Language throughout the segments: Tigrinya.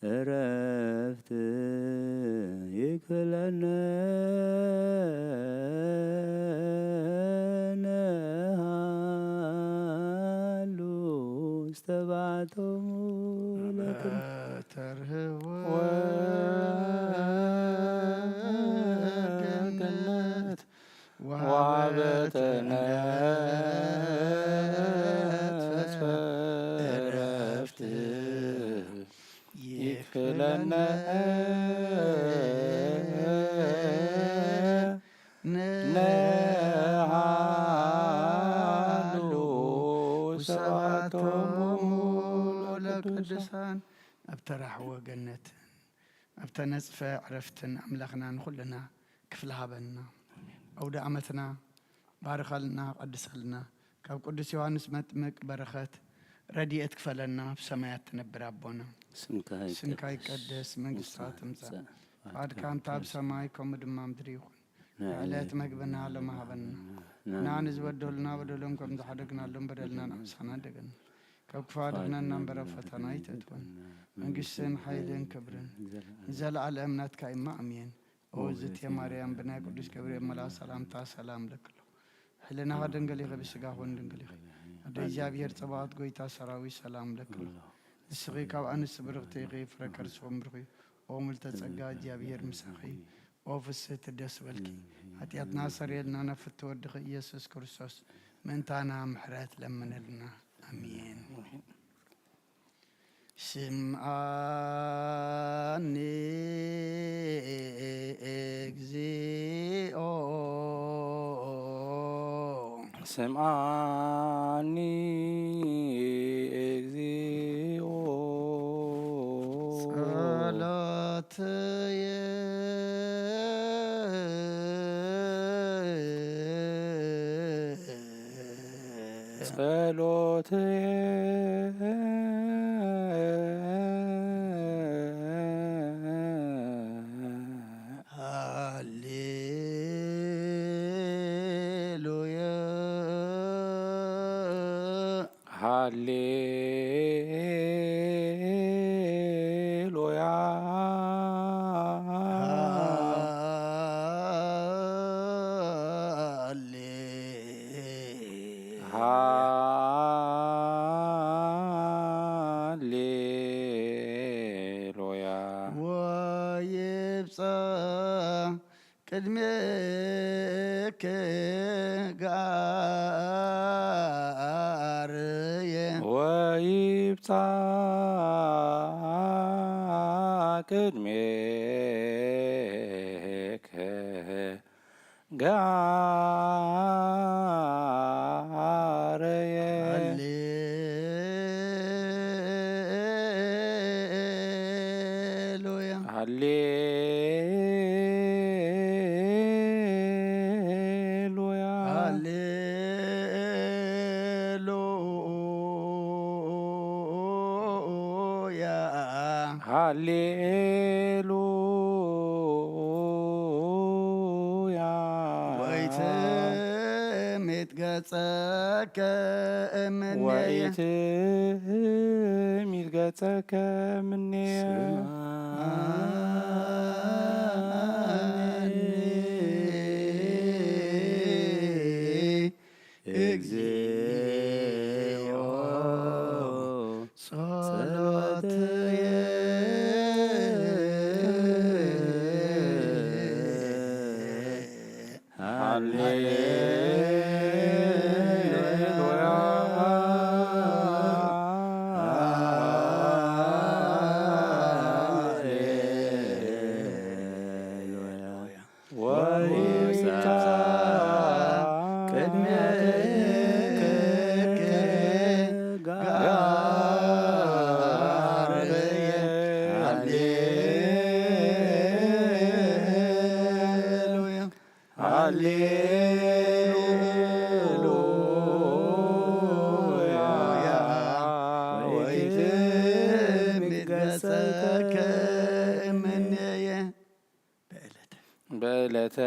እረፍት ይክለነ ንሃሉ ውስተ ባሕቶሙ ለክም ተርህወ ገነት ወሀበተነ ተስፈ እረፍት ይክለነ ንሃሉ ውስተ ባሕቶሙ ለቅዱሳን። ኣብ ተራሕወ ገነትን ኣብ ተነጽፈ ዕረፍትን ኣምላኽና ንኹልና ክፍሊ ሃበና። ኣውደ ዓመትና ባርኸልና፣ ቀድሰልና። ካብ ቅዱስ ዮሃንስ መጥምቅ በረኸት ረድኤት ክፈለና፣ ኣብ ሰማያት ትነብር ኣቦና። ስምካ ይቀደስ። ስምካ ይቀደስ፣ መንግስትካ መንግስትካ ትምጻእ። ትምጻእ። ፍቃድካ ፍቃድካ ከምታ ኣብ ትምጻእ። ሰማይ ከምኡ ድማ ምድሪ ይኹን። ንዕለት መግብና ሎሚ ሃበና። ንዓና ንዝበደሉና በደሎም ከም ዝሓደግናሎም በደልና ንዓና ንሓድግ። ሓሳና ደገና። ካብ ክፉ ኣድሕነና እምበር ኣብ ፈተና ኣይተእትወና። መንግስትን ሓይልን ክብርን ንዘለኣለም ናትካ እማ ኣሜን። ኦ እግዝእትየ ማርያም ብናይ ቅዱስ ገብርኤል መልኣክ ሰላምታ ሰላም እለኪ ኣለኹ። ሕልናኻ ድንግል ኢኺ ብስጋኺ እውን ድንግል ኢኺ። ኣደ እግዚኣብሔር ጸባኦት ጎይታ ሰራዊት ሰላም እለኪ ኣለኹ። ንስኺ ካብ ኣንስቲ ብርኽቲ ኢኺ ፍረ ከርስኺ እውን ብሩኽ እዩ። ኦ ምልተ ጸጋ እግዚኣብሔር ምሳኺ። ኦ ፍስህቲ ደስ በልኪ። ሓጢኣትና ሰረየልና ናብ ፍትወ ወድኺ ኢየሱስ ክርስቶስ ምእንታና ምሕረት ለምንልና። ኣሜን። ስምዓኒ እግዚኦ። ስምዓኒ እግዚኦ። ጸሎትየ። ጸሎትየ። ሃሌሉያ። ሃሌሉያ። ሃሌ ሃሌሉያ። ወይብጻሕ ቅድሜከ ጋርየ። ወይብጻሕ ቅድሜከ ጋርየ። ሃሌሉያ። ሃሌሉያ። ሃሌሉያ። ሃሌሉያ። ወይትሚት ገጸከ እምኔየ። ወይትሚት ገጸከ እምኔየ። ስምዓኒ እግዚኦ ጸሎትየ። ሃሌሉያ። ሃሌሉያ። ወይታ ቅድሜከ ጋርየ። ሃሌሉያ። ሃሌሉያ። ወይትሚት ገጸከ እምኔየ። በዕለተ በዕለተ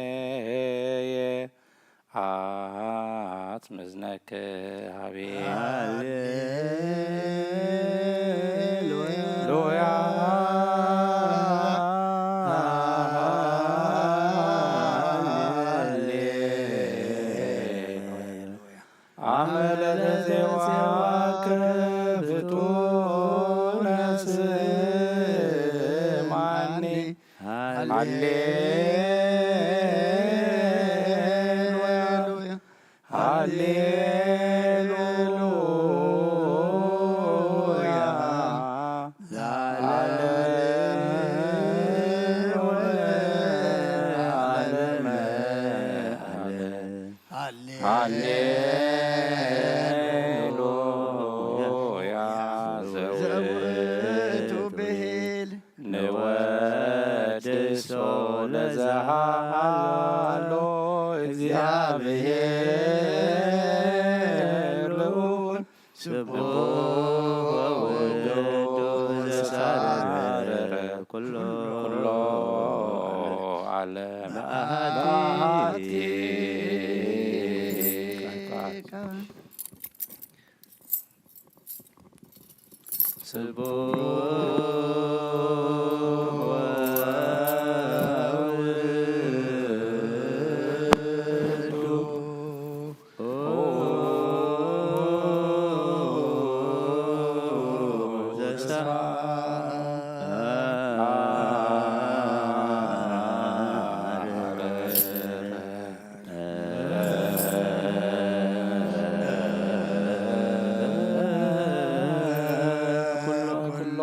ምንዳቤየ። መዝነክ ሃቤ። ሃሌሉያ። አመለለዜዋ ከብቱ ነስማኒ። ሃሌሉያ። ሃሌሉያ። ለዓለመ ዓለመ። ሃሌሉያ። ዘውቱ ብሂል ንወድሶ ለዘሃሎ እግዚኣብሔር ልዑል ስቡሕ ወውዱድ ዘሳረረ ኩሎ ዓለም በአቲ ቃል። ስቡሕ ወውዱ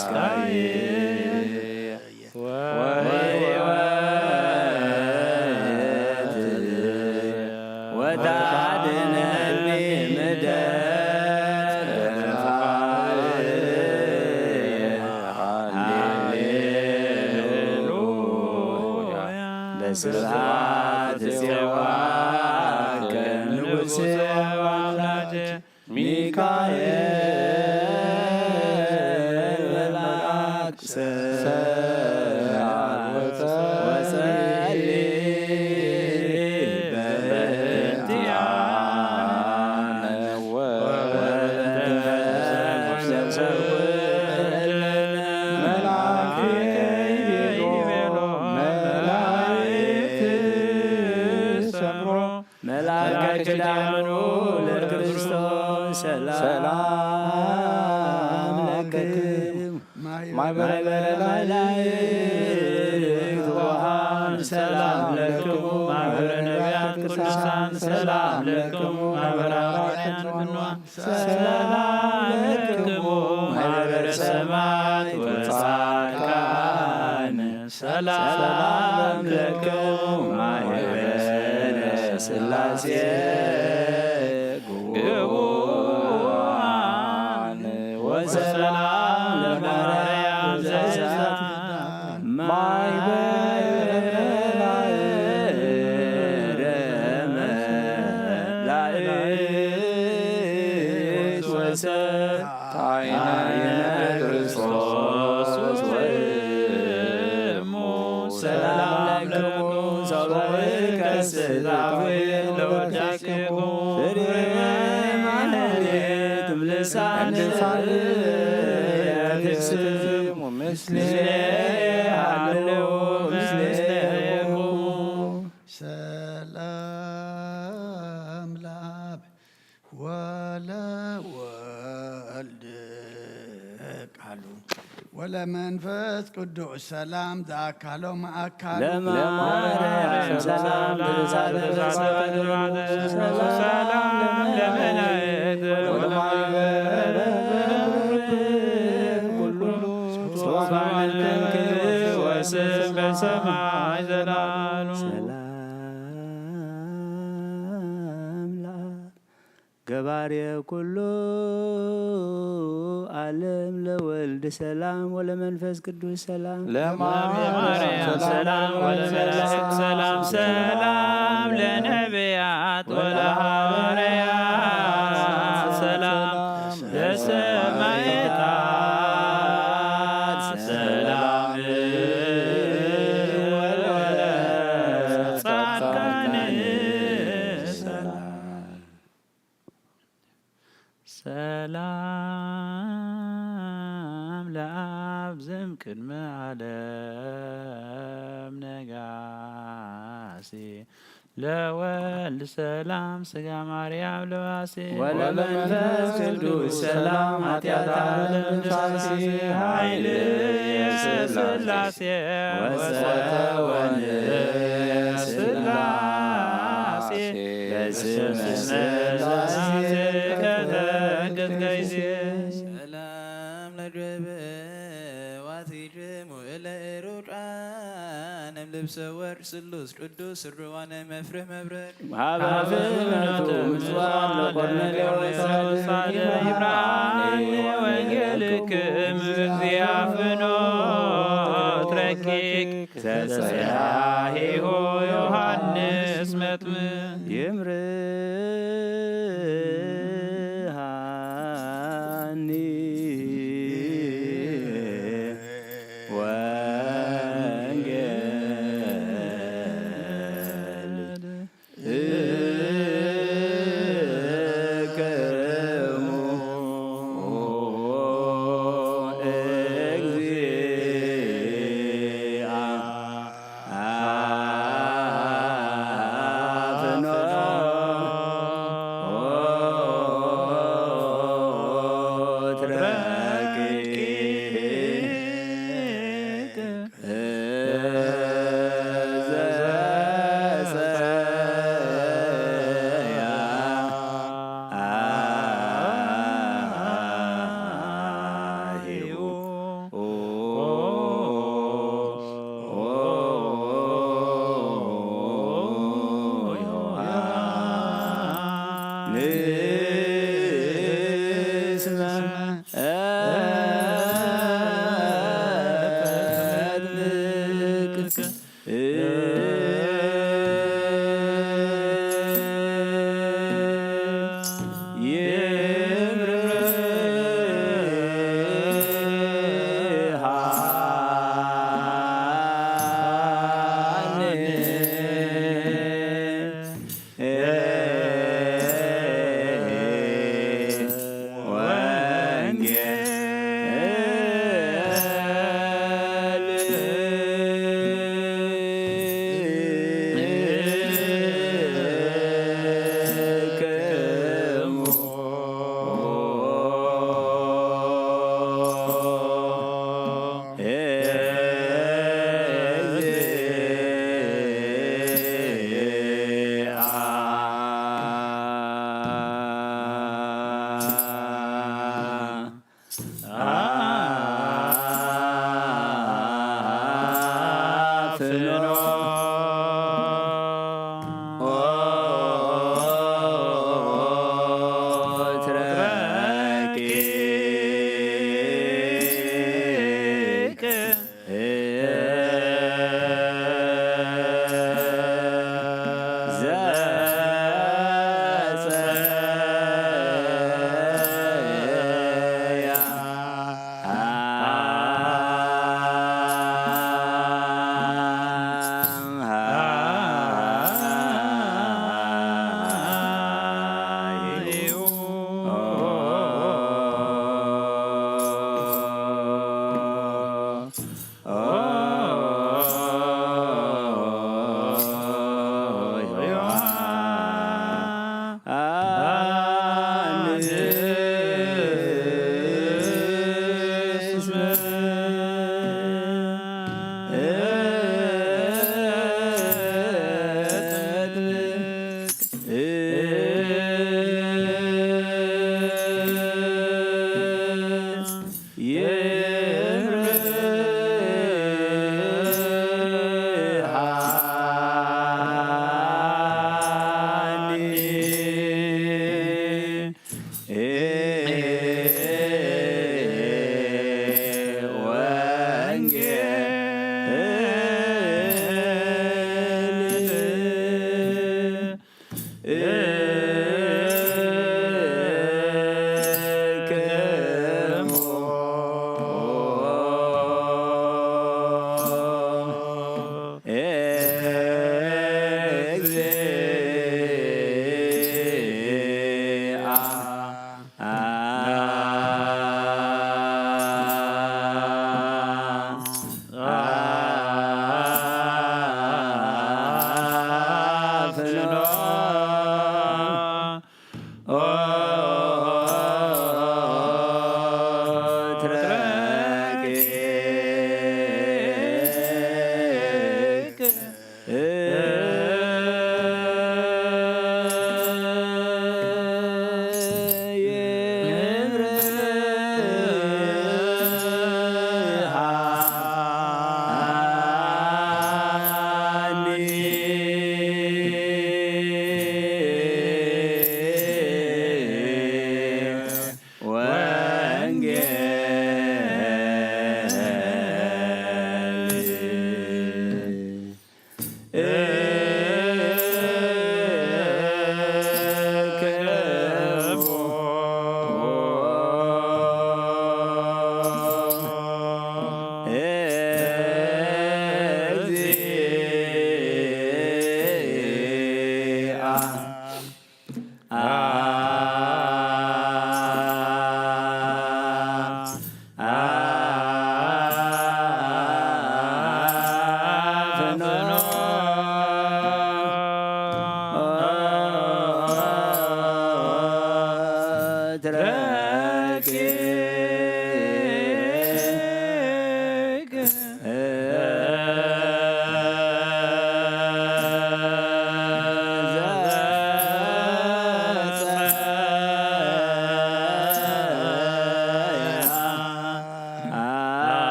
እስካየ ወሕይወት ወታድነኒ ምደት ሃሌሉያ። በስብሐት ጼዋከ ንጉሴ ወአምላኬ ሚካኤል መልአክ ሰላም ወጸሊ በእንቲአነ ወበእንተ ነፍስነ ሰውእ ለነ። መልአክ ይቤሎ መላእክት ሰምሮ መልአከ ኪዳኑ ለክርስቶስ ሰላም ለክሙ። ማይበረ መላእክት ወሃን ሰላም ለክሙ። ማህበረ ነቢያት ቅዱሳን ሰላም ለክሙ። ማህበረ ሐዋርያት ቅዱሳን ሰላም ለክሙ። ማህበረ ሰማዕት ወጻድቃን ሰላም ለክሙ። ማህበረ ሥላሴ ግቡራን ወሰላም ለማርያም ዘእሳት ማይበረ መላእክት ወሰብ ታይነ ክርስቶስ ወእሙ ሰላም ለክሙ። ሰብእከ ስጋዌ ለወዳሴኩ ፍሬ ማህሌት እምልሳን ትስሙ ምስሌ ሃለው ምስሌኩ። ሰላም ለአብ ወለወልድ ቃሉ ወለመንፈስ ቅዱስ ሰላም ዘአካሎም አካሉ ለማርያም ሰላም ለመላእክት ወለማይበረ ኩሉ ሶፋን ወስም በሰማይ ዘላሉ ሰላም ለአብ ገባሬ ኩሉ ዓለም ለወልድ ሰላም ወለመንፈስ ቅዱስ ሰላም ለማርያም ሰላም ወለመላእክት ሰላም ሰላም ለነቢያት ወለሐዋርያት ሰላም ለሰማዕታት ሰላም ወለጻድቃን ሰላም። ሰላም ለአብ ዘም ቅድመ ዓለም ነጋሲ ለወልድ ሰላም ስጋ ማርያም ለባሲ ወለመንፈስ ቅዱስ ሰላም ኃጢአት ዓለም ደምሳሲ ኃይል የስላሴ ወሰወን ስላሴ በስመ ስላሴ ከተንቅት ቀይሴ ሰላም ለድበ ዋሲድሙ እለ ሩቃን እምልብሰ ወርቅ ስሉስ ቅዱስ ስርዋነ መፍርህ መብረቅ ሀበ ፍኖቱ ምጽዋት ለቆርኔሌዎስ ሳደ ይብርሃኒ ወንጌልክም እግዚአ ፍኖት ረቂቅ ዘጸያሂሁ ዮሐንስ መጥምቅ ይምርሃኒ ወንጌል እክሙ እግዚአ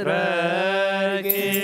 ረቂቅ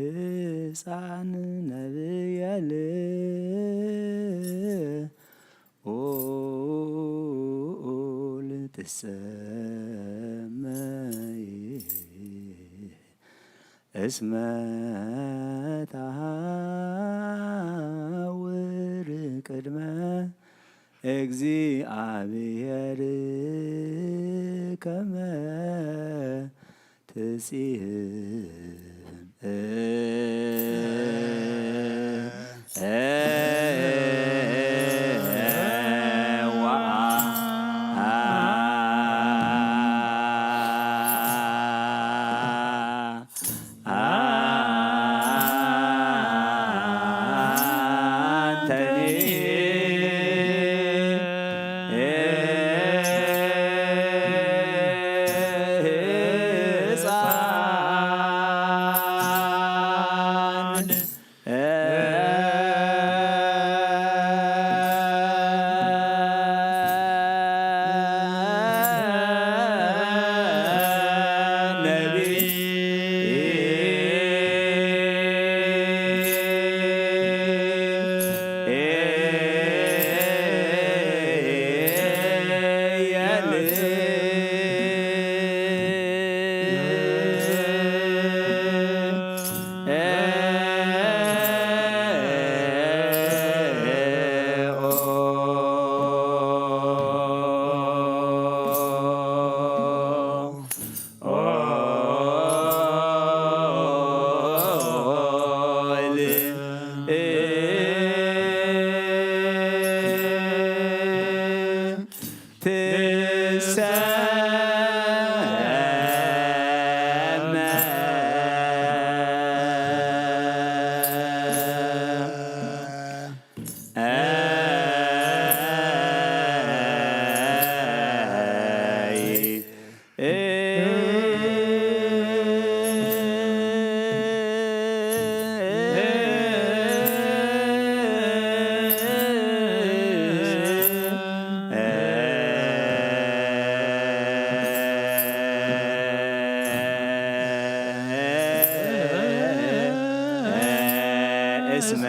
ህፃን ነብየ ልዑል ትሰመይ እስመ ተሃውር ቅድመ እግዚኣብሔር ከመ ትጺህም እስመ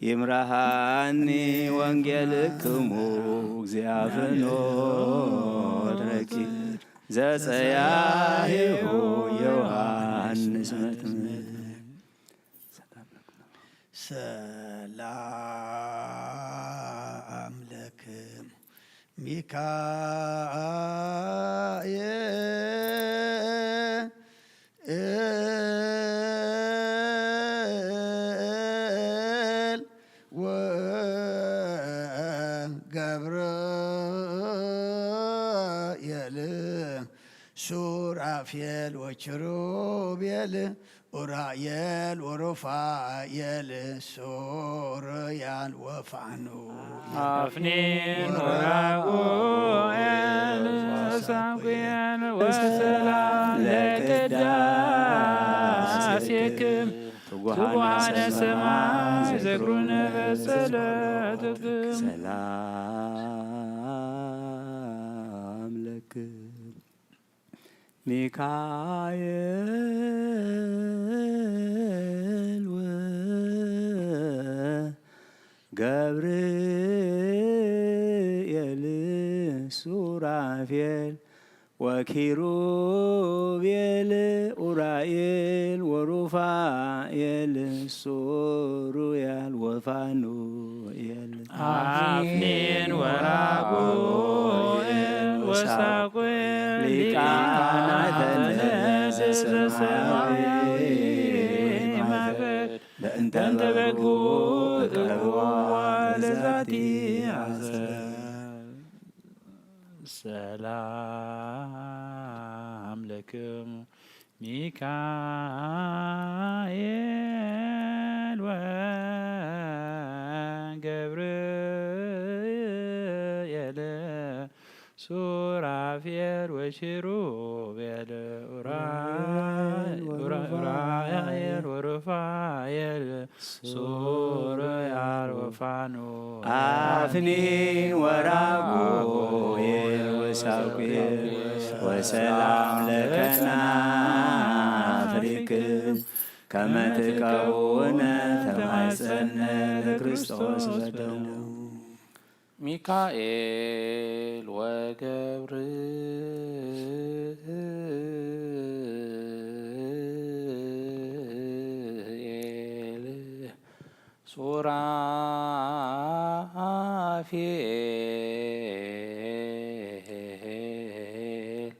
ይምርሃኒ ወንጌልክሙ፣ እግዚአ ፍኖት ረኪብ ዘጸያሂሁ ዮሃንስ መጥምቅ። ሰላም ለክሙ ሚካኤል ወገብርኤል ሱራፌል ወኪሩቤል ኡራኤል ወሩፋኤል ሱሩያል ወፋኑ አፍኒን ወራጉኤል ወሳጉኤል ወሰላም ለቅዳሴክም ትጉሃነ ሰማይ ዝክሩነ በጸሎትክም ሰላም ለክም ሚካኤል ወገብርኤል ሱራፌል ወኪሩቤል ኡራኤል ወሩፋኤል ሱሩያል ወፋኑኤል አፍኒን ወራጉኤል ወሳጉኤል ሊቃናተ ዘሰማያዊ ማዕበል በእንተ በጉ እቅርብዋ ለዛቲ አሰር። ሰላም ለክሙ ሚካኤል ወገብርኤል ሱራፌል ወኪሩቤል ኡራኤል ወሩፋኤል ሱሩያል ወፋኑ አፍኒን ወራጉኤል ወሳጉኤል ወሰላም ለከና አፍሪክም ከመ ትቀውነ ተማጸነ ለክርስቶስ በደሙ ሚካኤል ወገብርኤል ሱራፌል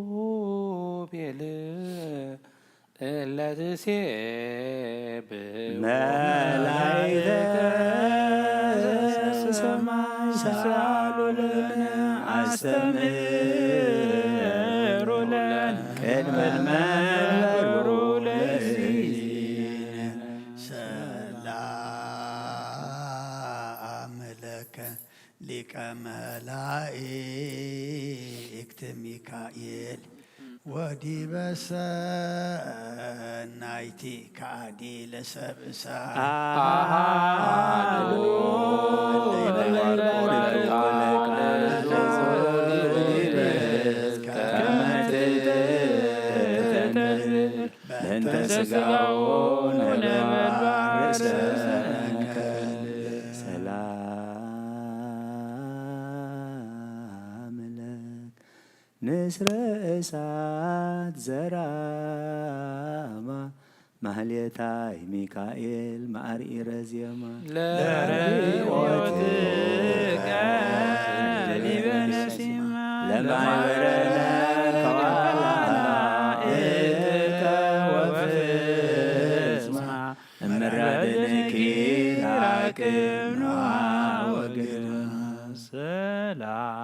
ወኪሩቤል እለ ትሴብሑ መላእክተ ሰማይ ሰአሉ ለነ አስተምሩ ለነ ቅድመ መንበሩ ለእግዚእነ ሰላም ለከ ሊቀ መላእክት ሚካኤል ወዲበ ሰናይቲ ከአዲ ለሰብእሳ አሃዱ ከመ ትትትትትት በእንተ ስጋሁ ነበልባል ርእሰነ ከልብ። ሰላም ለክ ንስረ እሳት ዘራማ ማህሌታይ ሚካኤል ማርኢረ ዜማ ለርእዮትከ ሊበ ነሲማ ለማይበረነ ከዋላ እትከ ወፍጽማ እምራድንኪ ላቅም ነዋ ወግድማ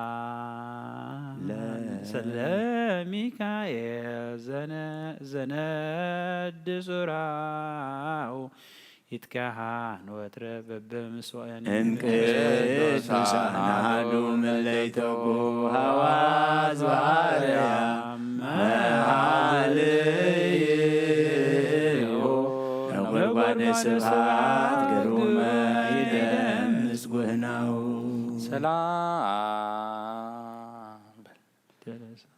ሰላም ለ- ስለ ሚካኤል ዘነ- ዘነድ ሱራው ይትከሃን ወትረ በበምስዋእን እንቅዱሳን አሐዱ ምለይተጉ ሐዋዝ ባርያም መሃልዩ ነጎድጓደ ስብሐት ግሩመ ይደምጽ ጉህናሁ። ሰላም በል።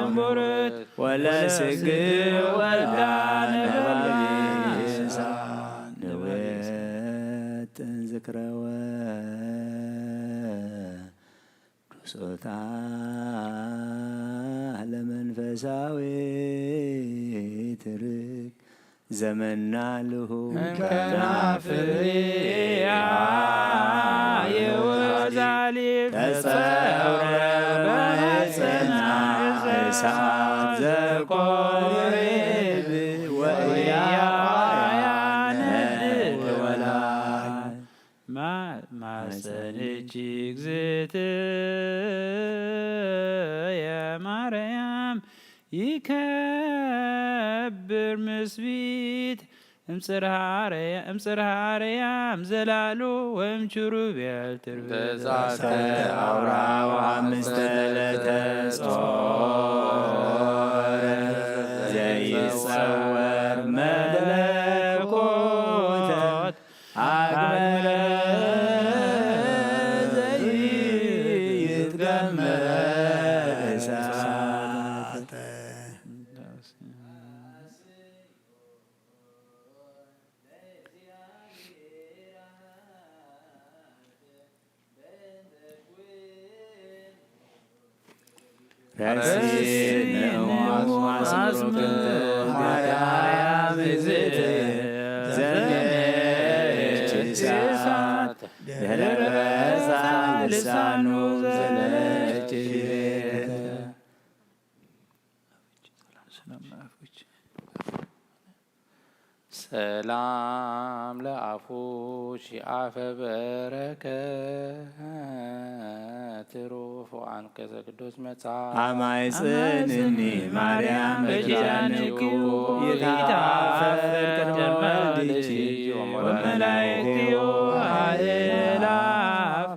እምቡርት ወለስግእ ወልዳ ነባቢሳ ንውጥን ዝክረወ ዱሶታ ለመንፈሳዊ ትርክ ዘመና ልሁ ከናፍርያ የወዛሊ ተጸውረ በጽና እሳት ዘቆርብ ወእያዋያን ወላይ ማጸንኪ እግዝእትየ ማርያም ይከብር ምስቢት እምጽርሃ ኣርያም ዘላሉ ወም ኪሩቤል ትርብት በዛተ አውራው አምስተ ለተ ጾር ዘይጸወር መለኮት አግመረ ዘይትገመ እሳተ ረሲን ንእዋስ ማስምሩክንት ማርያም እግዝእት ዘመች እሳት ድህረ በዛ ልሳኑ ዘለች ሰላም ለአፉኪ አፈ በረከት ሩፉ አንቀጸ ቅዱስ መጽሐፍ አማይጽንኒ ማርያም በኪዳንኪ ይትአፈር ቅድመ ወልድኪ ወመላእክቲሁ አእላፍ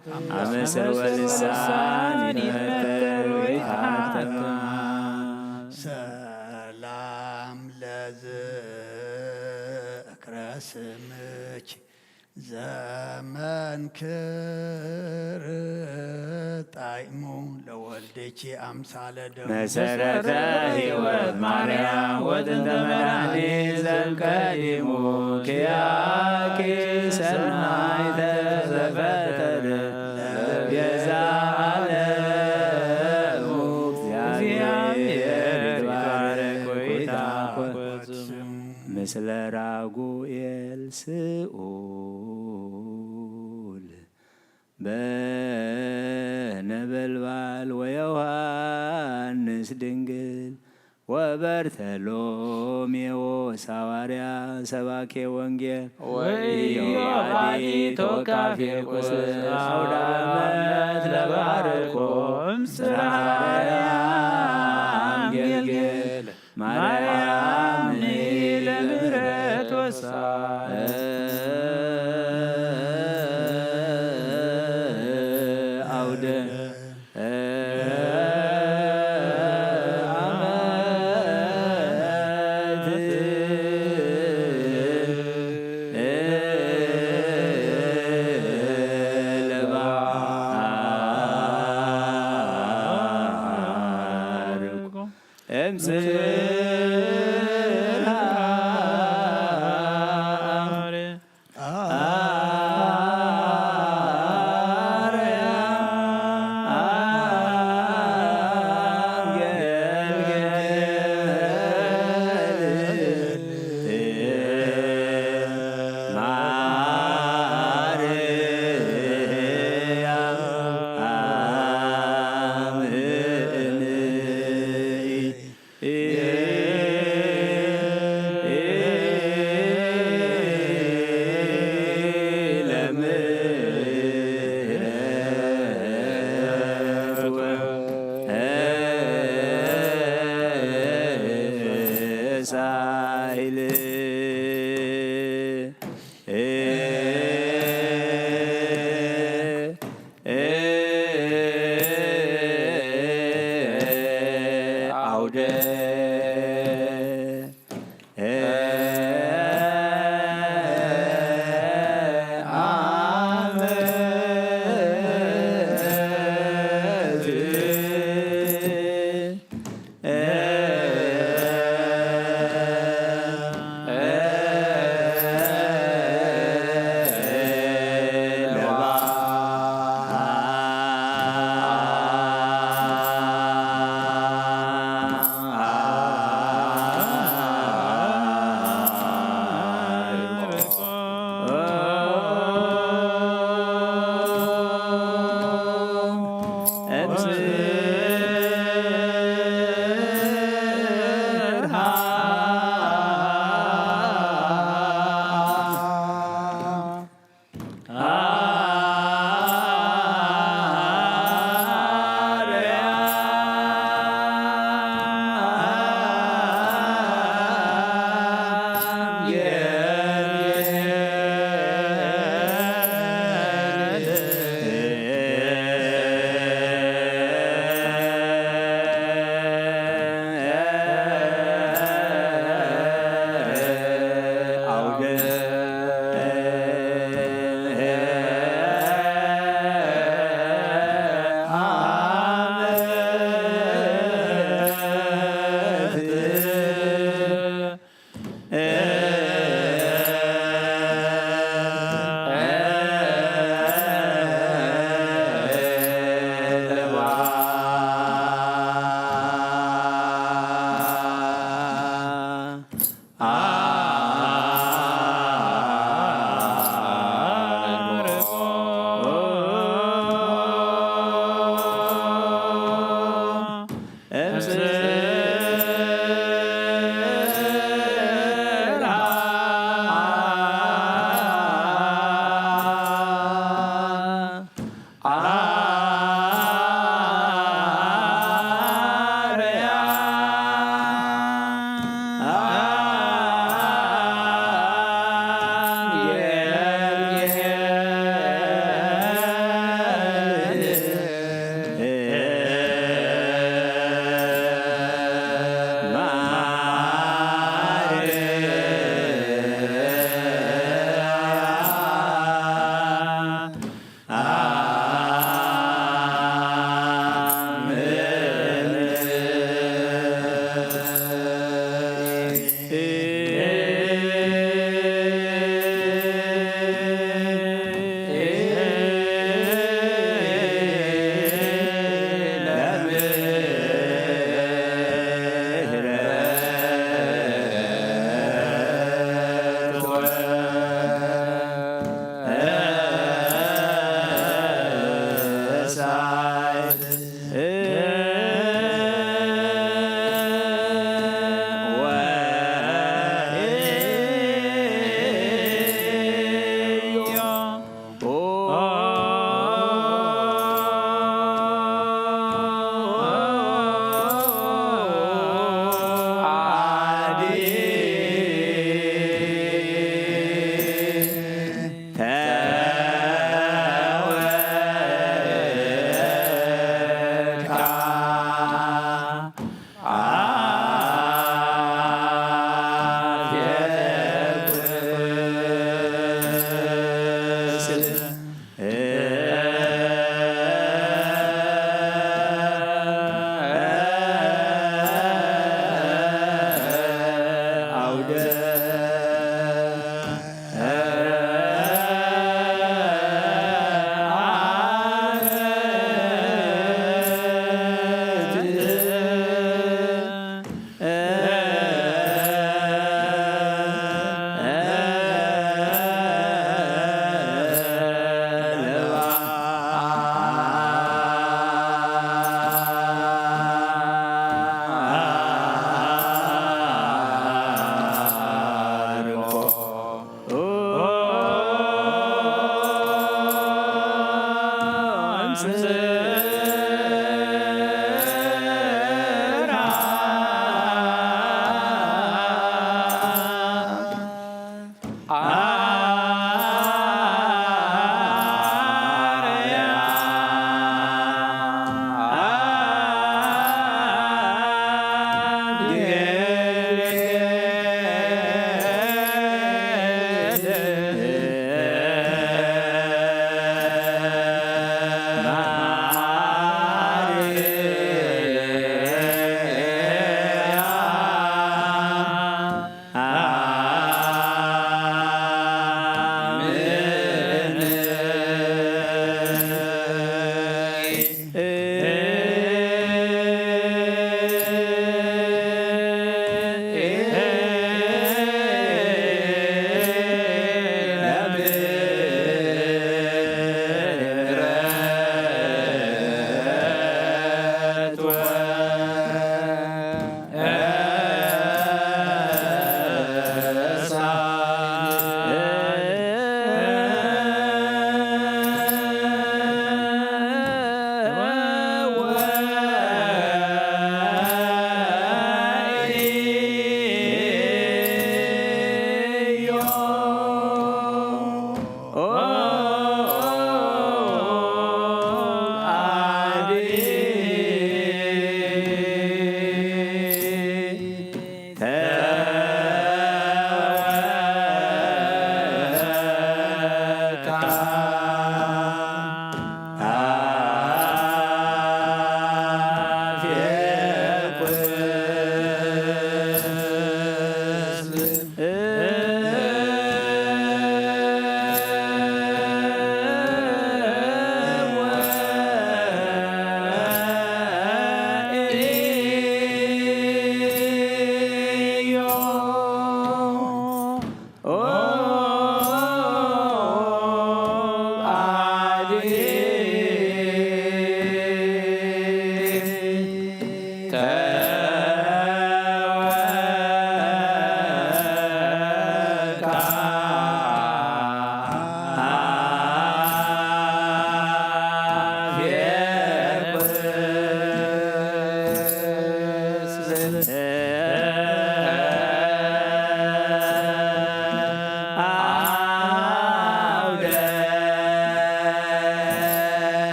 አመስር ወልሳን ይትመተር ወይትሃተማ ሰላም ለዝክረ ስምኪ ዘመንክር ጣዕሙ ለወልድኪ አምሳለ ደሙ መሰረተ ሕይወት ማርያም ወጥንተ መድኃኒት ዘምቀዲሙ ኪያኪ ሰናይተ ዘፈጠረ ለቤዛ ዓለሙ እግዚአብሔር ይትባረክ ወይትአኮት ምስለ ራጉኤል ስኡል በነበልባል ወዮሐንስ ድንግል ወበርተሎሜዎስ ሐዋርያ ሰባኬ ወንጌል ወኢዮባዲ ተወካፌ ቁስ አውደ ዓመት ለባርኮ እምስራያ አንገልግል ማርያም ለምህረት ወሳ አውደ ዓመት ለባርኮ እምስርሃ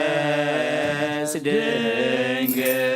ዮሐንስ ድንግል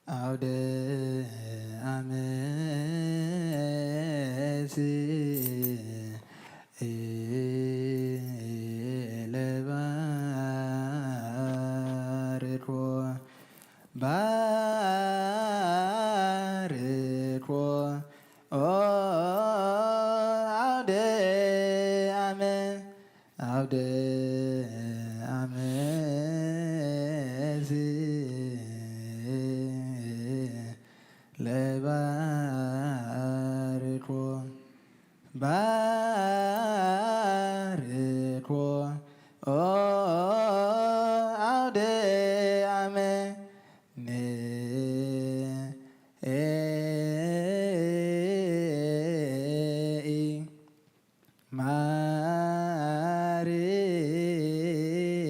አውደ ዓመት ለባርኮ፣ ባርኮ ኦ አውደ ዓመት፣ አውደ ዓመት ለባርኮ፣ ባርኮ ኦ አውደ ዓመት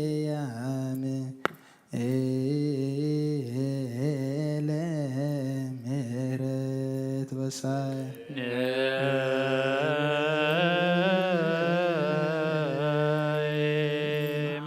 ማርያም ለምህረት ወሳይ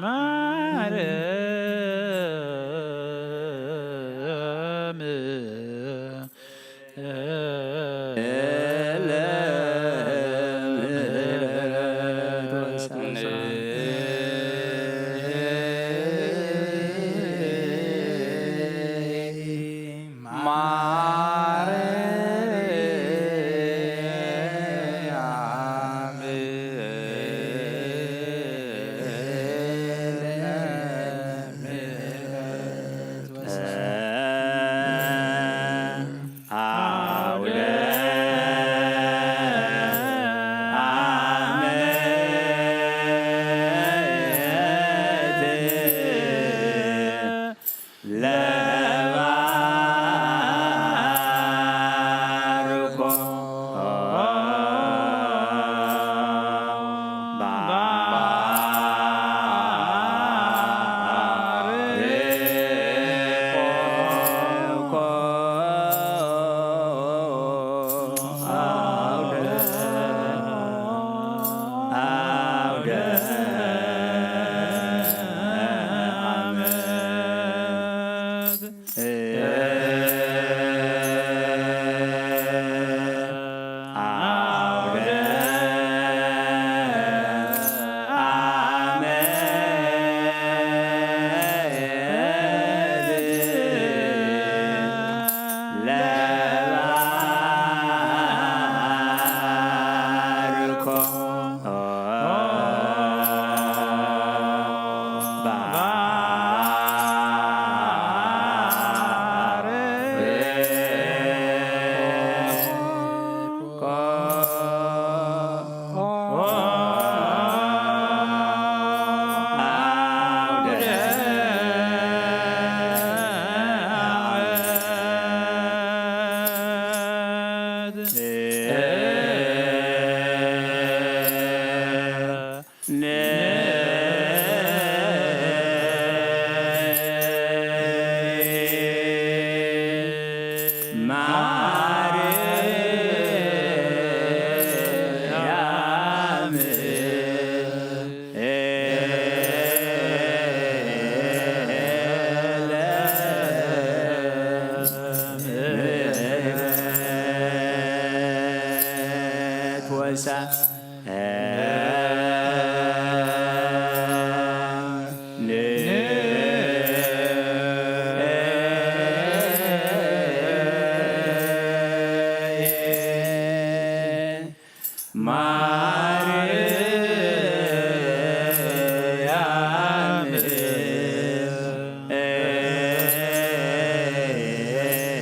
ማርያም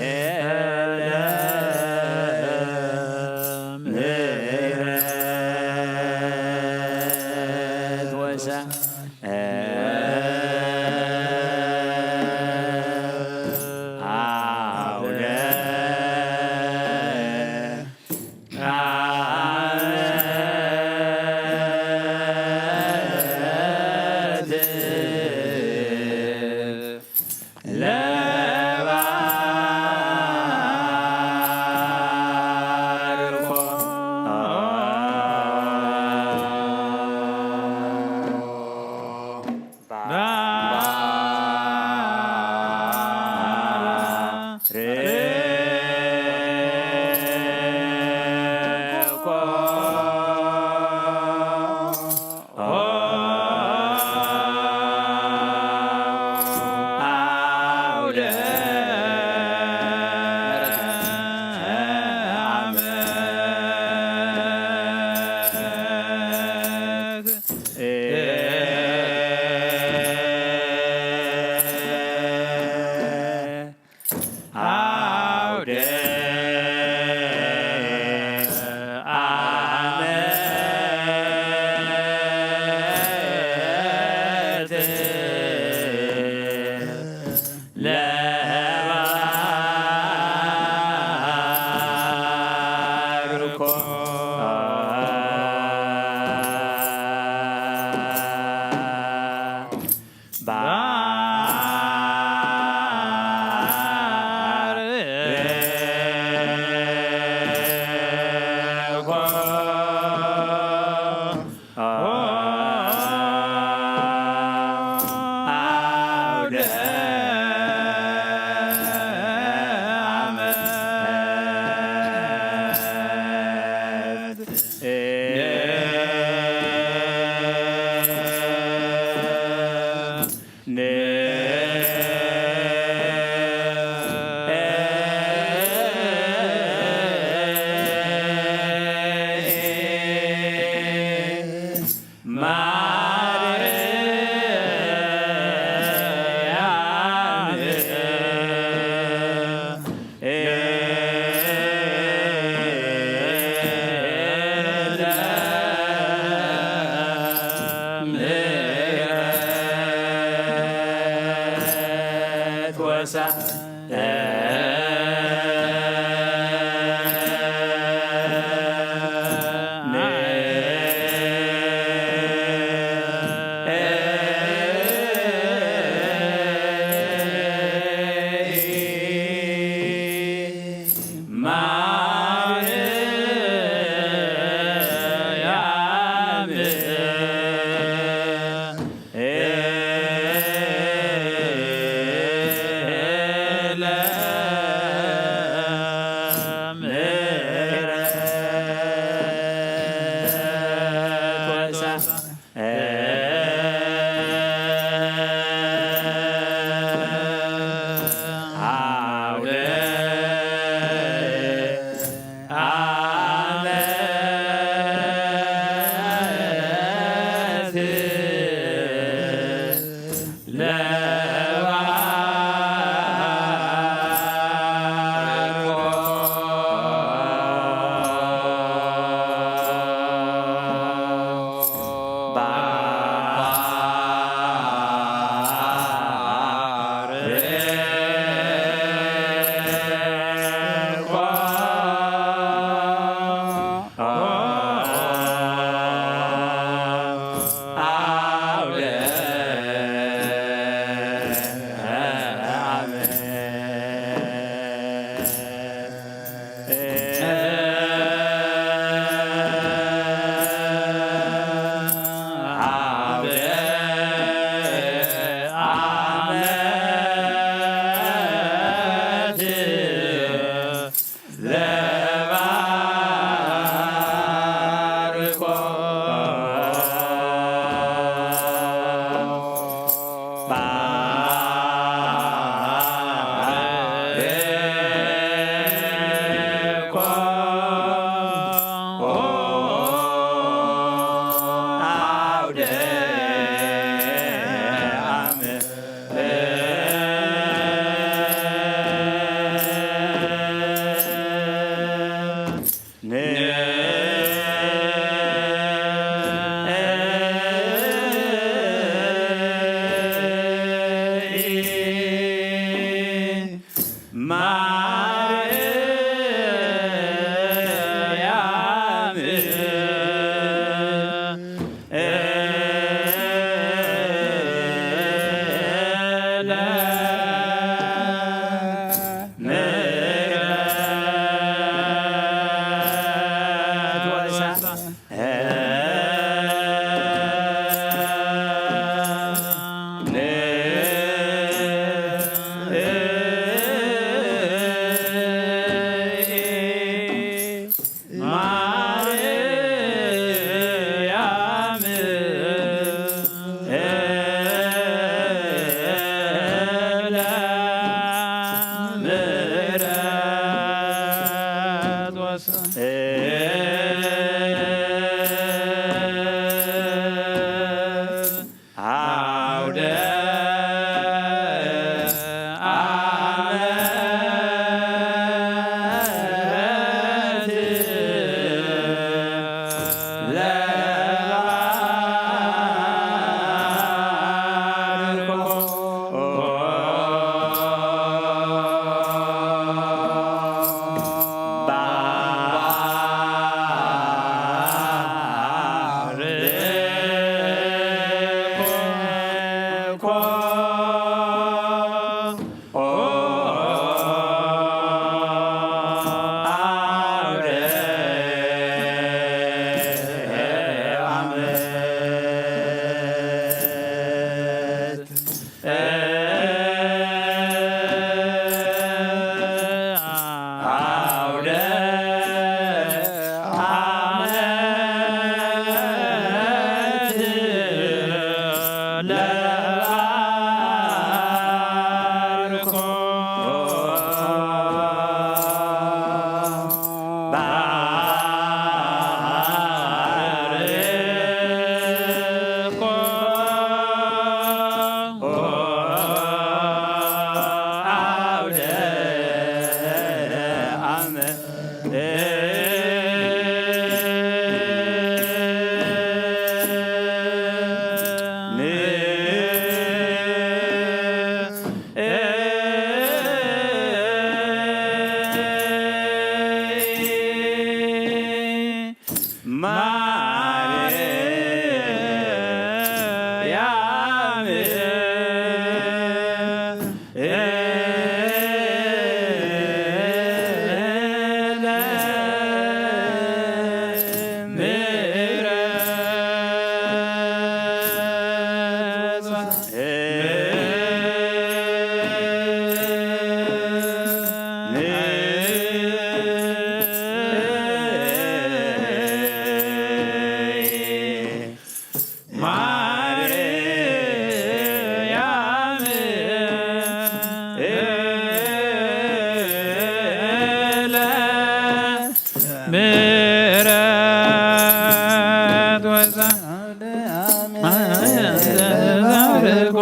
ማርያም ማርያም እለ ምሕረት ወሰ- ተባርኮ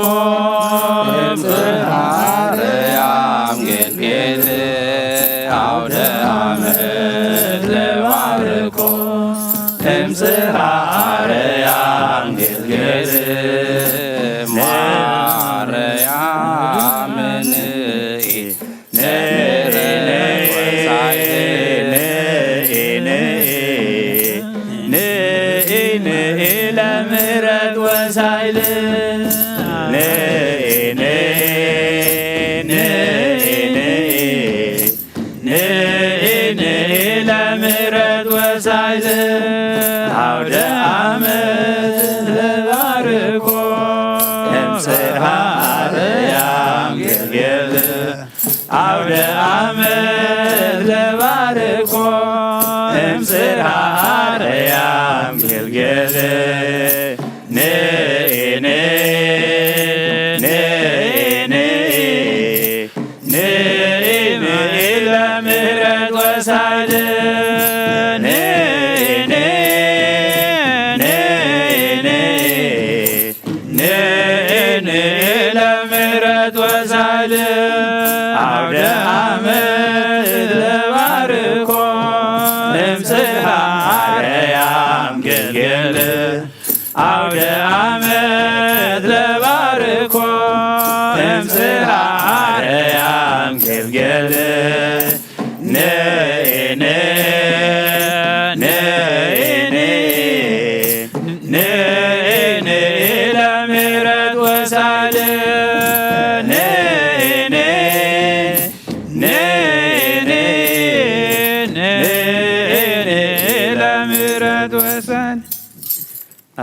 እምጽእ ማርያም ጌልጌል አውደ ዓመት ለባርኮ እምጽእ ማርያም ጌልጌል ማርያም ንኢ ንኢ ንኢ ለምሕረት ወሳይል ንኢ ንኢ ንኢ ንኢ ንኢ ንኢ ለምሕረት ወሳይል አውደ ዓመት ለባርኮ እምጽእ ማርያም ጌልጌል አውደ ዓመት ለባርኮ እምጽእ ማርያም ጌልጌል ንኢ ንኢ ንኢ ንኢ ንኢ ንኢ ለምሕረት ወሳይል ንኢ ንኢ ንኢ ንኢ ንኢ ለምሕረት ወሳይል አውደ ዓመት ለባርኮ እምጽእ ማርያም ጌልጌል አውደ ዓመት ለባርኮ እምጽእ ማርያም ጌልጌል ንኢ ንኢ ንኢ ንኢ ንኢ ንኢ ለምሕረት ወሳይል ንኢ ንኢ ንኢ ንኢ ንኢ ንኢ ለምሕረት ወሳይል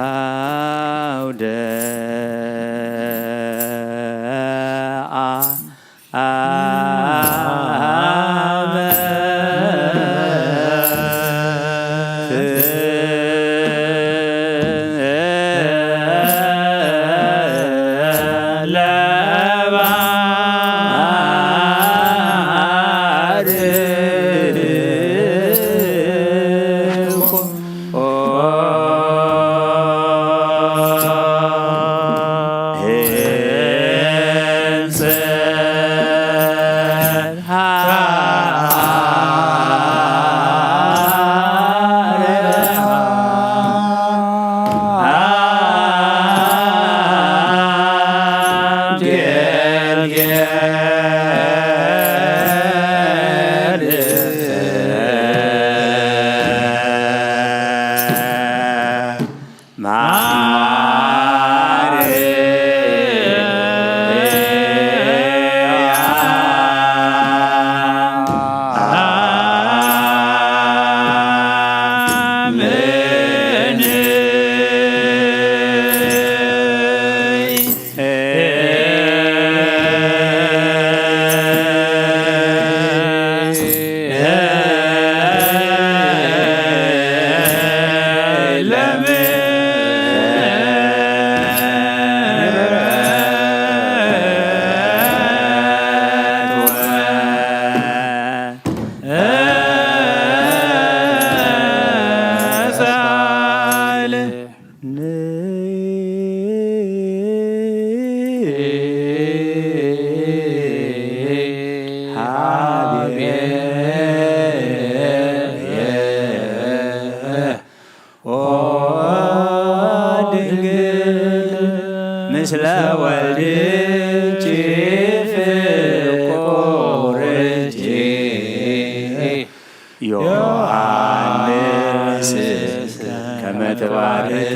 አውደ አ- ዓመት ለባርኮ ኦ ድንግል ምስለ ወልድኪ ፍቁርኪ ዮሐንስ መተባረክ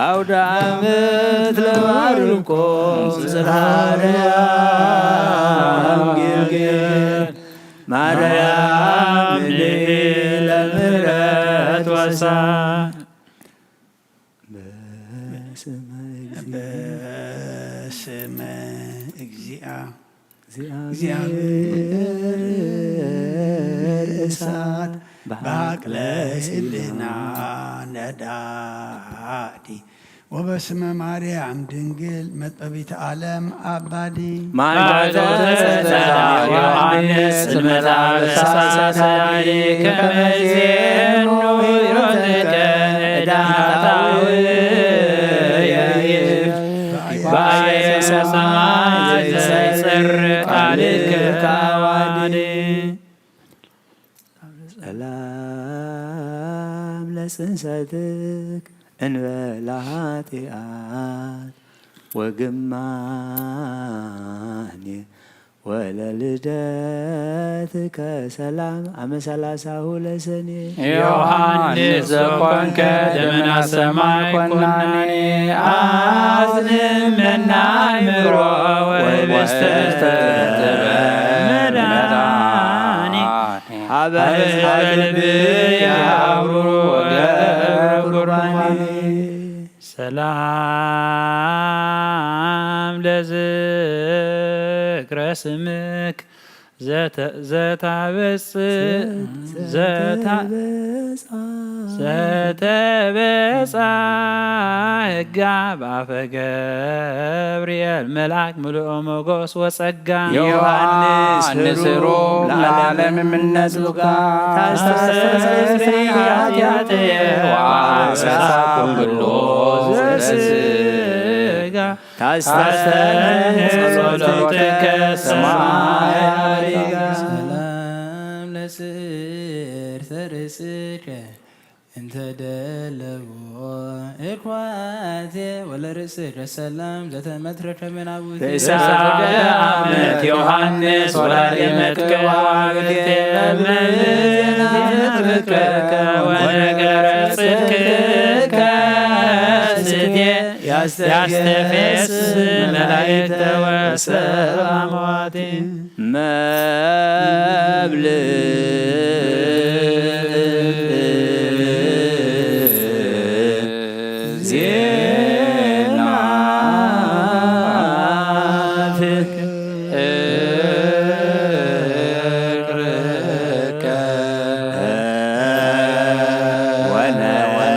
አውደ ዓመት ለባርኮ ዘተሃርያም ግልግል ማርያም ለምህረት ወሳ በስመ እግዚእ በስመ እግዚአ እግዚአብሔር እሳት በአቅለ ህልና ነዳዲ ወበስመ ማርያም ድንግል መጠቢት ዓለም አባዲ ማይቶተ ዮሐንስ ጽልመታ በሳሳሳይ ከመዜኑ ዮትከ ዕዳታዊ የይፍ ባየ ሰማይ ዘይጸር ቃልከ አዋዲ ሰላም ለጽንሰትክ እንበላ ኃጢአት ወግማኔ ወለልደትከ ሰላም አመ ሠላሳሁ ለሰኔ ዮሐንስ ዘኮንከ ደመና ሰማይ ኮናኔ አዝንም መናምሮ ወህብስተ ጥበብ መድኃኔ ሀበ ህዝበ ልብ የአብሩ ወገብር ቁርባኔ ሰላም ለዝክረ ስምክ ዘተ- ዘታበጽ ዘታ- ዘተበጻ ህጋ በአፈ ገብርኤል መልአክ ምልኦ ሞገስ ወጸጋ ዮሐንስ ህሩም ለዓለም እምነት ሉቃ ታስተስሪ ኃጢአትየ ወአበሳ ኩሉ ዘስጋ ታስተስሪ ጸሎትከ ሰማይ አሪጋ ሰላም ለስር ተርእስከ እንተ ደለዎ እኳቴ ወለርእስከ ሰላም ዘተመትረከ ምናቡቴ ርእሰ ዓመት ዮሐንስ ወላዲ መጥቅዕ ወአብቴ መምህር ወነገረ ጽድቅከ ስቴ ያስተፌስ መላእክተ ወሰብ አምዋቴ መብልዕ ዜናትክ እቅርከ ወነገረ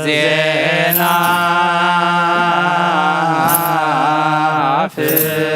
ዜና ፍቅርከ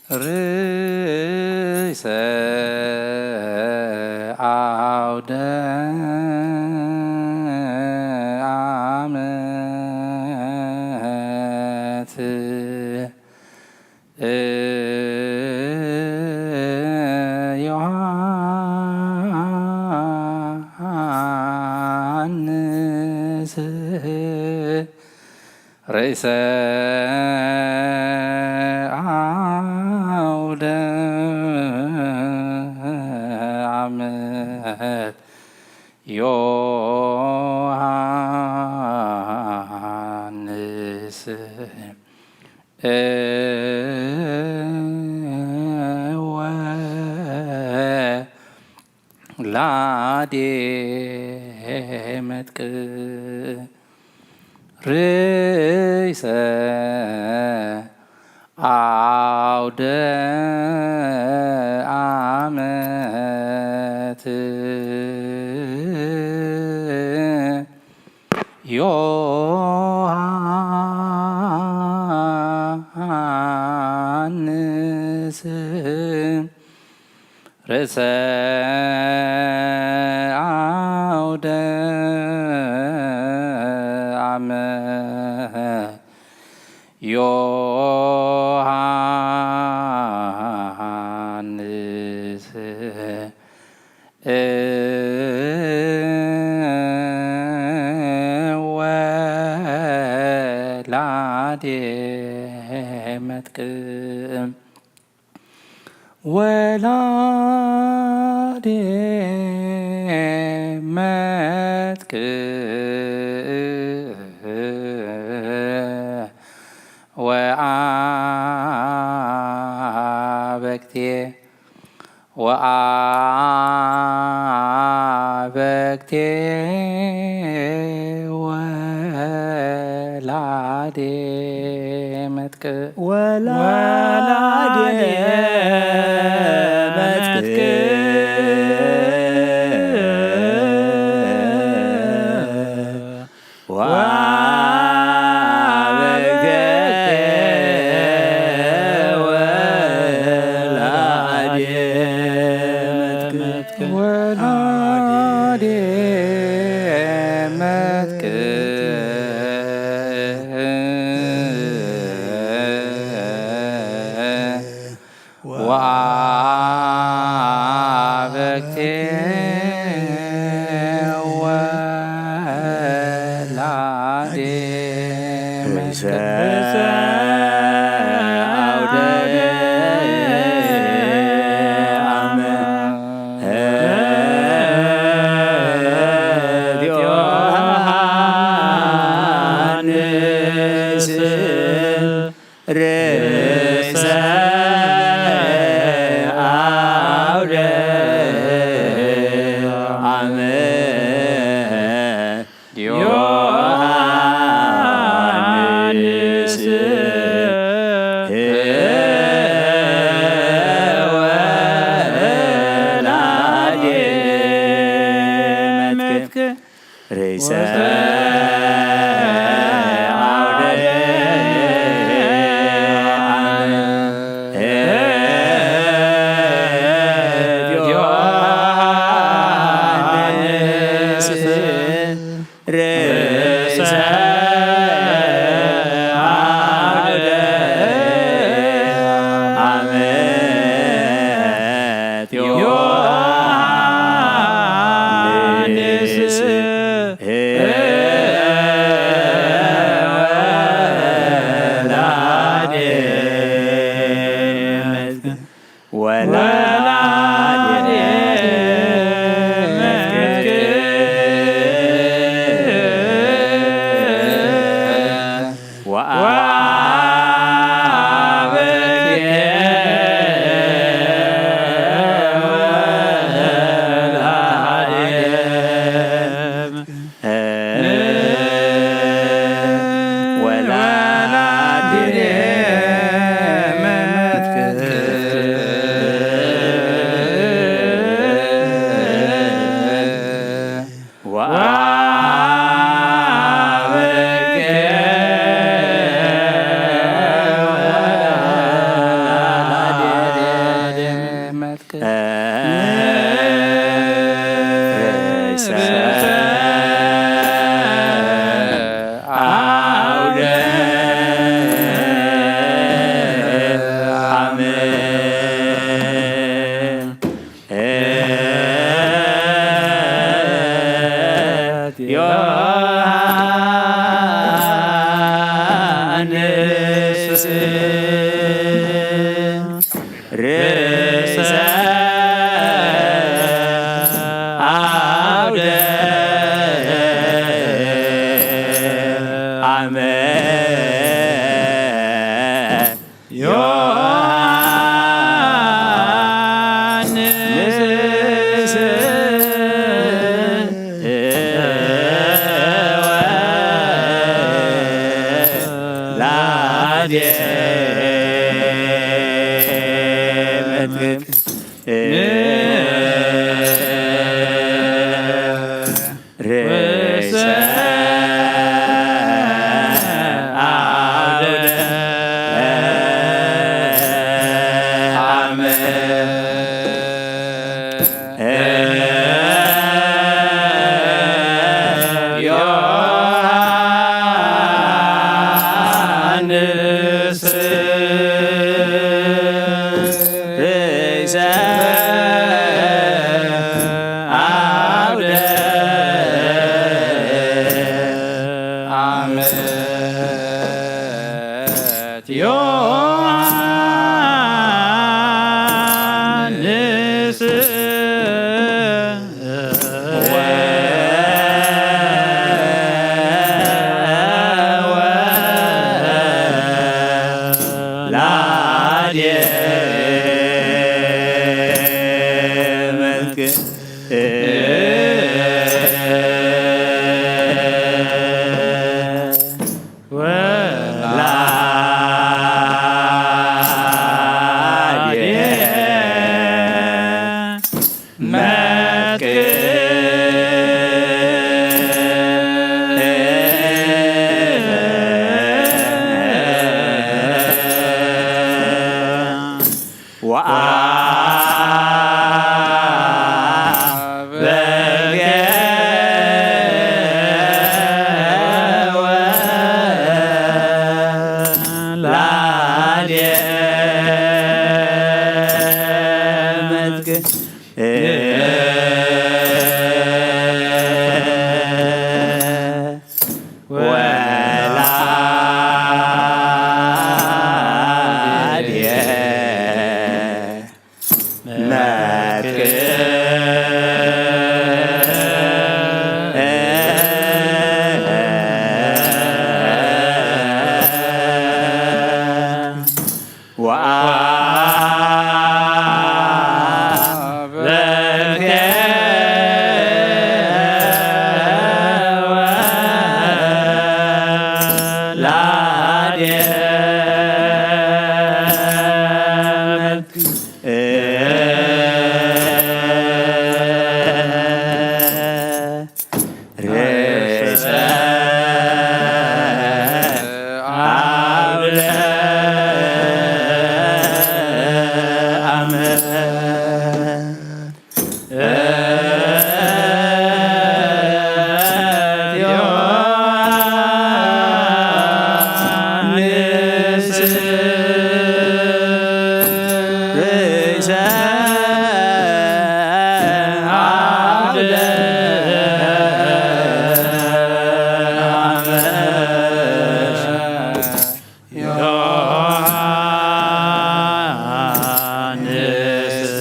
ርእሰ አውደ ዓመት ዮሐንስ ርእሰ አውደ ወላዴ መጥቅ ርእሰ አውደ አመት ዮሐንስ ርእሰ አውደ አመት ዮሐንስ ወላዴ መጥቅ ወላዴ መጥቅ ወአበክቴ ወአበክቴ ወላዴ መጥቅ ወላዴ መጥቅ ወአበክቴ ወላዴ መጥቅ ወላዴ መጥቅ ወአበክቴ ወላዴ ርእሰ አውደ አመት ዮሐንስ ርእሰ አውደ አመት ዮሐንስ ወላዴ መጥቅ ርእሰ አውደ አመት ዮሐንስ ርእሰ አውደ አመት ዮሐንስ ወላዴ ወላዴ ወአበክቴ ወላዴ ወላዲተ መትክል ወአበክቴ ወላዲተ መትክል ርእሰ አውደ አመት ዮሐንስ ርእሰ አውደ ርእሰ አውደ አመት ዮሐንስ ርእሰ አውደ አመት ዮሐንስ ወላዴ መትክ ወላዴ መትክ ወአበገ ወላዴ መትክ ወላዴ መትክ ወአበከ ወላዴ መትክ ርእሰ አውደ አመት ዮሐንስ ርእሰ አውደ አመት ዮሐንስ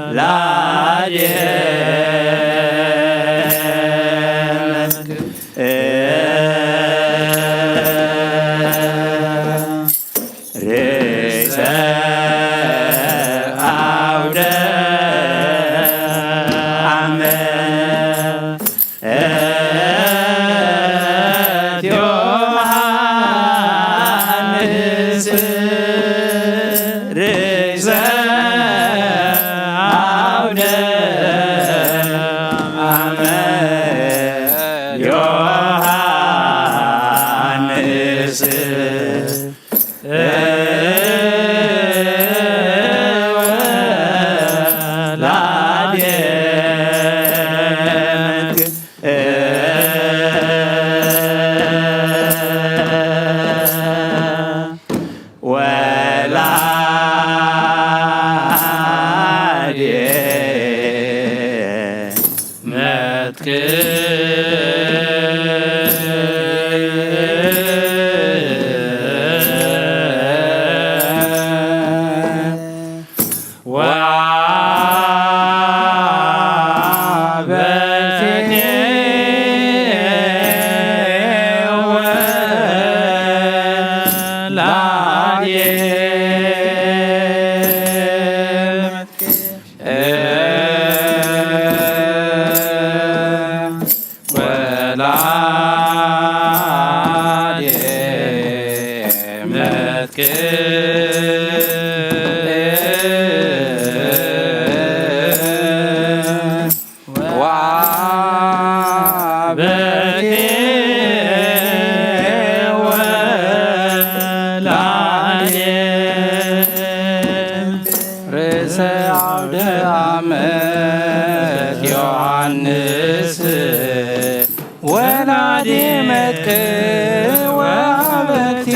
ወላዴ ርእሰ አውደ አመት ዮሐንስ ርእሰ አውደ አመት ዮሐንስ ወላዴ መትክ ወላዴ መትክ ቅብ ወአበኬ ወላዴ ርእሰ አውደ ዓመት ዮሐንስ ወላዴ መትክ ወአበኬ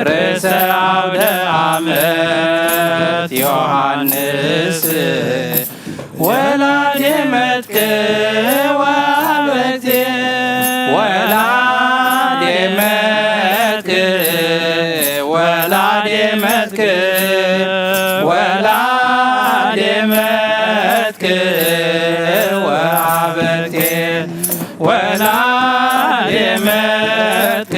ርእሰ አውደ ዓመት ዮሐንስ ወላዴ መትክ ወአበኬ ወላዴ መትክ ወላዴ መትክ ወላዴ መትክ ወአበኬ ወላዴ መትክ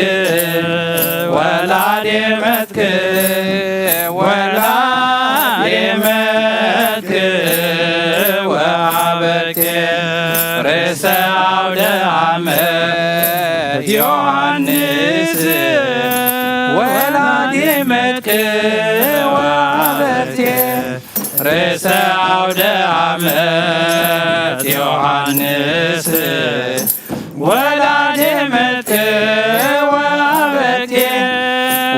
ወላዴ መትክ ወላዴ መትክ ወአበኬ ርእሰ አውደ ዓመት ዮሐንስ ወላዴ መትክ ወአበኬ ርእሰ አውደ ዓመት ዮሐንስ ወላዴ መትክ ወአበኬ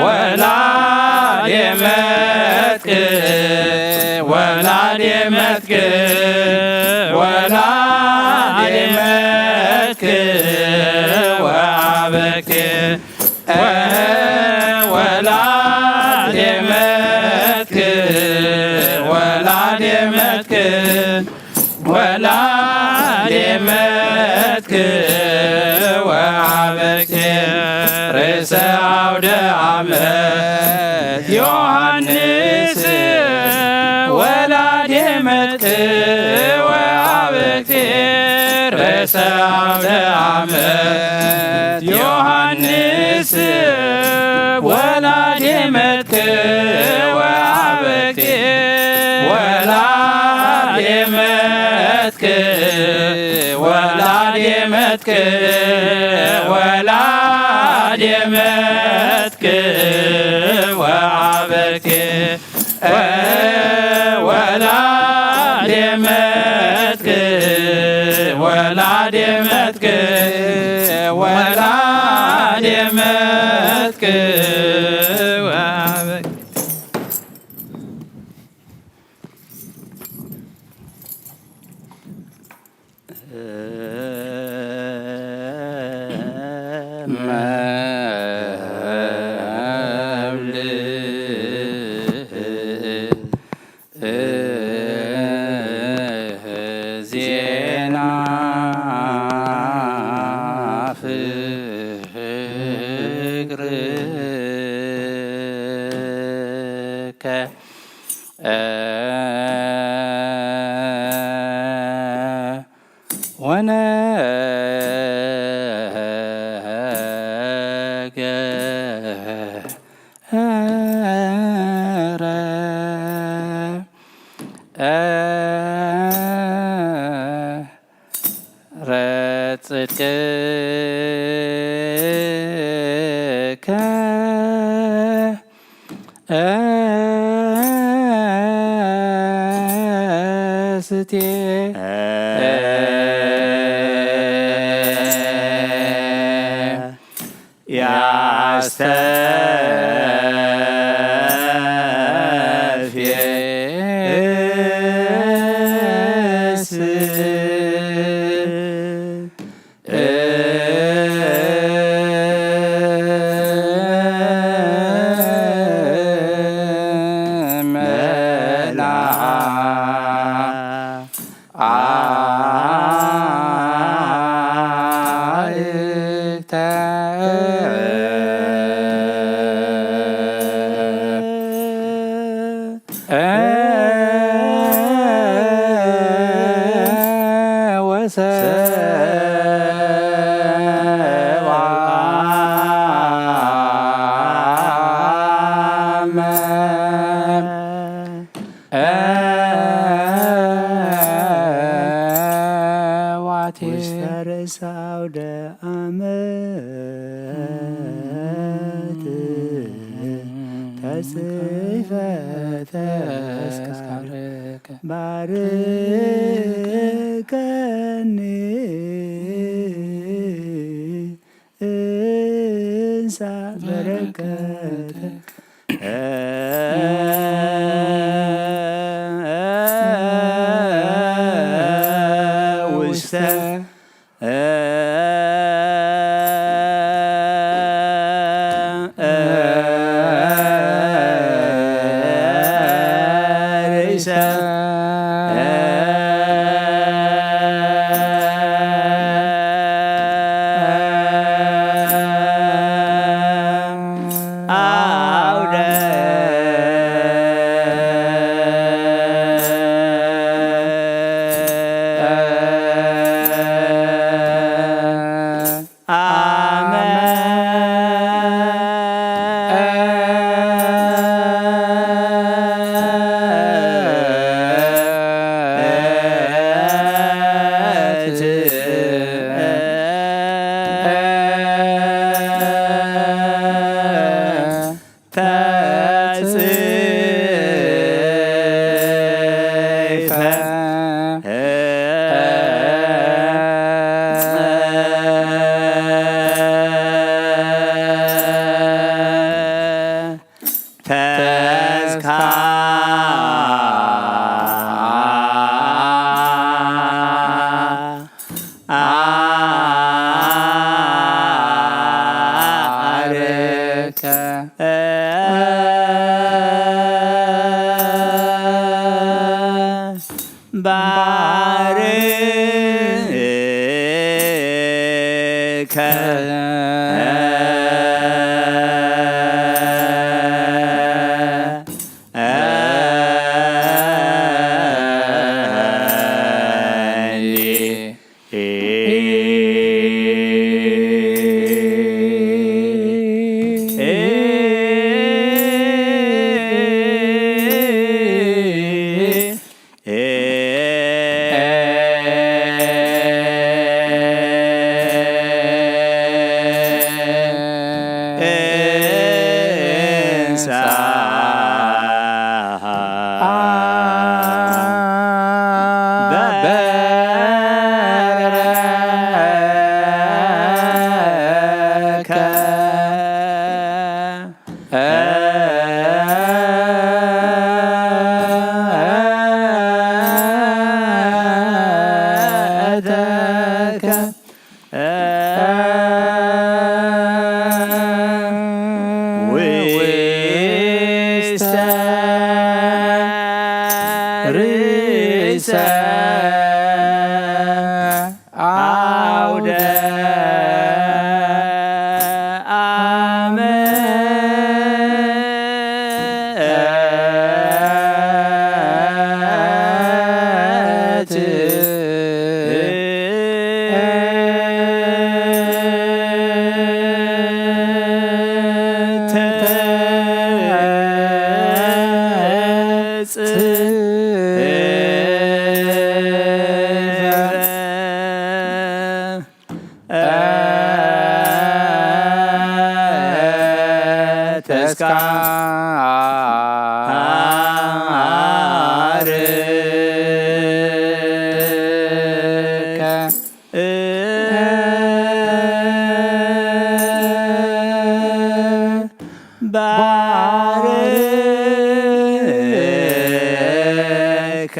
ወላዴ መትክ ወላዴ መትክ ወላዴ መትክ ወአበኬ ወላዴ መትክ ወላዴ መትክ ወላዴ መትክ ወአበኬ ርእሰ አውደ ዓመት ዮሐንስ ወላዴ መትክ ወአበኬ ርእሰ አውደ ዓመት ዮሐንስ ወላዴ መትክ ወአበኬ ወላዴ መትክ ወላዴ መትክ ወላዴ መትክ ወአበኬ ወላዴ መትክ ወላዴ መትክ ወላዴ መትክ ወአበኬ መብል ዜና ፍቅርከ ወነገረ ጽድቅከ እስቴ ያስተፍስ መላእክተ ወሰብአ አመዋቲ ውስተ ርእሰ አውደ ዓመት ጽሕፈተ ተስካርከ ባርከኒ እንሳ በረከተ ውስተ ርእሰ አውደ አመ ተጽፈ ተስካ አርከ ባርከ ውስተ ርእሰ አውደ አመት ተጽፈ ተስካርከ ባርከ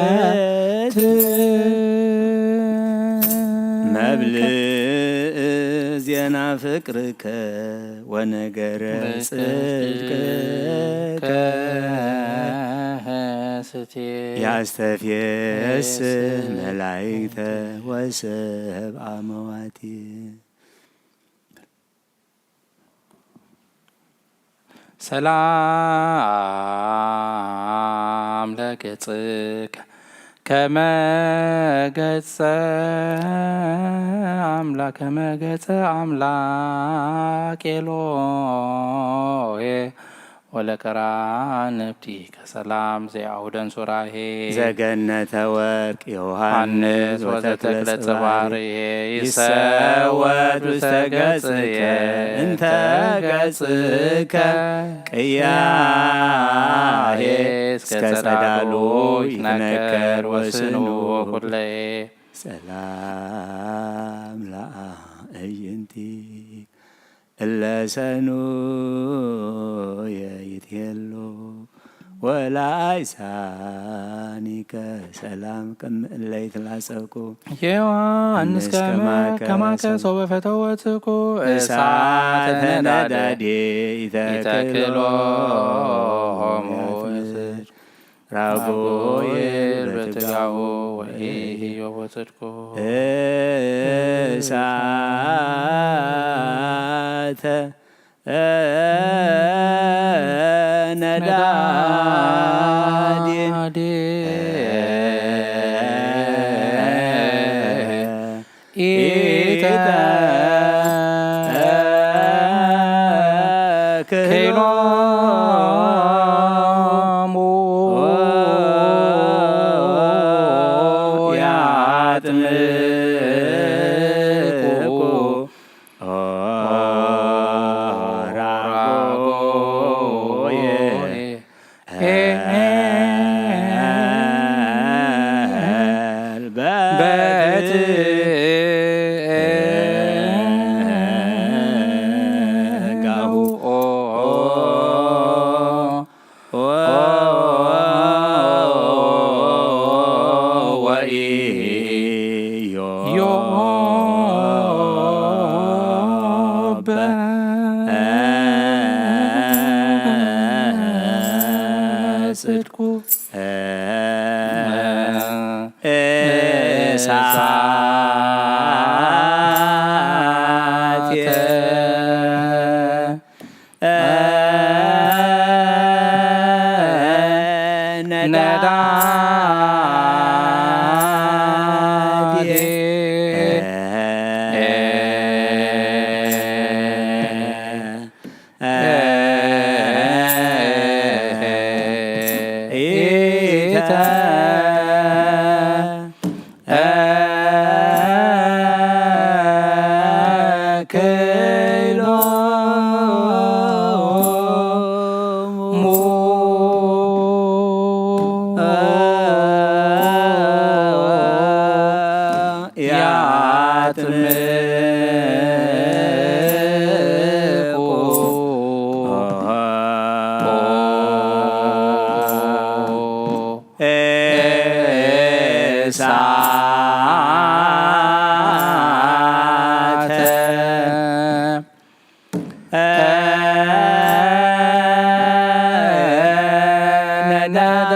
በረከት መብልዕ ዜና ፍቅርከ ወነገረ ጽድቅከ። ስቴ ያስተፍየስ መላእክተ ወሰብአ መዋቲ። ሰላም ለገጽከ ከመ ገጸ አምላክ፣ ከመ ገጸ አምላክ ኤሎሄ ወለቀራንብቲከ ሰላም። ዘአውደን ሱራሄ ዘገነተ ወርቅ ዮሐንስ ወዘተክለ ጽባርሄ ይሰወድ ውስተ ገጽከ እንተ ገጽከ ቅያሄ እስከ ጸዳሉ ይትነከር ወስኑ ኩለሄ። ሰላም ለአዕይንቲ እለ ሰኑየ ይትሄሎ ወለአይሳኒከ ሰላም ቅድሚ እለ ይትላጸቁ። ዮሐንስ ከመ ከማከ ሶበ ፈተወ ወጽቁ እሳተ ነዳዴ ይተክሎ ራጎይል በትጋሁ ወኢህዮ ወጽድቁ። እሳተ ነዳዲ ኢተክሎሙ ያጥምቁ ራጎየ ጽድቁ እሳት ነዳዴ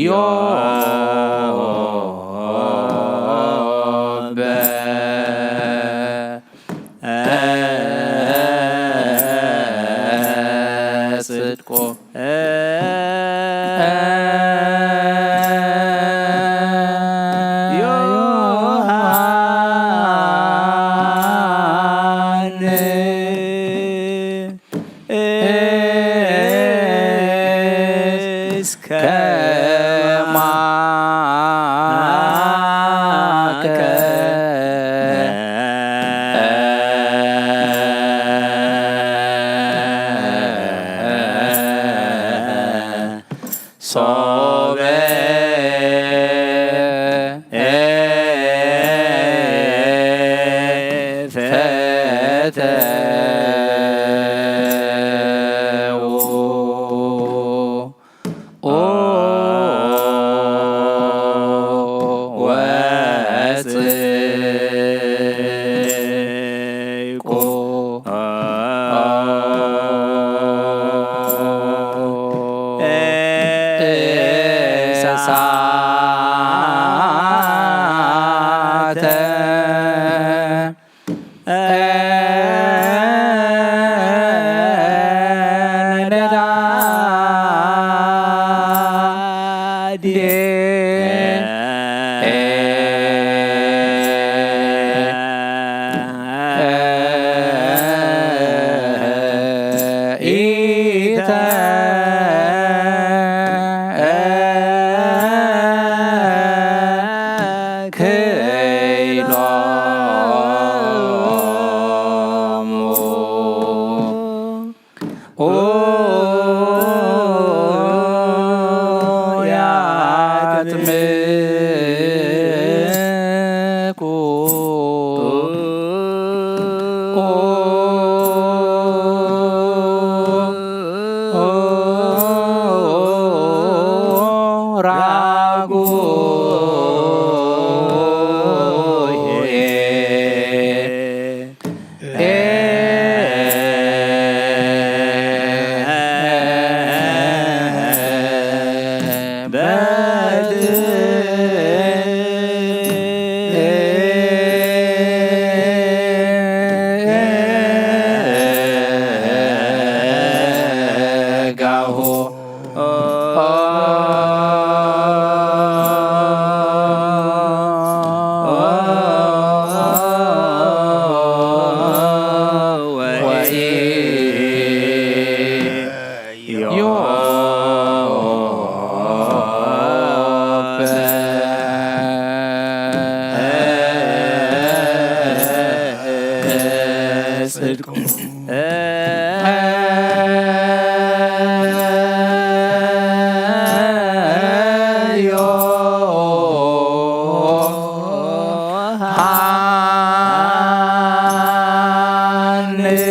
ዮበ ጽድቆ ዮሐንስ እስከ ማከ ሶበ ፈተው ወጽይቁ እሳተ ነዳዴ ኢተ ክይሎሙ ያጥምቁ ራጉ ጽድቁ ዮሐንስ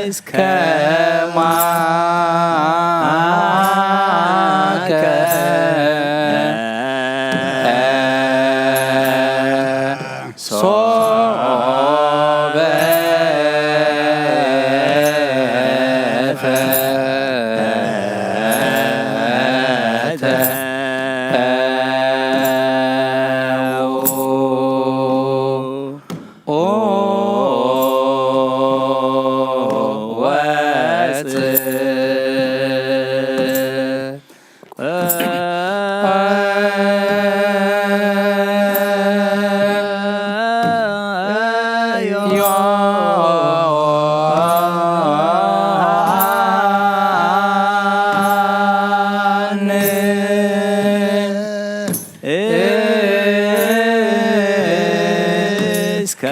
እስከ ማከ ሶበ ፈተው ወጽ እስከ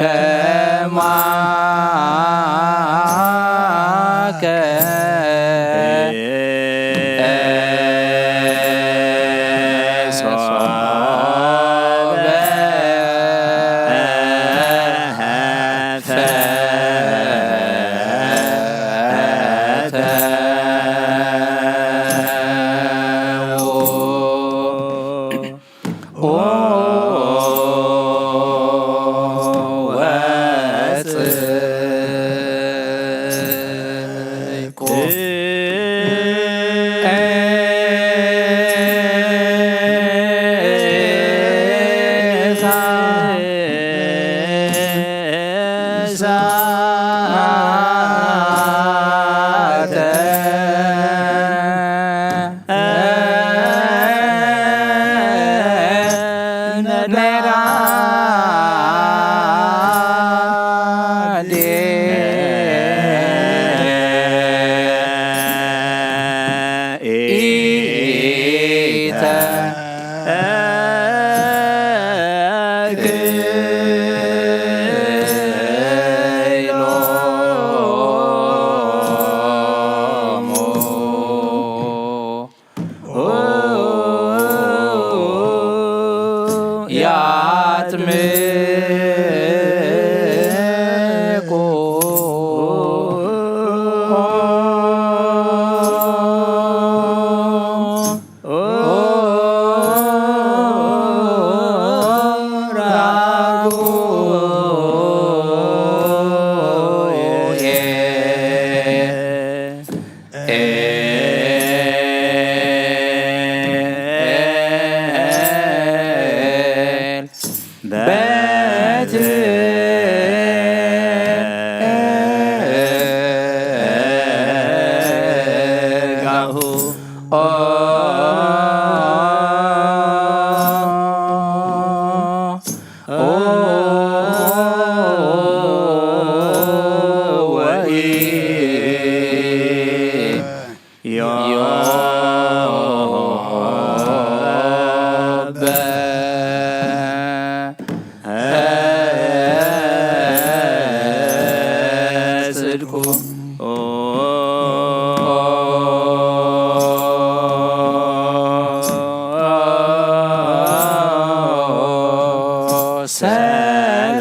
ማከ ሶበ ፈተው ወጽ ሳተ ነዳዴ ኢተ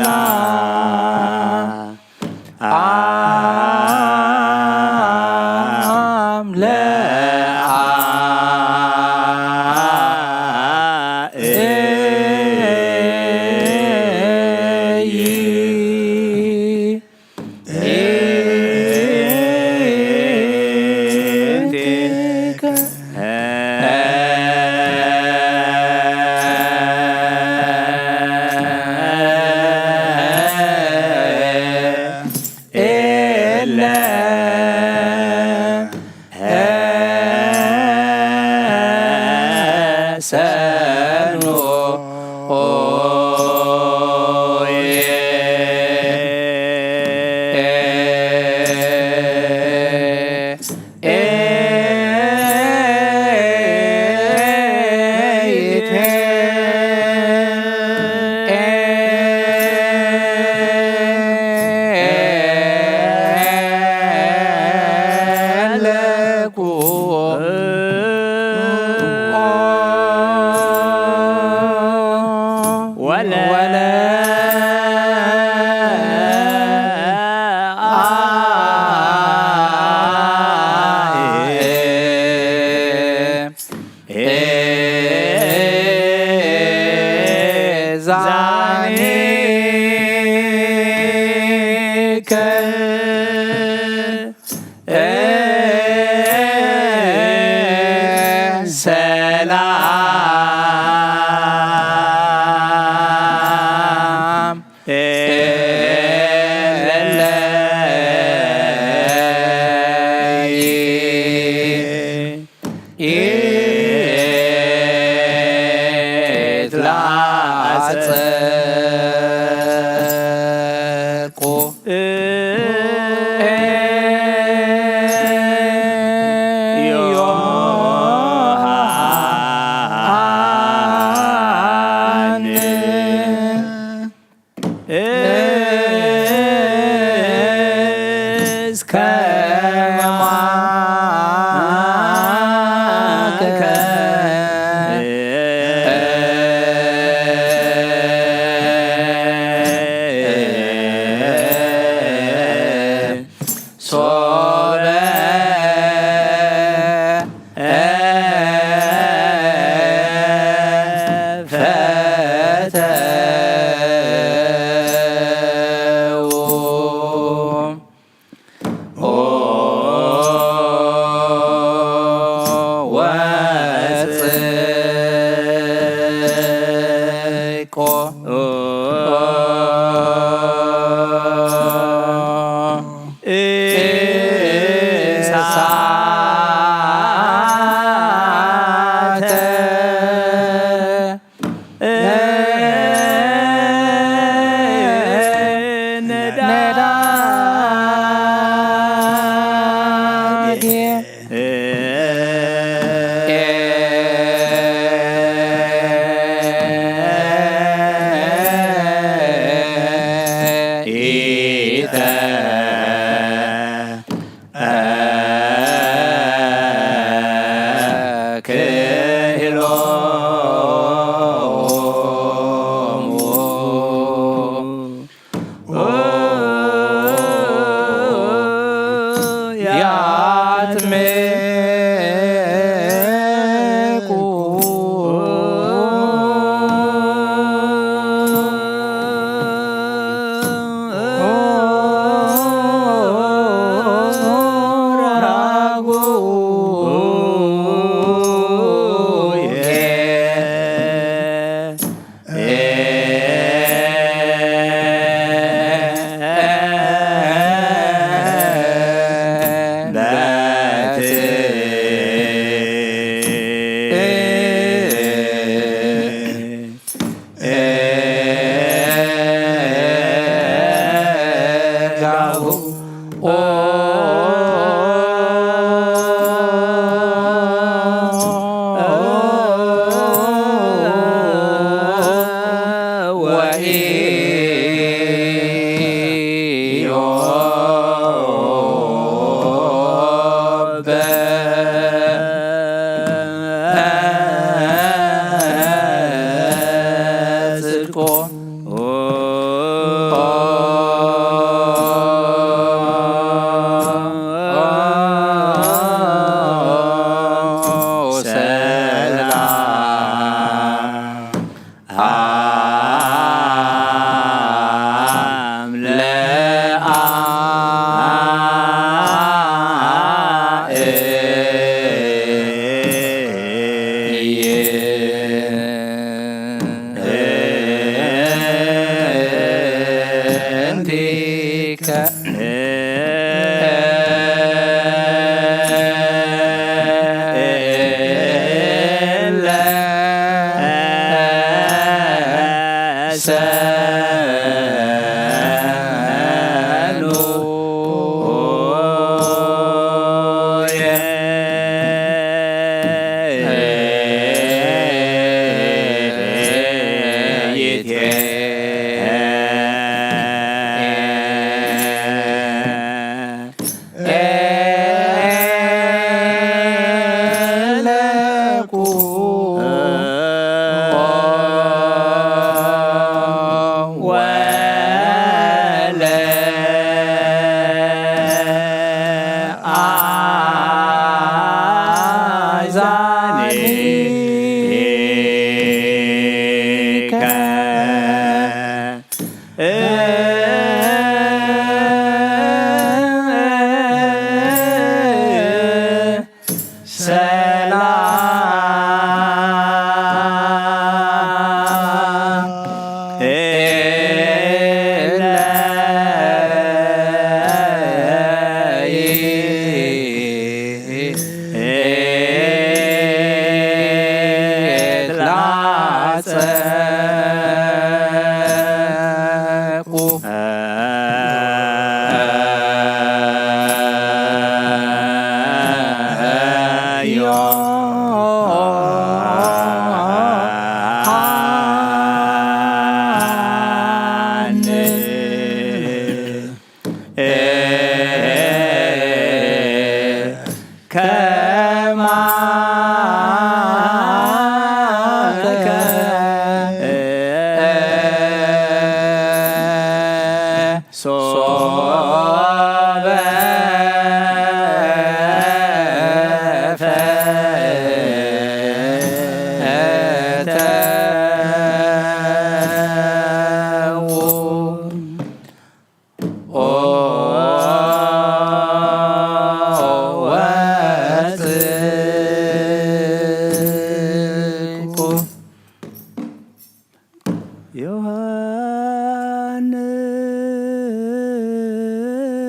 ሰላም ለአርአይ ነዳዴ ኢተ ክህሎሙ ያጥምቁ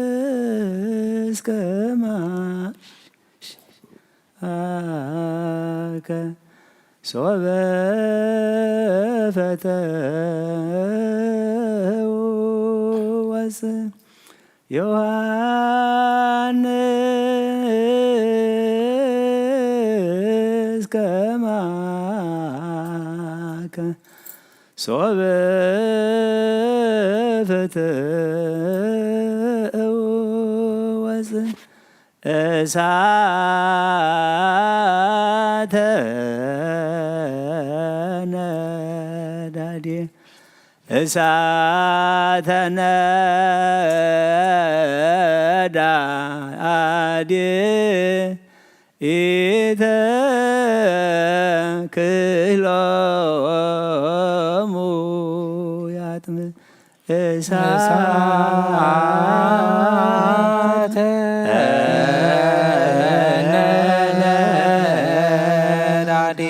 ዮሃንስ ከማ ኣከ ሶበ ፈተው ዮሐንስ ከማከ ሶበ ፈተው ወፅ እሳተ ነዳዴ እሳተ ነዳዴ ኢተክሎሙ ያጥምእ እሳተ ነዳዴ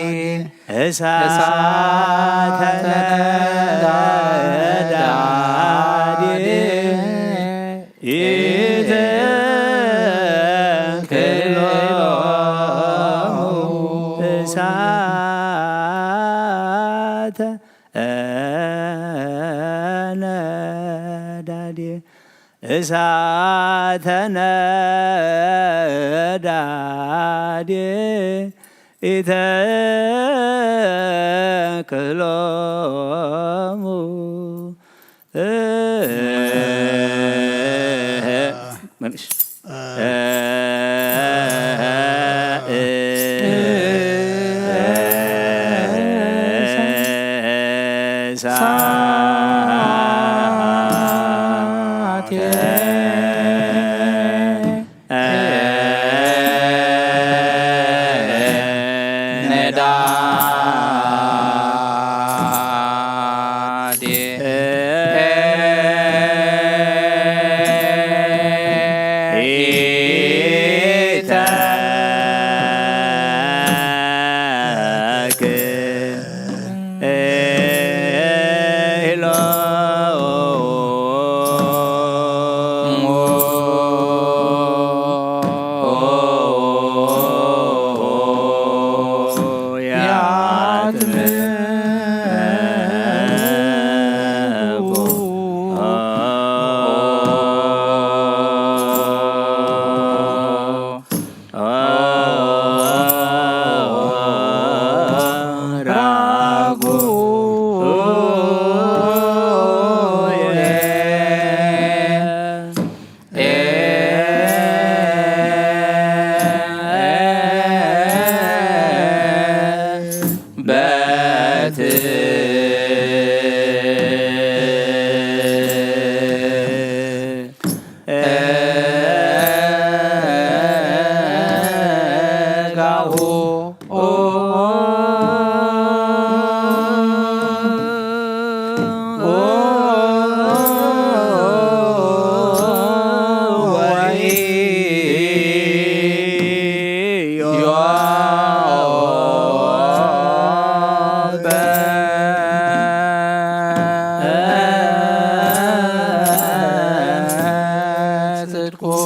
እሳተ ነዳዴ ኢተክሎሙ እሳተ ነዳዴ እሳተ ነዳዴ ኢተክሎሙ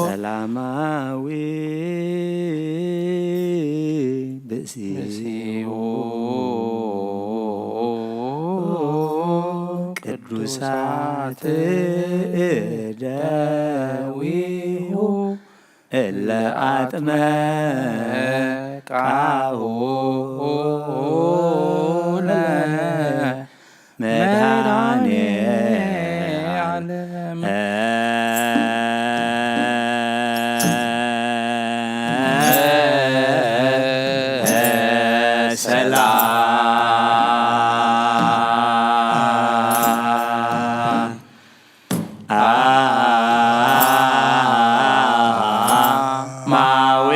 ሰላማዊ ብእሲኡ ቅዱሳት እደዊሁ እለ አጥመቃሁ ለመድኃኔ ዓለም። ሰላም አማዊ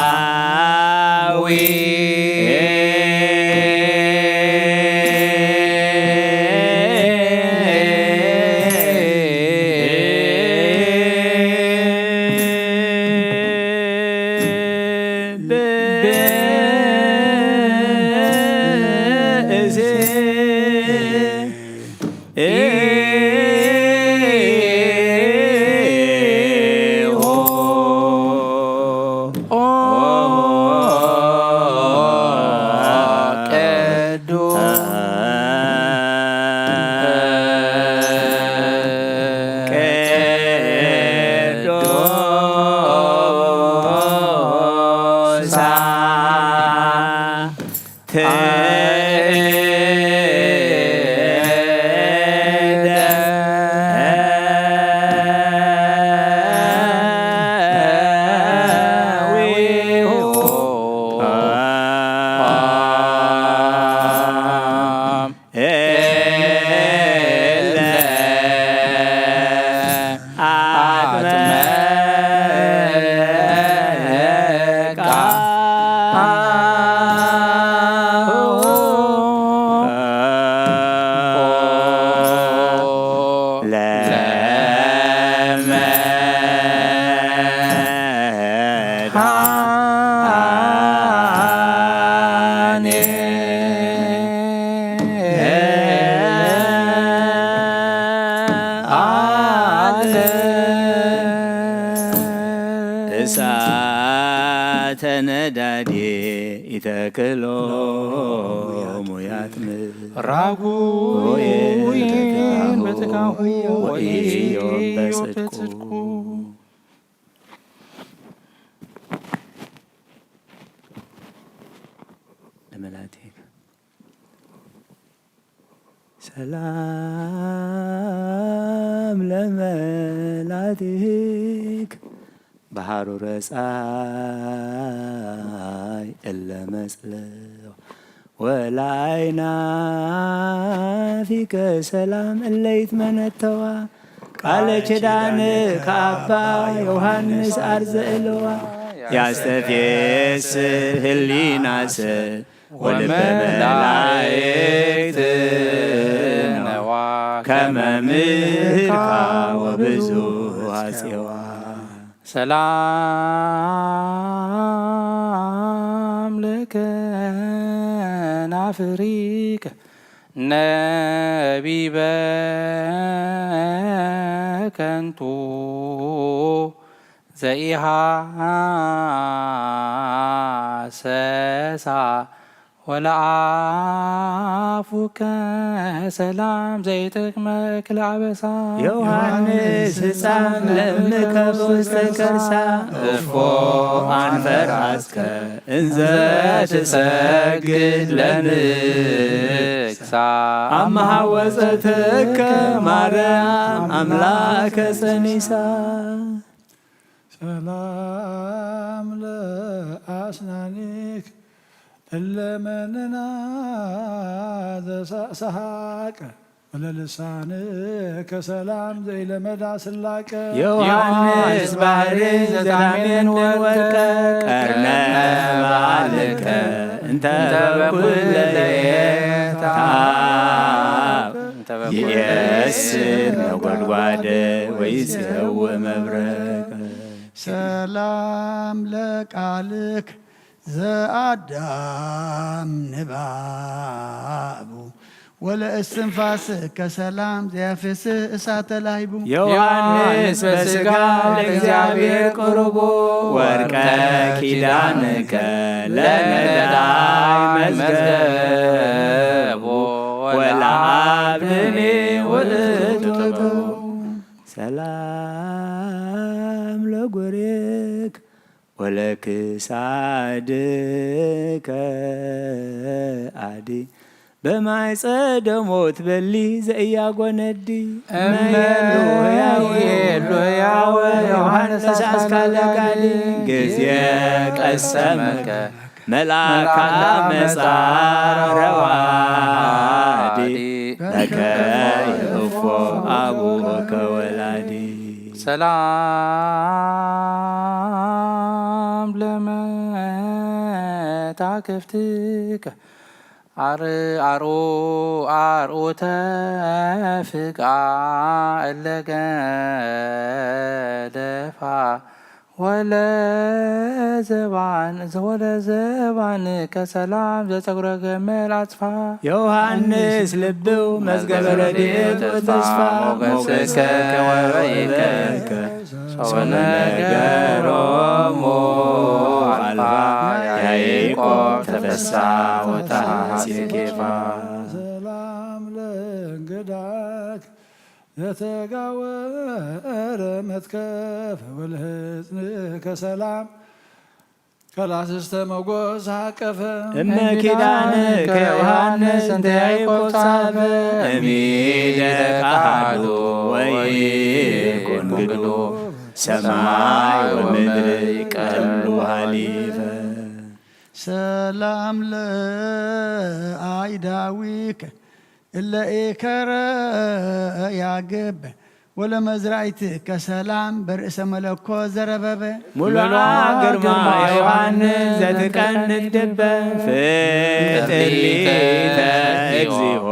ሰላማዊ ብእዜ እሳተ ነዳዴ ኢተክሎ ሙያት ምራጉ በትካሁ ወኢዮብ በጽድቁ። ለመላእክት ሰላም ለመላእክት በሃሩረ ጻይ እለ መጽለዋ ወላይናፊከ ሰላም እለ ይትመነተዋ ቃለ ኪዳን ከአባ ዮሐንስ አርዘ እለዋ ያስተፌስ ህሊናሰ ወልበ መላእክት ነዋ ከመ ምህርካ ወብዙ አጼዋ። ሰላም ለከናፍሪከ ነቢበ ከንቱ ዘኢሃሰሳ ወለአፉከ ሰላም ዘይጠቅመክ ለአበሳ። ዮሐንስ ህፃን ለእምከ በውስተ ከርሳ እፎ አንፈራስከ እንዘ ትሰግድ ለንግሳ። አመሃወፀትከ ማርያም አምላከ ጸኒሳ። ሰላም ለአስናኒክ እለ መነና ዘሰሐቀ ወለልሳንከ ሰላም ዘይለመዳ ስላቀ። ዮሐንስ ባህሪ ዘታሜን ወርቀ ቀርነ በዓልከ እንተ በኩለየታ ይእስር ነጎድጓደ ወይጽየው መብረቅ። ሰላም ለቃልክ ዘአዳም ንባቡ ወለእስትንፋስከ ሰላም ዘያፌስህ እሳተ ላህቡ። ዮሐንስ በስጋ ለእግዚአብሔር ቅሩቡ ወርቀ ኪዳንከ ለነዳይ መዝገቡ ወለአብ ንኔ ውእቱ ጥበቡ። ሰላም ለጎሬክ ወለክሳድከ አዲ በማይ ጸደሞት በሊ ዘእያጎነዲ። እመ ሉያዊ ሉያወ ዮሐንስ አስካለ ጋዲ ጊዜ ቀሰመከ መልአካ መጻ ረዋዲ። ከይእፎ ኣቡከ ወላዲ። ሰላም ለመታክፍትከ ኣርአሩ ኣርዑተ ፍቃ እለ ገደፋ ወለ ዘባን ወለ ዘባን ከሰላም ዘጸጉረ ገመል ኣጽፋ። ዮሃንስ ልብው መዝገበ ረድኤት ወተስፋ ሞገስከ ወበይከ ሰወነገሮሙ ኣልፋ ያዕቆብ ተፈሳ ወተሐሴ ኬፋ። ሰላም ለእንግዳክ ዘተጋወረ መትከፍ ወልህጽንከ ሰላም ከላስስተ መጎስ ሃቀፈ። እመ ኪዳን ከዮሃንስ እንተ ያዕቆብ ጻፈ። እምይእዜከ አሐዱ ወይኩን ግዱ ሰማይ ወምድር ይቀሉ ሀሊፈ። ሰላም ለአይዳዊከ እለ ኢከረ ያግብ ወለመዝራእትከ ሰላም በርእሰ መለኮ ዘረበበ። ሙሉአ ግርማ ዮሃንስ ዘትቀንት ድበ ፍጥሊተ እግዚኦ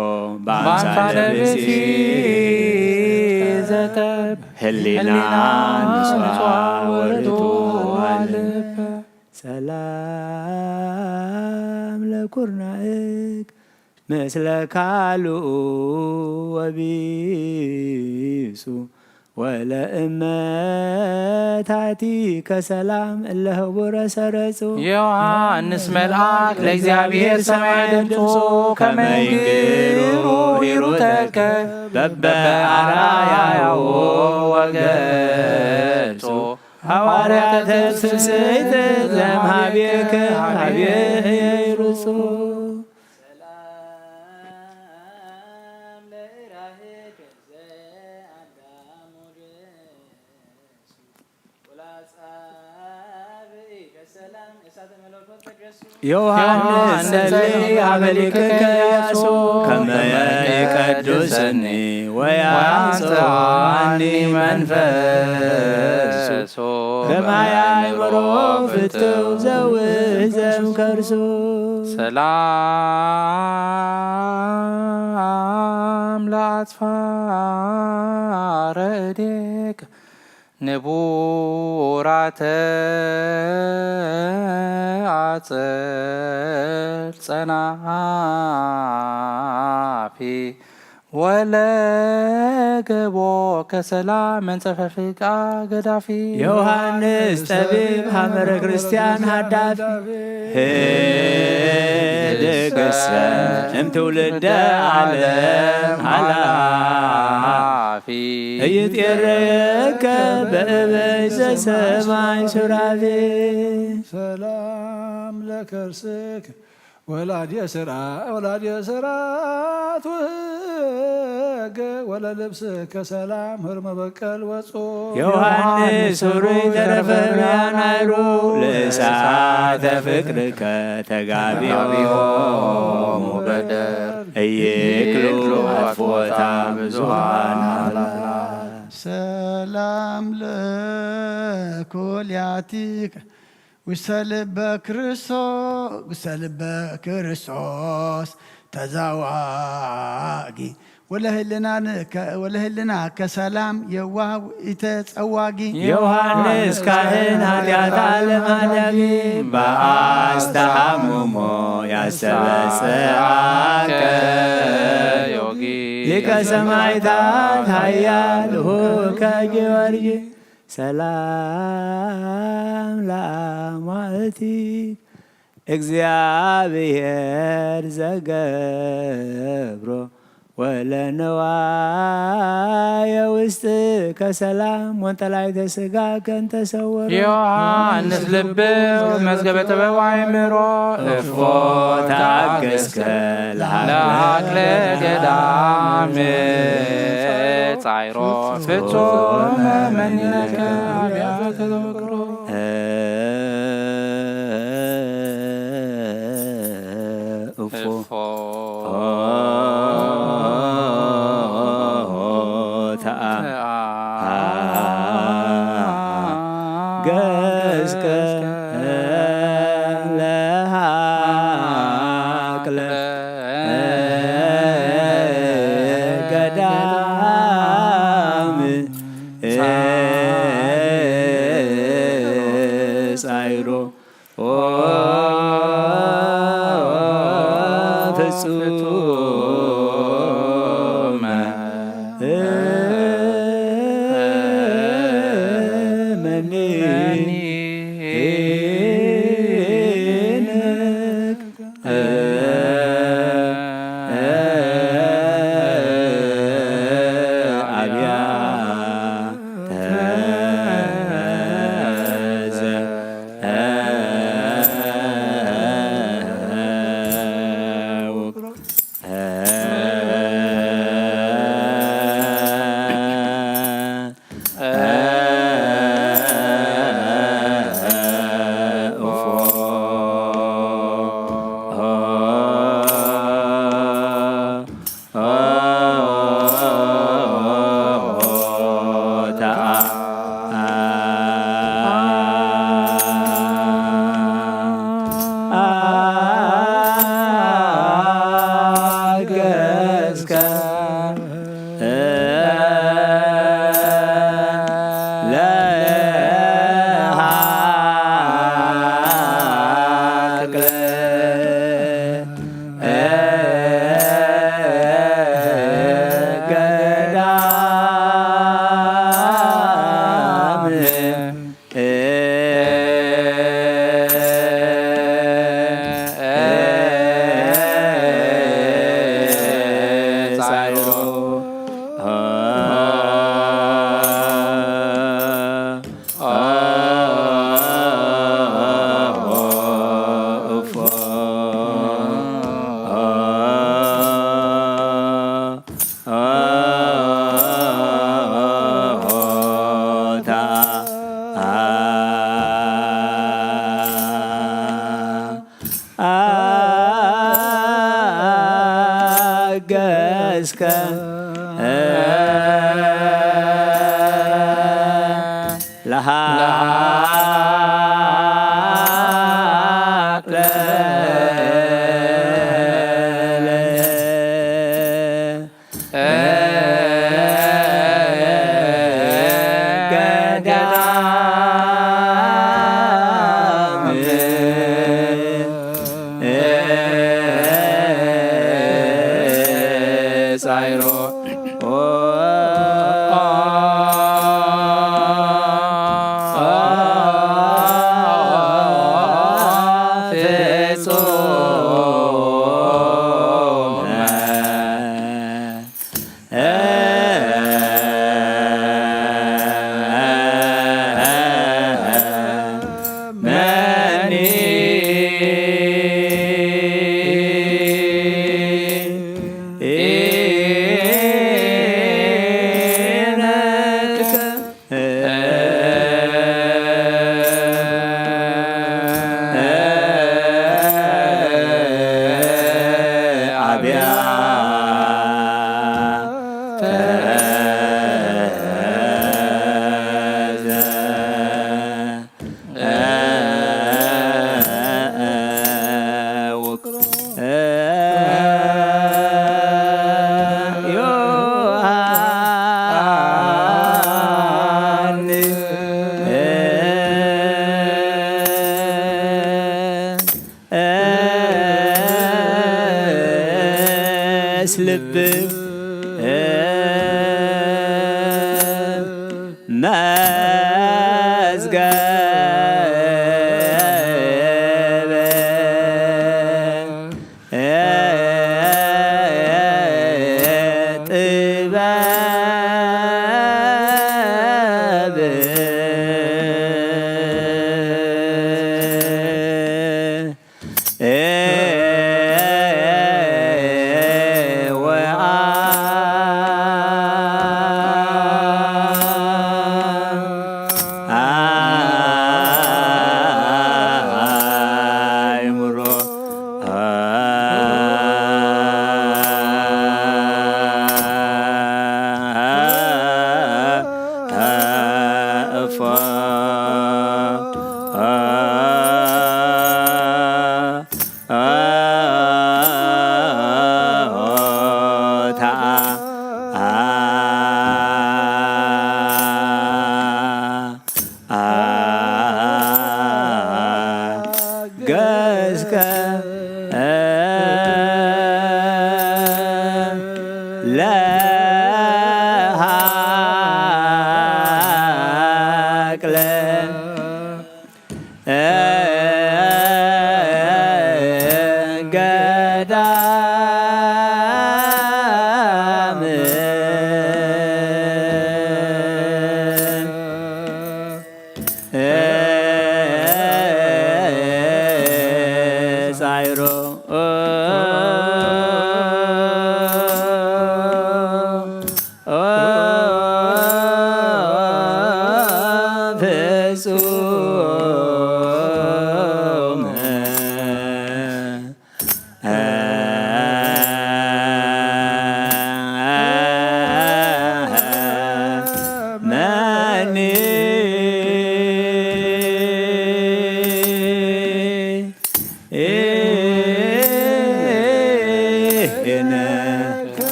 በአምሳለ ብእሲ ዘጠብ ህሊና ንጹሐ ወርቱ አልበ። ሰላም ለኩርናእክ ምስለ ካልኡ ወቢሱ ወለእመ ታቲከ ሰላም እለ ህቡረ ሰረጹ። ዮሃንስ መልአክ ለእግዚአብሔር ሰማይ ድምፁ ከመ ይንግሩ ሂሩተከ በበአራያሁ ወገጹ ሐዋርያተ ትስብእት ዘምሃቤከ ሀቤ ይሩጹ። ሰላም ለእራህከ ዘአዳም ወርእሱ ወለአጻብዕከ ሰላም እሳተ መለኮት ተገሱ። ዮሐንስ ጸሊ ሀበ ሊቅከ ኢያሱ ከመ ይቀድሰኒ ወያንጽሐኒ መንፈሱ ከማይ አእምሮ ፍትው ዘውእ ዘምከርሱ። ሰላም ለአጽፋረ እዴከ ንቡራተ አጽል ጸናፊ ወለገቦ ከሰላ መንጸፈ ፍቃ ገዳፊ። ዮሐንስ ጠቢብ ሐመረ ክርስቲያን ሃዳፊ ህድግሰ እምትውልደ ዓለም ኃላፊ እይትኤረየከ በእበይ ዘሰማይ ሱራፌ። ሰላም ለከርስክ ወላድየ ስራ ወላድየ ስራት ውህገ ወለልብስከ ሰላም ህርመ በቀል ወጹ። ዮሐንስ ሱሩይ ተረፈ ቢያናይሩ ለእሳተ ፍቅርከ ተጋቢዮሙ በደር እይክሉ አጥፎታ ብዙሃን አላ። ሰላም ለኩልያቲከ ውስተ ልበ ክርስቶስ ውስተ ልበ ክርስቶስ ተዛዋጊ ወለህልናከ ሰላም የዋህ ኢተጸዋጊ። ዮሐንስ ካህን ኃጢአት ዓለም አዳጊ በአስተሐምሞ ያስተበጽአከ ዮጊ ሊቀ ሰማዕታት ኃያል ኆከ ጊዮርጊስ። ሰላም ለአማእቲክ እግዚአብሔር ዘገብሮ ወለነዋየ ውስጥከ ሰላም ወንጠላይተ ሥጋ ከንተሰወሮ። ዮሐንስ ልብ መዝገበ ጥበብ አእምሮ እፎ ታገስከ ለሃክለ ገዳም ጻይሮ ፍጹም መኒነከ አብያተ ተዘክሮ። እፎ እፎ ገዳም ጻይሮ ፍጹመ መኒ ኣገዝከ ለሃ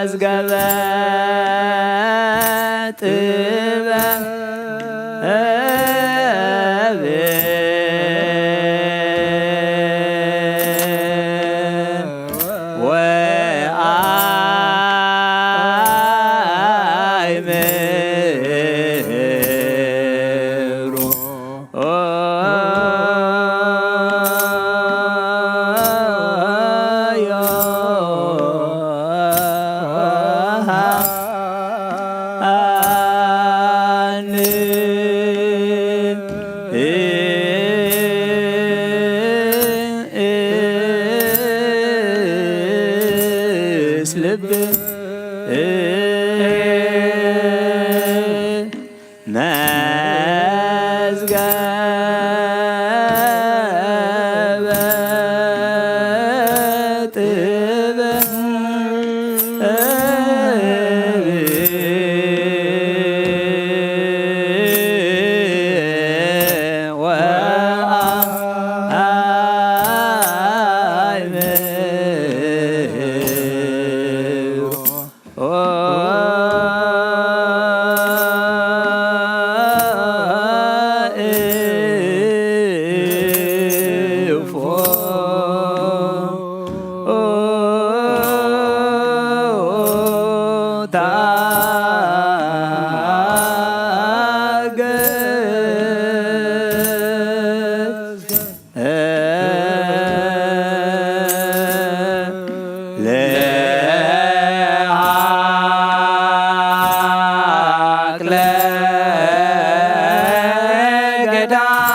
መዝገበ ጥበብ ወአእምሮ መዝገበ ጥበብ ወአእምሮ ለአክለ ገዳም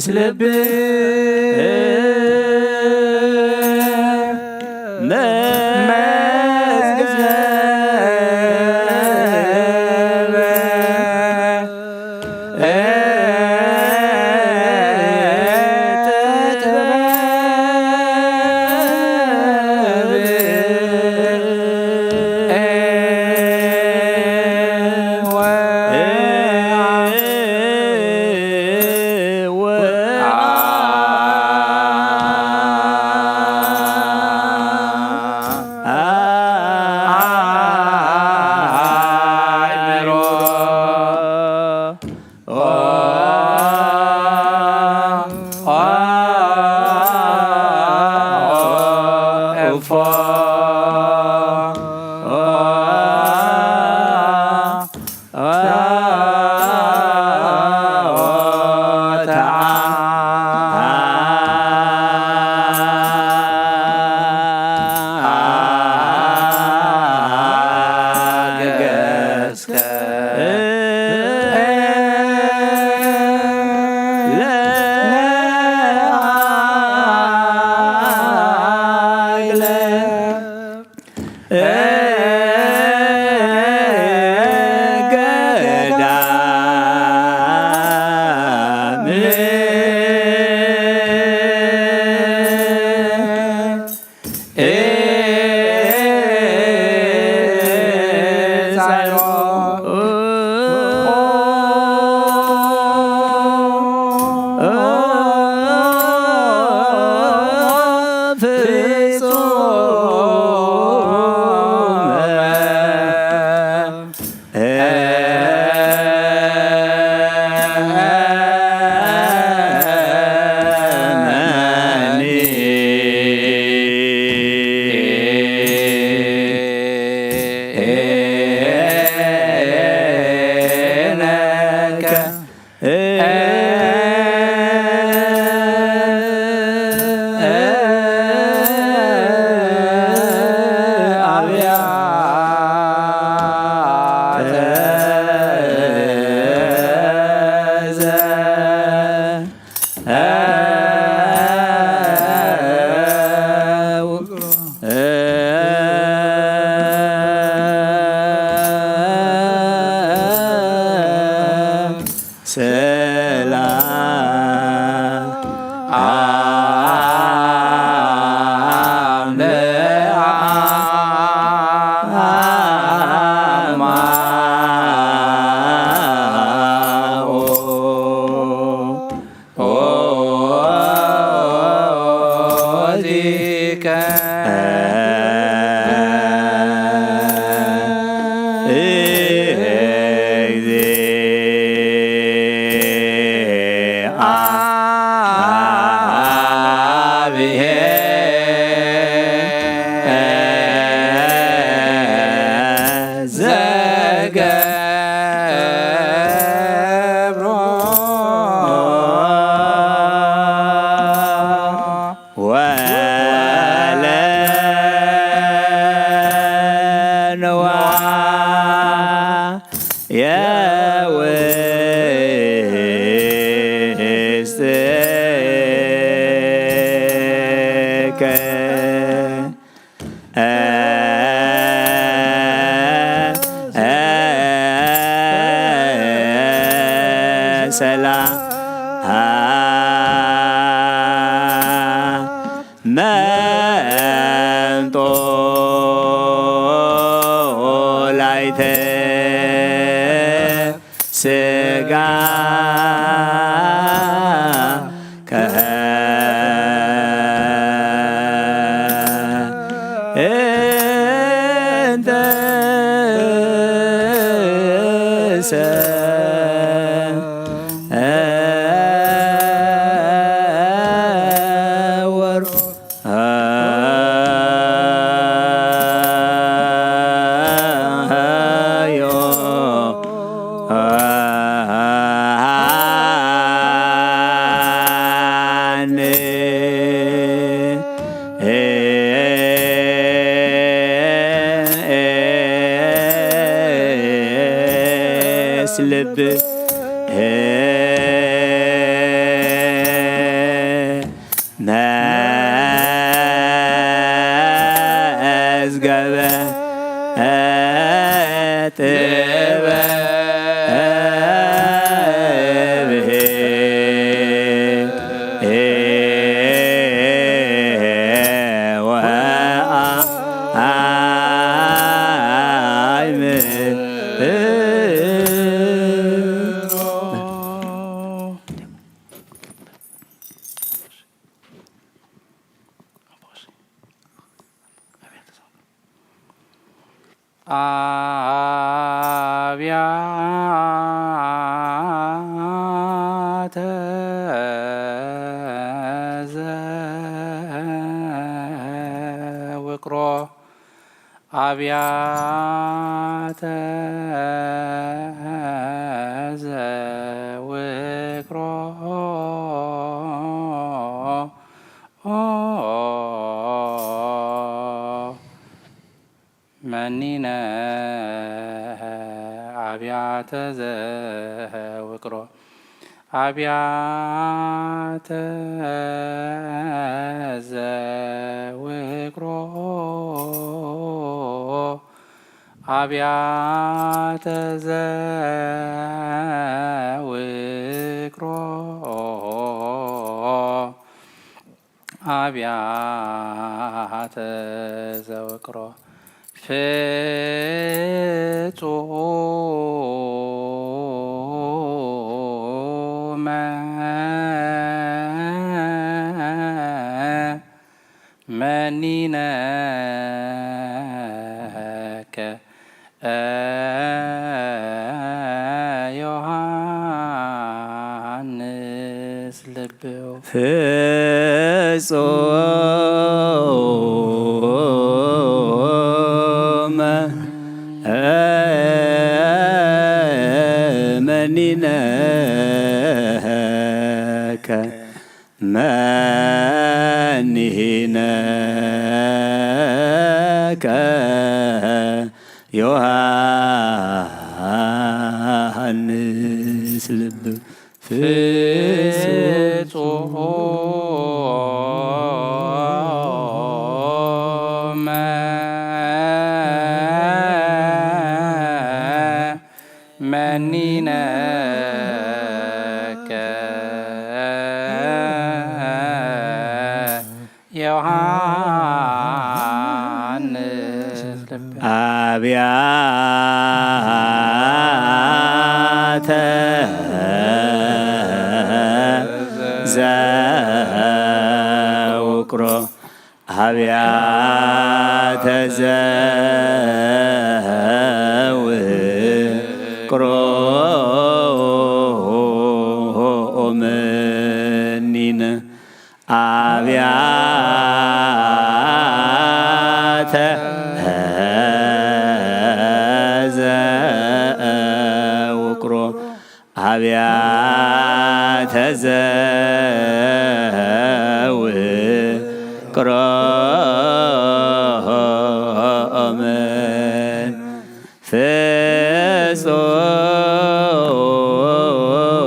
ልብ ልብ ኣብያተ ዘውቅሮ ኣብያተ ዘውቅሮ መኒነ ኣብያተ ዘውቅሮ ኣብያተ ዘውቅሮ ኣብያተ ዘውቅሮ ኣብያተ ዘውቅሮ ፍጹመ መኒነከ ዮሃንስ ልብው ፍጹመ መኒነከ መኒነከ ዮሃንስ ልብ ፍጹመ መኒነከ ዮሃንስ ልብ ኣብያተ ዘውቅሮ ኣብያተ ዘውቅሮ መኒነ ኣብያተ ዘውቅሮ ኣብያተ ዘውቅሮ መን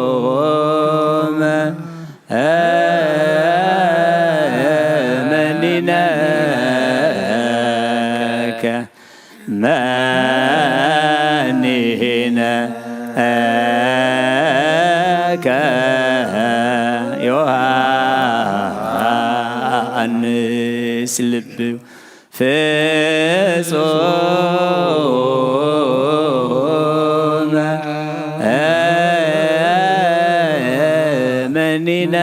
ፍጹም መኒነከ መኒነከ ዮሃንስ ልብ ፍጹም መኒነ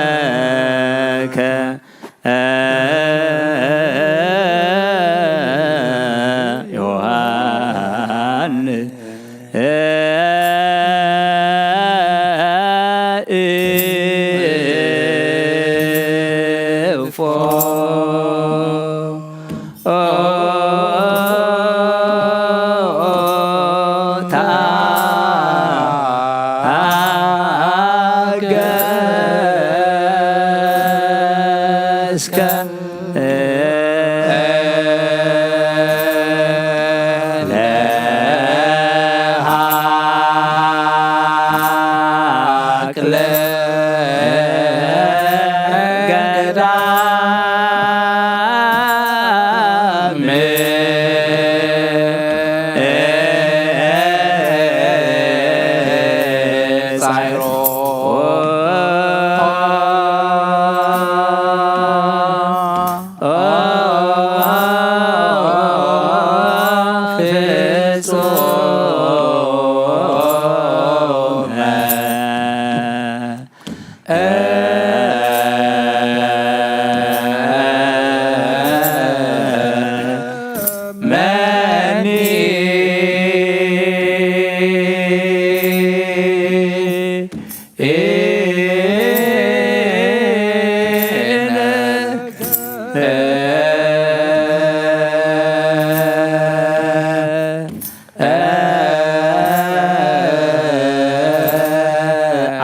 መኒነከ ዮሐንስ እፎ ታገስከ ለሃቅለ ገዳም ጻይሮ ፍጹም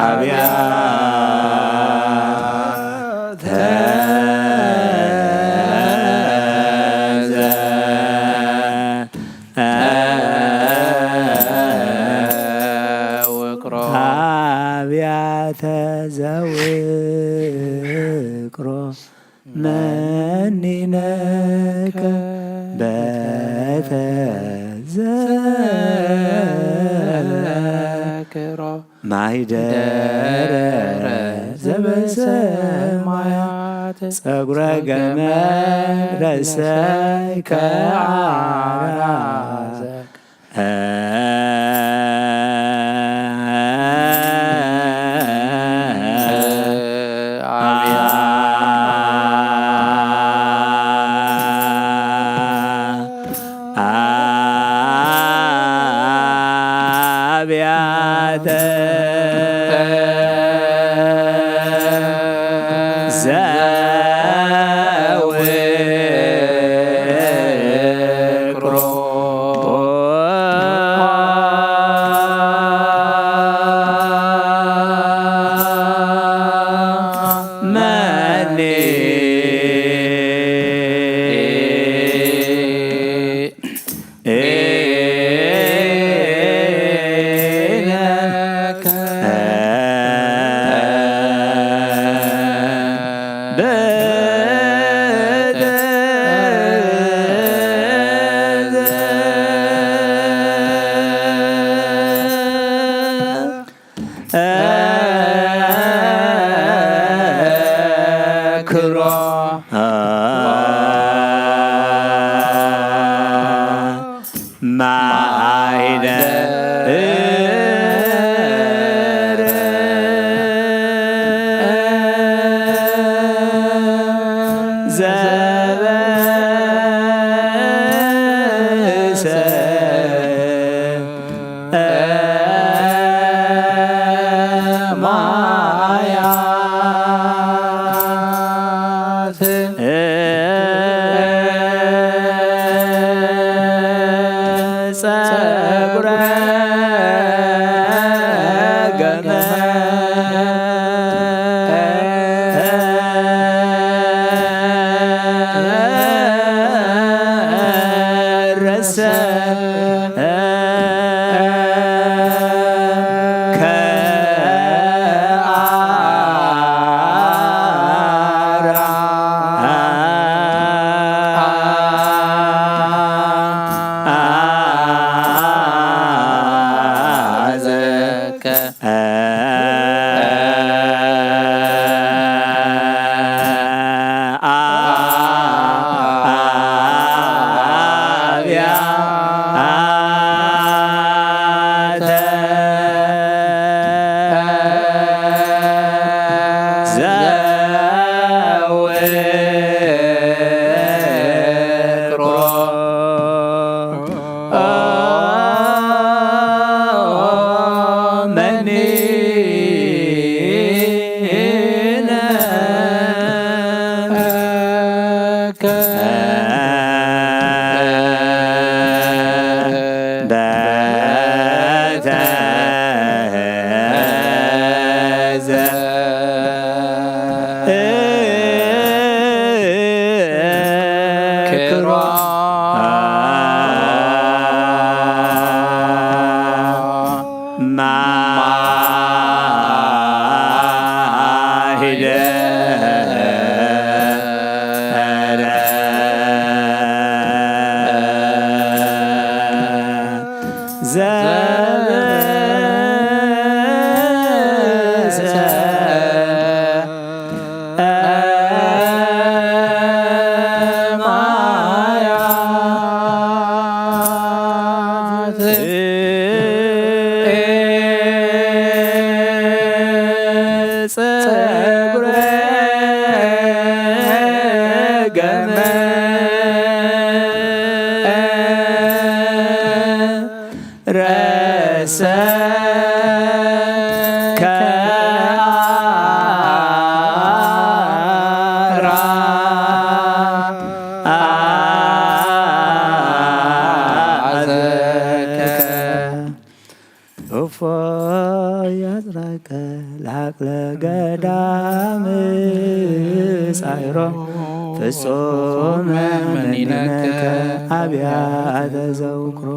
ኣብያተ ዘውቅሮ። ኣብያተ ዘውቅሮ መኒነከ በተ ዘክሮ። ማሂደረ ዘበሰማያት ጸጉረ ገመል ረሰይከ ዓራዘክ። ኣብያተ ዘውቅሮ። መኒ ክሮ ማይደ ዘበሰ ማያት ጸጉረ ገመ ረሰ ፍጹም መኒነከ ኣብያተ ዘውክሮ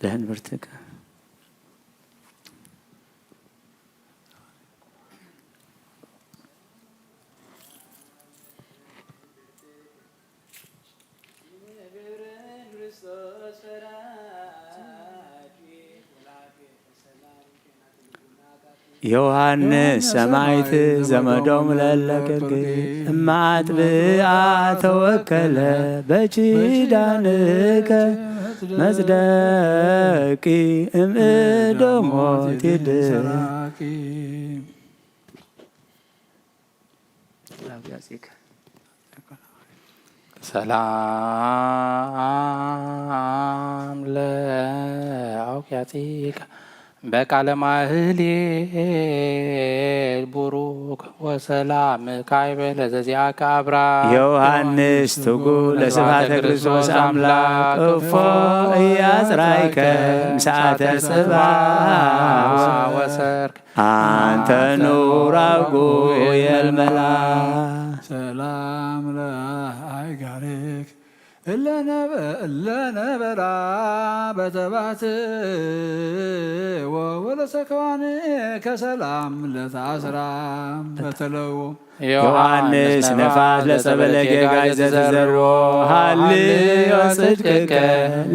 ለህንብርትከ። ዮሃንስ ሰማዕት ዘመዶም ለለ ቅርቂ እማጥብኣ ተወከለ በኪዳንከ መጽደቂ እምእዶሞት ይድሰራቂ። ሰላም ለአውቅያቲከ በቃለ ማህሌት ቡሩክ ወሰላም ካይበ ለዘዚአከ አብራ። ዮሐንስ ትጉ ለስብሐተ ክርስቶስ አምላክ እፎ እያጽራይከ ምሳተ ጽባ ወሰርክ አንተ ኑር አጉ የልመላ። ሰላም ለአይጋሪክ እለ ነበ-፣ እለ ነበራ በተባህት ወ-፣ ወለሰከዋን ከሰላም ለተአስራ በተለው። ዮሐንስ ነፋስ ለጸበለ ጌጋይ ዘተዘርዎ ሃልዮ ጽድቅከ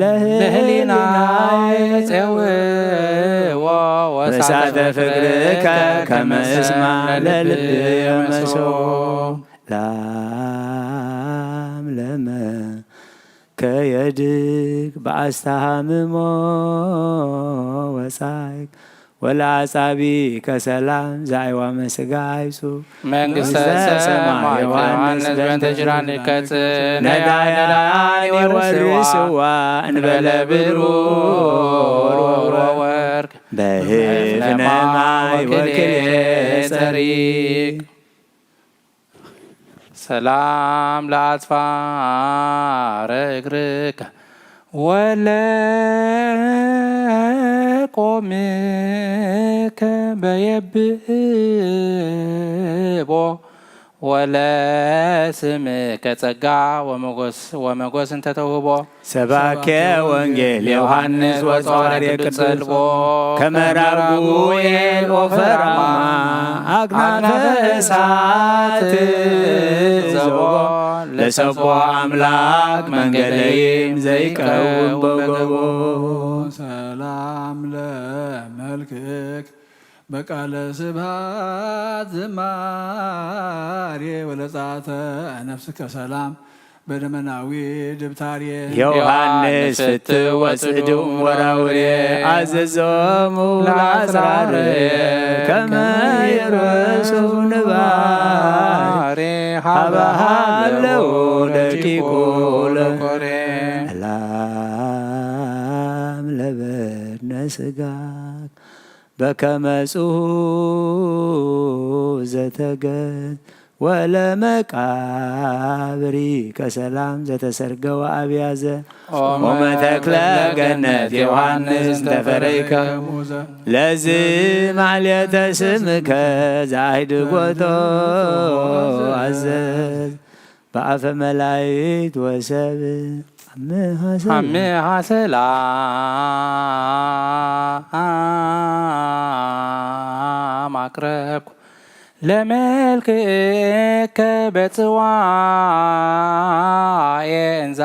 ለህሊናይ ጼውዎ ወሳተ ፍቅርከ ከመስማ ለልብ የመሶ። ላም ለመ ከየድግ በአስተሃምሞ ወጻይክ ወለአጻቢ ከሰላም ዛይዋ መስጋ አይሱ መንግስተ መንግስተ ሰማይ ሰማይ ዮሐንስ ዮሐንስ በእንተ በእንተ ጅራን ጅራን ይከጽእ ነዳያን ነዳያን ይወርስዋ ይወርስዋ እንበለ ብሩር ወወርቅ በህፍነ ማይ ወክልኤ ጸሪቅ። ሰላም ለአጽፋረ እግርከ ወለቆምከ በየብቦ ወለስምከ ጸጋ ወመጎስ፣ ወመጎስ እንተ ተውህቦ። ሰባኬ ወንጌል ዮሐንስ ወጸዋርየ ቅዱስ ጽልቦ ከመ ራጉኤል ኦፈራማ አክናፈ እሳት ዘቦ ለሰቦ አምላክ መንገለይም ዘይቀውም በገቦ። ሰላም ለመልክክ በቃለ ስብሐት ዝማሬ ወለጻተ ነፍስከ ሰላም በደመናዊ ድብታሬ። ዮሐንስ ፍትው ወጽዱም ወራውሬ አዘዞሙ ለአጽራር ከመ ይርሱ ንባሬ ሀበ ሀለው ደቂቁ ለኮሬ። ሰላም ለበድነ ስጋክ በከመ ጽሑፍ ዘተገዝ ወለመቃብሪ ከሰላም ዘተሰርገወ አብያዘ ኦመ ተክለ ገነት ዮሐንስ እንተፈረይከ ሙዘ። ለዝ ማሕሌተ ስምከ ዘአይድጎቶ አዘዝ በአፈ መላይት ወሰብ አምሃ ሰላም። አምሃ ሰላም አቅረብኩ ለመልክከ በጽዋኤ እንዘ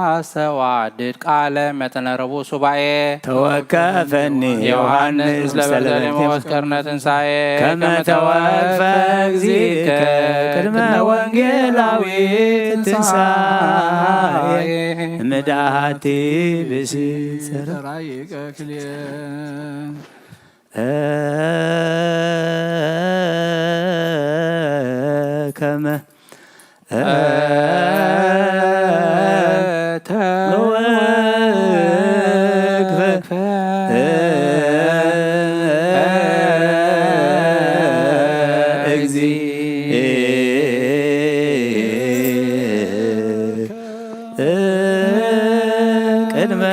አስተዋድድ ቃለ መጠነ ረቡዕ ሱባኤ። ተወከፈኒ ዮሐንስ ዮሐንስ ምስለ ምስለ በደለ ሞት ሞት ቀርነ ትንሳኤ ከመ ከመ ተወክፈ ተወክፈ እግዚእከ እግዚእከ ቅድመ ቅድመ ወንጌላዊ ወንጌላዊ ትንሳኤ ትንሳኤ። እምድሃቲ ብእሲ ሰራይቀ ክልኤ። ከመ ተወክፈ እግዚእ ቅድመ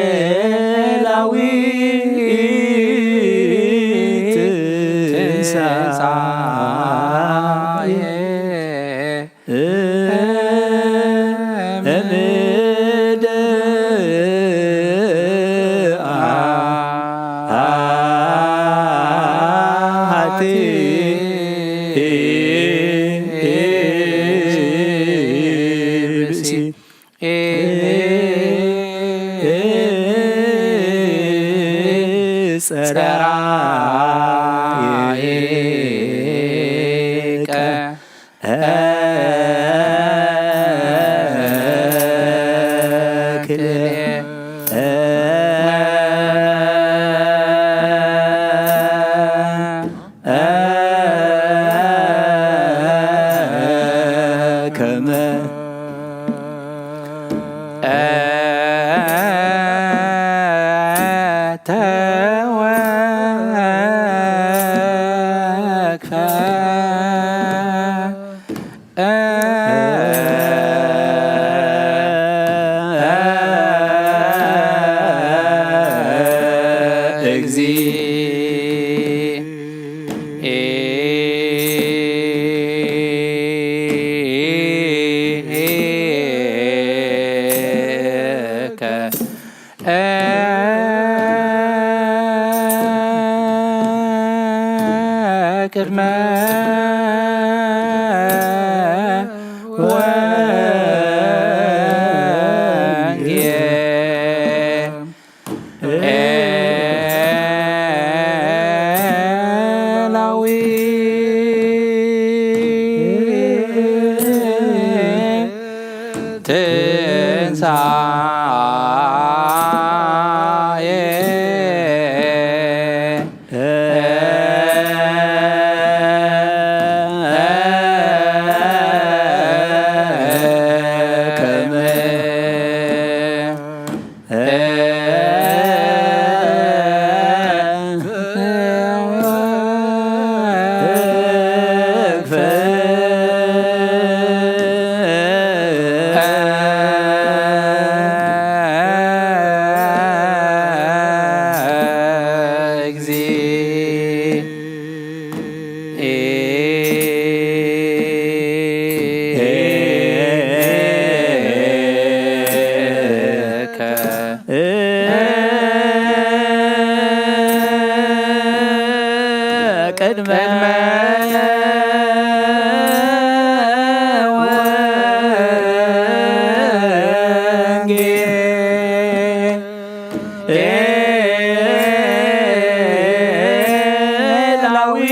ወንጌላዊ ትንሳኤ እምድኣት ብእሲ ጸራይቀ ከመ ተወክፈ እግዚእከ ቅድመ ወንጌላዊ ትንሳኤ ከመ ቅድመ ወንጌል ላዊ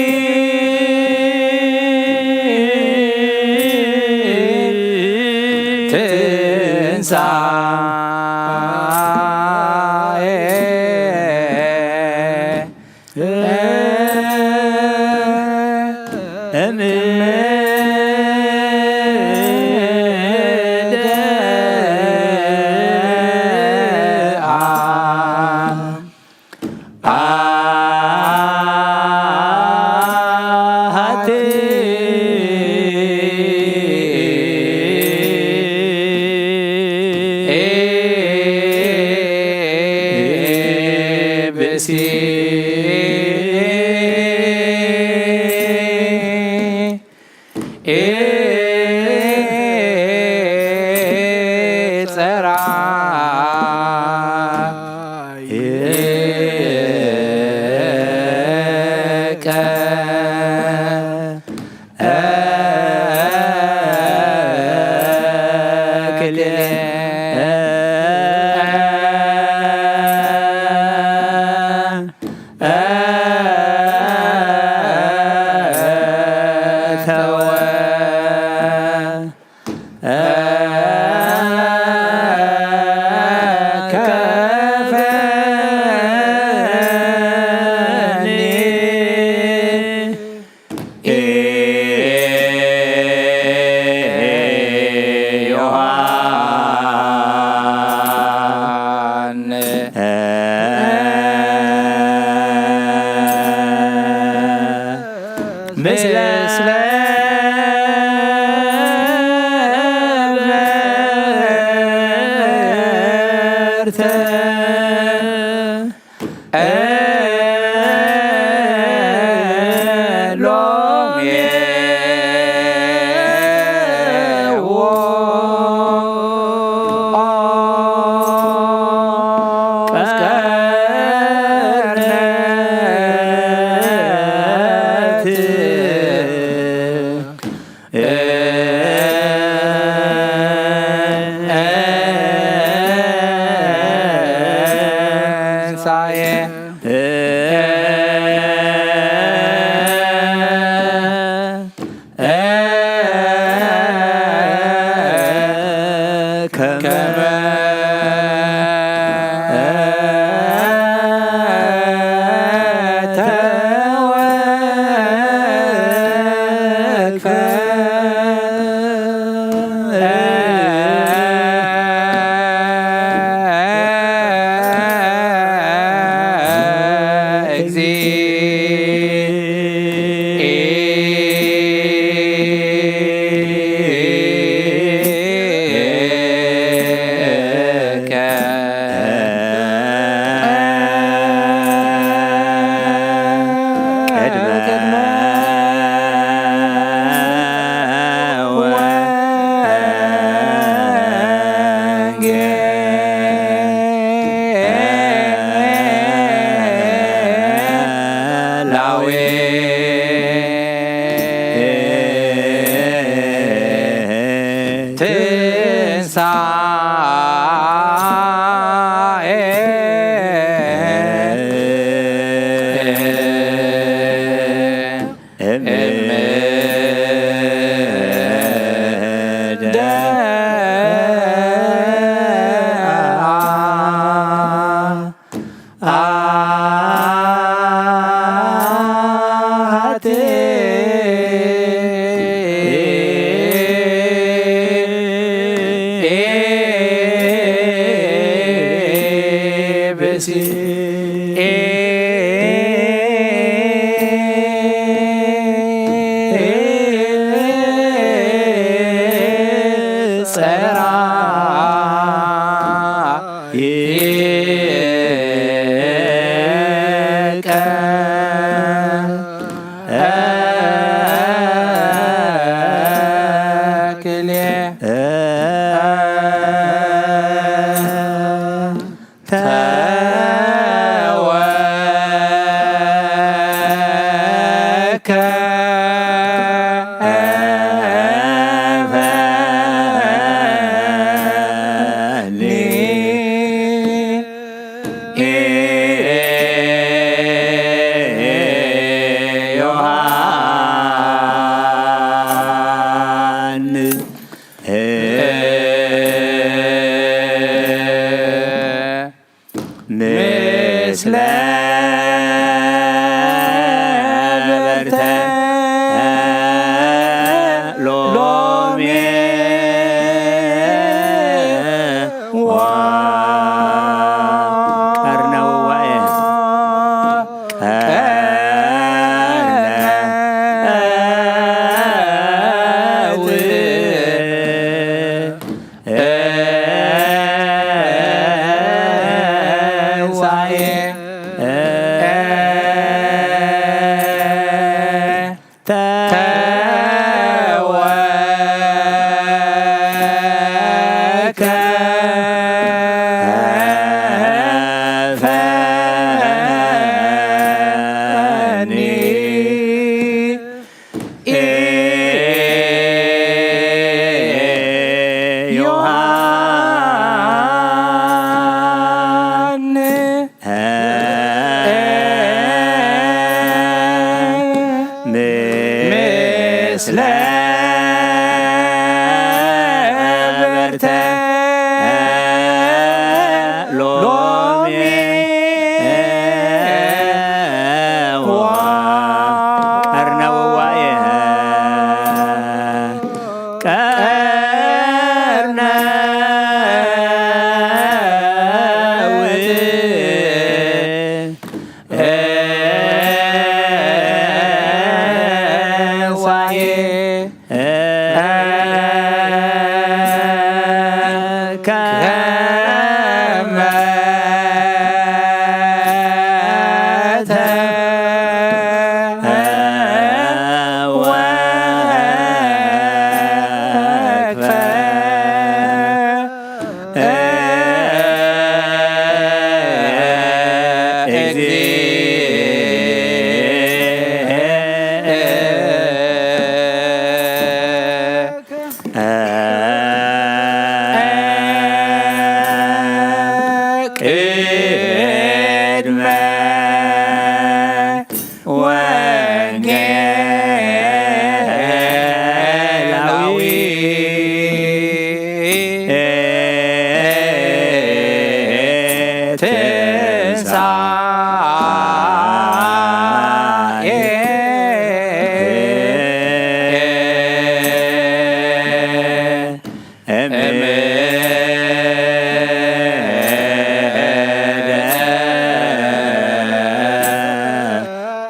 ትንሳኤ እምድኣ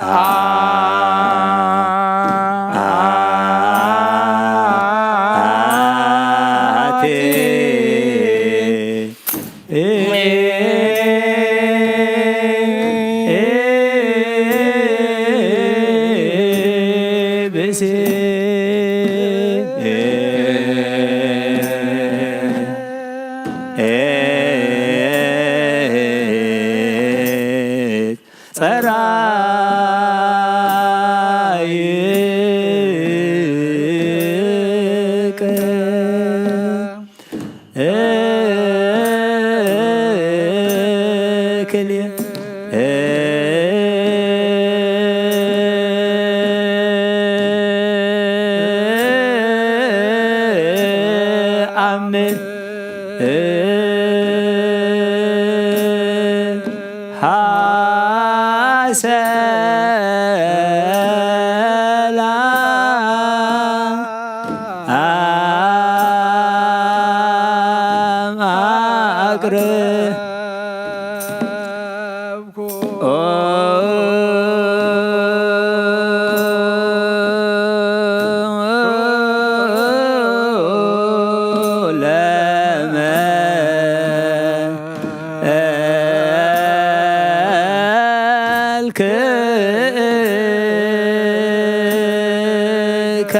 አ- አ- አቴ ብእሴ ጸራይቅ ክልኤ አምን ሐሰላ አቅርብ ለመልክከ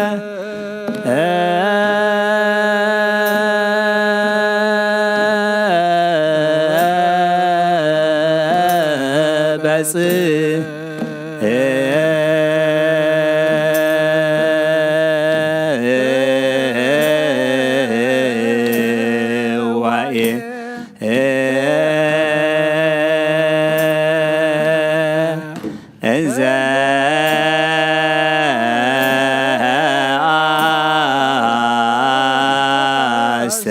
በጽዋኤ እንዘ አስተ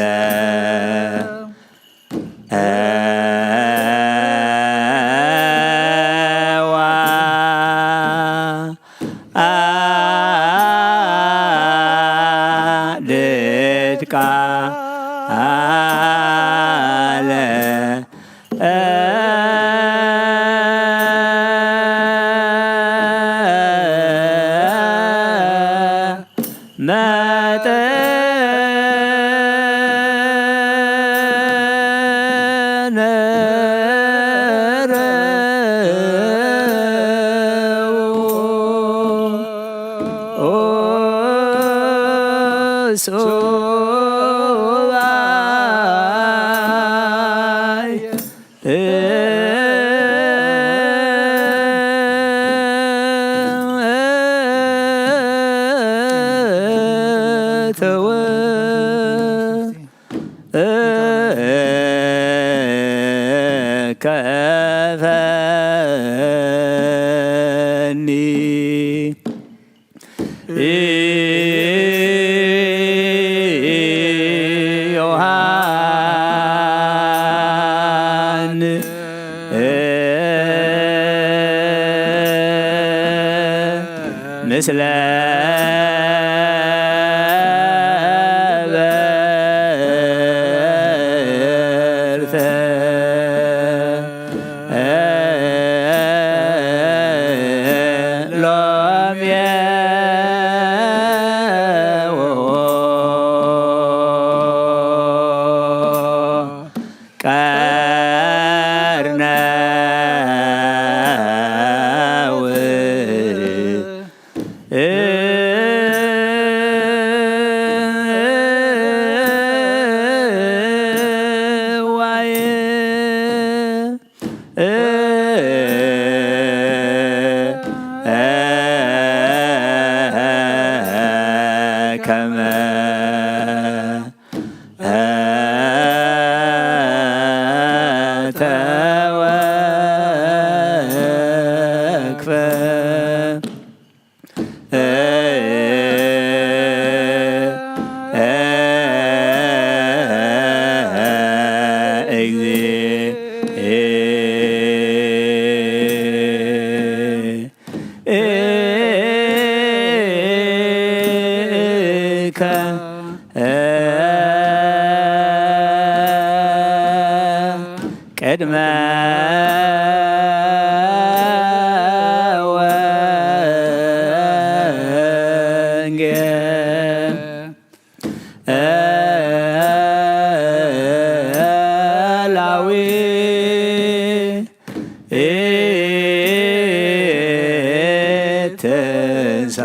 ትንሳኤ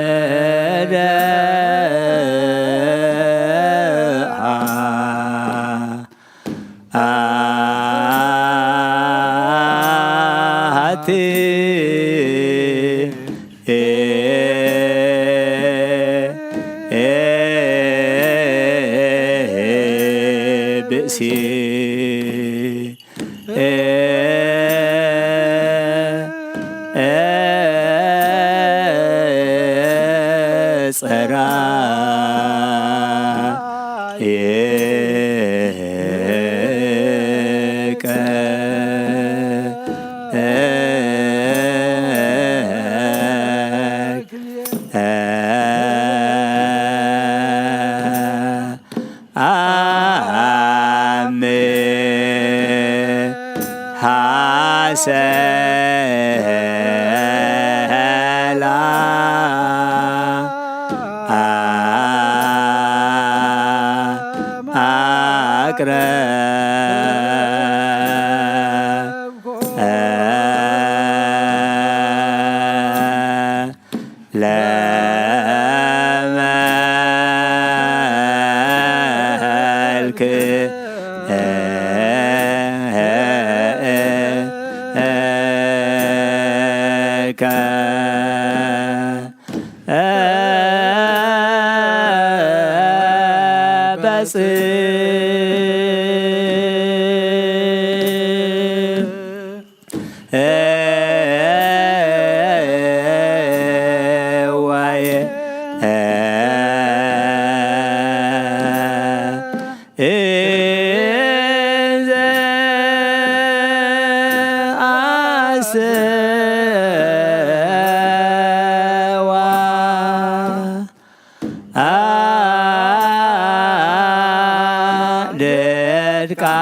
እምድሃ አሐቲ ብእሲ ጸራይከ አሜ ሐሰላ አቅረብኮ ለመልክ በጽ ዋየ እንዘ አስዋ አደድ ቃለ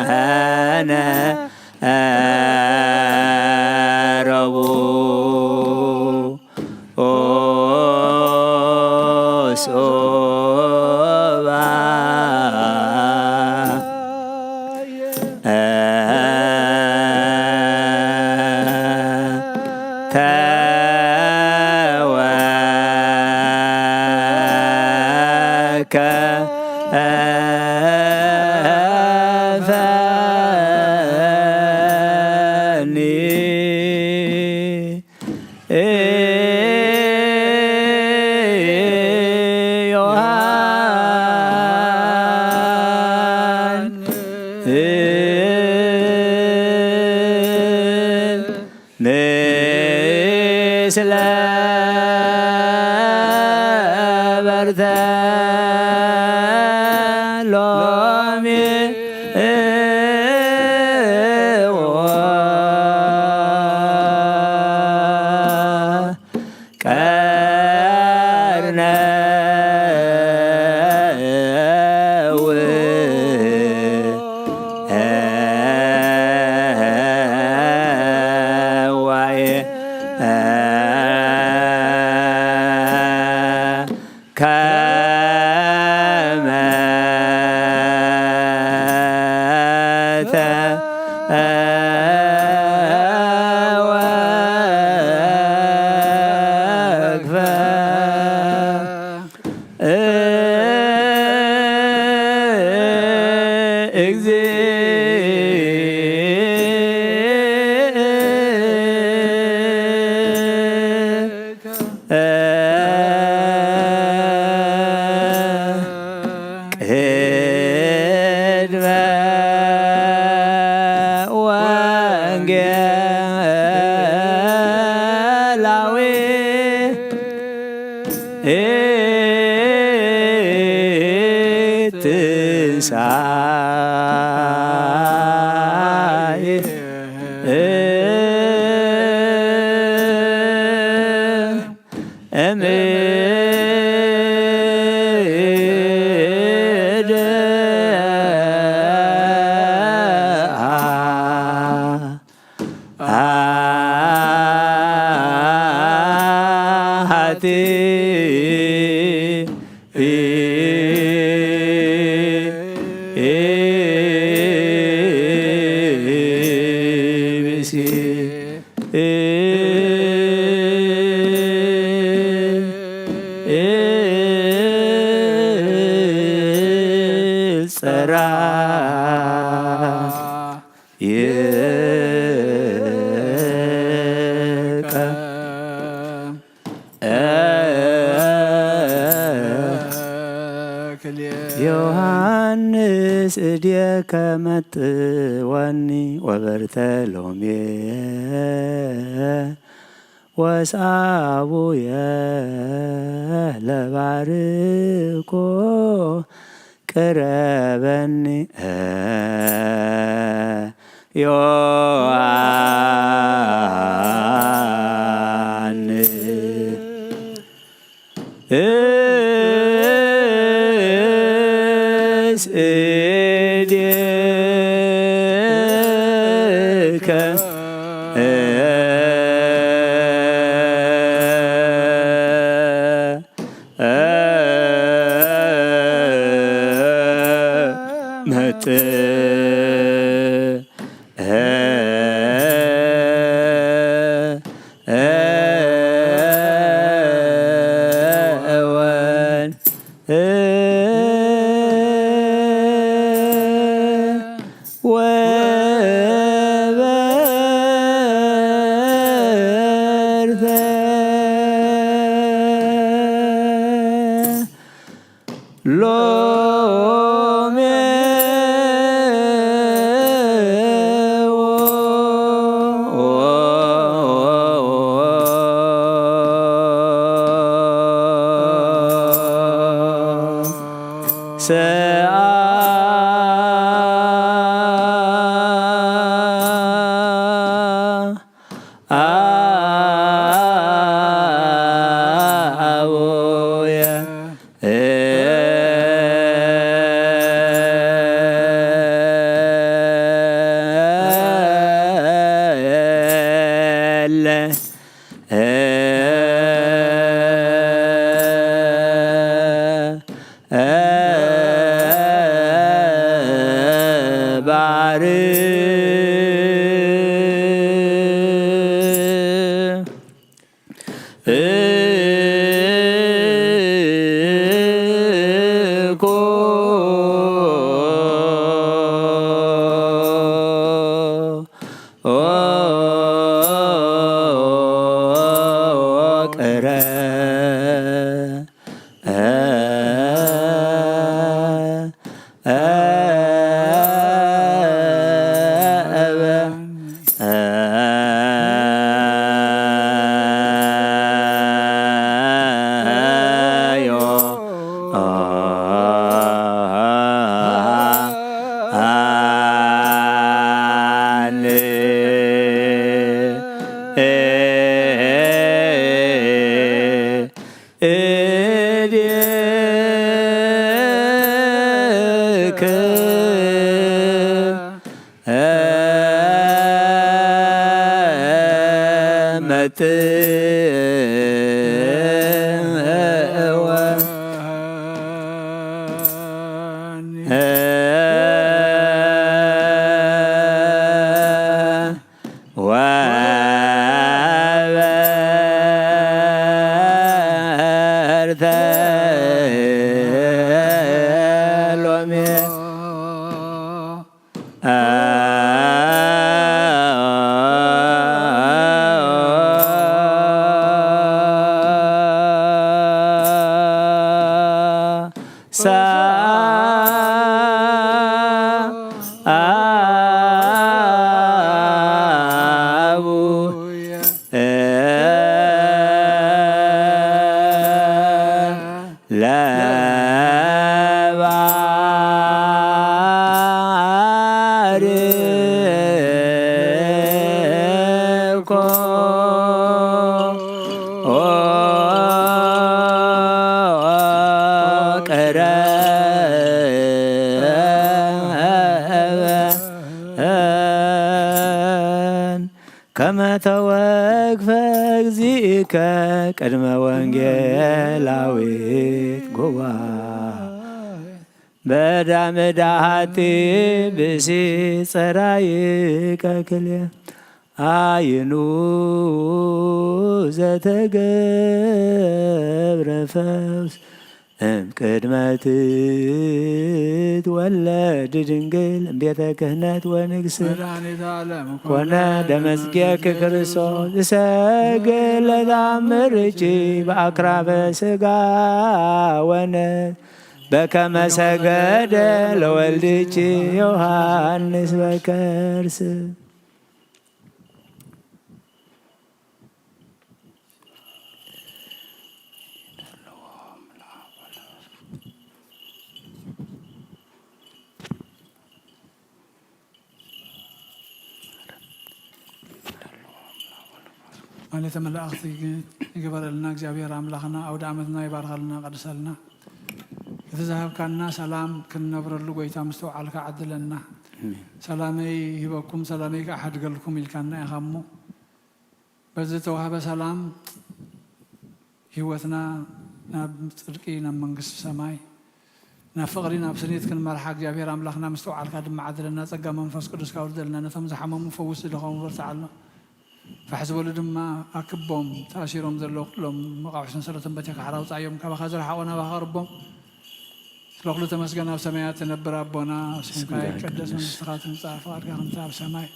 መጠነ ረቡዕ ኦሶባ ተወከፈኒ ዮሐንስ ምስለ በርተሎሜ ቀርነው ዋየ ከመ ተወክፈ እግዚእ ቅድመ ወንጌላዊ ትንሳኤ እምድሃ አሐቲ ብእሲ ጸራ ይቀ ዮሐንስ እዴከ መጥወኒ ወበርተሎሜ ወስአቡየ ለባርኮ ቅረበኒ ዮሐንስ እዴከ መጥ እወን ወበርተ ሎሜዎ ሰአ አቡየ እለ ባር እኮ ቅረ እዴከ መጥወ ወበርተሎሜ ሰአቡ ለባ ከመ ተወክፈ እግዚእከ ቅድመ ወንጌላዊት ጉባኤ፣ በዳ ምድሃቲ ብሲ ጸራይቀ ክልኤ። አይኑ ዘተገብረ ፈውስ እምቅድመ ትትወለድ ድንግል እምቤተ ክህነት ወንግስት መድኃኒተ ዓለም ኮነ ደመጽጌኪ ክርስቶስ። እሰግድ ለተአምርኪ በአክራበ ሥጋ ወነፍስ በከመ ሰገደ ለወልድኪ ዮሐንስ በከርስ። ማሕሌተ መላእኽቲ ይግበረልና። እግዚኣብሔር ኣምላኽና ኣውደ ዓመትና ይባርኸልና፣ ቀድሰልና። እቲ ዝሃብካና ሰላም ክንነብረሉ ጎይታ ምስትውዓልካ ዓድለና። ኣሜን። ሰላመይ ሂበኩም ሰላመይ ክሓድገልኩም ኢልካና ኢኻ እሞ፣ በዚ ዝተዋህበ ሰላም ህይወትና ናብ ጽድቂ፣ ናብ መንግስቲ ሰማይ፣ ናብ ፍቕሪ፣ ናብ ስኒት ክንመርሓ እግዚኣብሔር ኣምላኽና ምስትውዓልካ ድማ ዓድለና። ጸጋ መንፈስ ቅዱስካ ኣውርደልና። ነቶም ዝሓመሙ ፈውስ፣ ዝደኸሙ በርትዓሎም። ፋሕ ዝበሉ ድማ ኣክቦም። ተኣሲሮም ዘለዉ ኩሎም መቓውሒ ሰንሰለቶም በቲኻ ሓራ ኣውጽኣዮም። ካባኻ ዝረሓቑ ናባኻ ኣቕርቦም። ስለ ኩሉ ተመስገን። ኣብ ሰማያት ትነብር ኣቦና፣ ስምካ ስምካ ይቀደስ፣ ይቀደስ። መንግስትኻ ትምጻእ፣ ፍቓድካ ከምቲ ኣብ ሰማይ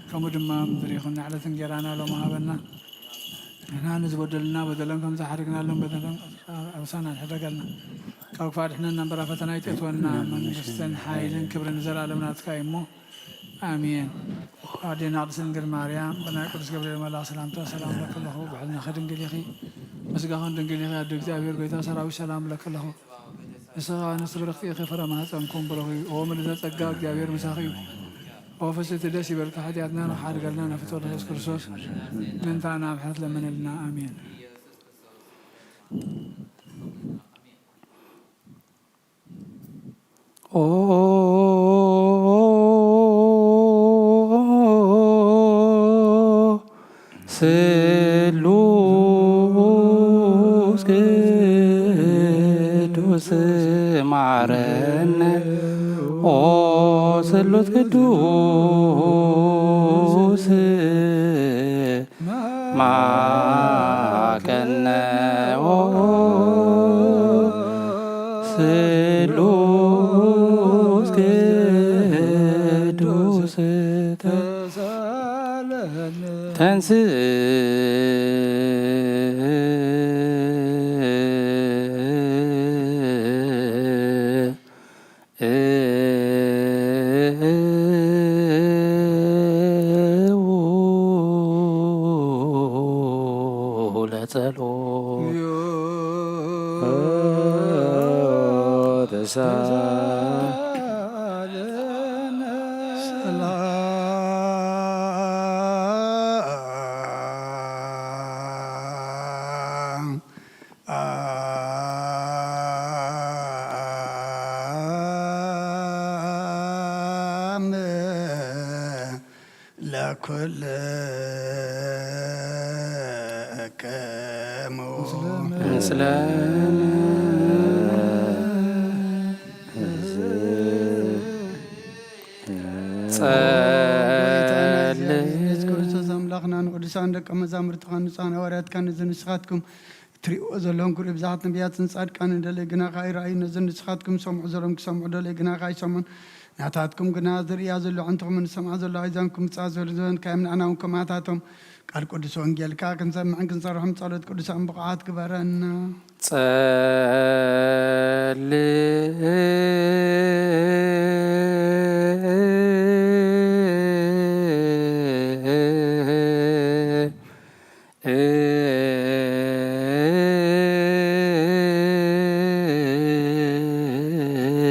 ከምኡ ድማ ኣብ ምድሪ ይኹን። ንዕለት እንጌራና ሎሚ ሃበና። ንሕና ንዝበደሉና በደሎም ከም ዝሓደግናሎም በደሎም ኣበሳና ንሕደገልና። ካብ ክፉእ ኣድሕነና እምበር ኣብ ፈተና ኣይተእትወና። ኣሜን። መንግስትን ሓይልን ክብርን ንዘለኣለም ናትካ እዩ እሞ፣ ኣሜን። ኣዴና ቅድስት ድንግል ማርያም፣ ብናይ ቅዱስ ገብርኤል መልኣኽ ሰላምታ ሰላም ለኪ ኣለኹ። ብሕልናኺ ድንግል ኢኺ፣ ብስጋኽን ድንግል ኢኺ። ኣደ እግዚኣብሔር፣ ጎይታ ሰራዊት፣ ሰላም ለኪ ኣለኹ። ንስኻ ንስብርኽቲ ኢኺ፣ ፍረ ማህፀንኩም ብሩኽ እዩ። ኦ ምልዕተ ጸጋ፣ እግዚኣብሔር ምሳኺ እዩ። ኦ ፍስሕቲ፣ ደስ ይበልኪ፣ ሓጢኣትና ንኽሓድገልና ናብ ፍትወት የሱስ ክርስቶስ ምእንታና ምሕረት ለምንልና። ኣሜን። ኦ ስሉስ ቅዱስ ማረነ፣ ኦ ስሉስ ቅዱስ ማከነ፣ ኦ ስሉስ ቅዱስ ተንስ ለጸሎት ለኩልክሙ ምስለ ጸል ኢየሱስ ክርስቶስ ኣምላኽና ንቅዱሳን ደቀ መዛሙርትኻን ንጹሓን ሃዋርያትካን ነዚ ንስኻትኩም እትርእይዎ ዘለኹም ክርእዩ ብዙሓት ነቢያትን ጻድቃንን ደለዩ ግናኻ ይረኣዩ። ነዚ ንስኻትኩም ሰምዑ ዘለኹም ክሰምዑ ደለዩ ግናኻ ኣይሰምዑን። ናታትኩም ግና ዝርእያ ዘሎ ኣዕንትኹምን ዝሰምዓ ዘሎ ኣእዛንኩም ምጻእ ዝበሉ ዝበንካዮም ንዓና እውን ከምኣታቶም ቃል ቅዱስ ወንጌልካ ክንሰምዕን ክንሰርሖም ጸሎት ቅዱሳን ብቑዓት ግበረና። ጸል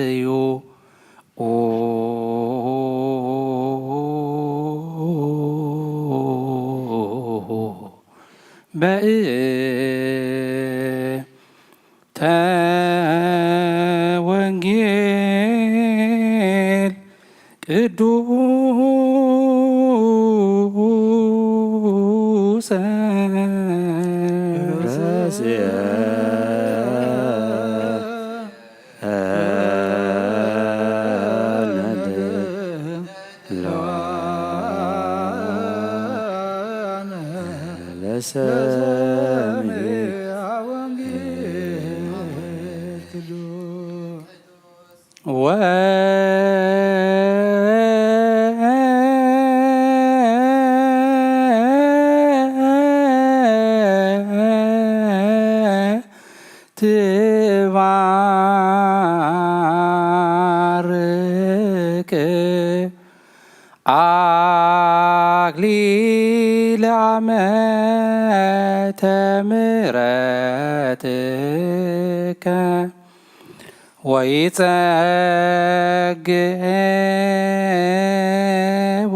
እዩ። በእንተ ወንጌል ቅዱስ ሰምዕ ወንጌል ወትባርክ አክሊለ ዓመተ ምሕረትከ ወይጸግቡ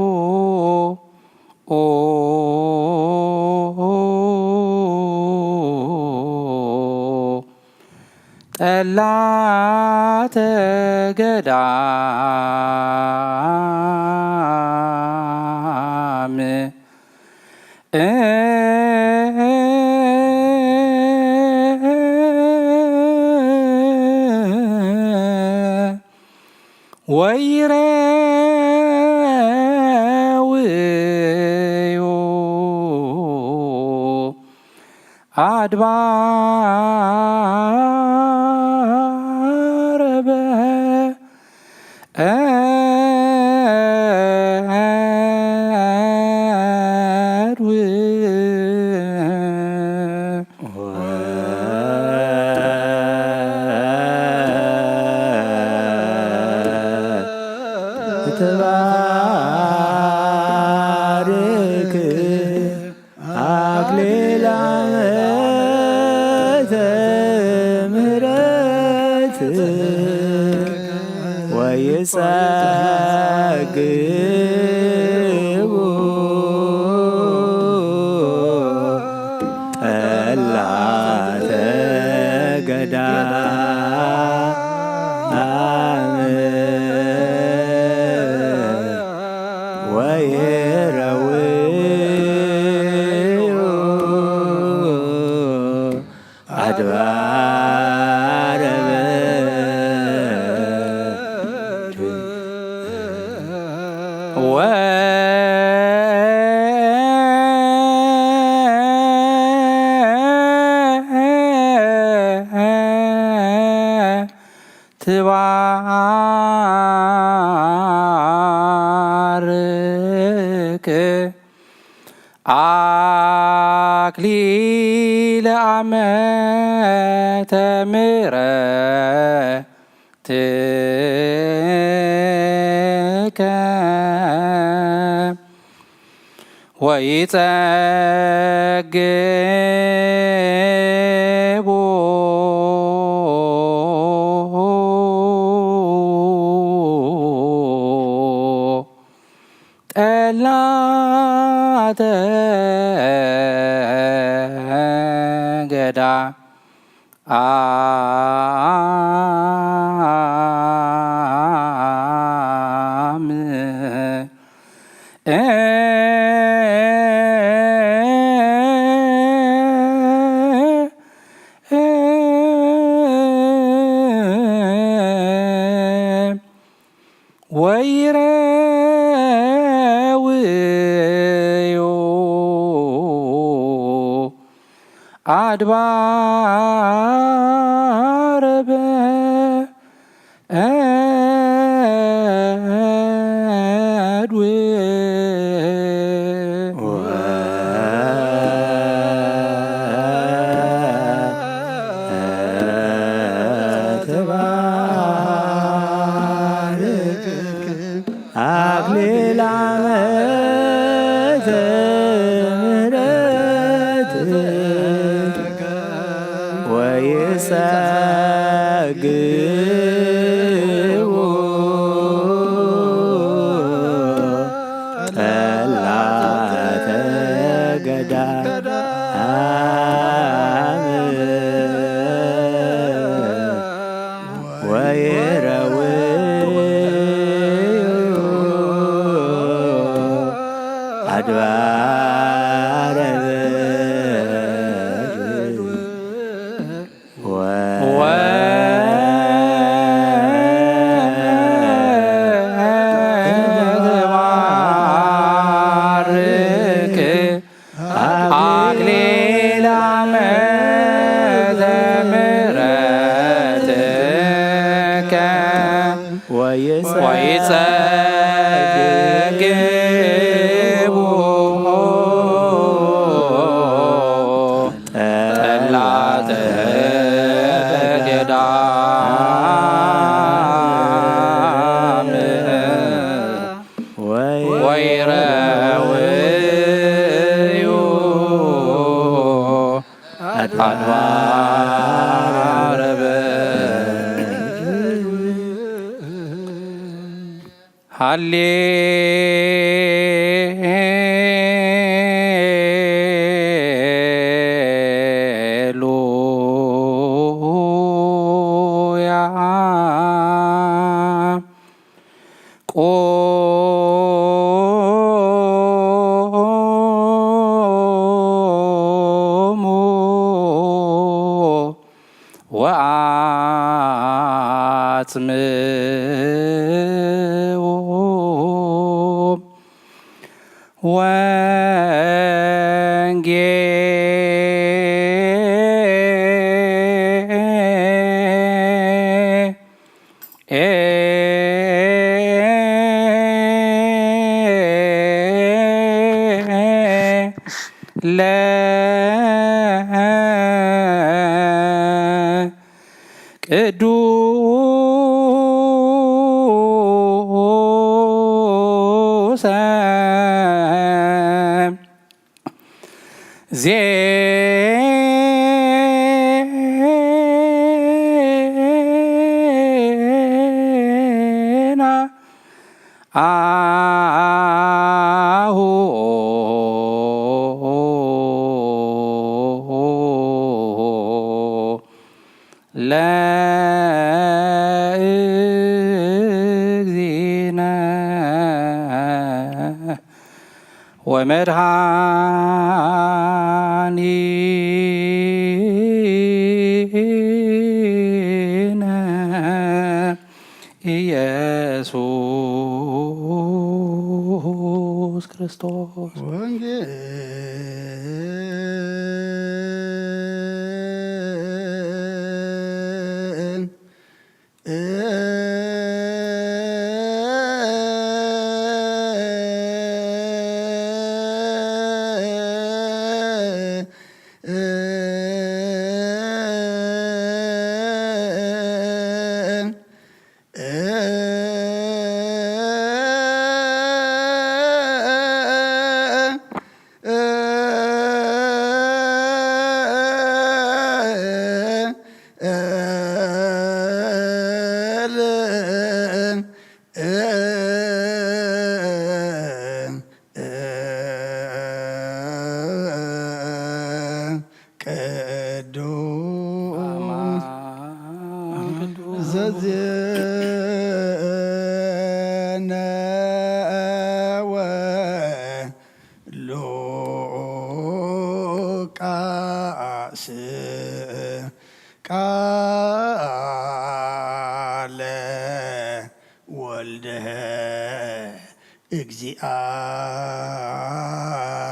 ጠላተ ገዳም ወይረውዩ አድባረ በ ወትባርክ አክሊለ ዓመተ ምሕረት ወይጸግቡ ጠላተ ገዳም ወይረውዩ አድባረ በ ወትባርክ አክሊለ ዓመተ ምሕረትከ ወይጸግቡ ጠላተ ገዳም ወይረውዩ አድባረ በ አክሊለ ዓመተ ምሕረት ወይጸግቡ ጠላተ ገዳም ወይረውዩ አድባረ በ ወትባርክ አክሊለ ወይጸግቡ ጠላተ ገዳም ወይረውዩ ኣድባረ ሃሌሉያ። ቆሙ ወአጽምዑ ወንጌ ለ ቅዱሰ ዜና አሁ ለእግዚእነ ወመድኃኒነ ኢየሱስ ክርስቶስ። ወንጌል ቅዱስ ዘዜነወ ሉቃስ ቃለ ወልደ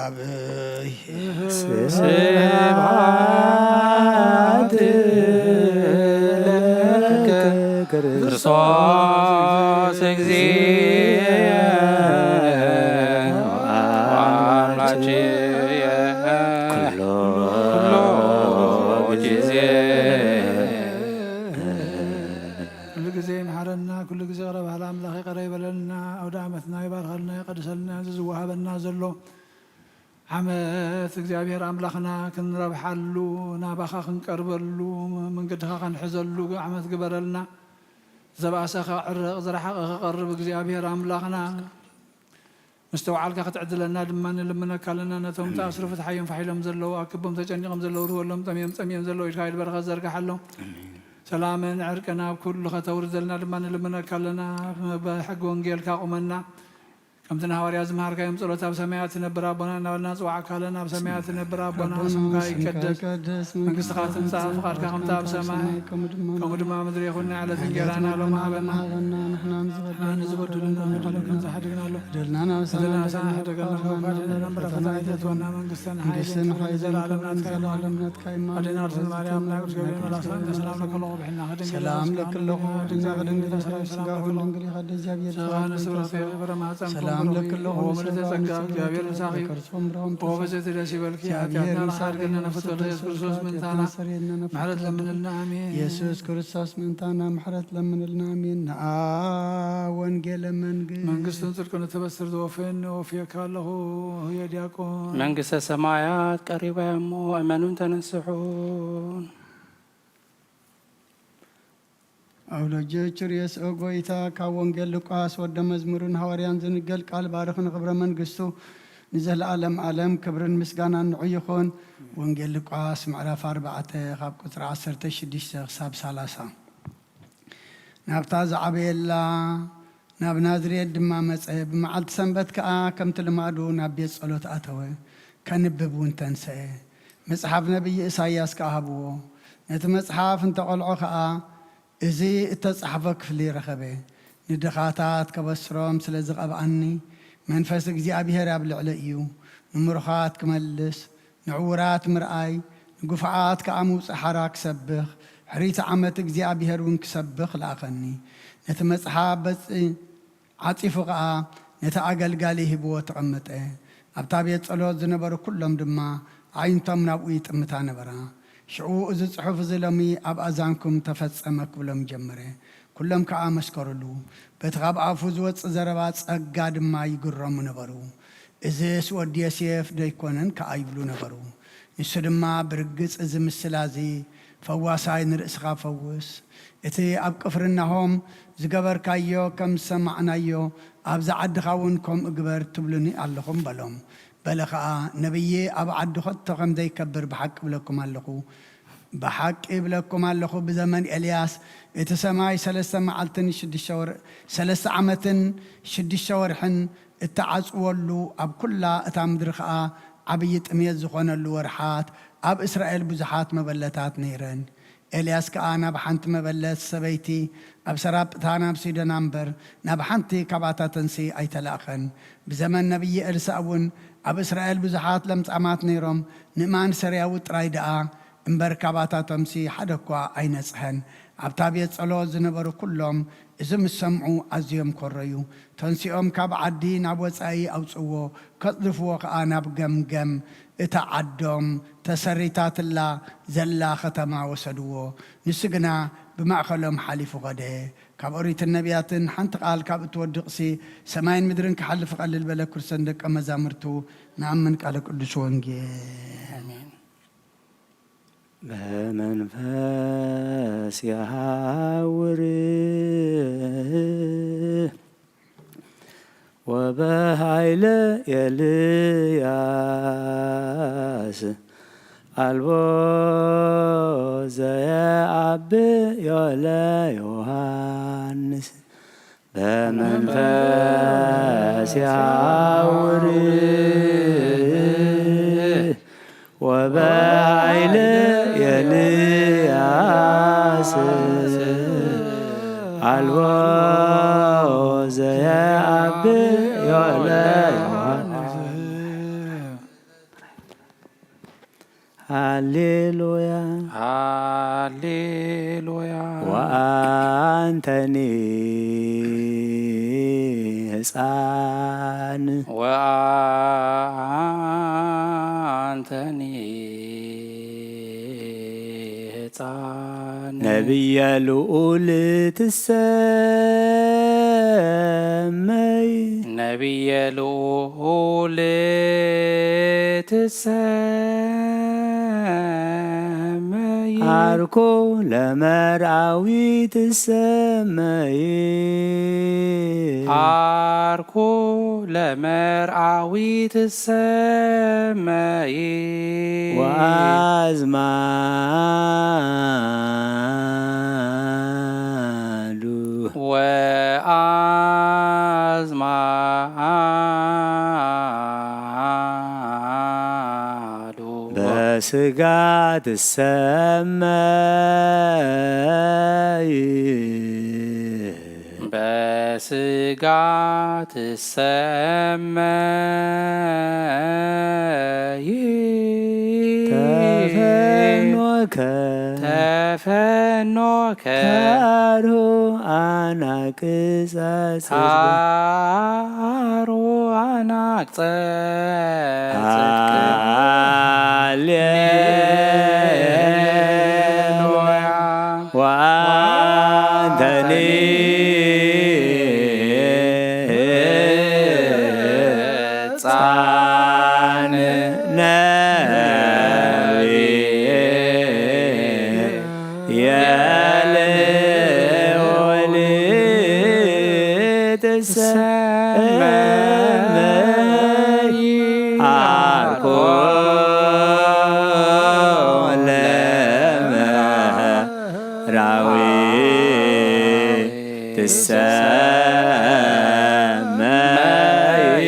እግዚአብሔር። ስብሐት ለከ ክርስቶስ እግዚእ አምላክየ ኩሎ ጊዜ። ኩሉ ጊዜ ይምሓረና፣ ኩሉ ጊዜ ይቕረ በሃሊ ኣምላኽ ይቕረ ይበለልና፣ ኣውደ ዓመትና ይባርኸልና፣ ይቐድሰልና፣ እዚ ዝወሃበና ዘሎ ዓመት እግዚኣብሔር ኣምላኽና ክንረብሓሉ፣ ናባኻ ክንቀርበሉ፣ መንገድኻ ክንሕዘሉ ዓመት ግበረልና። ዘብኣሰ ከዕርቕ፣ ዝረሓቐ ክቐርብ እግዚኣብሔር ኣምላኽና ምስትውዓልካ ክትዕድለና ድማ ንልምነካ ኣለና። ነቶም ተኣስሩ ፍትሓዮም ፋሕ ኢሎም ዘለዉ፣ ኣብ ክቦም ተጨኒቖም ዘለዉ ርህወሎም፣ ጠምዮም ጸሚኦም ዘለዉ ኢድካ ኢድ በረኸት ዘርግሓሎም። ሰላምን ዕርቅን ኣብ ኩሉ ከተውርደልና ድማ ንልምነካ ኣለና። ብሕጊ ወንጌልካ ቁመና። ከምቲ ንሃዋርያ ዝመሃርካዮም ጸሎት ኣብ ሰማያት ትነብር ኣቦና እናበልና ንጽዋዓካ ኣለና። ኣብ ሰማያት ትነብር ኣቦና፣ ኣቦና፣ ስምካ ስምካ ይቀደስ፣ ይቀደስ፣ መንግስትኻ መንግስትኻ ትምጻእ፣ ትምጻእ፣ ፍቓድካ ፍቓድካ ከምቲ ኣብ ከምቲ ኣብ ሰማይ፣ ሰማይ፣ ከምኡ ድማ ከምኡ ድማ ኣብ ምድሪ ይኹን። ናይ ዕለት ከምቲ እንጌራና ዕለት ሎሚ እንጌራና ሃበና። ሃበና። ንሕና ንዝበድሉና ንበድለና ንበድለና ከም ዝሓድግና ኣሎ። በደልና ናብ በደልና ሰማይ ንሰማይ ንሓደገና፣ ሓደገና፣ ካብ ፈተና ዘትወና መንግስትን መንግስትን ሓይልን ሓይልን ዘለዓለም ክብርን ናትካ ዘለዓለም ይኹን። ናትካ ይማን። ኣዴና ኣርሴማ ማርያም ናይ ቅዱስ ገብርኤል መልኣክ ሰላምታ ሰላም ለኪ ኣለኹ፣ ብድንግል ስጋኺ ድንግል ድንግል ኢኻ፣ ደስ ይበልኪ። ሰላም ለኪ ኣለኹ፣ ወምልእተ ጸጋ፣ እግዚኣብሔር ምሳኺ። ከርሶም ብርሆም ኦ ብፅዕቲ ደስ ይበልኪ፣ ኃጢአትና ምሳኺ፣ መሓር ገለነ ፍትወተ ኢየሱስ ክርስቶስ ምእንታና። ምሕረት ለምንልና፣ ኣሜን። ኢየሱስ ክርስቶስ ምእንታና ምሕረት ለምንልና፣ ኣሜን። ነአ ወንጌለ መንግስት። መንግስትን ጽድቅን እተበስር ዘወፈየኒ ወፍየካ ኣለኹ፣ ህየ ዲያቆን። መንግስተ ሰማያት ቀሪባ እያ እሞ እመኑን ተነስሑን። አውሎጀ ችርየስ ኦ ጎይታ፣ ካብ ወንጌል ሉቃስ ወደ መዝሙርን ሃዋርያን ዝንገል ቃል ባርኽ ንኽብረ መንግስቱ ንዘለዓለም ዓለም ክብርን ምስጋናን ንዑ ይኹን። ወንጌል ሉቃስ ምዕራፍ ኣርባዕተ ካብ ቁጽሪ ዓሰርተ ሽዱሽተ ክሳብ ሰላሳ። ናብታ ዝዓበየላ ናብ ናዝሬት ድማ መጸ። ብመዓልቲ ሰንበት ከኣ ከምቲ ልማዱ ናብ ቤት ጸሎት ኣተወ። ከንብብ እውን ተንስአ። መጽሓፍ ነቢይ ኢሳይያስ ከኣ ሃብዎ። ነቲ መጽሓፍ እንተቐልዖ ከኣ፣ እዚ እተጻሕፈ ክፍሊ ረኸበ። ንድኻታት ከበስሮም ስለ ዝቐብኣኒ፣ መንፈስ እግዚኣብሄር ኣብ ልዕለይ እዩ። ንምሩኻት ክመልስ፣ ንዕዉራት ምርኣይ፣ ንግፉዓት ከኣ ምውጽእ ሓራ ክሰብኽ፣ ሕሪት ዓመት እግዚኣብሄር እውን ክሰብኽ ለኣኸኒ። ነቲ መጽሓፍ በጽ-፣ ዓጺፉ ኸኣ ነቲ ኣገልጋሊ ሂብዎ ተቐመጠ። ኣብታ ቤት ጸሎት ዝነበሩ ኩሎም ድማ ኣዒንቶም ናብኡ ይጥምታ ነበራ። ሽዑ፣ እዚ ጽሑፍ እዚ ሎሚ ኣብ ኣዛንኩም ተፈጸመ ክብሎም ጀመረ። ኩሎም ከኣ መስከሩሉ። በቲ ካብ ኣፉ ዝወጽእ ዘረባ ጸጋ ድማ ይግረሙ ነበሩ። እዝስ ወዲ ዮሴፍ ዶ ኣይኮነን ከኣ ይብሉ ነበሩ። ንሱ ድማ፣ ብርግጽ እዚ ምስላ እዚ ፈዋሳይ ንርእስኻ ፈውስ፣ እቲ ኣብ ቅፍርናሆም ዝገበርካዮ ከም ዝሰማዕናዮ ኣብዚ ዓድኻ እውን ከምኡ ግበር ትብሉኒ ኣለኹም በሎም። በለ ኸኣ፣ ነብዪ ኣብ ዓዱ ኸቶ ከም ዘይከብር ብሓቂ እብለኩም ኣለኹ። ብሓቂ እብለኩም ኣለኹ፣ ብዘመን ኤልያስ እቲ ሰማይ ሰለስተ መዓልትን ሽዱሽተ ወር-፣ ሰለስተ ዓመትን ሽዱሽተ ወርሕን እተዓጽወሉ፣ ኣብ ኩላ እታ ምድሪ ኸኣ ዓብዪ ጥሜት ዝኾነሉ ወርሓት፣ ኣብ እስራኤል ብዙሓት መበለታት ነይረን። ኤልያስ ከኣ ናብ ሓንቲ መበለት ሰበይቲ ኣብ ሰራጵታ ናብ ሲዶና እምበር፣ ናብ ሓንቲ ካብኣታተንሲ ኣይተላእኸን። ብዘመን ነብዪ ኤልሳእ እውን ኣብ እስራኤል ብዙሓት ለምጻማት ነይሮም፣ ንእማን ሰርያዊ ጥራይ ደኣ እምበር፣ ካባታቶምሲ ሓደ እኳ ኣይነጽሀን። ኣብታ ቤት ጸሎት ዝነበሩ ኩሎም እዚ ምስ ሰምዑ ኣዝዮም ኮረዩ። ተንሲኦም ካብ ዓዲ ናብ ወጻኢ ኣውጽእዎ፣ ከጽድፍዎ ኸኣ ናብ ገምገም እታ ዓዶም ተሰሪታትላ ዘላ ኸተማ ወሰድዎ። ንሱ ግና ብማእከሎም ሓሊፉ ኸደ። ካብ ኦሪትን ነቢያትን ሓንቲ ቃል ካብ እትወድቕሲ፣ ሰማይን ምድርን ክሓልፍ እቐልል በለ። ክርስቶስ ንደቀ መዛሙርቱ፣ ንኣምን ቃለ ቅዱስ ወንጌል። ኣሜን። በመንፈስ የሐውር ወበኃይለ ኤልያስ፣ አልቦ ዘየአብዮ ለዮሐንስ። በመንፈስ የሐውር ወበኃይለ ኤልያስ፣ አልቦ ዘየአብዮ ለዮሐንስ። ሃሌሉያ። ሃሌሉያ። ወአንተኒ ህፃን። ወአንተኒ ህፃን። ነቢየ ልዑል ትሰመይ። ነቢየ ልዑል ትሰመይ። ዓርኮ ለመርአዊ ትሰመይ። ዓርኮ ለመርአዊ ትሰመይ። ወአዝማዱ። ወአዝማዱ። በስጋ ትሰመይ። በስጋ ስጋ ትሰመይ ተፈኖከ ተፈኖከ ካሩ ኣናቅጸ ጽድቅ ካሩ ኣናቅጸ ጽድቅ ሃሌሉያ። ወአንተኒ ሕፃን ነቢይ የልዑል ትሰመይ አርኮ ለመራዊ ትሰመይ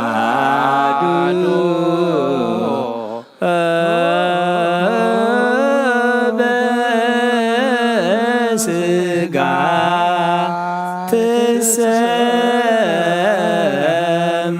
ወአዝማዱ በስጋ ትሰመ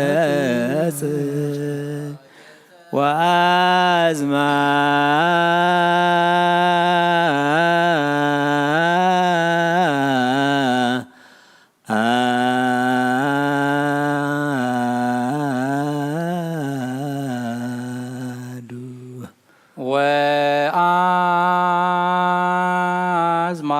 አናግጸጽ ወአዝማዱ ወአዝማ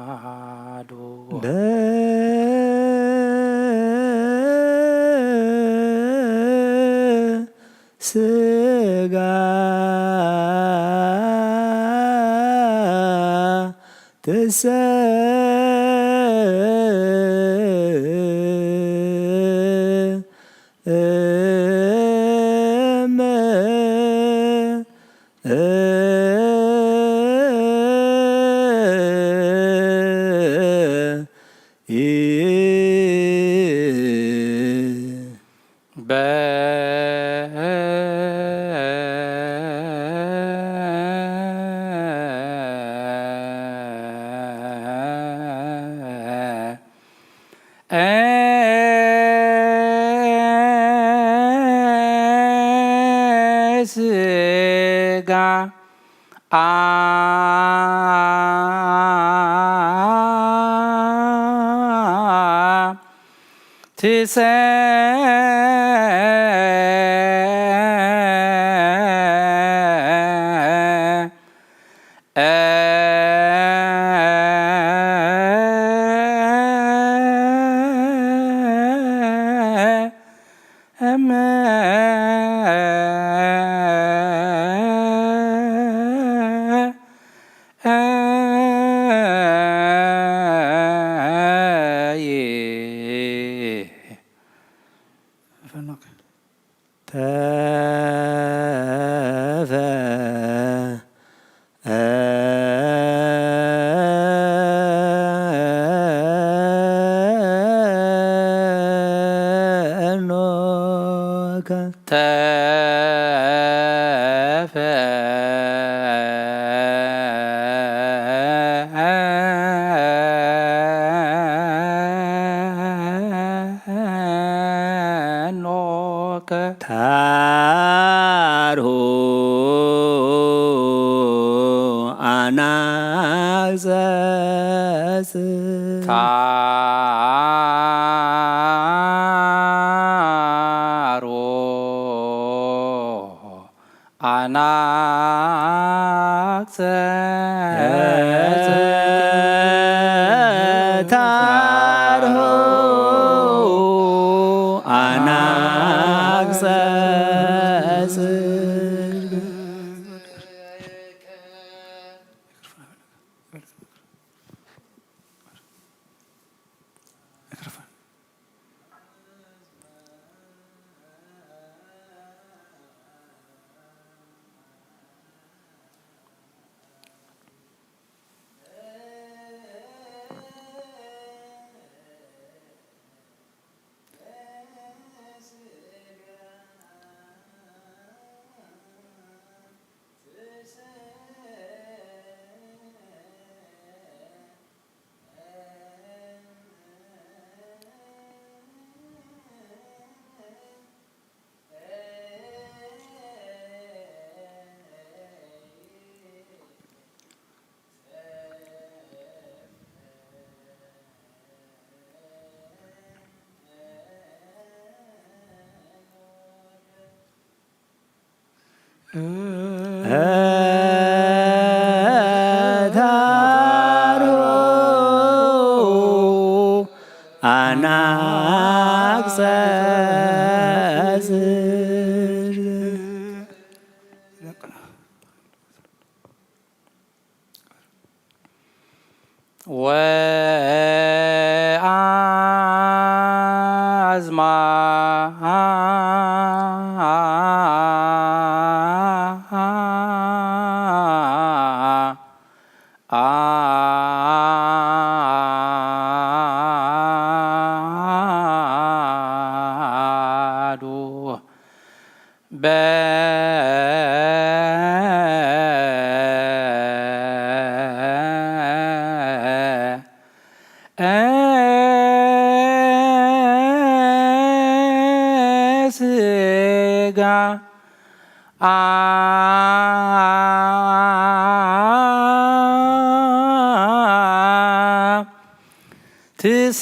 አሐዱ። ስጋ ትሰ እመ ስጋ ትሰ ታርሁ ኣናግሰ ጽድቅ። ታርሁ ኣናግሰ ጽድቅ። ወአዝማዱ በስጋ ትሰ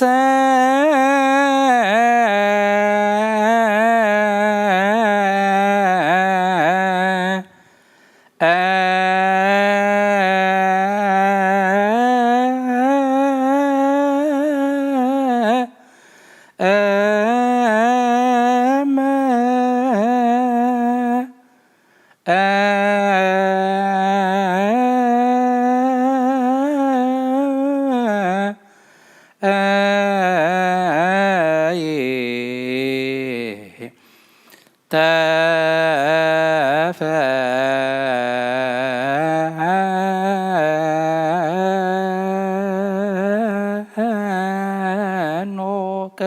ተፈኖከ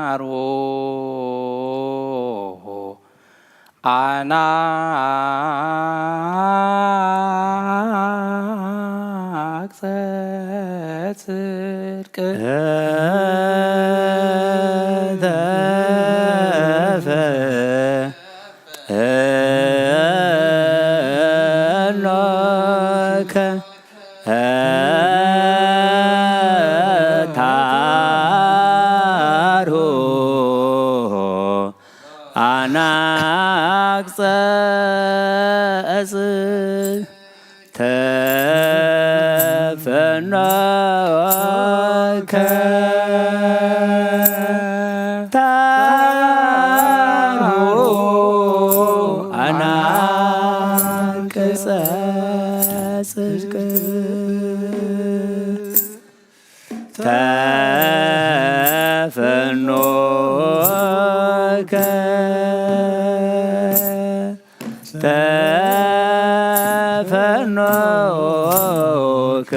ታርሁ አናግጸ ጽድቅ። ተፈኖከ ታርሁ አናግጸ እጽ ተፈኖከ ታርሁ አናግጸ ጽድቅ። ተፈኖከ ተፈኖከ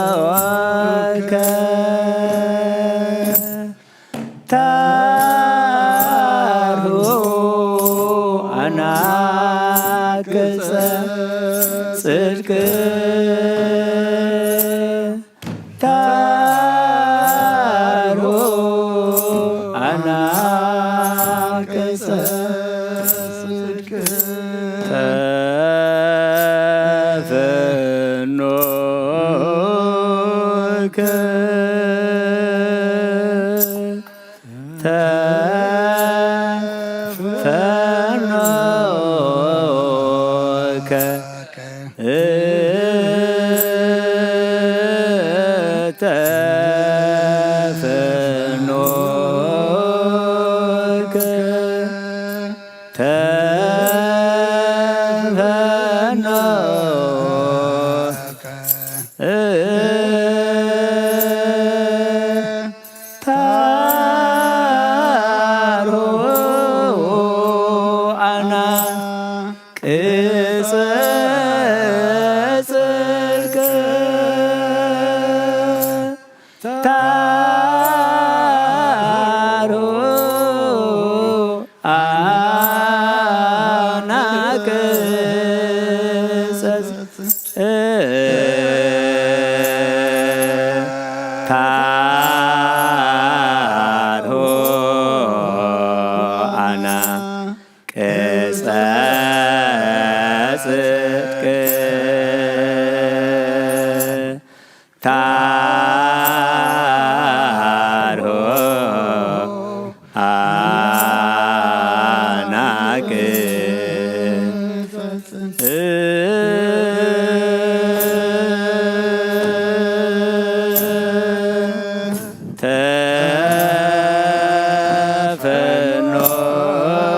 ተፈኖከ ታርሁ አናግጸ ጽድቅ። ታርሁ አናግጸ ጽድቅ። ተፈኖከ ተፈኖከ ተፈኖከ ተፈኖከ ታሮ አና ቅጸ ጽድቅ ታሮ አናቅጸ ታሮ አና ቅጸ ጽድቅ ታሮ አናቅ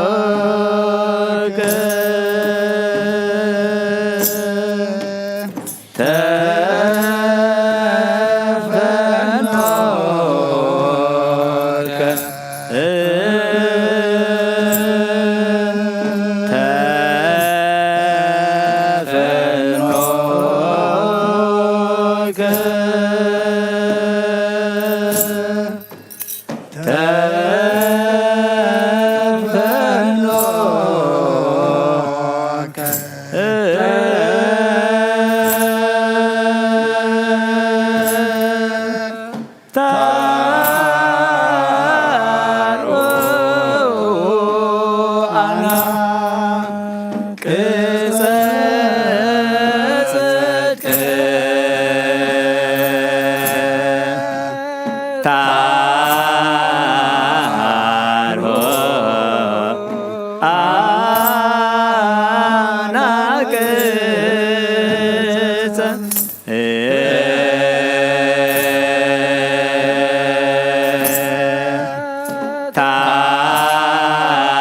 ተፈኖከ ተፈኖከ ተፈኖከ ተፈኖከ ታሮ አና ቅጸ ጽድቅ ታሮ አናቅጸ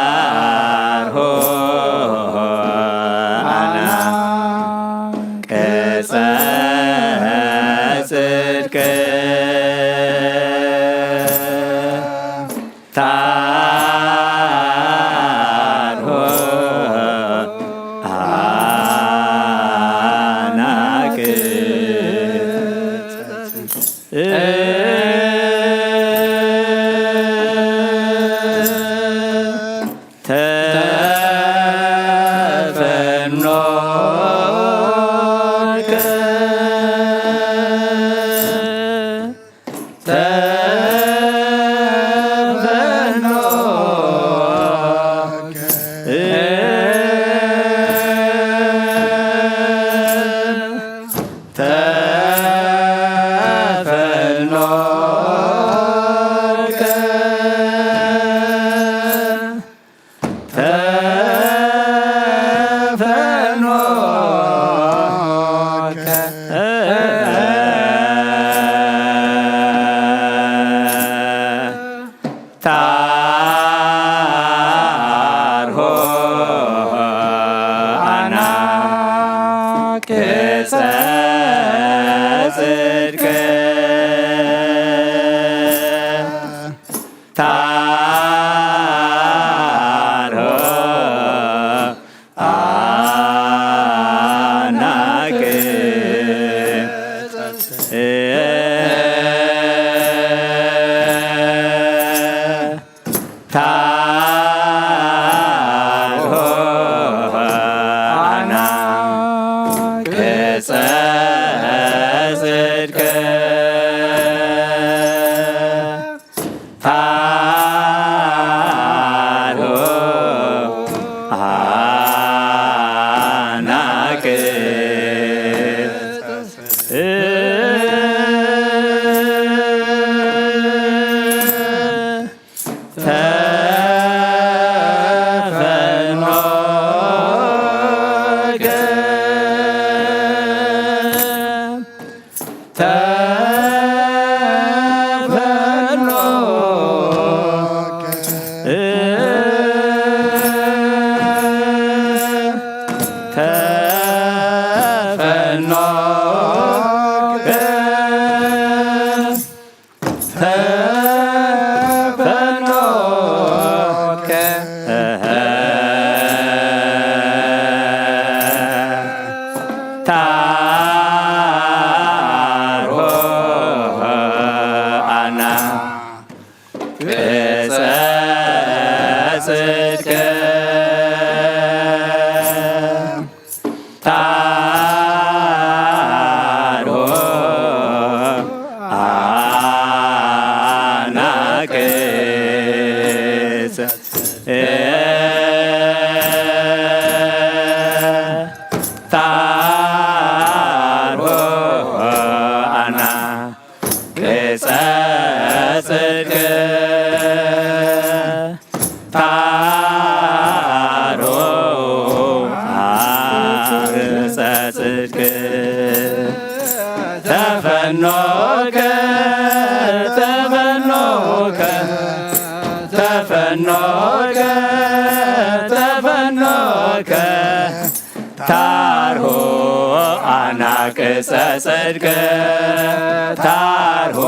ታርሆ አና ቅጸ ጽድቅ ታርሆ አናቅ ተፈኖከ ተፈኖከ ተፈኖከ ተፈኖከ ታርሆ አናቅጸ ጽድቅ ታርሆ አናቅጸ ተፈኖከ ተፈኖከ ተፈኖከ ተፈኖከ ታርሆ አና ቅጸ ጽድቅ ታርሆ አናቅጽ ታርሆ አና ቅጸ ጽድቅ ታርሆ አቅጸ ጽድቅ ተፈኖከ ተፈኖከ ተፈኖከ ተፈኖከ ታርሆ አናቅጸ ጽድቅ ታርሆ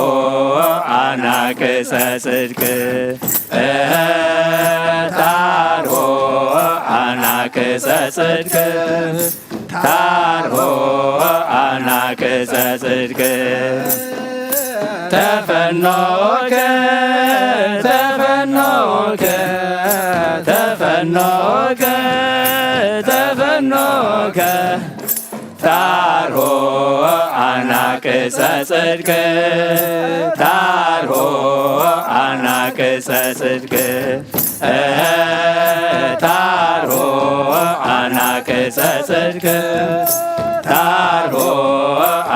አናቅጸ ጽድቅ ታርሆ አናቅጸ ጽድቅ ታርሆ አናቅጸ ጽድቅ ተፈኖከ ተፈኖከ ተፈኖከ ተፈኖከ ታርሆ አናቅጸ ጽድቅ ታርሆ አናቅጸ ጽድቅ ታርሆ አናቅጸ ጽድቅ ታርሆ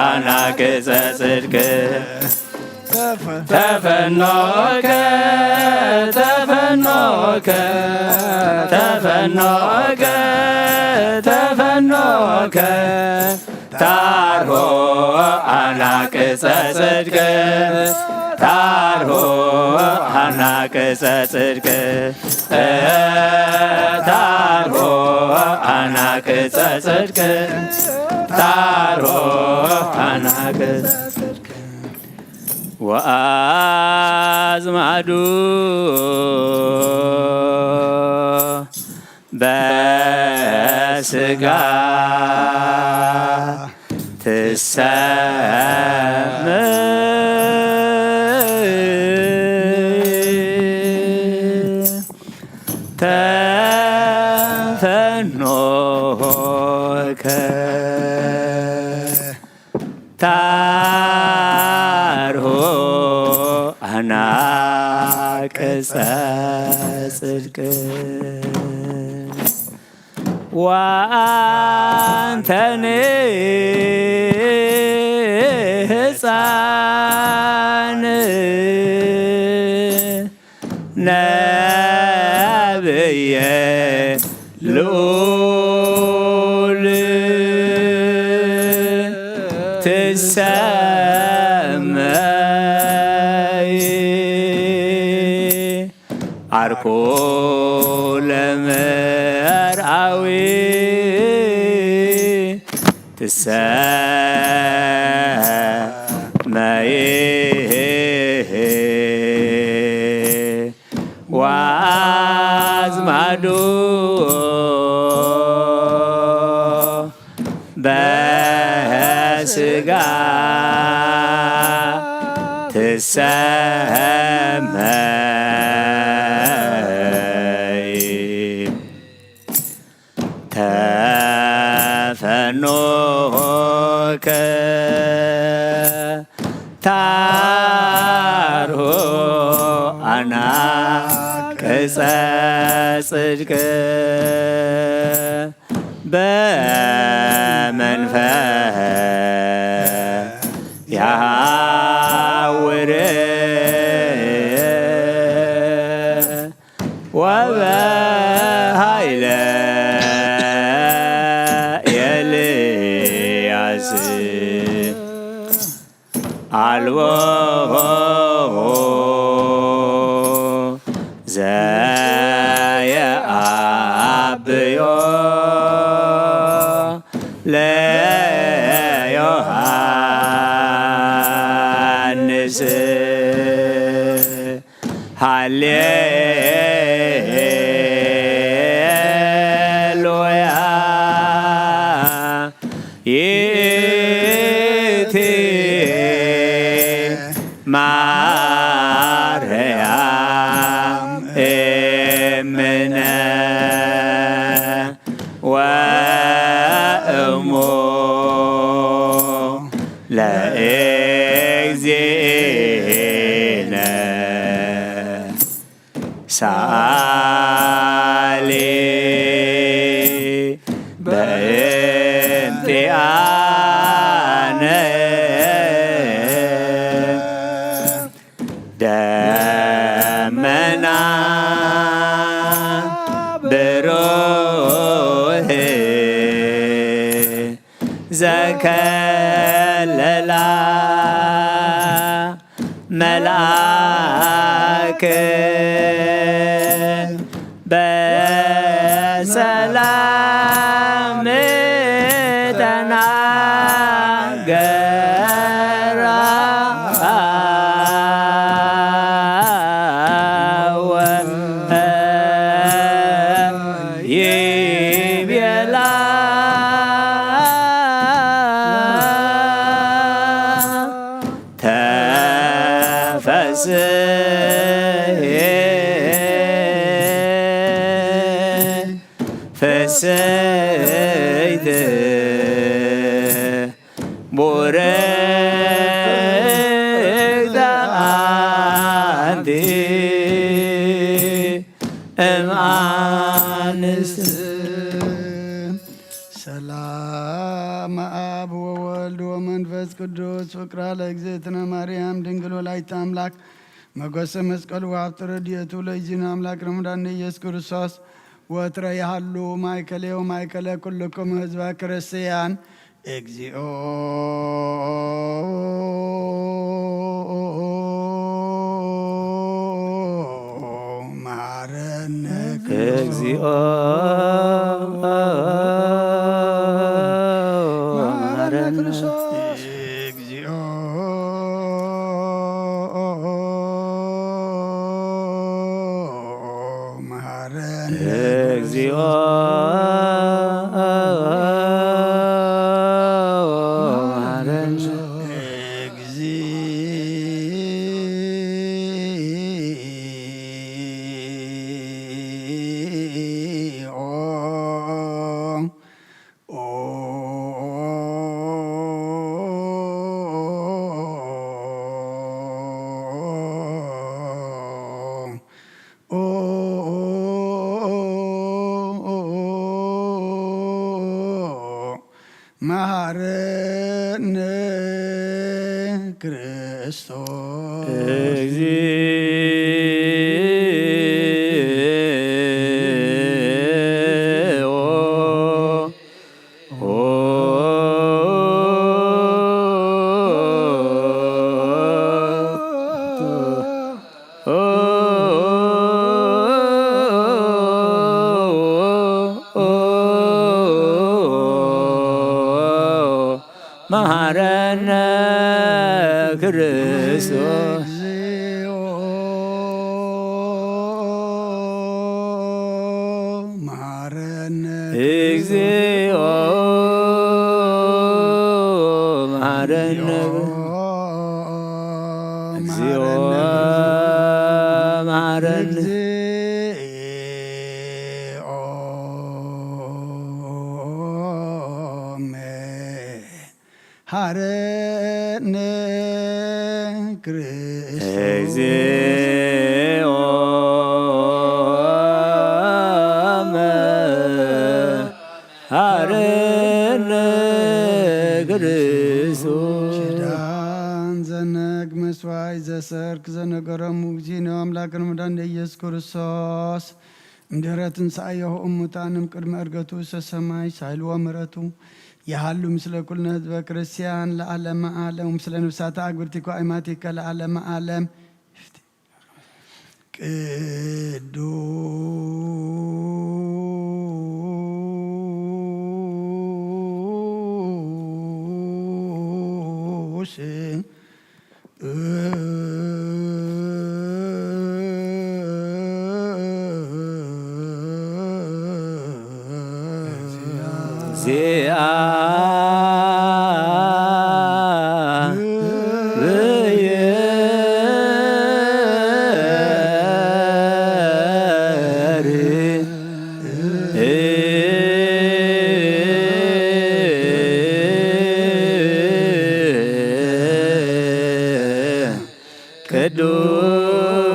አናቅጸ ጽድቅ ተፈኖከ ተፈኖከ ተፈኖከ ተፈኖከ ታርሆ አናቅጸ ጽድቅ ታርሆ አናቅጸ ጽድቅ ታርሆ አናቅጸ ጽድቅ ታርሆ አናቅጸ ጽድቅ ወአዝማዱ በስጋ ትሰመ ተፈኖከ ታርሆ አናቅጸ ጽድቅ ወአንተኒ ህፃን ነብየ ልዑል ትሰመይ ዓርኮ ለመርዓዊ ትሰመይ ወአዝማዱ በስጋ ትሰመይ ተፈኖከ ታርሆ አናቅጸ ጽድቅ በመንፈስ ያውር ወበሃይለ ኤልያስ ኣልቦ ዘየኣብዮ ለዮሃንስ። ሃሌሉያ ይእቲ ማርያም እምነ ወእሙ ለእግዚእነ ሰኣሊ በእንቲኣነ። ደመና ብሩህ ዘከለላ መልኣክ በሰላም ተናገራ። ይቤላ ተፈስሒ ፍስሕቲ ቡርክቲ ኣንቲ እም ኣንስት። ሰላም ኣብ ወወልድ ወመንፈስ ቅዱስ ፍቅራ ለእግዝእትነ ማርያም ድንግል ወላዲተ ኣምላክ መጎሰ መስቀሉ ወሀብተ ረድኤቱ ለእግዚእነ ኣምላክ ረምዳነ ኢየሱስ ክርስቶስ ወትረ ይሃሉ ማእከሌ ወማእከለ ኩልኩም ህዝበ ክርስቲያን። እግዚኦ መሐረነ ክርስቶስ። እግዚኦ መሐረነ መሐረነ ክርስቶስ። እግዚኦ መሐረነ እግዚኦ መሐረነ። እግዚኦ። መሐረነ ክርስቶስ። እግዚኦ። መሐረነ ክርስቶስ። እግዚኦ መሐረነ። እግዚኦ መሐረነ። እግዚኦ መሐረነ። እግዚኦ መሐረነ ክርስቶስ። እግዚኦ መሐረነ ክርስቶስ። ኪዳን ዘነግ መስዋዕት ዘሰርክ ዘነገሮም፣ እግዚእነ ኣምላክን መድኃኒነ ኢየሱስ ክርስቶስ እምድህረ ትንሳኤሁ እሙታን እምቅድመ ዕርገቱ ውስተ ሰማይ ሳይልዎ ምሕረቱ ይሃሉ ምስለ ኩልነ ህዝበ ክርስቲያን ለዓለመ ዓለም። ምስለ ነፍሳተ አግብርቲከ ወአይማቲከ ለዓለመ ዓለም። ቅዱስ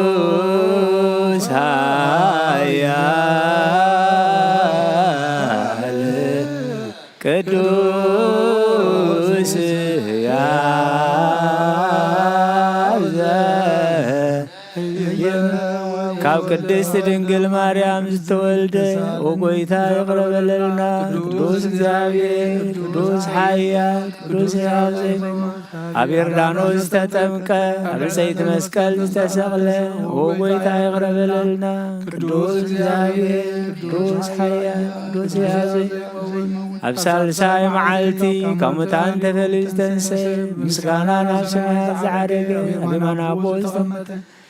ቅዱስ ኃያል ቅዱስ ያብ ዘ-፣ ካብ ቅድስት ድንግል ማርያም ዝተወልደ፣ ኦ ጐይታ፣ ይቕረ በለልና። ቅዱስ እግዚኣብሔር፣ ቅዱስ ኃያል፣ ቅዱስ ሕያው ዘይመውት፣ ኣብ ዮርዳኖስ ዝተጠምቀ፣ ኣብ ዕፀይቲ መስቀል ዝተሰቕለ፣ ኦ ጐይታ፣ ይቕረ በለልና። ቅዱስ እግዚኣብሔር፣ ቅዱስ ኃያል፣ ቅዱስ ሕያው ዘይመውት፣ ኣብ ሳልሳይ መዓልቲ ካብ ሙታን ተፈልዩ ዝተንሰ፣ ምስጋና ናብ ሰማያት ዝዓረገ፣ ኣብ የማነ ኣቦ ዝተቐመጠ፣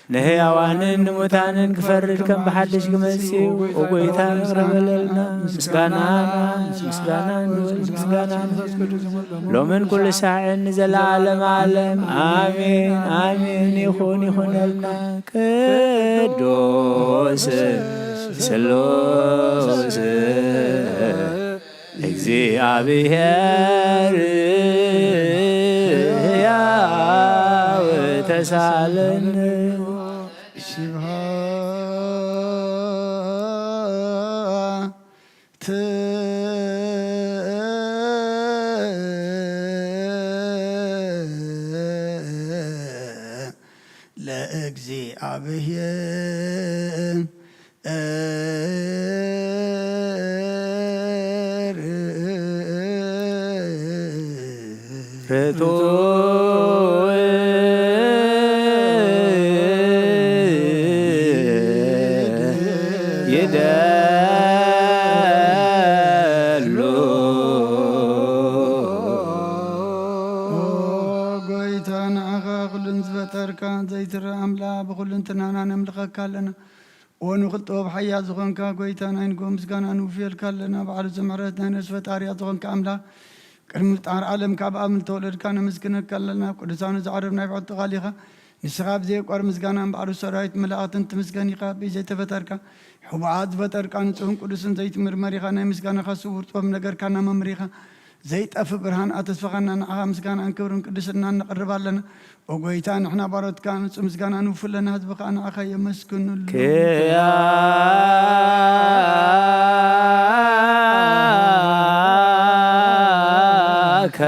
ንሕያዋንን ንሙታንን ክፈርድ ከም ብሓድሽ ክመጽእ እዩ። ኦ ጐይታ፣ ይቕረ በለልና። ምስጋና፣ ምስጋና ንወልድ፣ ምስጋና ንመንፈስ ቅዱስ፣ ሎምን ኩሉ ሳዕን ንዘለዓለመ ዓለም። ኣሜን፣ ኣሜን። ይኹን፣ ይኹነልና። ቅዱስ ስሉስ እግዚኣብሔር ሕያው ተሳለን። ስብሐት ለእግዚኣብሔር። ርቱዕ ይደሉ። ኦ ጐይታ፣ ንዓኻ ኩሉን ዝፈጠርካ ዘይትረኣ ኣምላኽ ብኹልንትናና ነምልኸካ ኣለና። ኦ ንኹሉ ጥበብ ሓያል ዝኾንካ ጐይታ፣ ናይ ንግሆ ምስጋና ንውፍየልካ ኣለና። ባዕሉ ዘምሕረት ናይ ነፍሲ ፈጣሪያ ዝኾንካ ኣምላኽ፣ ቅድሚ ምፍጣር ዓለም ካብ ኣብ ዝተወለድካ ነመስግነካ ኣለና። ኣብ ቅዱሳኑ ዘዕርብ ናይ ብሕቱ ቃል ኢኻ። ንስኻ ብዘየቋር ምስጋና እምበኣር ሰራዊት መላእኽትን ትምስገን ኢኻ። ብዘይተፈጠርካ ሕቡኣት ዝፈጠርካ ንጹህን ቅዱስን ዘይትምርመር ኢኻ። ናይ ምስጋናኻ ስውር ጥበብ ነገርካና መምህር ኢኻ። ዘይጠፍእ ብርሃን ኣተስፋኻና ንዓኻ ምስጋናን ክብርን ቅድስናን ነቕርብ ኣለና። ኦ ጐይታ፣ ንሕና ባሮትካ ንጹህ ምስጋና ንውፍለና፣ ህዝቢ ኸኣ ንዓኻ የመስግኑሉ። ክያከ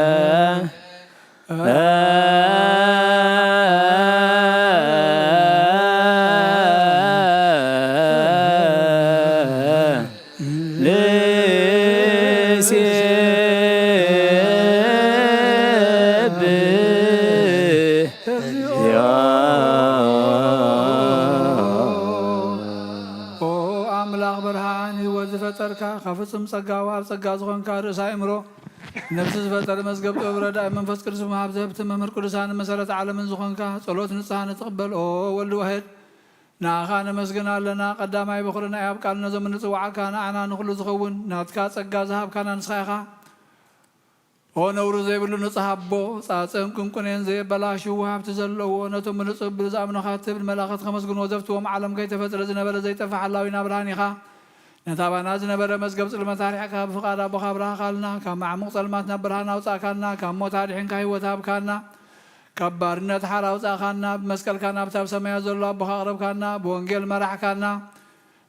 ንሴብሖ። ኦ ኣምላኽ ብርሃን ህይወት ዝፈጠርካ፣ ካብ ፍጹም ጸጋ ወሃብ ጸጋ ዝኾንካ ርእሰ ኣእምሮ፣ ነፍሲ ዝፈጠረ መዝገብ ጥበብ ረዳኢ መንፈስ ቅዱስ መሃብ ዘህብቲ መምህር ቅዱሳን መሰረት ዓለምን ዝኾንካ፣ ጸሎት ንጽሃን ንትቕበል። ኦ ወልድ ዋሕድ፣ ንኣኻ ነመስግን ኣለና። ቀዳማይ በኹሪ ናይ ኣብ ቃል ነዞም እንጽውዓካ ንኣና ንኹሉ ዝኸውን ናትካ ጸጋ ዝሃብካና ንስኻ ኢኻ። ኦ ነውሪ ዘይብሉ ንጹህ ኣቦ፣ ጻጸን ቁንቁኔን ዘየበላሽው ሃብቲ ዘለዎ፣ ነቶም ብንጹህ ልቢ ዝኣምኑኻ ትብል መላእኽት ከመስግንዎ ዘፍትዎም ዓለም ከይተፈጥረ ዝነበረ ዘይጠፍእ ሓላዊና ብርሃን ኢኻ። ነታ ባና ዝነበረ መዝገብ ጽልመት ኣርሒቕካ ብፍቓድ ኣቦኻ ኣብራህኻልና። ካብ ማዕሙቕ ጸልማት ናብ ብርሃን ኣውጻእካና። ካብ ሞት ኣድሒንካ ህይወት ሃብካና። ካብ ባርነት ሓራ ኣውጻእካና። ብመስቀልካ ናብቲ ኣብ ሰማያት ዘሎ ኣቦኻ ኣቕረብካና። ብወንጌል መራሕካና።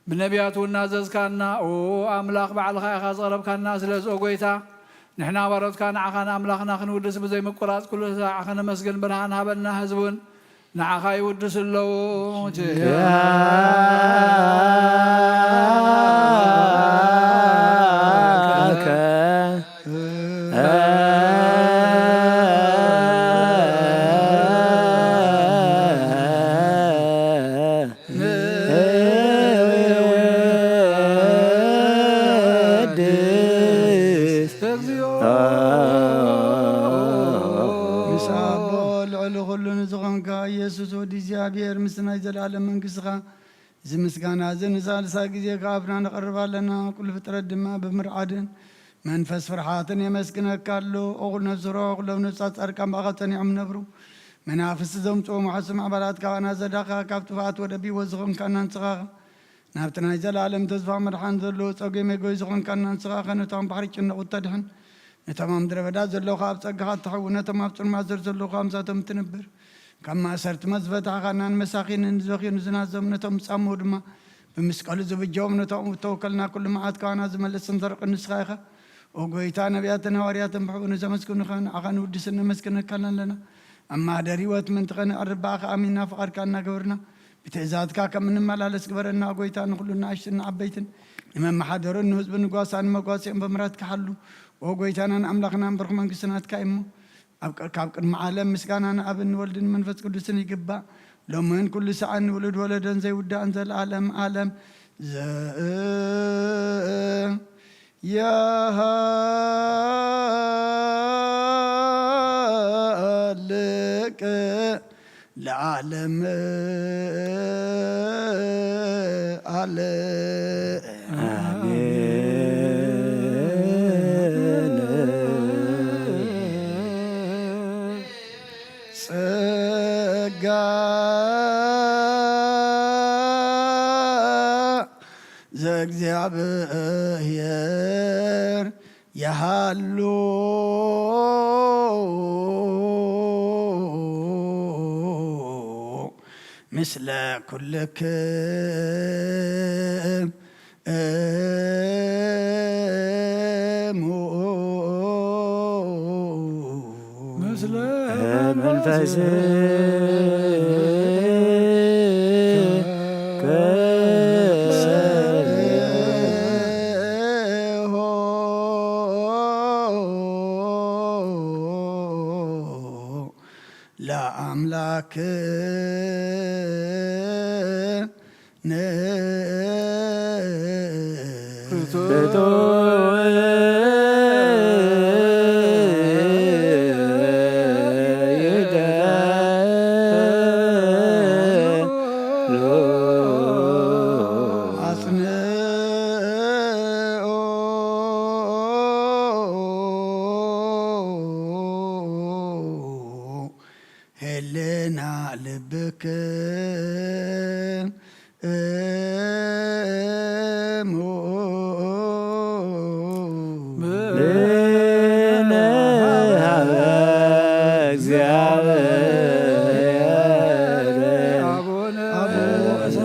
ብነቢያት እውን ናዘዝካና። ኦ ኣምላኽ፣ ባዕልኻ ኢኻ ዘቕረብካና። ስለዚ ኦ ጐይታ፣ ንሕና ባሮትካ ንዓኻ ንኣምላኽና ክንውድስ ብዘይምቁራጽ ኩሉ ሳዕ ከነመስግን ብርሃን ሃበና። ህዝቢ እውን ንዓኻ ይውድሱ ኣለዉ። ያከ ምስ ኣቦ ልዕሊ ኩሉ ንዝኾንካ ኢየሱስ ወዲ እግዚኣብሔር፣ ምስ ናይ ዘለኣለም መንግስትኻ እዚ ምስጋና እዚ ንሳልሳይ ግዜ ካብ ኣፍና ነቕርብ ኣለና። ኩሉ ፍጥረት ድማ ብምርዓድን መንፈስ ፍርሓትን የመስግነካ ኣሎ። እኹል ነፍሲ ሮ ኩሎም ነፍሳት ጻድቃን ብኣኻ ጸኒዖም ነብሩ። መናፍስቲ ዘምጽኦም ውሓሱ ማዕበላት ካባና ዘዳኻ፣ ካብ ጥፍኣት ወደብ ህይወት ዝኾንካና ንስኻ ኢኻ። ናብቲ ናይ ዘለኣለም ተስፋ መድሓን ዘለዎ ጸጉ መጎይ ዝኾንካና ንስኻ ኢኻ። ነቶም ባሕሪ ጭንቑት ተድሕን፣ ነቶም ኣብ ምድረ በዳ ዘለዉ ኣብ ጸጋኻ እትሕዊ፣ ነቶም ኣብ ጽልማት ስር ዘለዉ ምስኣቶም እትነብር፣ ካብ ማእሰርቲ መዝፈታሕኻና ንመሳኺንን ንዘኽዩ ንዝናዞም ነቶም ዝጻምኡ ድማ ብመስቀሉ ዝብጀዎም ነቶም እተወከልና ኩሉ መዓት ካባና ዝመልስን ዘርቅን ንስኻ ኢኻ። ኦ ጎይታ፣ ነቢያትን ሃዋርያትን ብሕቡእ ንዘመስግኑኻ ንዓኻ ንውድስን ነመስግነካን ኣለና። ኣብ ማህደር ህይወት ምእንቲ ኸነዕርፍ ብኣኻ ኣሚንና ፍቓድካ እናገበርና ብትእዛዝካ ከም እንመላለስ ግበረና። ኦ ጎይታ፣ ንኹሉ ንኣሽቱን ንዓበይትን ንመመሓደሩን ንህዝቡ ንጓሳ ንመጓሲኦም ብምሕረትካ ሓሉ። ኦ ጎይታናን ኣምላኽናን ብሩኽ መንግስቲ ናትካ እዩ እሞ ኣብ ቅ- ካብ ቅድሚ ዓለም ምስጋና ንኣብን ንወልድን መንፈስ ቅዱስን ይግባእ፣ ሎምን ኩሉ ሰዓን ንውሉድ ወለዶን ዘይውዳእን ዘለኣለም ዓለም። ዘ የሃልቅ ለዓለም ዓለም። ኣሜን። ጸጋ ዘእግዚኣብሔር ይሃሉ ምስለ ኩልክም እሙ። ምስለ መንፈስ ለአምላክ ህልና ልብክን እሙ። ብንሃበ እግዚአብሔር አቡነ አቡነ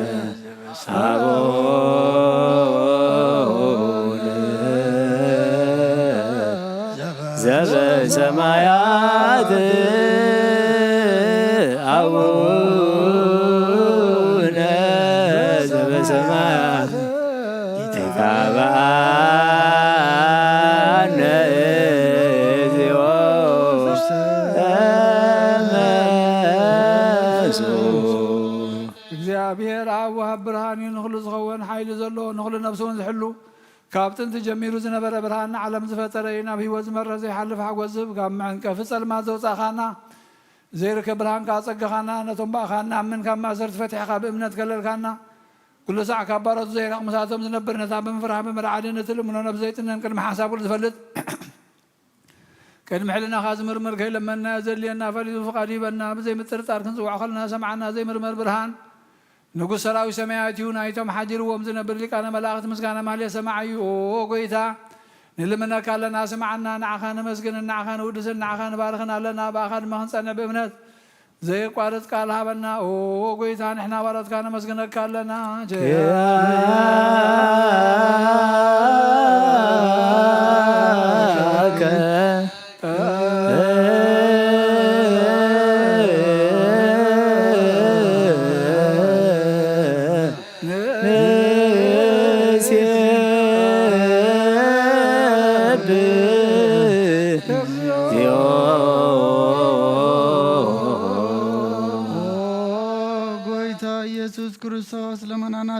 ዘበሰማያት አቡነ ዘበሰማያት ይትካበአነ እግዚኦ ተመሱ። እግዚኣብሔር ኣብ ወሃብ ብርሃን እዩ፣ ንኹሉ ዝኸውን ሓይሊ ዘለዎ፣ ንኹሉ ነፍሲ እውን ዝሕሉ፣ ካብ ጥንቲ ጀሚሩ ዝነበረ፣ ብርሃን ንዓለም ዝፈጠረ እዩ፣ ናብ ህይወት ዝመርሕ ዘይሓልፍ ሓጎስ ዝህብ፣ ካብ መዕንቀፊ ጸልማት ዘውጻእኻና፣ ዘይርከብ ብርሃን ከኣ ጸጋኻና፣ ነቶም ብኣኻ እንኣምን ካብ ማእሰርቲ ፈቲሕካ ብእምነት ከለልካና፣ ኩሉ ሳዕ ካብ ባሮት ዘይራቕ ምሳቶም ዝነብር፣ ነታ ብምፍራህ ብምርዓድን እትልምኖ ነብሲ ዘይጥነን ቅድሚ ሓንሳብ ኩሉ ዝፈልጥ፣ ቅድሚ ሕልናኻ ዝምርምር ከይለመንናዮ ዘድልየና ፈሊጡ ፍቓዱ ይበና። ብዘይ ምጥርጣር ክንጽውዖ ከለና ሰምዓና ዘይምርመር ብርሃን ንጉስ ሰራዊት ሰማያት እዩ። ናይቶም ሓዲርዎም ዝነብር ሊቃነ መላእኽት ምስጋና ማህሌት ሰማዕ እዩ። ኦ ጎይታ፣ ንልምነካ ኣለና፣ ስምዓና። ንዓኻ ነመስግንን ንዓኻ ንውድስን ንዓኻ ንባርኽን ኣለና። ብኣኻ ድማ ክንጸንዕ ብእምነት ዘየቋርጽ ቃል ሃበና። ኦ ጎይታ፣ ንሕና ባሮትካ ነመስግነካ ኣለና። ኪያከ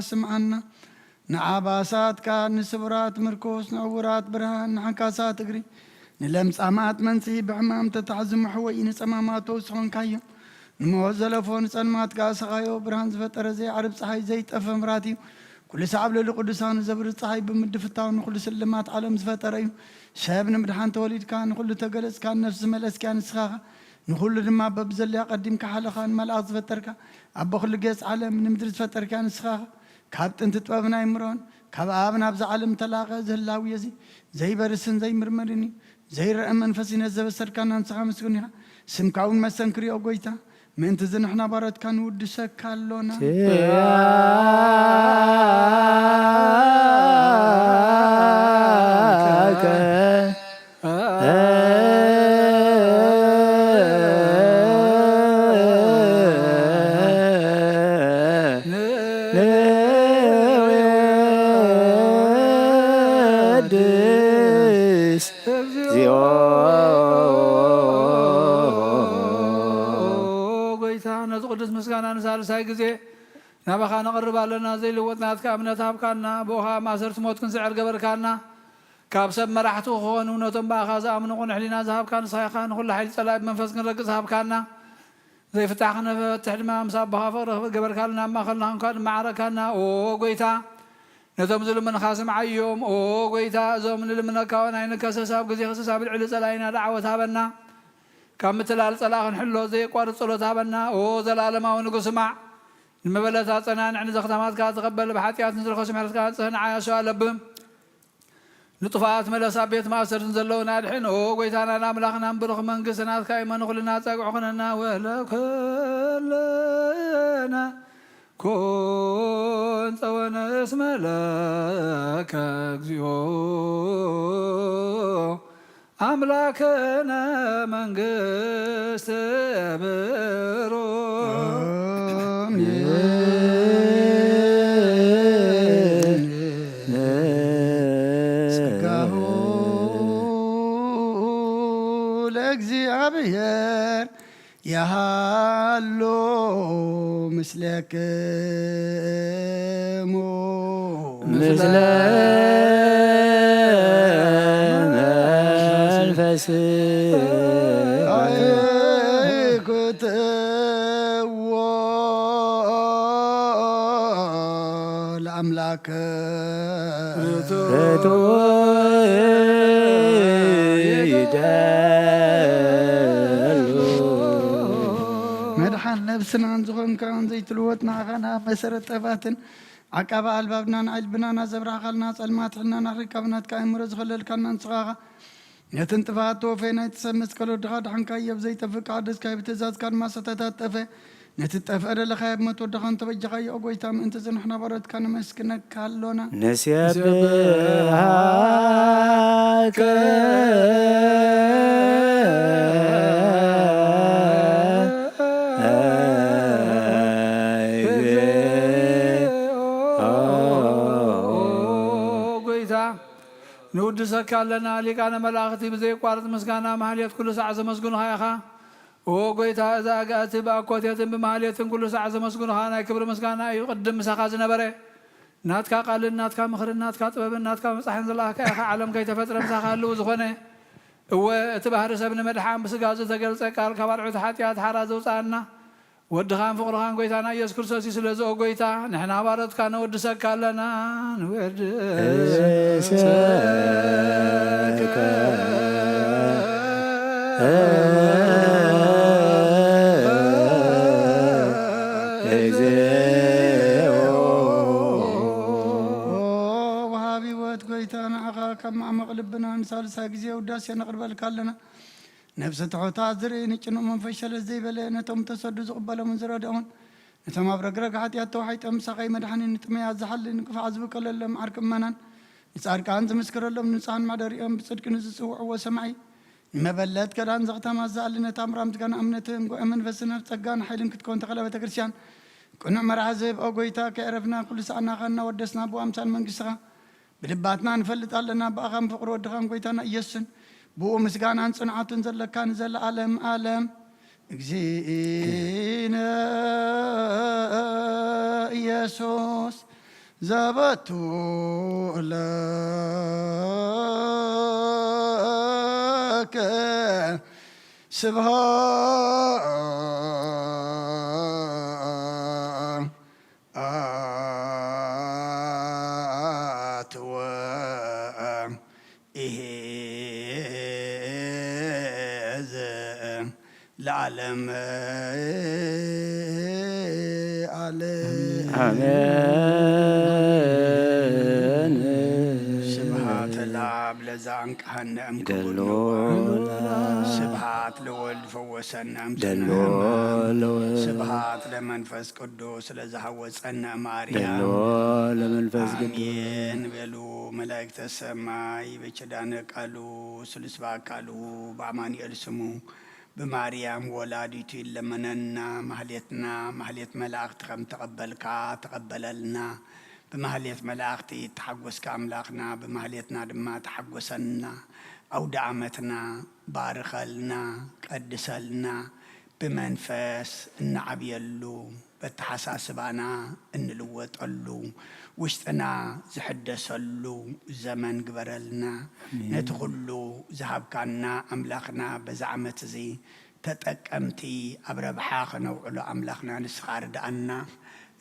ስምዓና። ንዓባሳት ቃል፣ ንስቡራት ምርኮስ፣ ንዕውራት ብርሃን፣ ንዓካሳት እግሪ፣ ንለምጻማት መንጽሂ፣ ብሕማም ተታሕዙ መሕወኢ፣ ንጸማማት ፈውሲ ኾንካዮ። ንሞት ዘለፎ ንጸልማት ከኣ ሰቓዮ። ብርሃን ዝፈጠረ ዘይዓርብ ጸሓይ፣ ዘይጠፈ መብራህቲ እዩ። ኩሉ ሳዕ ኣብ ልዕሊ ቅዱሳኑ ዘብርህ ጸሓይ ብምድፍታው ንኹሉ ስልማት ዓለም ዝፈጠረ እዩ። ሰብ ንምድሓን ተወሊድካ፣ ንኹሉ ተገለጽካ፣ ንነፍሲ ዝመለስክያ ንስኻ ኢኻ። ንኹሉ ድማ በብዘለያ ቀዲምካ ሓለኻ፣ ንመላእኽቲ ዝፈጠርካ፣ ኣቦ ኩሉ ገጽ ዓለም ንምድሪ ዝፈጠርክያ ንስኻ ኢኻ። ካብ ጥንቲ ጥበብን ኣይምሮን፣ ካብ ኣብ ናብዛ ዓለም ተላቐ። እዚ ህላዌ እዚ ዘይበርስን ዘይምርመርን እዩ። ዘይረአ መንፈስ ነዚ ዘበሰርካና ንስኻ ምስጉን ኢኻ። ስምካ እውን መሰንክር እዩ፣ ኦ ጎይታ። ምእንቲ እዚ ንሕና ባሮትካ ንውድሰካ ኣሎና። ንወድስ እግዚኦ። ጎይታ፣ ነዚ ቅዱስ ምስጋና ንሳልሳይ ግዜ ናባኻ ነቕርብ ኣለና። ዘይልወጥ ናትካ እምነት ሃብካና፣ ብኡ ኸኣ ማእሰርቲ ሞት ክንስዕር ገበርካና። ካብ ሰብ መራሕቲ ክኾኑ ነቶም ብኣኻ ዝኣምኑ ቅኑዕ ሕሊና ዝሃብካ ንስኻ ኢኻ። ንኹሉ ሓይሊ ጸላኢ ብመንፈስ ክንረግጽ ሃብካና። ዘይፍታሕ ክነፈትሕ ድማ ምስ ኣቦኻ ፍቕሪ ገበርካልና፣ ኣብ ማእኸልና ኾንካ ድማ ዓረካና። ኦ ጎይታ፣ ነቶም ዝልምንኻ ስምዓዮም። ኦ ጎይታ፣ እዞም ንልምነካ እውን ኣይንከሰስ፣ ኣብ ግዜ ክሰስ ኣብ ልዕሊ ጸላኢና ደዓወት ሃበና። ካብ ምትላል ጸላኢ ክንሕሎ ዘየቋርጽ ጸሎት ሃበና። ኦ ዘላለማዊ ንጉስ፣ ስማዕ። ንመበለት ኣጸናንዕ፣ ንዘኽታማትካ ተቐበል፣ ብሓጢኣት ንዝረኸሱ ምሕረትካ ኣንጽህ፣ ንዓይ ኣሸዋ ለብም። ንጥፋኣት መለስ፣ ኣብ ቤት ማእሰርቲ ዘለዉና ኣድሕን። ኦ ጎይታናን ኣምላኽናን ብሩኽ መንግስቲ ናትካ እዩ። መን ኩልና ጸግዑ ኩነና ወለ ኩለና ኩን ጸወነ እስመ ለከ እግዚኦ ኣምላክነ መንግስት ብሩክ። ጸጋሁ ለእግዚኣብሔር ያሃሉ ምስለክሙ ምስለ መንፈስ ክትዎ ለኣምላክ ርቱ ይደሉ። መድሓን ነብስናን ዝኾንካን ዘይትልወጥ ንዓኻና መሰረት ጠባትን ዓቃቢ ኣልባብናን ዓልብናና ዘብራህካልና ጸልማት ሕልናና ርካብ ናትካ ኣእምሮ ዝኸለልካና ንስኻ ኢኻ። ነቲ ንጥፍኣት ተወፈየ ናይቲ ሰብ መስቀል ወድኻ ድሓንካዮ ብዘይጠፍእ ቀደስካዮ ብትእዛዝካ ድማ ዝተታጠፈ ነቲ ዝጠፍአ ደለኻዮ ብሞት ወድኻ እንተበጃኻዮ ኦ ጎይታ ምእንቲ እዚ ንሕና ባሮትካ ነመስግነካ ኣሎና። ንስብሃከ ንውድሰካ ኣለና። ሊቃነ መላእኽቲ ብዘየቋርጽ ምስጋና ማህሌት ኩሉ ሳዕ ዘመስግኑኻ ኢኻ። ኦ ጎይታ፣ እዛ ኣጋእቲ ብኣኮቴትን ብማህሌትን ኩሉ ሳዕ ዘመስግኑኻ ናይ ክብሪ ምስጋና እዩ። ቅድም ምሳኻ ዝነበረ ናትካ ቃልን ናትካ ምኽርን ናትካ ጥበብን ናትካ መጻሕን ዝለኣኽካ ኢኻ። ዓለም ከይተፈጥረ ምሳኻ ህልው ዝኾነ። እወ፣ እቲ ባህሪ ሰብ ንምድሓን ብስጋ ዝተገልጸ ቃል ካብ ኣርዑት ሓጢኣት ሓራ ዘውጽኣና ወድኻን ፍቕርኻን ጎይታና ኢየሱስ ክርስቶስ እዩ። ስለዚ ኦ ጎይታ፣ ንሕና ባሮትካ ነወድሰካ ኣለና። ንወድሰከ እግዚኦ። ወሃቢ ህይወት ጎይታ፣ ንዓኻ ካብ ማዕመቕ ልብና ንሳልሳይ ግዜ ውዳሴ ነቕርበልካ ኣለና። ነብሰ ትሑታት ዝርኢ፣ ንጭኑቕ መንፈስ ሸለል ዘይበለ፣ ነቶም ተሰዱ ዝቕበሎምን ዝረድኦምን፣ ነቶም ኣብ ረግረግ ሓጢኣት ተዋሒጦም ምሳኻ መድሓኒን ንጥመያት ዝሓሊ፣ ንክፉኣት ዝብቀለሎም ዓርኪ እመናን፣ ንጻድቃን ዝምስክረሎም ንጹሓን መሕደሪኦም፣ ብጽድቂ ንዝጽውዕዎ ሰማዒ፣ ንመበለት ገዳን ዘኽታማት ዝኣሊ፣ ነታ ምራም ዝገና እምነትን ጉዕ መንፈስን ኣብ ጸጋን ሓይልን ክትከውን ተኽለ ቤተ ክርስቲያን ቅኑዕ መርሓ ዝህብ ኦ ጎይታ፣ ከየዕረፍና ኩሉ ሰዓት ናኻ እናወደስና ብኡ ኣምሳል መንግስትኻ ብልባትና ንፈልጥ ኣለና። ብኣኻን ፍቕሪ ወድኻን ጎይታና ኢየሱስን ብኡ ምስጋናን ጽንዓቱን ዘለካ ንዘለኣለም ኣለም። እግዚእነ ኢየሱስ ዘበቱ ለከ ስብሃት ወ ኢሄዝ ለዓለም ዓለም። ኣሜን። ስብሐት ለአብ ለዘአንቅሐነ እምክቡድ ደሎ ነዋ። ለአብ። ስብሐት ለወልድ ፈወሰነ ደሎ እምሰማይ። ለወልድ። ስብሐት ለመንፈስ ቅዱስ ለዘሐወጸነ ማርያም። ደሎ ለመንፈስ ቅዱስ። አሜን በሉ መላእክተ ሰማይ በኪዳነ ቃሉ ስሉስ በአካሉ በአማኑኤል ስሙ ብማርያም ወላዲቱ ይለመነና። ማህሌትና ማህሌት መላእክት ከም ተቐበልካ ተቐበለልና። ብማህሌት መላእክቲ ተሓጎስካ ኣምላኽና፣ ብማህሌትና ድማ ተሓጎሰና። ኣውደ ዓመትና ባርከልና፣ ቀድሰልና። ብመንፈስ እንዓብየሉ፣ በተሓሳስባና እንልወጠሉ፣ ውሽጥና ዝሕደሰሉ ዘመን ግበረልና። ኣሜን። ነቲ ኩሉ ዝሃብካና ኣምላኽና፣ በዚ ዓመት እዚ ተጠቀምቲ ኣብ ረብሓ ከነውዕሎ ኣምላኽና ንስኻ ርድኣና።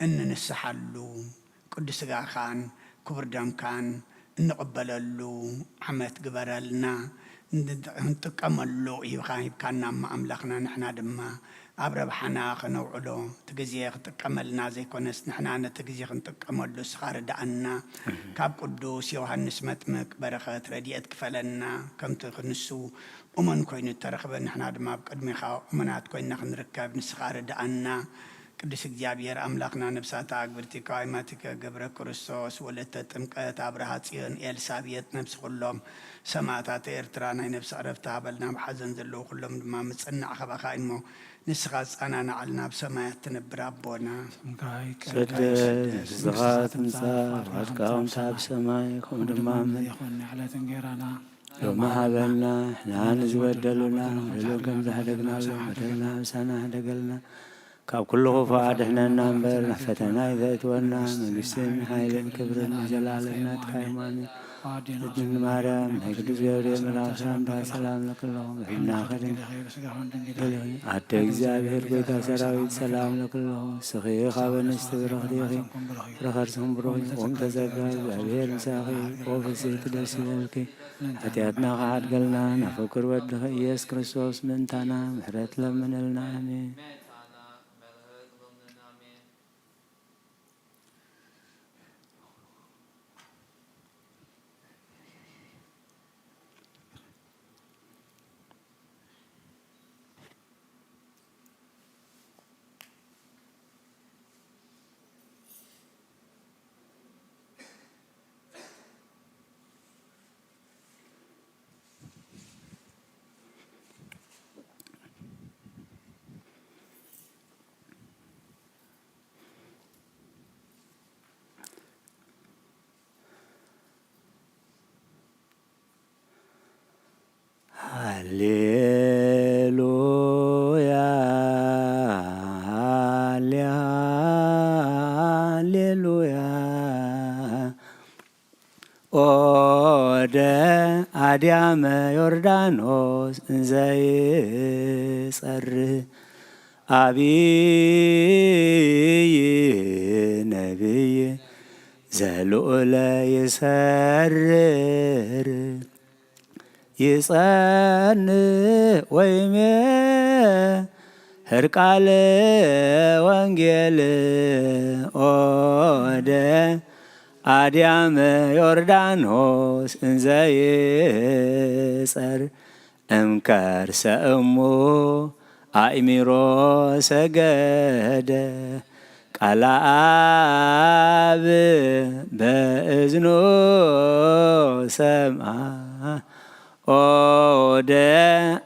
እንንስሓሉ፣ ቅዱስ ስጋኻን ክቡር ደምካን እንቕበለሉ ዓመት ግበረልና። እንጥቀመሉ ሂብካ፣ ሂብካና እሞ ኣምላኽና፣ ንሕና ድማ ኣብ ረብሓና ከነውዕሎ፣ እቲ ግዜ ክጥቀመልና ዘይኮነስ፣ ንሕና ነቲ ግዜ ክንጥቀመሉ እስኻ ርድኣና። ካብ ቅዱስ ዮሃንስ መጥምቅ በረኸት ረድኤት ክፈለና። ከምቲ ክንሱ እሙን ኮይኑ እተረኽበ፣ ንሕና ድማ ኣብ ቅድሜኻ እሙናት ኮይንና ክንርከብ ንስኻ ርድኣና። ቅዱስ እግዚኣብሔር ኣምላኽና፣ ነብሳታ ኣግብርቲ ከዋይማቲከ ገብረ ክርስቶስ፣ ወለተ ጥምቀት፣ ኣብርሃ ጽዮን፣ ኤልሳቤጥ፣ ነብሲ ኩሎም ሰማእታት ኤርትራ ናይ ነብሲ ዕረፍቲ ሃበልና። ኣብ ሓዘን ዘለዉ ኩሎም ድማ ምጽናዕ ካባኻ እሞ፣ ንስኻ ጻናናዓልና፣ ኣብ ሰማያት ትነብር ኣቦና። ስምካ ይቀደስ፣ ስደት መንግስትኻ መንግስትኻ ትምጻእ፣ ትምጻእ፣ ፍቓድካ ፍቓድካ ከም ከምቲ ኣብ ሰማይ፣ ከምኡ ከምኡ ድማ ድማ ኣብ ምድሪ ምድሪ ይኹን። ይኹን። ንዕለት እንጌራና ሎሚ ሃበና፣ ንሕና ንዝበደሉና፣ ንበደሉና በደሎም ከም ዝሓደግናሎም፣ በደልና ምሳና ሕደገልና። ካብ ኩሉ ክፉእ ኣድሕነና እምበር፣ ናብ ፈተና ኣይተእትወና። መንግስትን ሓይልን ክብርን ንዘለኣለም ናትካ እዩ። ኣሜን። ኣዴና ድንግል ማርያም፣ ናይ ቅዱስ ገብርኤል መልኣክ ሰላምታ ሰላም ለክለኹ። በሕና ከድን ኣደ እግዚኣብሔር ጎይታ ሰራዊት ሰላም ለክለኹ። ስኺ ካብ ኣንስቲ ብርኽቲ ኢኺ፣ ፍረ ከርስኽን ብሩኽ እዩ። ኦም ተጸጋ እግዚኣብሔር ምሳኺ፣ ኦ ፍስሕቲ ደስ ይበልኪ። ሓጢኣትና ክሓድገልና፣ ናፍቅር ወድኺ ኢየሱስ ክርስቶስ ምእንታና ምሕረት ለምንልና። ኣሜን። ሃሌሉያ፣ ሃሌ-፣ ሃሌሉያ። ኦደ ኣድያመ ዮርዳኖስ እንዘይጸርህ፣ አብይ ነቢይ ዘልዑለ ይሰርር፣ ይጸንዕ ወይሜ ህርቃለ ወንጌል። ኦደ አድያመ ዮርዳኖስ እንዘይጸር፣ እምከርሰ እሙ አእሚሮ ሰገደ፣ ቃለ አብ በእዝኑ ሰምዓ። ኦደ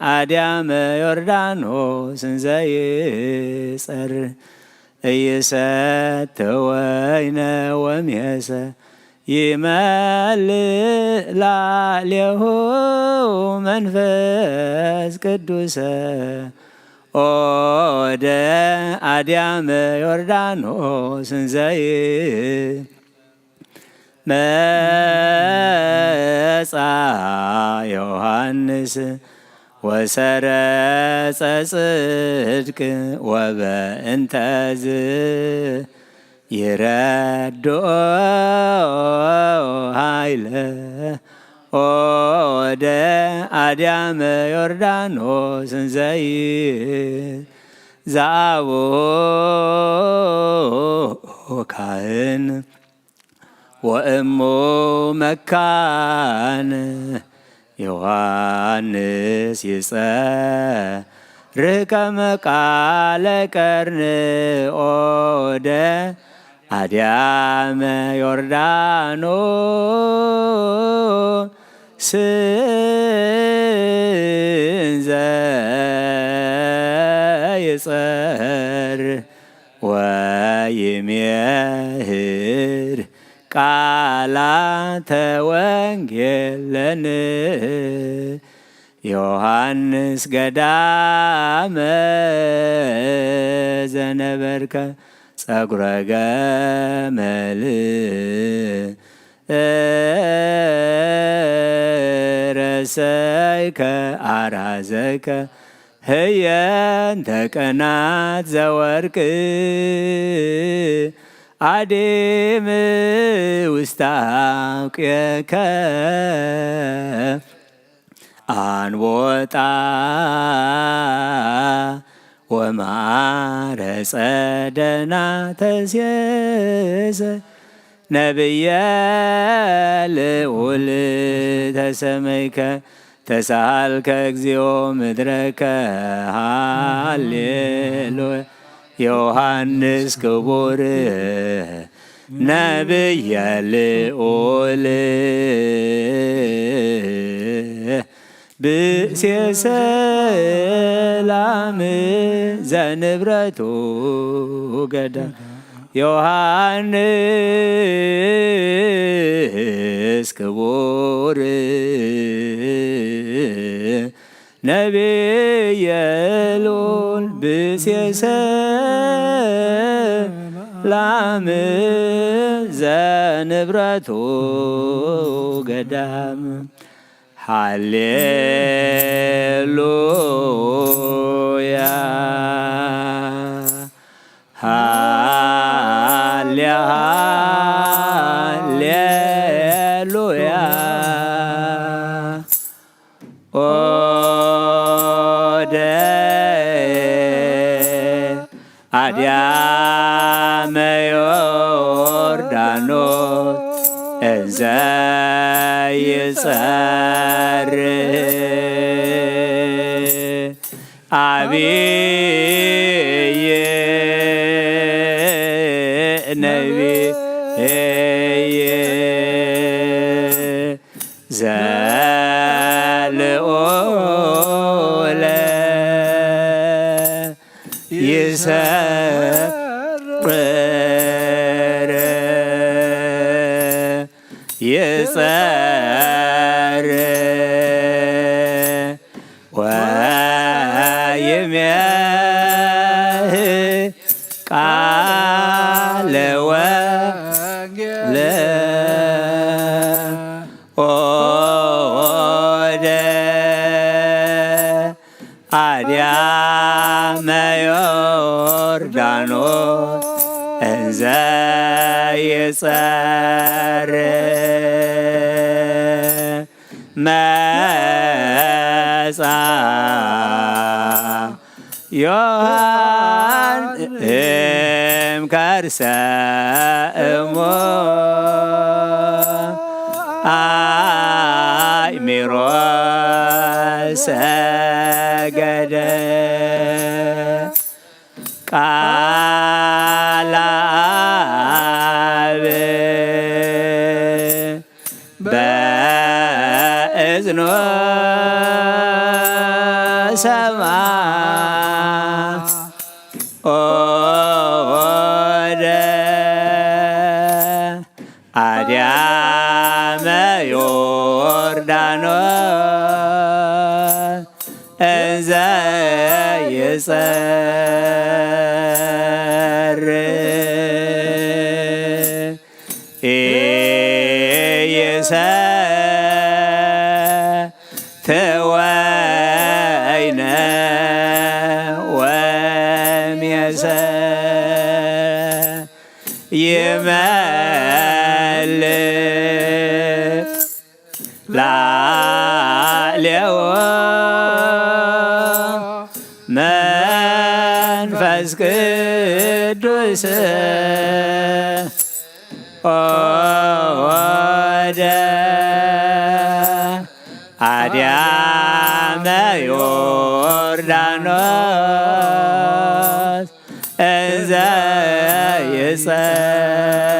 አድያመ ዮርዳኖስ እንዘይጸር፣ ኢይሰተ ወይነ ወሜሰ ይመልእ ላዕሌሁ መንፈስ ቅዱሰ። ኦደ አድያመ ዮርዳኖስ እንዘይ መጻ ዮሃንስ ወሰረጸ ጽድቅ ወበእንተዝ ይረድኦ ኃይለ ኦደ አድያመ ዮርዳኖስ እንዘይ ዛአቡ ካህን ወእሙ መካን ዮሐንስ ይጸርህ ከመ ቃለ ቀርንኦ ወደ አድያመ ዮርዳኖስ እንዘ ይጸርህ ወይሜህር ቃላተ ወንጌል ለነ ዮሐንስ ገዳመ ዘነበርከ ጸጉረ ገመል ረሰይከ አራዘይከ ህየንተ ቀናት ዘወርቅ አዴም ውስተ አውቅየከ አንቦጣ ወማረ ጸደና ተሴሰ ነብየ ልዑል ተሰመይከ ተሳሃልከ እግዚኦ ምድረከ ሃሌሉያ ዮሐንስ ክቡር ነብየ ልዑል ብእሴ ሰላም ዘንብረቱ ገዳ ዮሐንስ ክቡር ነቢየ ልዑል ብእሴ ሰላም ዘንብረቱ ገዳም ሃሌሉያ ሃሌ ሃሌሉያ ኦደ አድያመ ዮርዳኖስ እንዘ ይጸርህ አብይ ነቢይ ዘልዑለ ይሰቅር ይጸር ወይሜህ ቃለ ወንጌል ኦደ አድያመ ዮርዳኖስ እንዘ ይጸር መጻ ዮሐን እም ከርሰ እሞ አእሚሮ ሰገደ ቃለ አብ በእዝኖ ሰማ ኦደ አድያመ ዮርዳኖስ እንዘ ይጸር ይሰትወይነ ወሜሰ ይመልእ ላዕሌዎ መንፈስ ቅዱስ። ኦ ወደ አድያመ ዮርዳኖስ እንዘ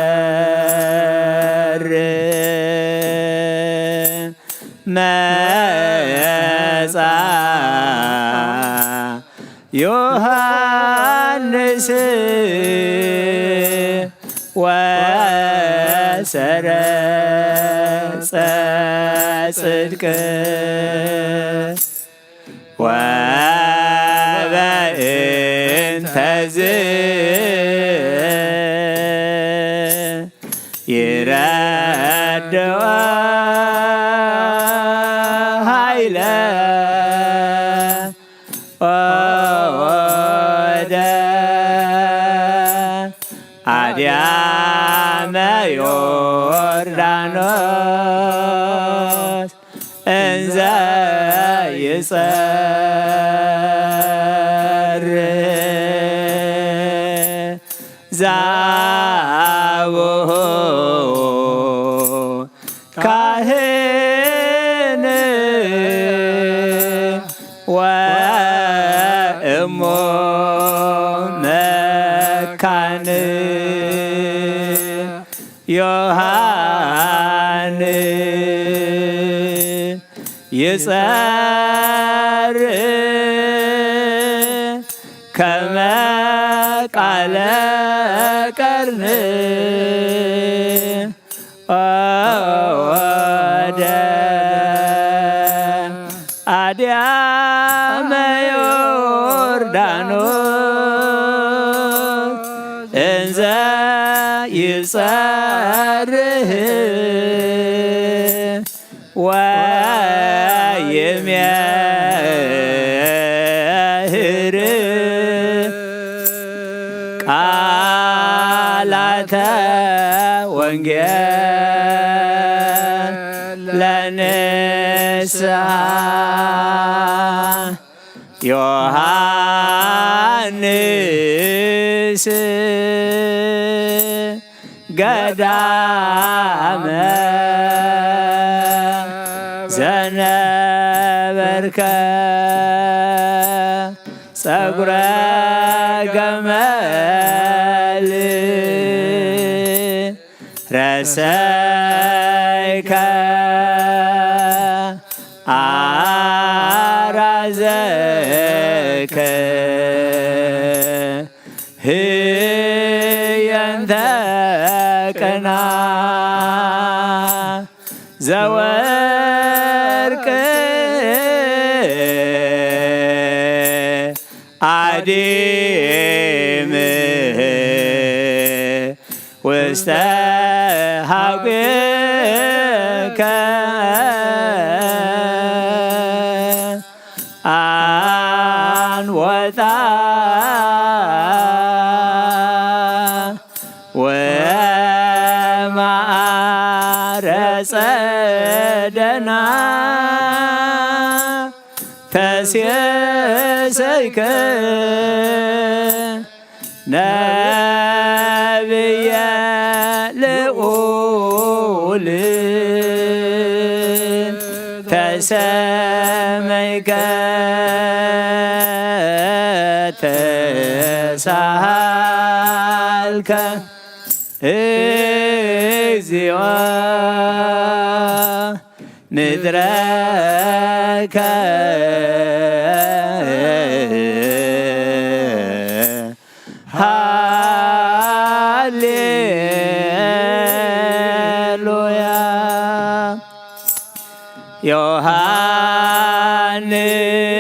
ይጸር መጻ ዮሐንስ ወሰረጸ ጽድቅ ወበእንተዝ ይረድኦ ኃይለ ወደ አድያመ ዮርዳኖስ እንዘ ይጸር ዛብሁ ካህን ወእሞ መካን ዮሐን ይጸር ከመ ቃለ ቀርን ወደ አድያመ ዮርዳኖስ እንዘ ይጸርህ ወይሜህር ቃላተ ወንጌል ለንስሐ ዮሐንስ ገዳመ ዘነበርከ ጸጉረ ገመል ረሰይከ አራዘከ ህየንተ ቅና ዘወርቅ አዲም ውስተ ሀዊከ አንወጣ ወማረጸ ደና ተሴሰይከ ነብየ ልዑል ተሰመይከ ተሳሃልከ እግዚኦ ንድረከ ሃሌሉያ።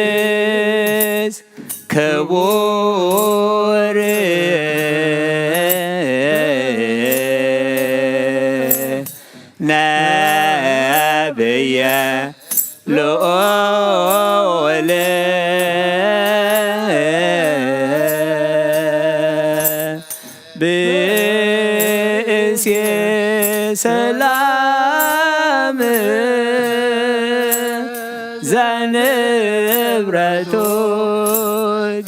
ዮሐንስ ክቡር ነ ነብየ ልዑል ብእሴ ሰላም ዘንብረቱ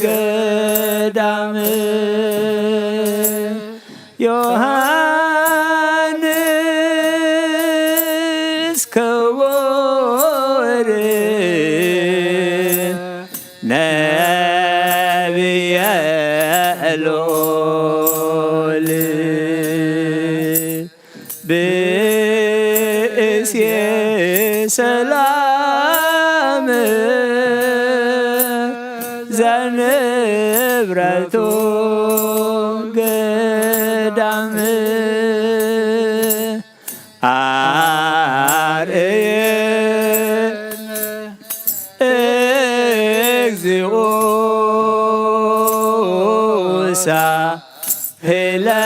ገዳም ዮሃንስ ክቡር ነብየ ልዑል ብእሴ ሰላም ዘንብረቱ ገዳም ኣርእየነ እግዚኦ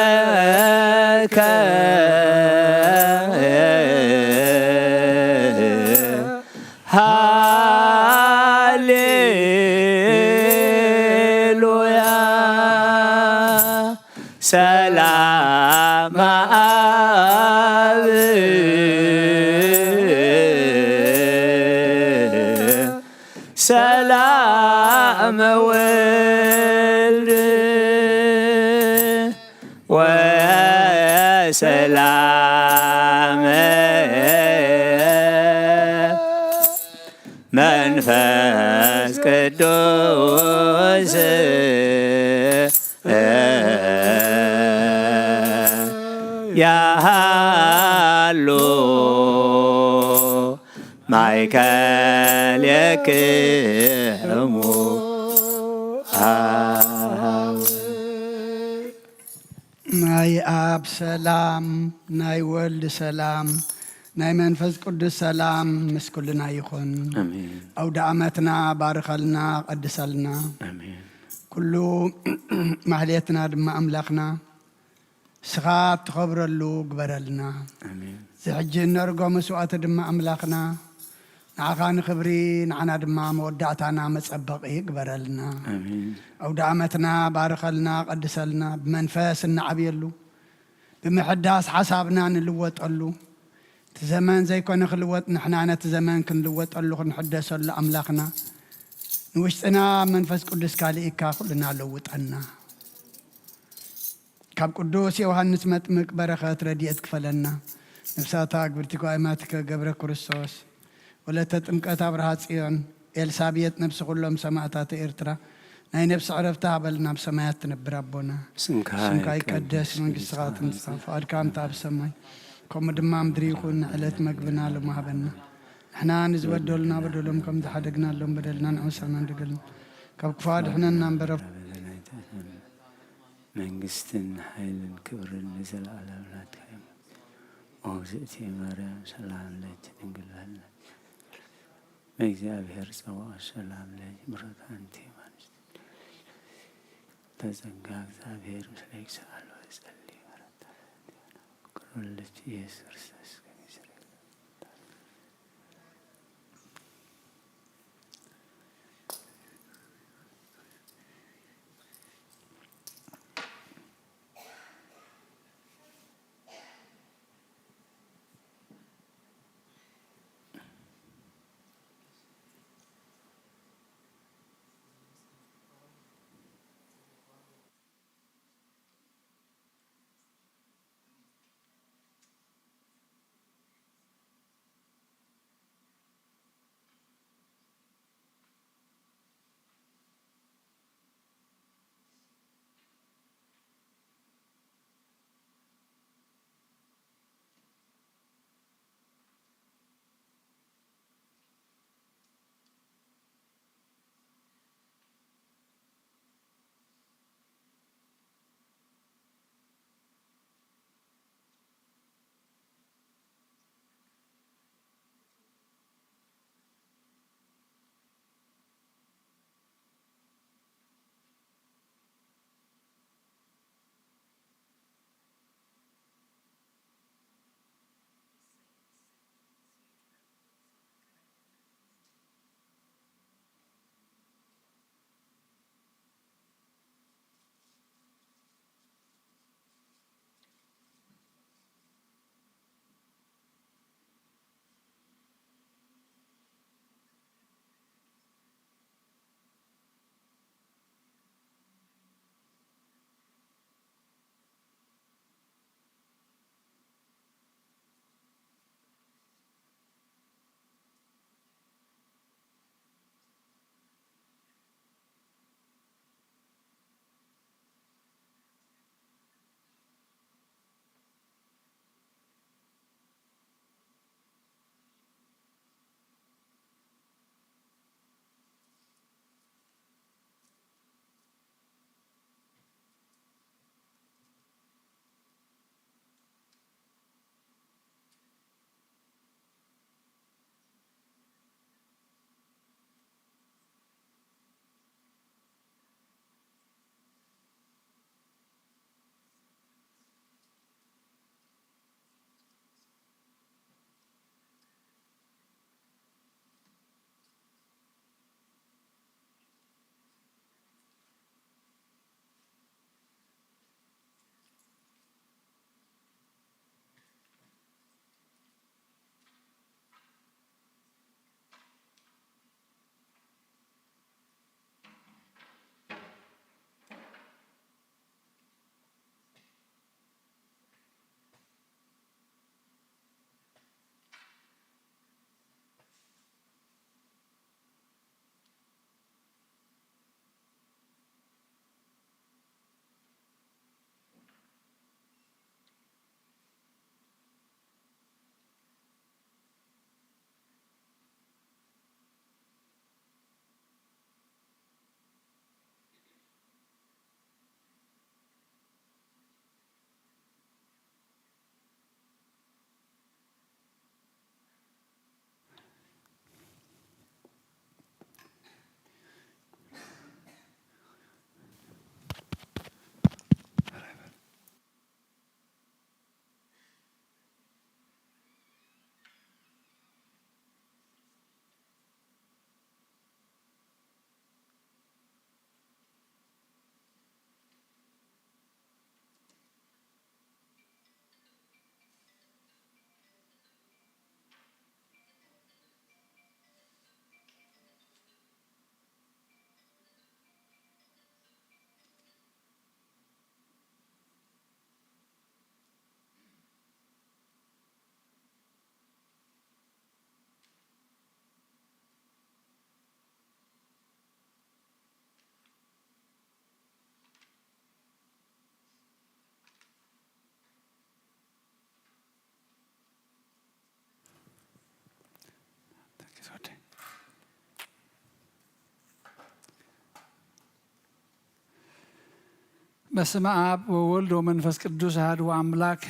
ሳህለከ ሃሌሉያ ሰላም ኣብ ሰላም ወልድ ወሰላም መንፈስ ቅዱስ ያሃሉ ማእከሌክሙ። ናይ ኣብ ሰላም፣ ናይ ወልድ ሰላም፣ ናይ መንፈስ ቅዱስ ሰላም ምስ ኩልና ይኹን። ኣሜን። ኣውደ ዓመትና ባርኸልና፣ ቀድሰልና። ኣሜን። ኩሉ ማህሌትና ድማ ኣምላኽና ንስኻ እትኸብረሉ ግበረልና። ኣሜን። እዚ ሕጂ እነርጎ መስዋእቲ ድማ ኣምላኽና ንዓኻ ንኽብሪ፣ ንዓና ድማ መወዳእታና መጸበቒ ግበረልና። ኣሜን። ኣውደ ዓመትና ባርኸልና፣ ቀድሰልና፣ ብመንፈስ እንዓብየሉ፣ ብምሕዳስ ሓሳብና ንልወጠሉ፣ እቲ ዘመን ዘይኮነ ክልወጥ፣ ንሕና ነቲ ዘመን ክንልወጠሉ፣ ክንሕደሰሉ ኣምላኽና ንውሽጥና መንፈስ ቅዱስካ ልኢካ ኩልና ለውጠና። ካብ ቅዱስ ዮሃንስ መጥምቅ በረኸት ረድኤት ክፈለና። ነፍሳታ ግብርቲ ጓይማትከ ገብረ ክርስቶስ፣ ወለተ ጥምቀት ኣብርሃ ጽዮን፣ ኤልሳቤጥ ነፍሲ ኩሎም ሰማእታት ኤርትራ፣ ናይ ነፍሲ ዕረፍቲ ሃበልና፣ ኣብ ሰማያት ትነብር ኣቦና። ስምካ ስምካ ይቀደስ፣ ይቀደስ፣ መንግስትኻ መንግስትኻ ትምጻእ፣ ትምጻእ፣ ፍቓድካ ከምቲ ኣብ ሰማይ ከምኡ ድማ ኣብ ምድሪ ይኹን። ንዕለት መግብና ሎሚ ሃበና። ንሕና ንዝበደሉና በደሎም ከም ዝሓደግናሎም በደልና ንዕውሳና ንድገልና። ካብ ክፉ ኣድሕነና እምበር ኣብ መንግስትን ሓይልን ክብርን ንዘለኣለም ናትካ እዮም። ኦ እግዝእትየ ማርያም፣ ሰላም ለኪ፣ ድንግል በልነኪ፣ በእግዚኣብሔር ጸባኦት ሰላም ለኪ፣ ብሩክት ኣንቲ እም ኣንስቲ፣ ተጸጋ፣ እግዚኣብሔር ምስሌኪ፣ ሰአሊ ወጸሊ፣ ምሕረት ተፈንቲና፣ ፍቅር ወልድኪ ኢየሱስ ክርስቶስ ከመ ይስረይ። በስመ ኣብ ወወልድ ወመንፈስ ቅዱስ ኣሐዱ ኣምላክ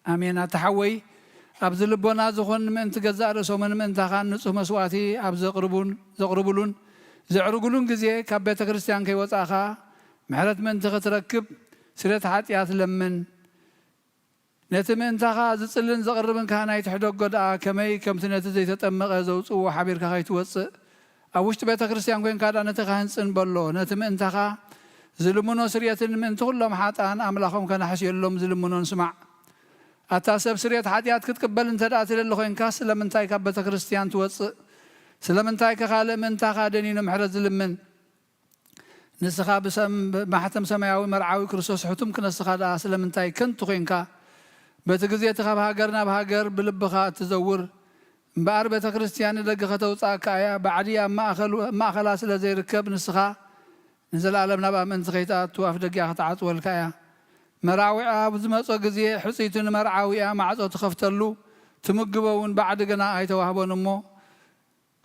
ኣሜን። ኣታ ሓወይ፣ ኣብዚ ልቦና ዝኾን ምእንቲ ገዛእ ርእሶምን ምእንታኻን ንጹህ መስዋእቲ ኣብ ዘቕርቡን፣ ዘቕርቡሉን ዘዕርጉሉን ግዜ ካብ ቤተ ክርስቲያን ከይወጻእኻ ምሕረት ምእንቲ ክትረክብ ስርየት ሓጢኣት ለምን። ነቲ ምእንታኻ ዝጽልን ዘቕርብን ካህን ኣይትሕደጎ ደኣ፣ ከመይ ከምቲ ነቲ ዘይተጠመቐ ዘውጽእዎ ሓቢርካ ከይትወጽእ፣ ኣብ ውሽጢ ቤተ ክርስቲያን ኮይንካ ደኣ ነቲ ካህን ጽን በሎ። ነቲ ምእንታኻ ዝልምኖ ስርየትን ምእንቲ ኩሎም ሓጥኣን ኣምላኾም ከናሕስየሎም ዝልምኖን ስማዕ። ኣታ ሰብ፣ ስርየት ሓጢኣት ክትቅበል እንተ ደኣ ትደሊ ኮይንካ፣ ስለምንታይ ካብ ቤተ ክርስቲያን ትወጽእ? ስለምንታይ ከኻልእ ምእንታኻ ደኒኑ ምሕረት ዝልምን? ንስኻ ብሰም-፣ ብማሕተም ሰማያዊ መርዓዊ ክርስቶስ ሕቱም ክነስኻ ደኣ ስለምንታይ ከንቱ ኮይንካ? በቲ ግዜ እቲ ካብ ሃገር ናብ ሃገር ብልብኻ እትዘውር፣ እምበኣር ቤተ ክርስቲያን ንደገ ከተውጽኣካ እያ። ባዕዲ ኣብ ማእኸሉ-፣ ኣብ ማእኸላ ስለ ዘይርከብ፣ ንስኻ ንዘለኣለም ናብኣ ምእንቲ ከይትኣቱ ኣፍ ደጊኣ ክትዓጽወልካ እያ። መራዊዓ ኣብ ዝመጾ ግዜ፣ ሕጽይቱ ንመርዓዊኣ ማዕጾ ትኸፍተሉ፣ ትምግቦ እውን ባዕዲ ግና ኣይተዋህቦን እሞ፣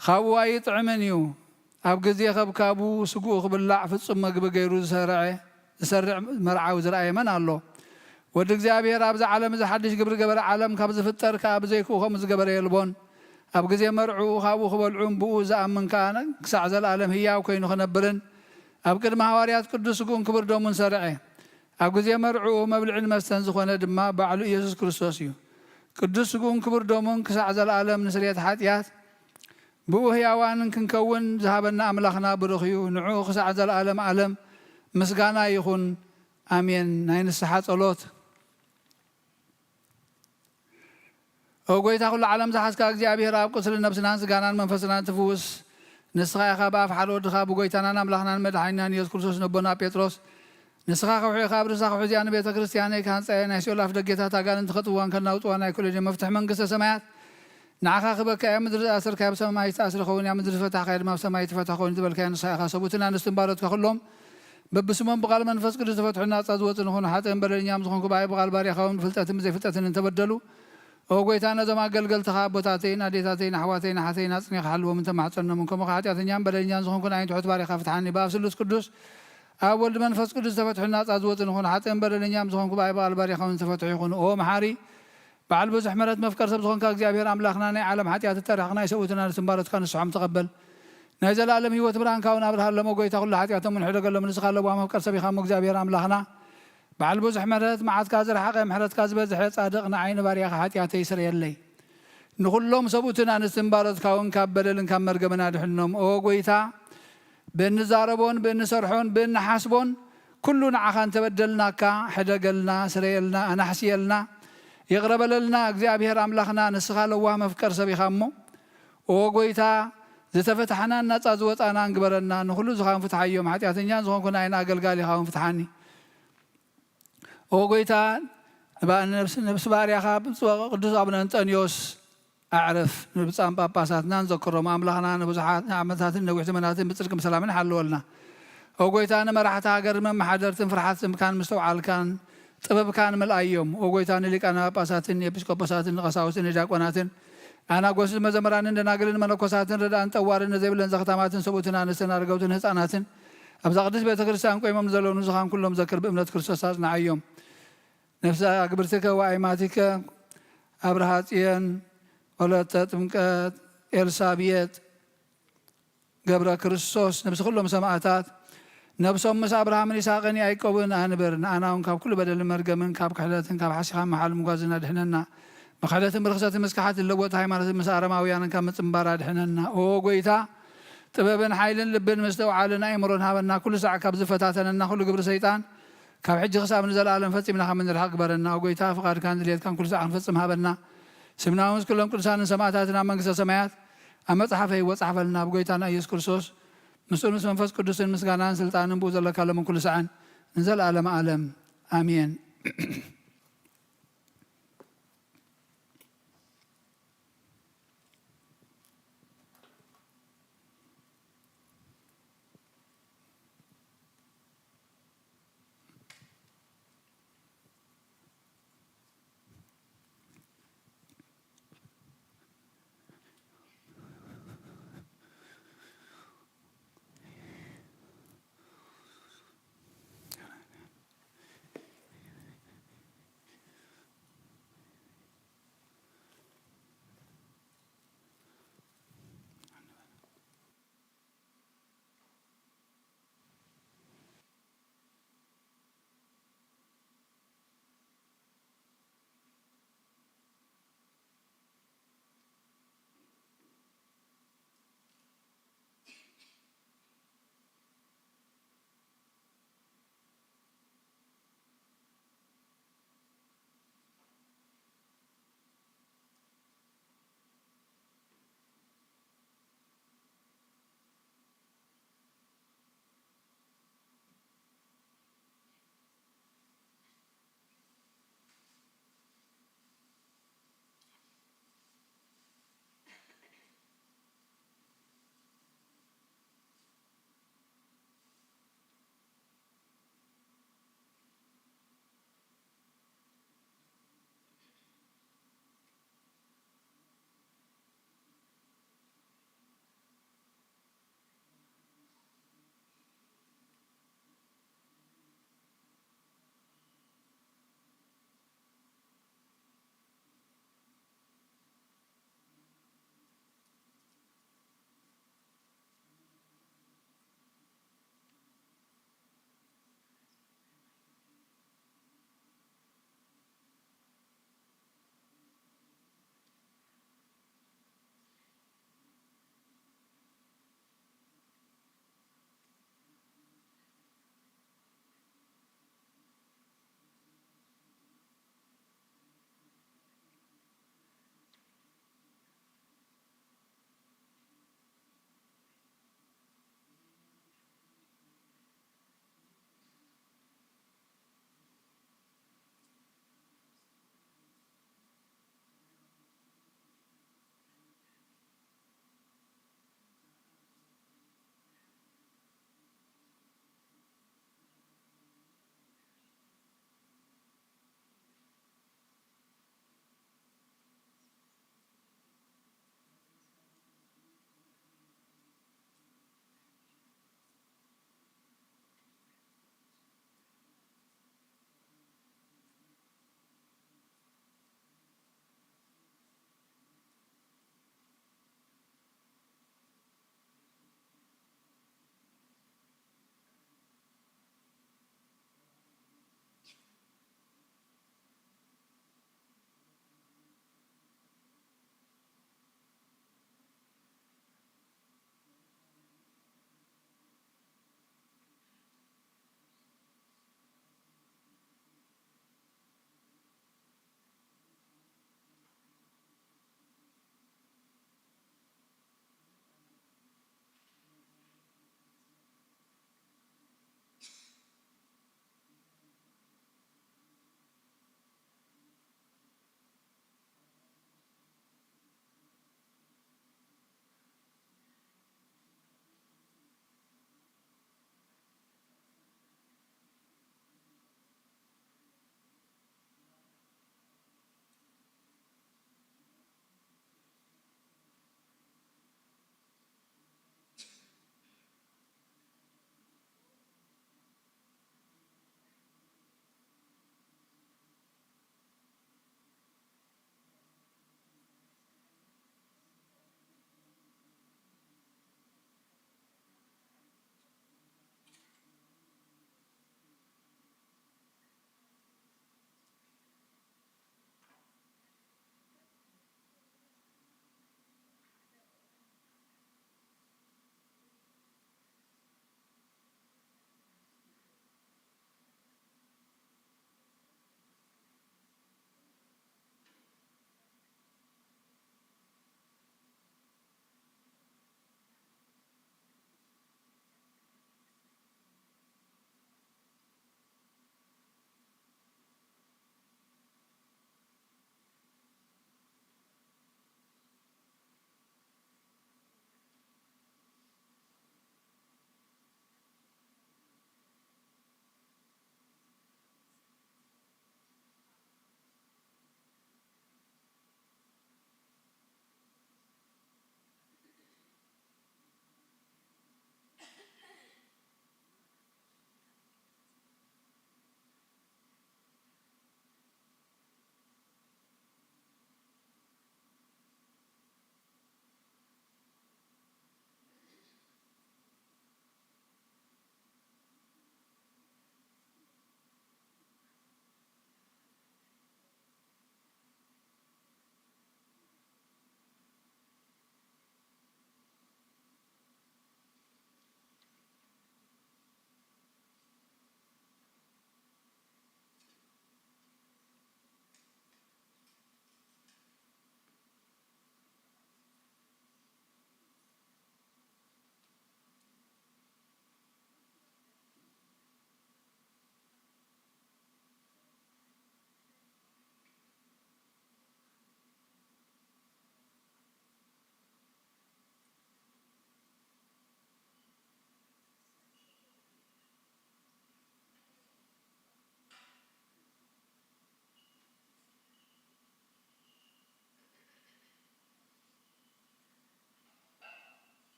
ካብኡ ኣይጥዕምን እዩ። ኣብ ግዜ ከብካቡ ስግኡ ክብላዕ ፍጹም መግቢ ገይሩ ዝሰርዐ-፣ ዝሰርዕ መርዓዊ ዝረኣየ መን ኣሎ? ወዲ እግዚኣብሔር ኣብዚ ዓለም እዚ ሓድሽ ግብሪ ገበረ ዓለም ካብ ዝፍጠር ከኣ ብዘይክኡ ከምኡ ዝገበረ የልቦን። ኣብ ግዜ መርዕኡ ካብኡ ክበልዑን ብኡ ዝኣምን ከኣ ክሳዕ ዘለኣለም ህያው ኮይኑ ክነብርን ኣብ ቅድሚ ሃዋርያት ቅዱስ ስግኡን ክቡር ደሙን ሰርዐ። ኣብ ግዜ መርዕኡ መብልዕን መስተን ዝኾነ ድማ ባዕሉ ኢየሱስ ክርስቶስ እዩ። ቅዱስ ስግኡን ክቡር ደሙን ክሳዕ ዘለኣለም ንስርየት ሓጢኣት ብኡ ህያዋንን ክንከውን ዝሃበና ኣምላኽና ብሩኽ እዩ። ንዕኡ ክሳዕ ዘለኣለም ዓለም ምስጋና ይኹን። ኣሜን። ናይ ንስሓ ጸሎት። ኦ ጎይታ፣ ኩሉ ዓለም ዝሓዝካ እግዚኣብሔር ኣብ፣ ቁስሊ ነብስናን ስጋናን መንፈስናን ትፍውስ ንስኻ ኢኻ። ብኣፍ ሓደ ወድኻ ብጎይታናን ኣምላኽናን መድሓኒናን ኢየሱስ ክርስቶስ ነቦና ጴጥሮስ፣ ንስኻ ከውሒ ኢኻ፣ ኣብ ርእሳ ከውሒ እዚኣ ንቤተ ክርስቲያነይ ክሃንጻ እየ፣ ናይ ሲኦል ኣፍ ደጌታት ኣጋንንቲ ከጥውዋን ከናውጥዋን ኣይክእሉን እዮም። መፍትሒ መንግስተ ሰማያት ንዓኻ ክበካ እያ። ምድሪ ዝኣሰርካዮ ኣብ ሰማይ ዝተኣስረ ክኸውን እያ፣ ምድሪ ዝፈታሕካዮ ድማ ኣብ ሰማይ ይትፈታሕ ክኸውን እዩ ዝበልካዮ ንስኻ ኢኻ። ሰብኡትን ኣንስትን ባሮትካ ኩሎም በብስሞም ብቓል መንፈስ ቅዱስ ዝፈትሑ ናጻ ዝወጹ ንኹኑ። ሓጥእን በደለኛም ዝኾንኩ ብኣይ ብቓል ባርያኻውን ብፍልጠትን ብዘይፍልጠትን እንተበደሉ፣ ኦ ጎይታ፣ ነዞም ኣገልገልትኻ ኣቦታተይን ኣዴታተይን ኣሕዋተይን ኣሓተይን ኣጽኒኻ ሓልዎም እንተማሕጸኖምን፣ ከምኡ ሓጢኣተኛን በደለኛን ዝኾንኩ ንዓይን ትሑት ባርያኻ ፍትሓኒ። ብኣብ ስሉስ ቅዱስ ኣብ ወልድ መንፈስ ቅዱስ ዝተፈትሑ ናጻ ዝወጹ ንኹኑ። ሓጥእን በደለኛም ዝኾንኩ ብኣይ ብቓል ባርያኻውን ዝተፈትሑ ይኹኑ። ኦ መሓሪ በዓል ብዙሕ ምሕረት መፍቀር ሰብ ዝኾንካ እግዚኣብሔር ኣምላኽና፣ ናይ ዓለም ሓጢኣት እተረሕቕ ናይ ሰብኡትን ኣንስትን ባሮትካ ንስሖም ተቐበል። ናይ ዘለኣለም ህይወት ብርሃንካ እውን ኣብርሃሎም። ኦ ጎይታ፣ ኩሉ ሓጢኣቶም እውን ሕደገሎም። ንስኻ ለዋህ መፍቀር ሰብ ኢኻ እሞ እግዚኣብሔር ኣምላኽና፣ በዓል ብዙሕ ምሕረት፣ መዓትካ ዝረሓቐ፣ ምሕረትካ ዝበዝሐ፣ ጻድቕ፣ ንዓይ ንባርያኻ ሓጢኣተይ ስረየለይ። ንኹሎም ሰብኡትን ኣንስትን ባሮትካ እውን ካብ በደልን ካብ መርገምን ኣድሕኖም። ኦ ጎይታ፣ ብእንዛረቦን ብእንሰርሖን ብእንሓስቦን ኩሉ ንዓኻ እንተበደልናካ፣ ሕደገልና፣ ስረየልና፣ ኣናሕስየልና፣ ይቕረ በለልና። እግዚኣብሔር ኣምላኽና፣ ንስኻ ለዋህ መፍቀር ሰብ ኢኻ እሞ፣ ኦ ጎይታ፣ ዝተፈታሕናን ናጻ ዝወጻናን ግበረና። ንኹሉ ዝኻን ፍትሓዮም፣ ሓጢኣተኛን ዝኾንኩ ንዓይን ኣገልጋሊኻ እውን ፍትሓኒ። ኦ ጎይታ፣ ንባ-፣ ነብስ-፣ ነብሲ ባርያኻ ብፁዕ ቅዱስ ኣቡነ እንጠንዮስ ኣዕርፍ። ንብፁዓን ጳጳሳትና ንዘክሮም። ኣምላኽና ንብዙሓት ዓመታትን ነዊሕ ዘመናትን ብጽድቅን ብሰላምን ሓልወልና። ኦ ጎይታ፣ ንመራሕቲ ሃገር መመሓደርትን ፍርሓት ስምካን ምስተውዓልካን ጥበብካን ምልኣዮም። ኦ ጎይታ፣ ንሊቃነ ጳጳሳትን ንኤጲስቆጶሳትን ንቐሳውስትን ንዲያቆናትን ኣናጎስን መዘምራንን ደናግልን መነኮሳትን ረዳእን ጠዋርን ነዘይብለን ዘኽታማትን ሰብኡትን ኣንስትን ኣረገውትን ህፃናትን ኣብዛ ቅድስት ቤተ ክርስቲያን ቆይሞም ንዘለዉ ንዝኻን ኩሎም ዘክር ብእምነት ክርስቶስ ኣጽንዓዮም። ነፍሰ ኣግብርትከ ወኣይማቲከ ኣብርሃ ጽየን ወለተ ጥምቀት ኤልሳብየጥ ገብረ ክርስቶስ ነብሲ ኩሎም ሰማእታት ነብሶም ምስ ኣብርሃምን ይስሐቅን ያዕቆብን ኣንብር። ንኣና እውን ካብ ኩሉ በደልን መርገምን ካብ ክሕደትን ካብ ሓሲኻ መሓል ምጓዝን ኣድሕነና። ብክሕደትን ብርኽሰትን ምስ ክሓት ዝለወጥ ሃይማኖትን ምስ ኣረማውያንን ካብ ምጽንባር ኣድሕነና። ኦ ጎይታ፣ ጥበብን ሓይልን ልብን ምስትውዓልን ኣእምሮን ሃበና። ኩሉ ሳዕ ካብ ዝፈታተነና ኩሉ ግብሪ ሰይጣን ካብ ሕጂ ክሳብ ንዘለኣለም ፈጺምና ከም እንርሕቕ ግበረና። ኦ ጎይታ፣ ፍቓድካን ድሌትካን ኩሉ ሳዕ ክንፈጽም ሃበና። ስምና እውን ምስ ኩሎም ቅዱሳንን ሰማእታትን ኣብ መንግስተ ሰማያት ኣብ መጽሓፈ ህይወት ጸሓፈልና። ብጎይታና ኢየሱስ ክርስቶስ ምስኡን ምስ መንፈስ ቅዱስን ምስጋናን ስልጣንን ብኡ ዘለካ ሎምን ኩሉ ሳዕን ንዘለኣለመ ዓለም ኣሜን።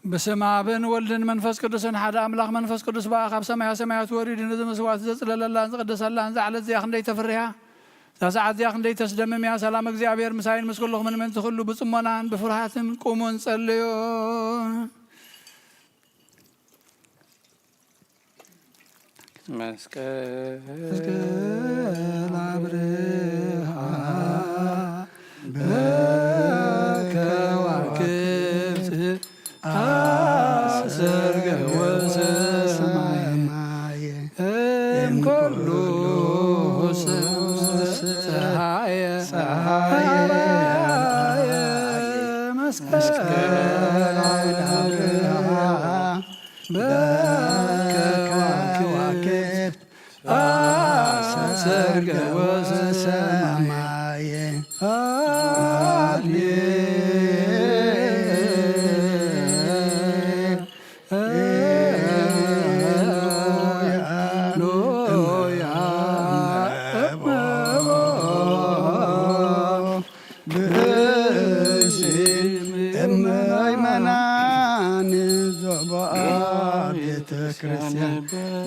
በስመ ኣብን ወልድን መንፈስ ቅዱስን ሓደ ኣምላኽ። መንፈስ ቅዱስ በኣ ካብ ሰማያ ሰማያት ወሪዱ ነዚ መስዋዕቲ ዘጽለለላን ዝቕደሰላን እዛ ዕለት እዚኣ ክንደይ ተፍርህ እያ! እዛ ሰዓት እዚኣ ክንደይ ተስደምም እያ! ሰላም እግዚኣብሔር ምሳይን ምስ ኩልኹምን። ምእንቲ ኩሉ ብጽሞናን ብፍርሃትን ቁሙን ጸልዩ። መስቀል መስቀል አብርሃ በከዋክብት አሰርገ ወሰማየ እምኩሉ ሰብእ ፀሃየ ፀሃየ መስቀል አብርሃ በከዋክብት አሰርገ ወሰማየ። ሃሌሉያ፣ ሃሌሉያ፣ እመቦ ብእሲ እመይመናን ዞባኣ ቤተ ክርስቲያን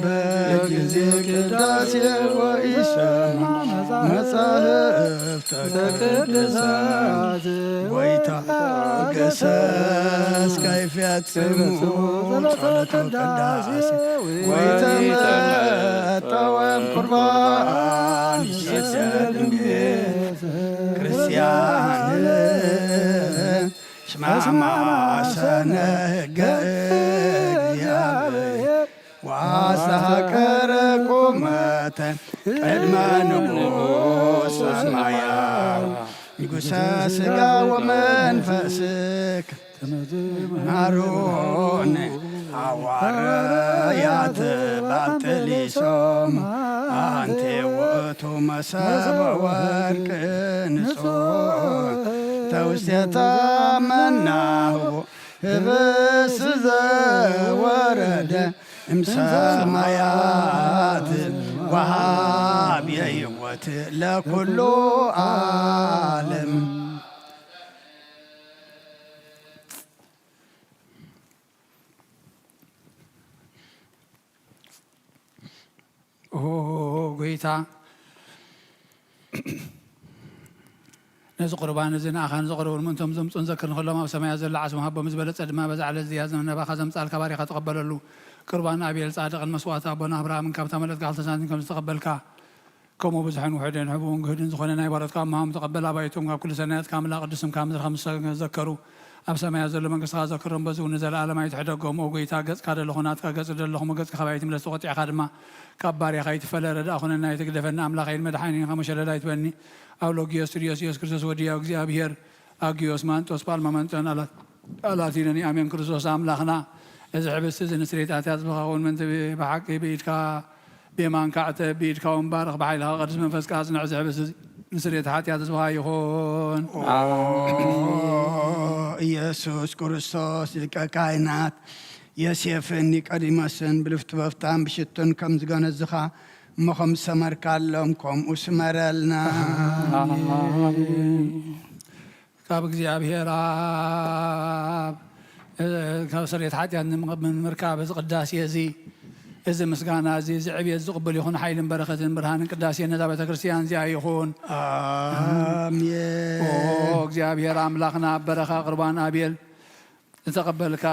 በጊዜ ቅዳሴ ወኢሰማ መጻሕፍተ ቅዱሳት። ጎይታ ገሰስ ከይፈጽሙ ጸሎተ ቅዳሴ ወይተመጠወም ቁርባን ይሰሰል ቤት ክርስቲያን። እስማማ ሰነ ሕገ እግዚአብሔር ወአስተሐቀረ ቁመተ ቅድመ ንጉሥ ሰማያዊ ንጉሠ ሥጋ ወመንፈስክ። አሮን ሐዋርያት ባጥሊሶም አንቲ ውእቱ መሰበ ወርቅ ንጹሕ ተውስቴታ መናሁ ህብስ ዘወረደ እምሰማያት ወሃብ የሕይወት ለኩሉ ዓለም። ኦ ጎይታ፣ ነዚ ቁርባን እዚ ንኣኻን ዘቕርቡን ምእንቶም ዘምጹን ዘክር ንኹሎም ኣብ ሰማያት ዘሎ ዓስቦም ሃቦም ዝበለጸ ድማ በዛ ዕለት እዚኣ ዘመን ናባኻ ዘምጻልካ ባሪኻ ተቐበለሉ። ቁርባን ኣቤል ጻድቕን መስዋዕቲ ኣቦና ኣብርሃምን ካብታ መለትካ ክልተ ሳንቲም ከም ዝተቐበልካ፣ ከምኡ ብዙሕን ውሑድን ሕቡእን ግህድን ዝኾነ ናይ ባሮትካ እምሃም ተቐበል። ኣባይቶም ካብ ኩሉ ሰናያት ካብ ኣምላኽ ቅዱስ ስምካ ምድርኻ ምስ ዘከሩ ኣብ ሰማያት ዘሎ መንግስትኻ ዘክሮም። በዚ እውን ንዘለኣለም ኣይትሕደጎም። ኦ ጎይታ፣ ገጽካ ደለኹ ናትካ፣ ገጽ ደለኹ ገጽካ ካባይ ትምለስ። ተቖጢዕካ ድማ ካብ ባርያኻ ኣይትፈለ። ረዳእ ኩነና ኣይትግደፈኒ። ኣምላኸይን መድሓኒን ከመሸለል ኣይትበኒ። ኣብ ሎጊዮስ ቱድዮስ ኢየሱስ ክርስቶስ ወድያው እግዚኣብሔር ኣጊዮስ ማንጦስ ጳልማ መንጦን ኣላት ኣላቲነኒ ኣሜን። ክርስቶስ ኣምላኽና፣ እዚ ሕብስቲ እዚ ንስርየት ኃጢአት ዝብኻ ኹን ምእንቲ ብሓቂ ብኢድካ ብየማንካ ዕተብ፣ ብኢድካ እውን ባርኽ፣ ብሓይልኻ ቅዱስ መንፈስካ ኣጽንዕ። እዚ ሕብስቲ እዚ ንስርየት ኃጢአት ዝብኻ ይኹን። ኦ ኢየሱስ ክርስቶስ ሊቀ ካህናት፣ ዮሴፍን ኒቆዲሞስን ብልፍቲ በፍታን ብሽቱን ከም ዝገነዝኻ እሞ ከም ዝሰመርካሎም ከምኡ ስመረልና። ካብ እግዚኣብሔር ኣብ፣ እ፣ ካብ ስርየት ሓጢኣት ንምቕ-፣ ንምርካብ እዚ ቅዳሴ እዚ፣ እዚ ምስጋና እዚ፣ እዚ ዕብየት ዝቕበል ይኹን። ሓይልን በረኸትን ብርሃንን ቅዳሴ ነዛ ቤተ ክርስቲያን እዚኣ ይኹን። ኣሜን። ኦ እግዚኣብሔር ኣምላኽና፣ ኣብ በረኻ ቁርባን ኣቤል ዝተቐበልካ፣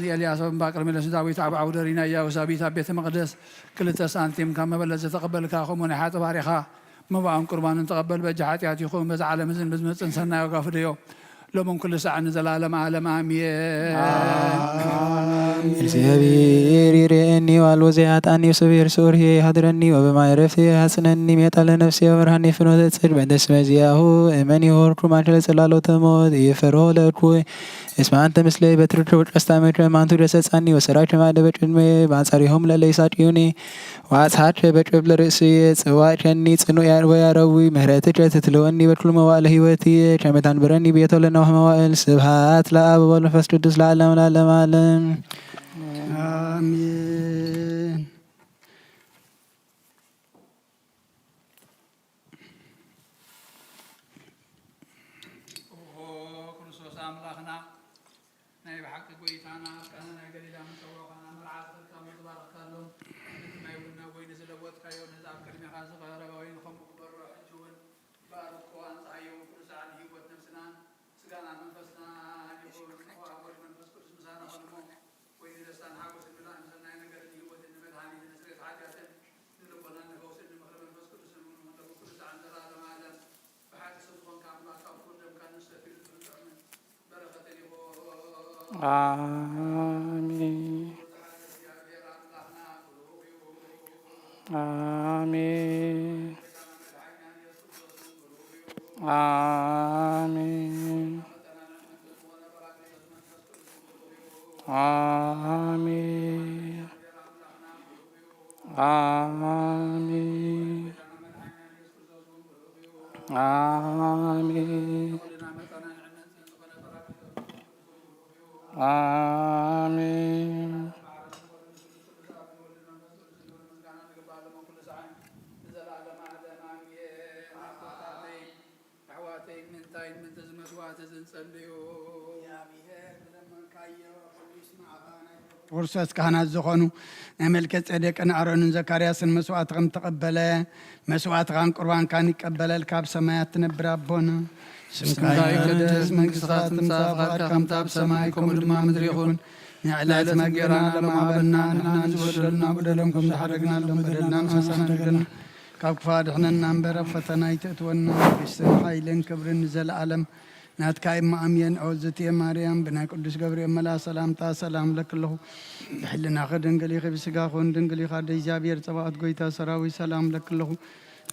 ንኤልያስ ኣብ እምባ ቀርሜሎስ፣ ንዳዊት ኣብ ዓውደ ሪና ኢያቡስ ኣብ ቤት፣ ኣብ ቤተ መቕደስ ክልተ ሳንቲም ካብ መበለት ዝተቐበልካ፣ ከምኡ ናይ ሓጥእ ባሪኻ መባኦም ቁርባንን ተቐበል። በጃ ሓጢኣት ይኹን፣ በዚ ዓለም እዝን ብዝመጽእን ሰናይ ዋጋ ፍደዮ፣ ሎምን ኩሉ ሳዕ ንዘላለም ዓለም ኣሜን። ኣሜን። እግዚኣብሔር ይርእየኒ፣ ዋልቦ ዘይሃጣኒ፣ ስብሔር ስኡር ይሃድረኒ፣ ወበማይ ዕረፍቲ ይሃጽነኒ፣ ሜጣ ለነፍሴ ወብርሃን ፍኖተ ጽድቅ፣ በእንተ ስመ ዚአሁ እመን ይሆርኩ፣ ማንሸለ ጽላሎተ ሞት ይፈርሆ ለኩ፣ እስመ አንተ ምስሌ በትር ወቀስታ ምድረ ማንቱ ደሰጻኒ፣ ወሰራዊት ማዕደ በቅድሜ፣ በአንጻሪሆም ለለ ይሳቅዩኒ፣ ወአጽሐከ በቅብ ለርእስየ፣ ጽዋዕከኒ ጽኑዕ ያ-፣ ወያረዊ፣ ምህረትከ ትትልወኒ በትኩሉ መዋዕለ ሕይወትየ፣ ከመ ታንብረኒ ቤቶ ለነዋህ መዋዕል። ስብሐት ለአብ ወወልድ ወመንፈስ ቅዱስ ለዓለም ለዓለም ዓለም። አሜን። ኦ ክርስቶስ ኣምላኽና፣ ናይ ብሓቂ ጎይታ አሜን። አሜን። አሜን። አሜን። አሜን። አሜን። አሜን። ኣሕዋተይ፣ ምንታይ ምንተ ዝመስዋዕቲ ዝንጸልዩ? ክርስቶስ ካህናት ዝኾኑ ናይ መልከጼዴቅን ኣሮንን ዘካርያስን መስዋዕቲ ከም ተቐበለ፣ መስዋዕትኻን ቁርባንካን ይቀበለልካ ኣብ ሰማያት ትነብር ኣቦና። ስምካ ይቀደስ፣ መንግስትኻ ትምጻእ፣ ፍቓድካ ከምታ ኣብ ሰማይ ከምኡ ድማ ምድሪ ይኹን። ንዕለት መግብና ሎሚ ሃበና፣ ንሕና ንዝበደሉና በደሎም ከም ዝሓረግናሎም በደልና ንኻሕስን ኣይትግደፍና፣ ካብ ክፉእ ኣድሕነና እምበር ኣብ ፈተና ኣይተእትወና፣ መንግስትን ሓይልን ክብርን ንዘለኣለም ናትካ እሞ ኣሜን። ኦ ዝትየ ማርያም፣ ብናይ ቅዱስ ገብርኤል መልኣኽ ሰላምታ ሰላም እብለኪ ኣለኹ። ብሕልናኺ ድንግል ኢኺ፣ ብስጋኺ እውን ድንግል ኢኺ። ኣደ እግዚኣብሔር ጸባኦት፣ ጎይታ ሰራዊት፣ ሰላም እብለኪ ኣለኹ።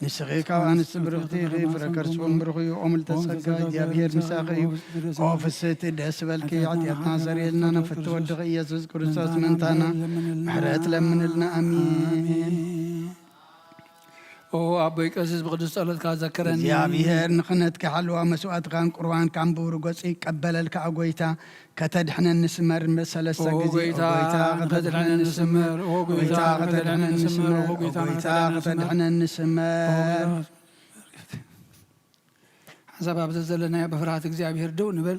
ንስኺ ካብ ኣንስቲ ብርኽቲ ኢኺ፣ ፍረ ከርስኺ እውን ብሩኽ እዩ። ኦ ምልዕተ ጸጋ፣ እግዚኣብሔር ምሳኺ እዩ። ኦ ፍስሕቲ፣ ደስ ይበልኪ፣ ሓጢኣትና ኣስተሰርየልና፣ ናብ ፍትወድኺ ኢየሱስ ክርስቶስ ምእንታና ምሕረት ለምንልና። ኣሜን። ኦ ኣቦይ ቀሲስ፣ ብቅዱስ ጸሎትካ ዘክረኒ። እግዚኣብሔር ንኽህነትካ ሓለዋ መስዋዕትካን ቁርባንካን ብብሩህ ገጹ ይቀበለልካ። ኦ ጎይታ፣ ከተድሕነኒ ስመር። ሰለስተ ኦ ግዜ፣ ኦ ጎይታ፣ ጎይታ፣ ከተድሕነኒ ስመር። ኦ ጎይታ፣ ከተድሕነኒ ስመር። ኦ ጎይታ፣ ከተድሕነኒ ስመር። ሓንሳብ ኣብ ዘዘለናዮ ብፍርሃት እግዚኣብሔር ደው ንበል።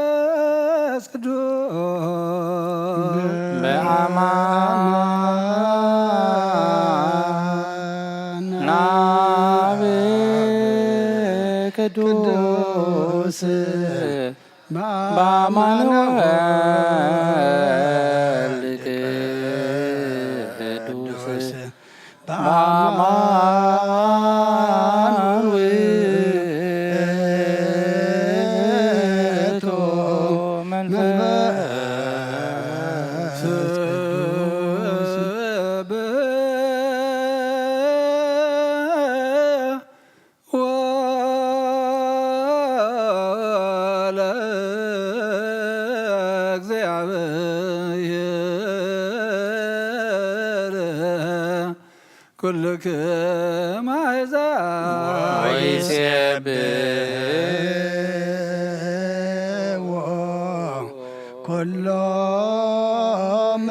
መንፈስ ቅዱስ በአማን አብ ቅዱስ በአማን ወልድ ቅዱስ በአማን ውእቱ መንፈስ ቅዱስ ወለ እግዚአብሔር ኩልክም አሕዛብ ወይሴብሕዎ ኩሎም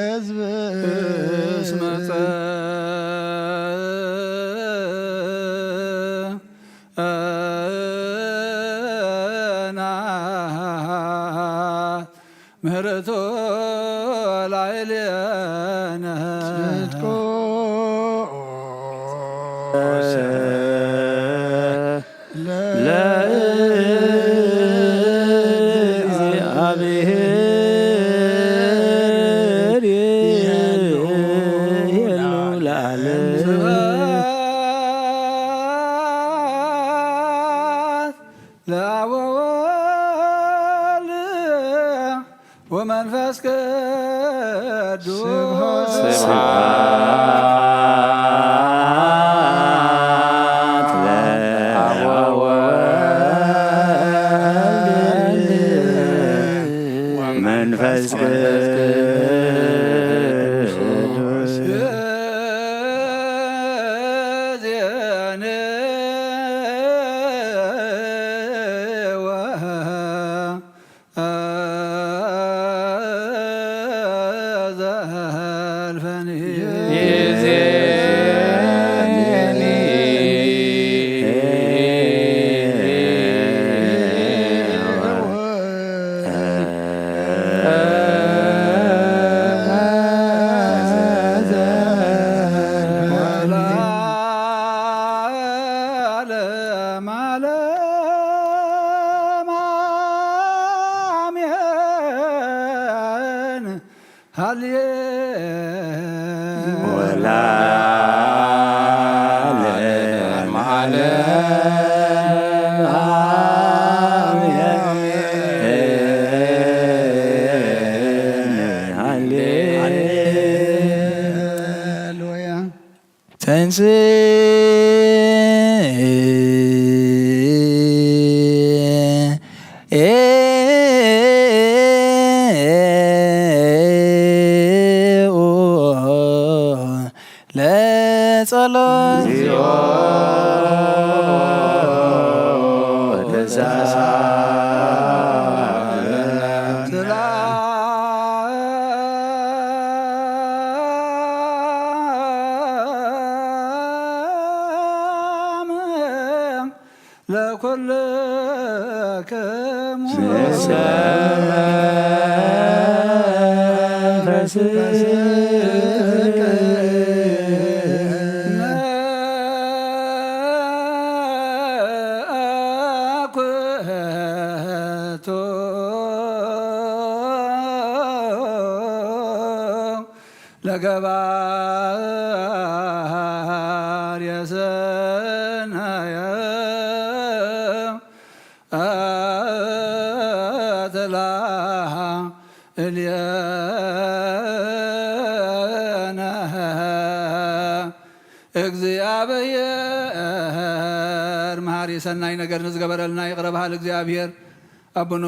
ህዝብ እስመ ጸንሐት ምህረቱ ላዕሌነ ጽድቁ ለእግዚአብሔር ይሄሉ ለዓለም። ወመንፈስ ቅዱስ ስብሐት ለአብ ወወልድ ወመንፈስ ቅዱስ ለገባር የሰናየ ተላ እልየነ። እግዚኣብሔር መሃሪ ሰናይ ነገር ንዝገበረልና ይቕረ በሃል እግዚኣብሔር ኣቦን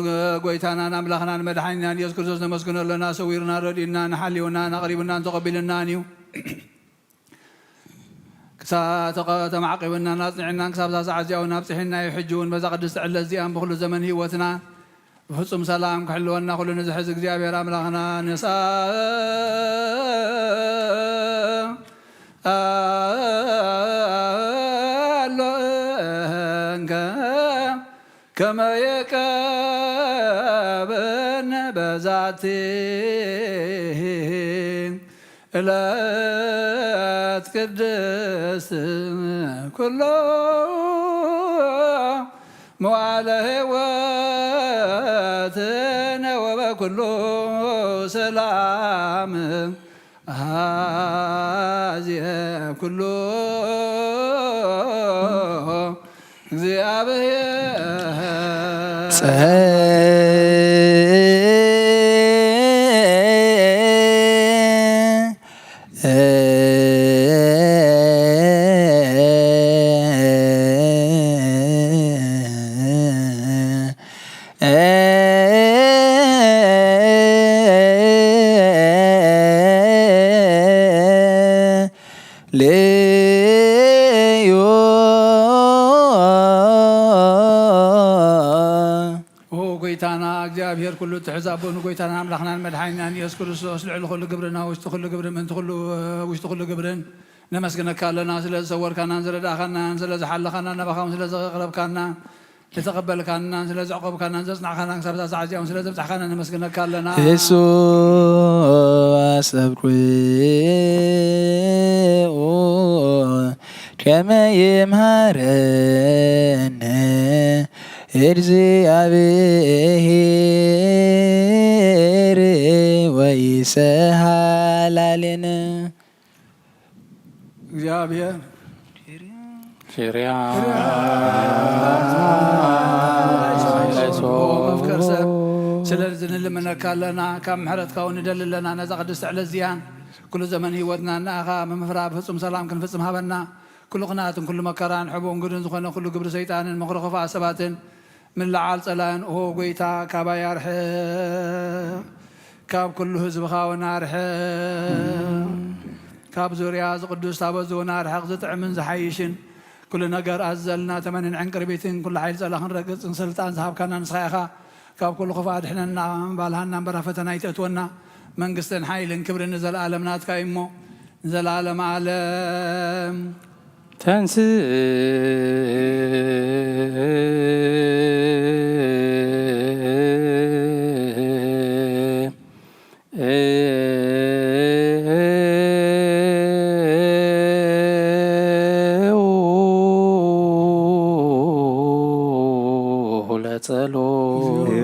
ጎይታናን ኣምላኽናን መድሓኒናን ኢየሱስ ክርስቶስ ነመስግኖ ኣለና። ሰዊሩና ረድኡናን ሓልዩናን ኣቕሪቡናን ተቐቢሉናን እዩ። ክሳ ተቐ- ተማዕቂብናን ኣጽኒዕናን ክሳብ እዛ ሰዓት እዚኣ እውን ኣብጽሒና እዩ። ሕጂ እውን በዛ ቅድስቲ ዕለት እዚኣን ብኹሉ ዘመን ህይወትና ብፍጹም ሰላም ክሕልወና ኩሉ ንዝሕዝ እግዚኣብሔር ኣምላኽና ንስኣሎ እንከ ከመ የቀብን በዛቲ እለት ቅድስት ኩሎ መዋዕለ ሕይወትነ ወበኩሉ ሰላም አሃዜ ኩሉ እግዚኣብሔር ልዩ ኦ ጎይታና እግዚኣብሔር ኩሉ ትሕዝ ኣቦ ንጎይታና ኣምላኽናን መድሓኒናን ኢየሱስ ክርስቶስ ልዕሊ ኩሉ ግብርና ውሽጢ ኩሉ ግብርን ምእንቲ ኩሉ ውሽጢ ኩሉ ግብርን ነመስግነካ ኣለና። ስለ ዝሰወርካናን ዝረዳእካናን ስለ ዝሓለኻናን ናባኻ እውን ስለ ዘቕረብካና ዝተቐበልካናን ስለ ዘዕቆብካናን ዘጽናዕካናን ክሳብ እዛ ሰዓት እዚኣ እውን ስለ ዘብጻሕካና ነመስግነካ ኣለና። እሱ ኣሰብኩ ከመ ይምሃረነ እግዚኣብሔር ወይሰሃላልን እግዚኣብሔር ሽርያ መፍቀር ሰብ ስለዚ ንልምነካ ኣለና፣ ካብ ምሕረትካ እውን ንደሊ ኣለና። ነዛ ቅድስቲ ዕለት እዚኣን ኩሉ ዘመን ህይወትና ንኣኻ ምምፍራ ብፍጹም ሰላም ክንፍጽም ሃበና። ኩሉ ቅንኣትን ኩሉ መከራን ሕቡእን ግዱን ዝኾነ ኩሉ ግብሪ ሰይጣንን ምኽሪ ክፉኣት ሰባትን ምልዓል ጸላእን፣ ኦ ጐይታ፣ ካባይ ኣርሕቕ፣ ካብ ኩሉ ህዝብኻ እውን ኣርሕቕ። ካብ ዙርያ እዚ ቅዱስ ታቦት እዚ እውን ኣርሕቕ፣ ዝጥዕምን ዝሓይሽን ኩሉ ነገር ኣዝዘልና፣ ተመንን ዕንቅርቢትን ኩሉ ሓይሊ ጸላእ ክንረግጽን ስልጣን ዝሃብካና ንስኻ ኢኻ። ካብ ኩሉ ክፉእ ኣድሕነና፣ ባልሃና እምበራ ፈተና ኣይተእትወና። መንግስትን ሓይልን ክብርን ንዘለኣለም ናትካ እዩ እሞ፣ ንዘለኣለም ኣለም። ተንስእ ለጸሎት።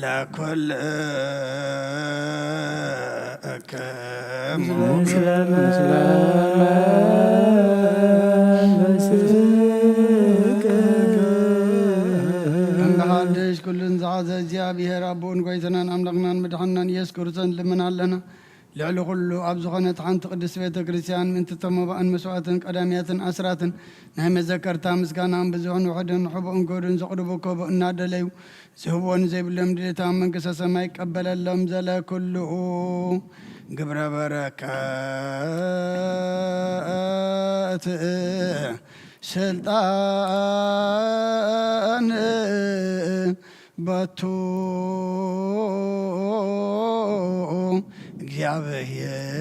ለኩልክሙ። እንደ ሓድሽ ኩሉን ዝሓዘ እግዚኣብሔር ኣቦን ጐይታናን ኣምላኽናን መድሓንናን ኢየሱስ ክርስቶስ ንልምን ኣለና። ልዕሊ ኩሉ ኣብ ዝኾነት ሓንቲ ቅድስቲ ቤተ ክርስቲያን ምእንቲ ተመባእን መስዋእትን ቀዳምያትን ኣስራትን ናይ መዘከርታ ምስጋናን ብዙሕን ውሑድን ሕቡእን ክቡርን ዘቕርቡ ከቦ እናደለዩ ዝህብዎ ንዘይብሎም ድሌታ መንግስተ ሰማይ ይቀበለሎም። ዘለ ኩሉ ግብረ በረከት ስልጣን በቱ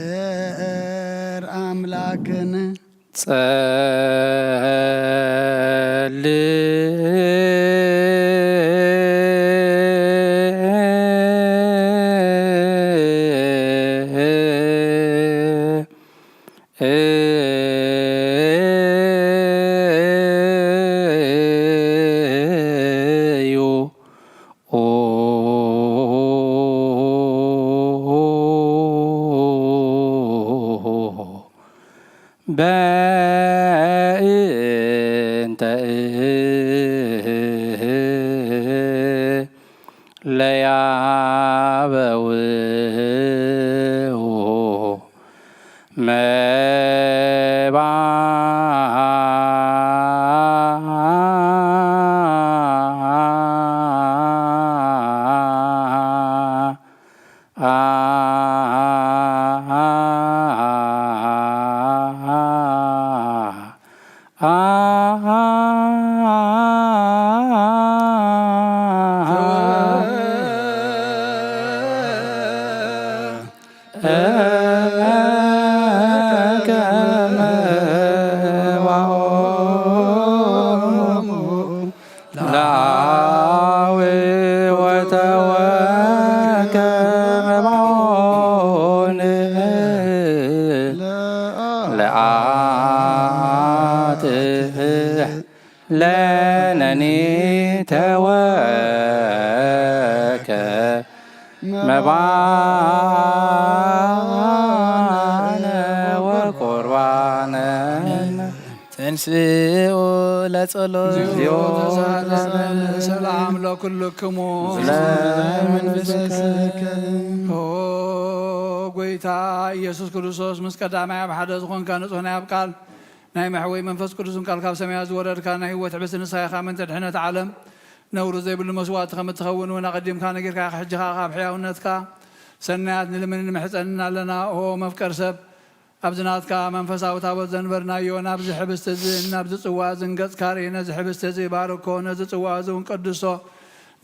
እግዚኣብሔር ኣምላክን ጸል እዩ። በእንተ ለያበው መባ ለአዊ ወተወከ መባኦን ለአትህ ለነኒ ተወከ መባነ ወቁርባነ። ተንስኡ ለጸሎት። እግዚኦ ተሳለነ። ሰላም ለኩልክሙ። ለመንፈስከ። ኦ ጎይታ ኢየሱስ ክርስቶስ፣ ምስ ቀዳማይ ኣብ ሓደ ዝኾንካ ንጹሕ ናይ ኣብ ቃል ናይ መሕወይ መንፈስ ቅዱስን ቃል ካብ ሰማያት ዝወረድካ ናይ ህይወት ሕብስቲ ንስኻ ኢኻ። ምእንቲ ድሕነት ዓለም ነውሪ ዘይብሉ መስዋእቲ ከም እትኸውን እውን ኣቐዲምካ ነጊርካ ኢኻ። ሕጂ ኸኣ ካብ ሕያውነትካ ሰናያት ንልምንን ንምሕጸንን ኣለና። ኦ መፍቀር ሰብ፣ ኣብዚ ናትካ መንፈሳዊ ታቦት ዘንበርናዮ ናብዚ ሕብስቲ እዚ ናብዚ ጽዋ እዚ ንገጽካ ርኢ። ነዚ ሕብስቲ እዚ ባርኮ፣ ነዚ ጽዋ እዚ እውን ቀድሶ፣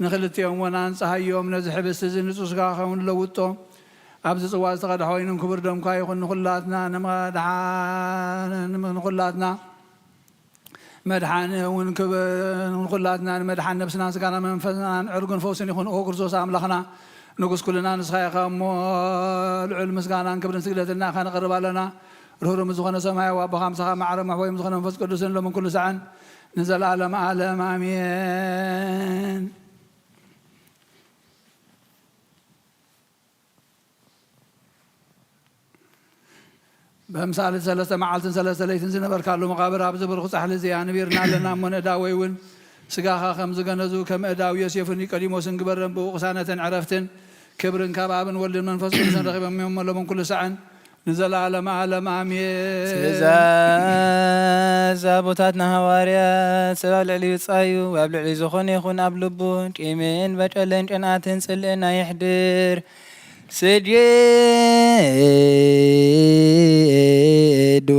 ንኽልቲኦም እውን ኣንጽሃዮም። ነዚ ሕብስቲ እዚ ንጹህ ስጋ ክኸውን ለውጦ። ኣብዚ ጽዋ ዝተቐድሐ ወይንን ክቡር ደምካ ይኹን። ንኹላትና ንመድሓን-፣ ንኹላትና መድሓኒ እውን ክብ-፣ ንኹላትና ንመድሓን ነብስና፣ ስጋና፣ መንፈስናን ዕርጉን ፈውስን ይኹን። ኦ ክርስቶስ ኣምላኽና፣ ንጉስ ኩልና ንስኻ ኢኻ እሞ፣ ልዑል ምስጋናን ክብርን ስግደትን ንኣኻ ነቕርብ ኣለና። ርህሩም ዝኾነ ሰማያዊ ኣቦኻ ምሳኻ ማዕረ መሕወዮም ዝኾነ መንፈስ ቅዱስን ሎምን ኩሉ ሰዓን ንዘለዓለም ዓለም ኣሜን። በምሳሌ ሰለስተ መዓልትን ሰለስተ ለይትን ዝነበርካሉ መቓብር ኣብዚ ብርኹ ጻሕሊ እዚ ኣንቢርና ኣለና እሞ ንእዳወይ እውን ስጋኻ ከም ዝገነዙ ከም እዳው ዮሴፍን ኒቆዲሞስን ግበረን ብኡ ቅሳነትን ዕረፍትን ክብርን ካብ ኣብን ወልድን መንፈስ ቅዱስን ረኺቦም እዮም እሞ ሎምን ኩሉ ሰዓን ንዘለዓለም ዓለም ኣሜን። ትእዛዝ ኣቦታትና ሃዋርያት ሰብ ኣብ ልዕሊ ብጻዩ ኣብ ልዕሊ ዝኾነ ይኹን ኣብ ልቡ ቂምን በቀልን ቅንኣትን ጽልእን ኣይሕድር። ስጁዱ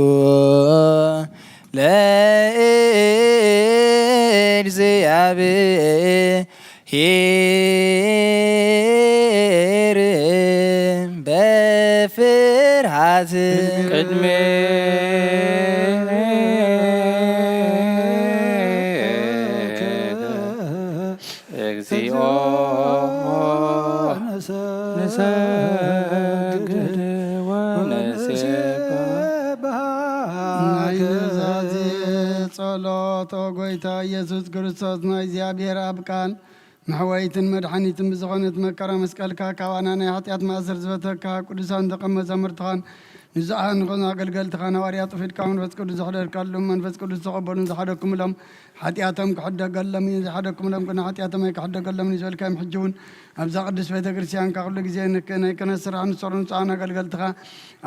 ለእግዚኣብሔር በፍርሃት ቅድሜ እግዚኦ ንሰግድ ወንሴባ። ናይ ኑዛዜ ጸሎት። ኦ ጎይታ ኢየሱስ ክርስቶስ፣ ናይ እግዚኣብሔር ኣብ ቃል መሕወይትን መድሓኒትን ብዝኾነት መከራ መስቀልካ፣ ካባና ናይ ሓጢኣት ማእሰር ዝፈተካ ቅዱሳን ደቀ መዛሙርትኻን ንዝኣ ንኾኑ ኣገልገልትኻን ሃዋርያት ፊድካ መንፈስ ቅዱስ ዘሕደርካሉ፣ መንፈስ ቅዱስ ዝተቐበሉን ዝሓደግኩምሎም ሓጢኣቶም ክሕደገሎም እዩ፣ ዝሓደግኩምሎም ግን ሓጢኣቶም ኣይክሕደገሎምን እዩ ዝበልካዮም። ሕጂ እውን ኣብዛ ቅድስት ቤተ ክርስቲያንካ ኩሉ ግዜ ንክ-፣ ናይ ክህነት ስራሕ ንሰሩ ንጹሃን ኣገልገልትኻ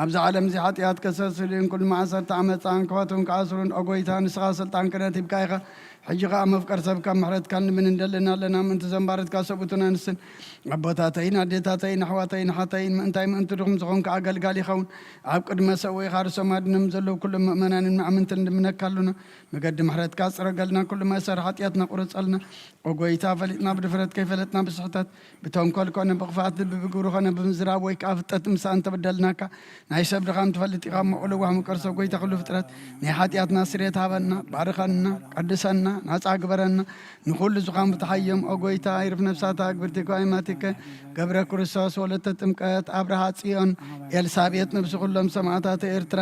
ኣብዚ ዓለም እዚ ሓጢኣት ከሰስሉ እዩን ኩሉ ማእሰርቲ ዓመፃን ክፈትውን ክኣስሩን፣ ኦ ጎይታ፣ ንስኻ ስልጣን ክህነት ሂብካ ኢኻ። ሕጂ ኸኣ መፍቀር ሰብካ ምሕረትካ ንምን እንደልን ኣለና፣ ምእንቲ ዘንባረትካ ሰብኡትን ኣንስትን ኣቦታተይን ኣዴታተይን ኣሕዋተይን ሓተይን ምእንታይ ምእንቲ ድኹም ዝኾንካ ኣገልጋሊ ይኸውን። ኣብ ቅድመ ሰብኡኻ ርእሶም ኣድኖም ዘለዉ ኩሎም ምእመናንን መኣምንትን ንልምነካ ኣሉና። መገዲ ምሕረትካ ጽረገልና፣ ኩሉ ማእሰር ሓጢኣትና ቁረጸልና። ኦ ጎይታ፣ ፈሊጥና ብድፍረት ከይፈለጥና ብስሕተት፣ ብተንኮል ኮነ ብኽፍኣት ልቢ፣ ብግብሪ ኮነ ብምዝራብ ወይ ከኣ ፍልጠት ምሳእ እንተበደልናካ፣ ናይ ሰብ ድኻም ትፈልጥ ኢኻ እሞ፣ ኦ ለዋህ ምቅር ሰብ፣ ጎይታ ኩሉ ፍጥረት፣ ናይ ሓጢኣትና ስርየት ሃበና፣ ባርኸና፣ ቀድሰና፣ ናጻ ግበረና፣ ንኹሉ ዝኻም ፍትሓዮም። ኦ ጎይታ፣ ኣይርፍ ነፍሳታ፣ ግብርቲ ጓይማቲከ፣ ገብረ ክርስቶስ፣ ወለተ ጥምቀት፣ ኣብርሃ ጽዮን፣ ኤልሳቤጥ፣ ነብሲ ኩሎም ሰማዕታት ኤርትራ፣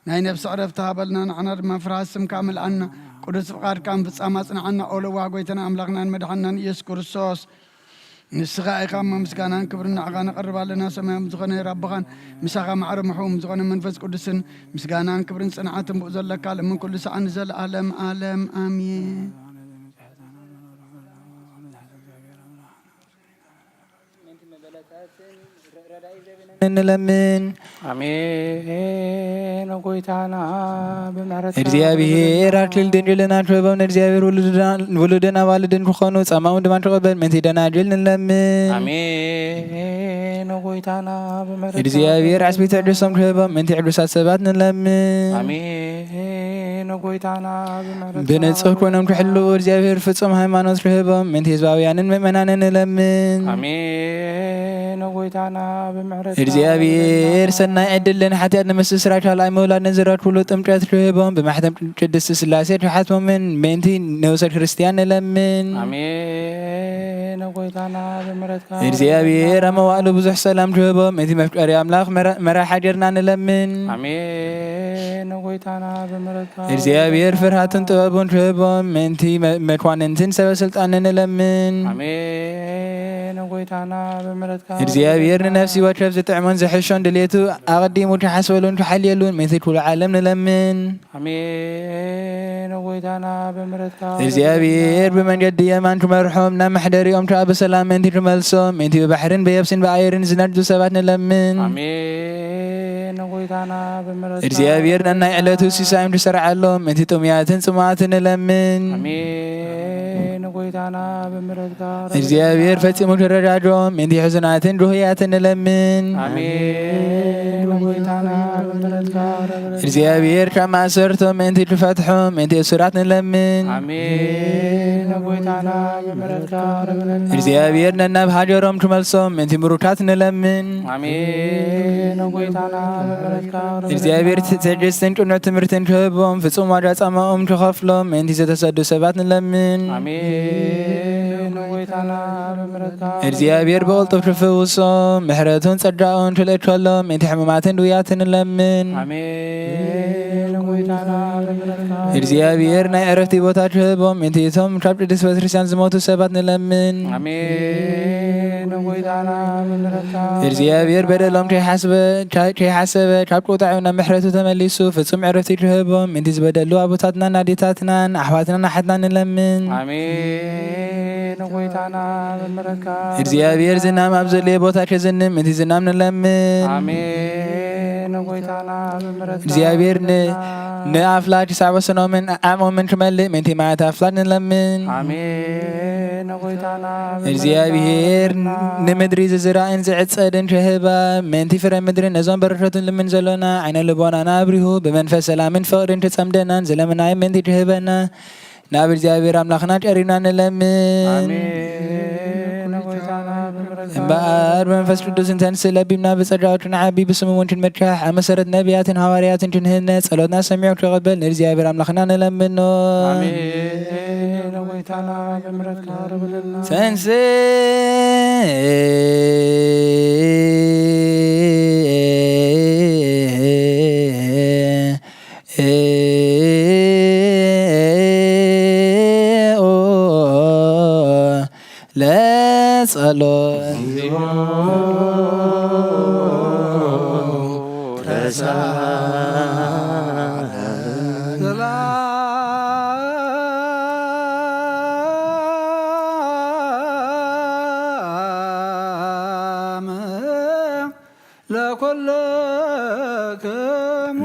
ናይ ነፍሲ ዕረፍቲ ሃበልና፣ ንዓና ድማ ፍርሃት ስምካ ምልኣና፣ ቅዱስ ፍቓድካ ምፍጻም ኣጽንዓና። ኦ ለዋህ ጎይታና ኣምላኽናን መድሓንናን ኢየሱስ ክርስቶስ፣ ንስኻ ኢኻ እሞ ምስጋናን ክብርን ንዓኻ ነቕርብ ኣለና። ሰማያዊ ዝኾነ ኣቦኻን ምሳኻ ማዕረ ምሕውም ዝኾነ መንፈስ ቅዱስን ምስጋናን ክብርን ጽንዓትን ብኡ ዘለካ ለምን ኩሉ ሰዓት ንዘለኣለም ኣለም ኣሜን። ንለምን። ኣሜን። ጎይታና ብምሕረትካ እግዚኣብሔር ኣክሊል ድንግልና ትህቦም፣ ንእግዚኣብሔር ውሉድና-፣ ውሉድን ኣዋልድን ክኾኑ ጻማኦም ድማ ትቕበል ምእንቲ ደናግል ንለምን። ኣሜን። ጎይታና ብምሕረትካ እግዚኣብሔር ዓስቢ ትዕድሶም ትህቦም ምእንቲ ዕዱሳት ሰባት ንለምን። ኣሜን። ጎይታና ብምሕረትካ ብንጹህ ኮይኖም ክሕልዉ እግዚኣብሔር ፍጹም ሃይማኖት ትህቦም ምእንቲ ህዝባውያንን ምእመናንን ንለምን። ኣሜን። ጎይታና ብምሕረትካ እግዚኣብሔር ሰናይ ዕድልን ሓጢኣት ንምስትስራይ ካልኣይ ምውላድን ዝረክብሉ ጥምቀት ትህቦም ብማሕተም ቅድስቲ ስላሴ ትሓትሞምን ምእንቲ ነብሰ ክርስቲያን ንለምን። ኣሜን። ጎይታና ብምሕረትካ እግዚኣብሔር ኣብ መዋእሉ ብዙሕ ሰላም ትህቦም ምእንቲ መፍቀሪ ኣምላኽ መራ-፣ መራሒ ሃገርና ንለምን። ኣሜን። ጎይታና ብምሕረትካ እግዚኣብሔር ፍርሃትን ጥበቡን ትህቦም ምእንቲ መ-፣ መኳንንትን ሰበ ስልጣንን ንለምን። ኣሜን። ጎይታና ብምሕረትካ እግዚኣብሔር ንነፍሲ ወከፍ ዝጥዕሞን ዝሕሾን ድሌቱ ኣቐዲሙ ትሓስበሉን ትሓልየሉን ምእንቲ ኩሉ ዓለም ንለምን። ኣሜን። ጎይታና ብምሕረትካ እግዚኣብሔር ብመንገዲ የማን ትመርሖም፣ ናብ መሕደሪኦም ከዓ ብሰላም ምእንቲ ትመልሶም፣ ምእንቲ ብባሕርን ብየብስን ብኣየርን ዝነዱ ሰባት ንለምን። ኣሜን። ጎይታና ብምሕረትካ እግዚኣብሔር ነናይ ዕለቱ ሲሳዮም ትሰርዓሎም፣ ምእንቲ ጥሙያትን ጽሙኣትን ንለምን። ኣሜን። ጎይታና ብምሕረትካ እግዚኣብሔር ፈጺሙ ትረዳድኦም፣ ምእንቲ ሕዙናትን ድሁያትን ንለምን። ኣሜን። ጎይታና ብምሕረትካ እግዚኣብሔር ካብ ማእሰርቶም ምእንቲ ትፈትሖም፣ ምእንቲ እሱራት ንለምን። ኣሜን። ጎይታና ብምሕረትካ ርብረና። እግዚኣብሔር ነናብ ሃገሮም ትመልሶም፣ ምእንቲ ምሩካት ንለምን። ኣሜን። ጎይታና ብምሕረትካ ርብረና። እግዚኣብሔር ት-፣ ትዕግስትን ቅኑዕ ትምህርትን ትህቦም፣ ፍጹም ዋጋ ጻማኦም ትኸፍሎም፣ ምእንቲ ዝተሰዱ ሰባት ንለምን። ኣሜን። ንጎይታና ብምሕረትካ እግዚኣብሔር ብቕልጡፍ ትፍውሶም፣ ምሕረቱን ጸጋኡን ትልእከሎም፣ ምእንቲ ሕሙማትን ድውያትን ንለምን። ኣሜን። ንጎይታና ብምሕረትካ እግዚኣብሔር ናይ ዕረፍቲ ቦታ ትህቦም፣ ምእንቲ እቶም ካብ ቅድስት ቤተክርስትያን ዝሞቱ ሰባት ንለምን። ኣሜን። ንጎይታና ብምሕረትካ እግዚኣብሔር በደሎም ከይሓስበ፣ ከይሓሰበ ካብ ቁጣዑ ናብ ምሕረቱ ተመሊሱ ፍጹም ዕረፍቲ ትህቦም፣ ምእንቲ ዝበደሉ ኣቦታትናን ኣዴታትናን ኣሕዋትናን ኣሓትናን ንለምን። ኣሜን። ንጎይታና ብምሕረትካ እግዚኣብሔር ዝናም ኣብ ዘድልዮ ቦታ ከዝንም፣ ምእንቲ ዝናም ንለምን። ኣሜን። ንጎይታና ብምሕረትካ እግዚኣብሔር ን-፣ ንኣፍላግ ክሳዕ ወሰኖምን ዓቕሞምን ክመልእ፣ ምእንቲ ማያት ኣፍላግ ንለምን። ኣሜን። ንጎይታና ብምሕረትካ እግዚኣብሔር ንምድሪ ዝዝራእን ዝዕጸድን ክህባ፣ ምእንቲ ፍረ ምድሪ ነዞም በረከቱ ንልምን ዘሎና፣ ዓይነ ልቦናና ኣብሪሁ፣ ብመንፈስ ሰላምን ፍቕርን ክጸምደናን ዝለምናዮ ምእንቲ ክህበና፣ ናብ እግዚኣብሔር ኣምላኽና ቀሪብና ንለምን። ኣሜን። ንጎይታና ብምሕረትካ እምበኣር ብመንፈስ ቅዱስ እንተንስእ ለቢብና ብጸጋኡ ክንዓቢ ብስሙ እውን ክንመካሕ ኣብ መሰረት ነቢያትን ሃዋርያትን ክንህነጽ ጸሎትና ሰሚዑ ክቕበል ንእግዚኣብሔር ኣምላኽና ንለምኖ። ኣሜን። ንጎይታና ብምሕረትካ ርብልና። ተንስእ ለጸሎት ለኩልክሙ።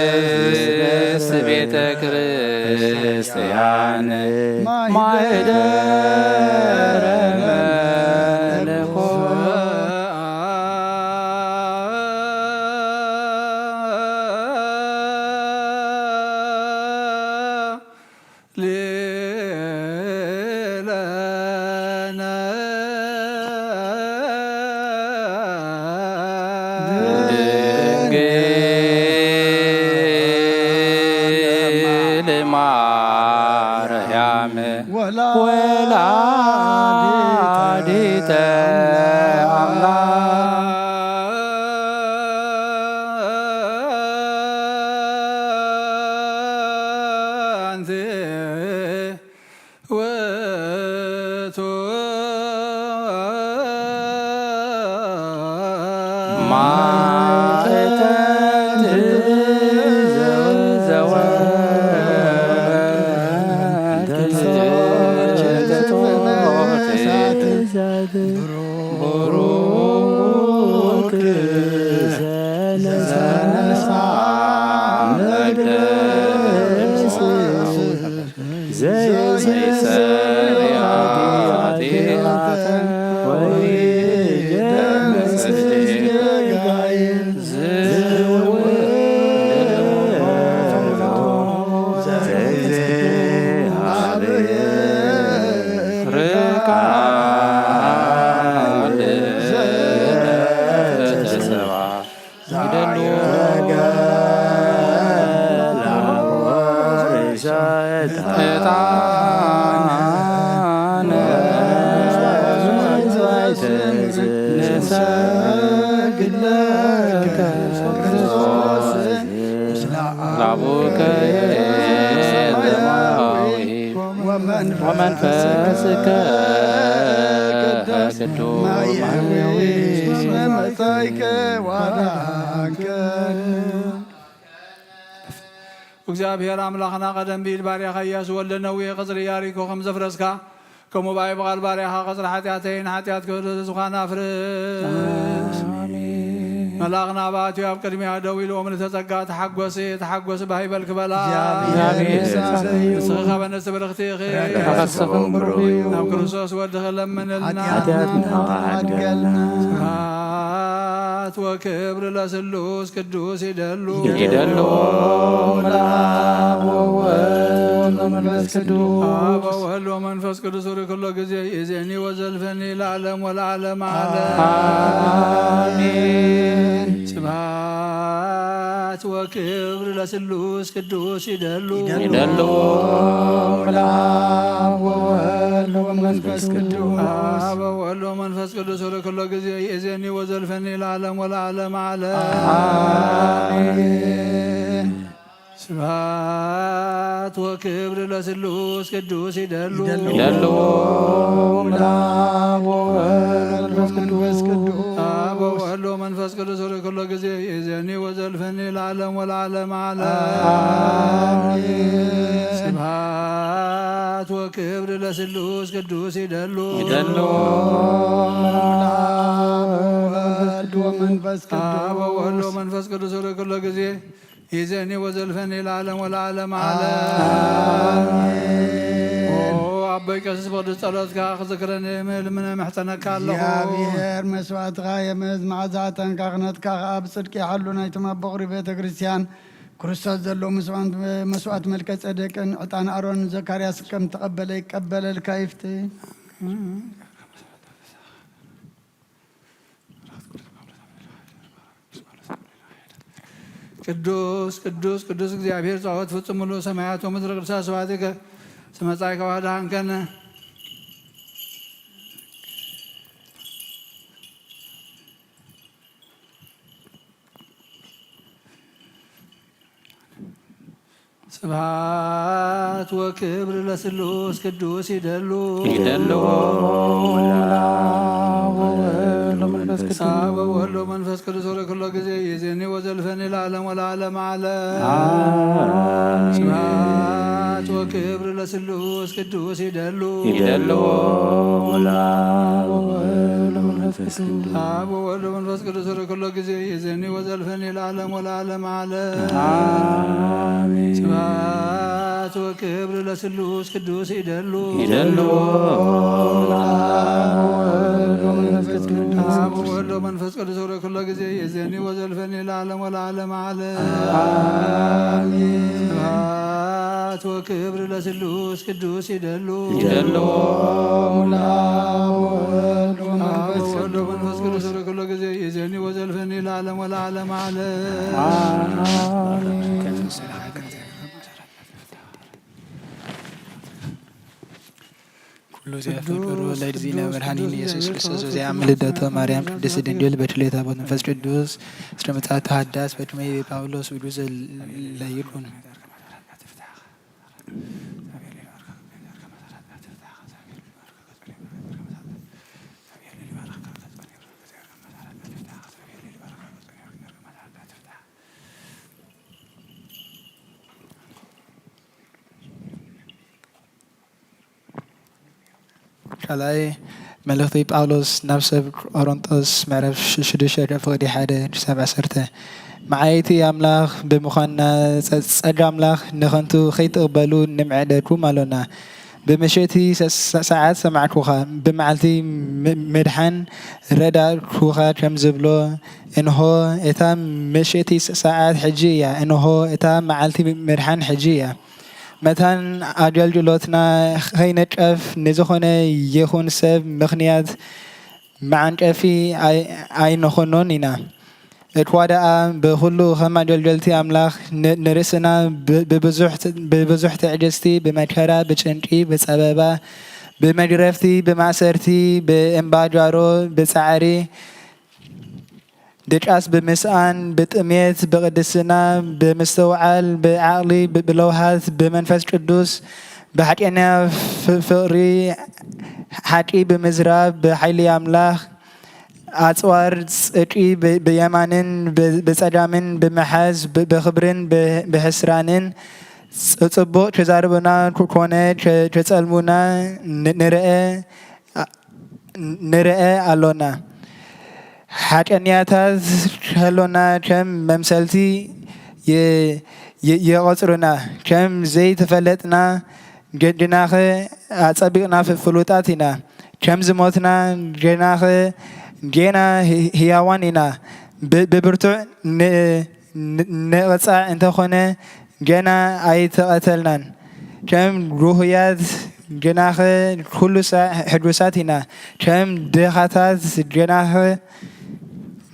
ቅድስት ቤተ ክርስቲያን ማይደረ መለኮት ማርያም ወላዲተ አምላክ ውእቱ ማዕጠንት ዘወርቅ ቡሩክ ዘነሳ መቅደስ ዘይሰሪ ኃጢአት ወይደምስስ ጌጋይ ዝውል ዘይዜ ሀበየ ርቃል ዘተሰባ ይደሉ። ዕጣነ ንሰግድ ለከ ክርስቶስ ላቡከ ዘማዊ ወመንፈስከ ቅዱስ ማያዊ መጻይከ ዋዳንከ። እግዚኣብሔር ኣምላኽና ቀደም ብኢድ ባርያኻ ኢያሱ ወልደ ነዌ ቐጽሪ ኢያሪኮ ከም ዘፍረስካ፣ ከምኡ ብኣይ ብቓል ባርያኻ ቐጽሪ ሓጢኣተይን ሓጢኣት ክህደቱ ዝኾነ ኣፍርስ። ኣሜን። መልኣኽ ናብኣ ኣትዩ ኣብ ቅድሚኣ ደው ኢሉ፣ እምኒ ተጸጋ፣ ተሓጎሲ፣ ተሓጎሲ፣ ባህ ይበልኪ በላ። እግዚኣብሔር ምሳኺ እዩ። ንስኺ ኸበ ንእስቲ ብርኽቲ ኢኺ። ረከሰኹም ብሩኽ እዩ። ናብ ክርስቶስ ወድኺ ለምንልና። ሓጢኣትና ሓድገልና። ስብሐት ወክብር ለስሉስ ቅዱስ ይደሉ። ይደሉ ለአብ ወወልድ ወመንፈስ ቅዱስ። አብ ወወልድ ወመንፈስ ቅዱስ ርክሎ ጊዜ ይእዜኒ ወዘልፈኒ ለዓለም ወለዓለም ዓለም። አሜን። ስብሐት ወክብር ለስሉስ ቅዱስ ይደሉ። ይደሉ ለአብ ወወልድ ወመንፈስ ቅዱስ። አብ ወወልድ ወመንፈስ ቅዱስ ርክሎ ጊዜ ይእዜኒ ወዘልፈኒ ለዓለም ወለዓለም ዓለም። አሜን። ስብሐት ወክብር ለስሉስ ቅዱስ ይደሉ። ይደሉ ለአብ ወወልድ ወመንፈስ ቅዱስ። አብ ወወልድ ወመንፈስ ቅዱስ ርክሎ ጊዜ ይእዜኒ ወዘልፈኒ ለዓለም ወለዓለም ዓለም። አሜን። ስብሐት ወክብር ለስሉስ ቅዱስ ይደሉ። ይደሉ ለአብ ወወልድ ወመንፈስ ቅዱስ። አብ ወወልድ ወመንፈስ ቅዱስ ርክሎ ጊዜ ይእዜኒ ወዘልፈኒ ለዓለም ወለዓለም ዓለም። አሜን። ኦ ኣቦይ ቀሲስ ብቕዱስ ጸሎትካ ክዝክረኒ ምልምነ ምሕጸነካ ኣለኹ። እግዚኣብሔር መስዋዕትኻ የምዝ፣ መዓዛ ዕጣንካ ክነትካ ኸኣ ብጽድቂ ይሓሉ። ናይቶም ኣብ በቑሪ ቤተ ክርስቲያን ክርስቶስ ዘለዉ መስዋዕት፣ መስዋዕት መልከ ጸደቅን ዕጣን ኣሮን ዘካርያስ ከም ተቐበለ ይቀበለልካ ይፍቲ። ቅዱስ ቅዱስ ቅዱስ እግዚኣብሔር ጸባኦት ፍጹም ምሉእ ሰማያት ወምድር ቅዱሳት ስብሐትከ። ስመ ጻይከ ዋህዳንከነ። ስብሐት ወክብር ለስሉስ ቅዱስ ይደሉ። ይደሉ ለአብ ወወልድ ወመንፈስ ቅዱስ። አብ ወወልድ ወመንፈስ ቅዱስ ወለኩሎ ጊዜ ይእዜኒ ወዘልፈኒ ለዓለም ወለዓለም ዓለም። አሜን። ስብሐት ወክብር ለስሉስ ቅዱስ ይደሉ። ይደሉ ለአብ ወወልድ ወመንፈስ ቅዱስ። አብ ወወልድ ወመንፈስ ቅዱስ ወለኩሎ ጊዜ ይእዜኒ ወዘልፈኒ ለዓለም ወለዓለም ዓለም። አሜን። ስብሐት ወክብር ለስሉስ ቅዱስ ይደሉ። ይደሉ ለአብ ወወልድ ወመንፈስ ቅዱስ። አብ ወወልድ ወመንፈስ ቅዱስ ወለኩሎ ጊዜ ይእዜኒ ወዘልፈኒ ለዓለም ወለዓለም ዓለም። አሜን። ስብሐት ወክብር ለስሉስ ቅዱስ ይደሉ። ይደሉ ለአብ ወወልድ ወመንፈስ አብ ወወልድ ወመንፈስ ቅዱስ ወለኩሎ ጊዜ ይእዜኒ ወዘልፈኒ ለዓለም ወለዓለም ዓለም። አሜን። ሉዚያ ፍቅር ወለድ ዚና መድኃኒን ኢየሱስ ክርስቶስ። ዚያ ምልደቶ ማርያም ቅድስት ድንግል በትሌታ ቦት መንፈስ ቅዱስ። ስለ ምጽአቱ ሃዳስ በድመይ ጳውሎስ ውዱ ዘለይኩን። ካልኣይ መልእኽቲ ጳውሎስ ናብ ሰብ ቆሮንጦስ፣ ምዕራፍ ሽ-፣ ሽዱሽተ ፍቕዲ ሓደ ክሳብ ዓሰርተ። መዓይቲ ኣምላኽ ብምዃንና፣ ጸ-፣ ጸጋ ኣምላኽ ንኸንቱ ኸይትቕበሉ ንምዕደኩም ኣሎና። ብምሽቲ ሰ-፣ ሰ-፣ ሰዓት ሰማዕኩኻ፣ ብመዓልቲ ም-፣ ምድሓን ረዳእኩኻ ከም ዝብሎ፣ እንሆ እታ ምሽቲ ሰ-፣ ሰዓት ሕጂ እያ፣ እንሆ እታ መዓልቲ ምድሓን ሕጂ እያ። መታን ኣገልግሎትና ኸይነቀፍ ንዝኾነ ይኹን ሰብ ምኽንያት መዓንቀፊ ኣይ-፣ ኣይንኾኖን ኢና። እኳ ደኣ ብኹሉ ኸም ኣገልገልቲ ኣምላኽ ን-፣ ንርእስና ብ-፣ ብብዙሕ ት-፣ ብብዙሕ ትዕግስቲ፣ ብመከራ፣ ብጭንቂ፣ ብጸበባ፣ ብመግረፍቲ፣ ብማእሰርቲ፣ ብእምባጓሮ፣ ብጻዕሪ፣ ድቃስ ብምስኣን፣ ብጥሜት፣ ብቅድስና፣ ብምስትውዓል፣ ብዓቕሊ፣ ብ-፣ ብለውሃት፣ ብመንፈስ ቅዱስ፣ ብሓቀኛ ፍ-፣ ፍቕሪ፣ ሓቂ ብምዝራብ፣ ብሓይሊ ኣምላኽ፣ ኣጽዋር ጽድቂ ብ-፣ ብየማንን ብ-፣ ብጸጋምን ብምሓዝ፣ ብ-፣ ብኽብርን ብ-፣ ብሕስራንን፣ ጽ-፣ ጽቡቕ ክዛረቡና ኮ-፣ ኮነ ከ-፣ ከጸልሙና ን-፣ ንርአ፣ ኣ-፣ ንርአ ኣሎና። ሓቀኛታት ከሎና ከም መምሰልቲ የ-፣ የ-፣ የቐጽሩና፣ ከም ዘይተፈለጥና ገ-፣ ግናኸ ኣጸቢቕና ፍ-፣ ፍሉጣት ኢና። ከም ዝሞትና ግናኸ ጌና ህ-፣ ህያዋን ኢና። ብ-፣ ብብርቱዕ ን-፣ ን-፣ ንቕጻዕ እንተኾነ ገና ኣይተቐተልናን። ከም ግሁያት ገናኸ ኩሉ ሳዕ ሕጉሳት ኢና። ከም ድኻታት ገናኸ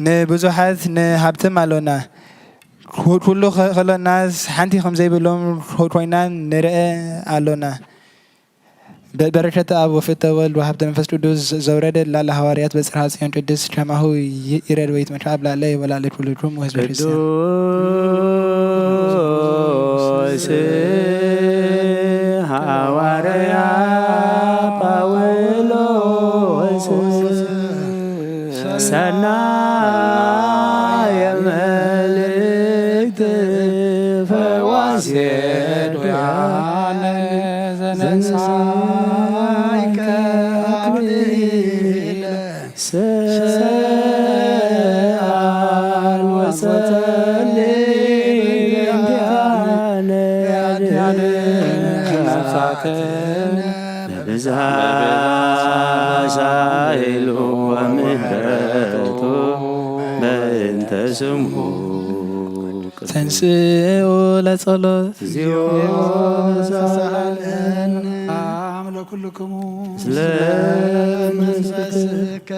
ንብዙሓት ንሃብትም ኣሎና። ኩ-፣ ኩሉ ኸ-፣ ኸሎናስ ሓንቲ ከም ዘይብሎም ኮ-፣ ኮይና ንርአ ኣሎና። በ-፣ በረከት አብ ወፍተ ወልድ ወሀብተ መንፈስ ቅዱስ ዘውረደ ላለ ሐዋርያት በጽርሐ ጽዮን ቅድስት ከማሁ ይ-፣ ይረድ ወይትመካ አብ ላለ ወላለ ኩልኩም ወህዝበ ክርስቲያን። ቅዱስ ሐዋርያ ጳውሎስ ሰናየ መልእክት ፈዋሴ ዶያነ ዘነሳይከ አክሊለ ሰአል ወጸሊ እንዲያነ ነፍሳትነ ብብዝሃ ሳይሉ ወምህረቱ በእንተ ስሙ። ተንስኡ ለጸሎት። እግዚኦ ተሳሃለነ። ሰላም ለኩልክሙ። ስለ መንፈስከ።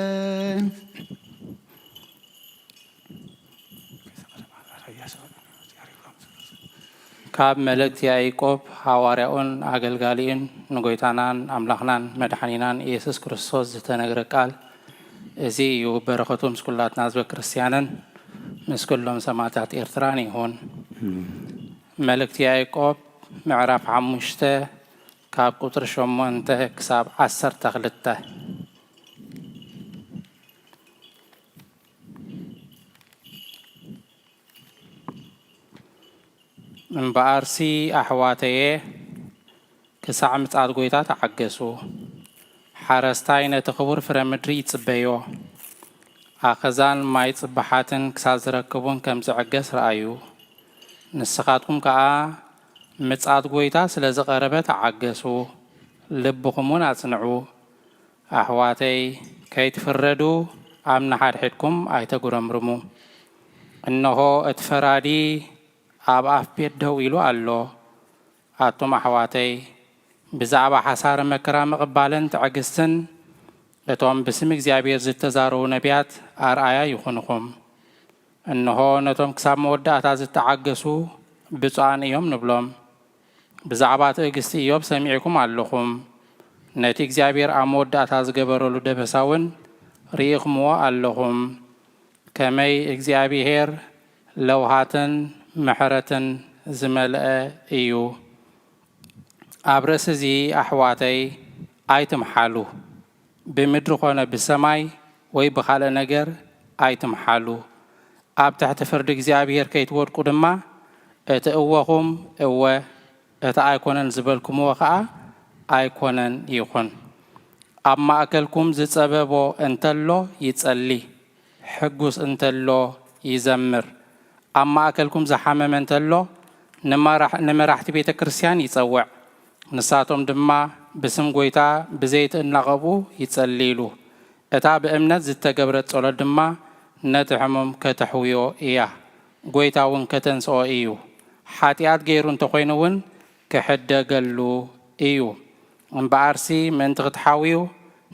ካብ መልእክቲ ያዕቆብ ሓዋርያኡን ኣገልጋሊኡን ንጎይታናን ኣምላኽናን መድሓኒናን ኢየሱስ ክርስቶስ ዝተነግረ ቃል እዚ እዩ። በረኸቱ ምስ ኩላትና ህዝበ ክርስቲያንን ምስ ኩሎም ሰማዕታት ኤርትራን ይኹን። መልእክቲ ያዕቆብ ምዕራፍ ሓሙሽተ ካብ ቁጽሪ ሸሞንተ ክሳብ ዓሰርተ ክልተ። እምበኣርሲ ኣሕዋተየ፣ ክሳዕ ምጽኣት ጐይታ ተዓገሱ። ሓረስታይ ነቲ ኽቡር ፍረ ምድሪ ይጽበዮ። ኣኸዛን ማይ ጽባሓትን ክሳብ ዝረክቡን ከም ዝዕገስ ረኣዩ። ንስኻትኩም ከኣ ምጽኣት ጐይታ ስለ ዝቐረበ ተዓገሱ፣ ልብኹም እውን ኣጽንዑ። ኣሕዋተይ፣ ከይትፍረዱ ኣብ ንሓድሕድኩም ኣይተጉረምርሙ። እንሆ፣ እቲ ፈራዲ ኣብ ኣፍ ቤት ደው ኢሉ ኣሎ። ኣቱም ኣሕዋተይ፣ ብዛዕባ ሓሳረ መከራ ምቕባልን ትዕግስትን፣ እቶም ብስም እግዚኣብሔር ዝተዛረቡ ነቢያት ኣርኣያ ይኹንኹም። እንሆ፣ ነቶም ክሳብ መወዳእታ ዝተዓገሱ ብፁዓን እዮም ንብሎም። ብዛዕባ ትዕግስቲ ኢዮብ ሰሚዕኩም ኣለኹም። ነቲ እግዚኣብሔር ኣብ መወዳእታ ዝገበረሉ ደበሳ እውን ርኢኹምዎ ኣለኹም። ከመይ እግዚኣብሔር ለውሃትን ምሕረትን ዝመልአ እዩ። ኣብ ርእሲ እዚ ኣሕዋተይ ኣይትምሓሉ፣ ብምድሪ ኾነ ብሰማይ ወይ ብኻልእ ነገር ኣይትምሓሉ። ኣብ ትሕቲ ፍርዲ እግዚኣብሔር ከይትወድቁ ድማ እቲ እወኹም እወ፣ እቲ ኣይኮነን ዝበልኩምዎ ኸኣ ኣይኮነን ይኹን። ኣብ ማእከልኩም ዝጸበቦ እንተሎ ይጸሊ፣ ሕጉስ እንተሎ ይዘምር። ኣብ ማእከልኩም ዝሓመመ እንተሎ ንመራሕ-፣ ንመራሕቲ ቤተ ክርስቲያን ይጸውዕ። ንሳቶም ድማ ብስም ጐይታ ብዘይቲ እናቐብኡ ይጸልይሉ። እታ ብእምነት ዝተገብረት ጸሎት ድማ ነቲ ሕሙም ከተሕውዮ እያ። ጐይታ እውን ከተንስኦ እዩ። ሓጢኣት ገይሩ እንተኾይኑ እውን ክሕደገሉ እዩ። እምበኣርሲ ምእንቲ ክትሓውዩ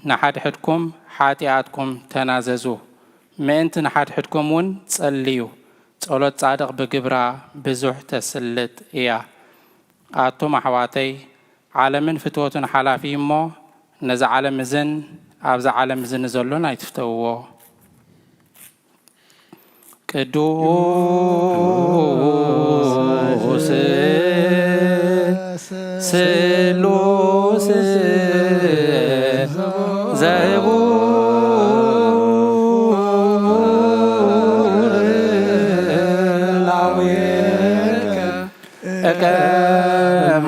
ንሓድሕድኩም ሓጢኣትኩም ተናዘዙ። ምእንቲ ንሓድሕድኩም እውን ጸልዩ። ጸሎት ጻድቕ ብግብራ ብዙሕ ተስልጥ እያ። ኣቱም ኣሕዋተይ፣ ዓለምን ፍትወቱን ሓላፊ እዩ እሞ፣ ነዚ ዓለም እዝን ኣብዛ ዓለም እዝን ዘሎን ኣይትፍተውዎ። ቅዱስ ስሉስ ዘቡ እከ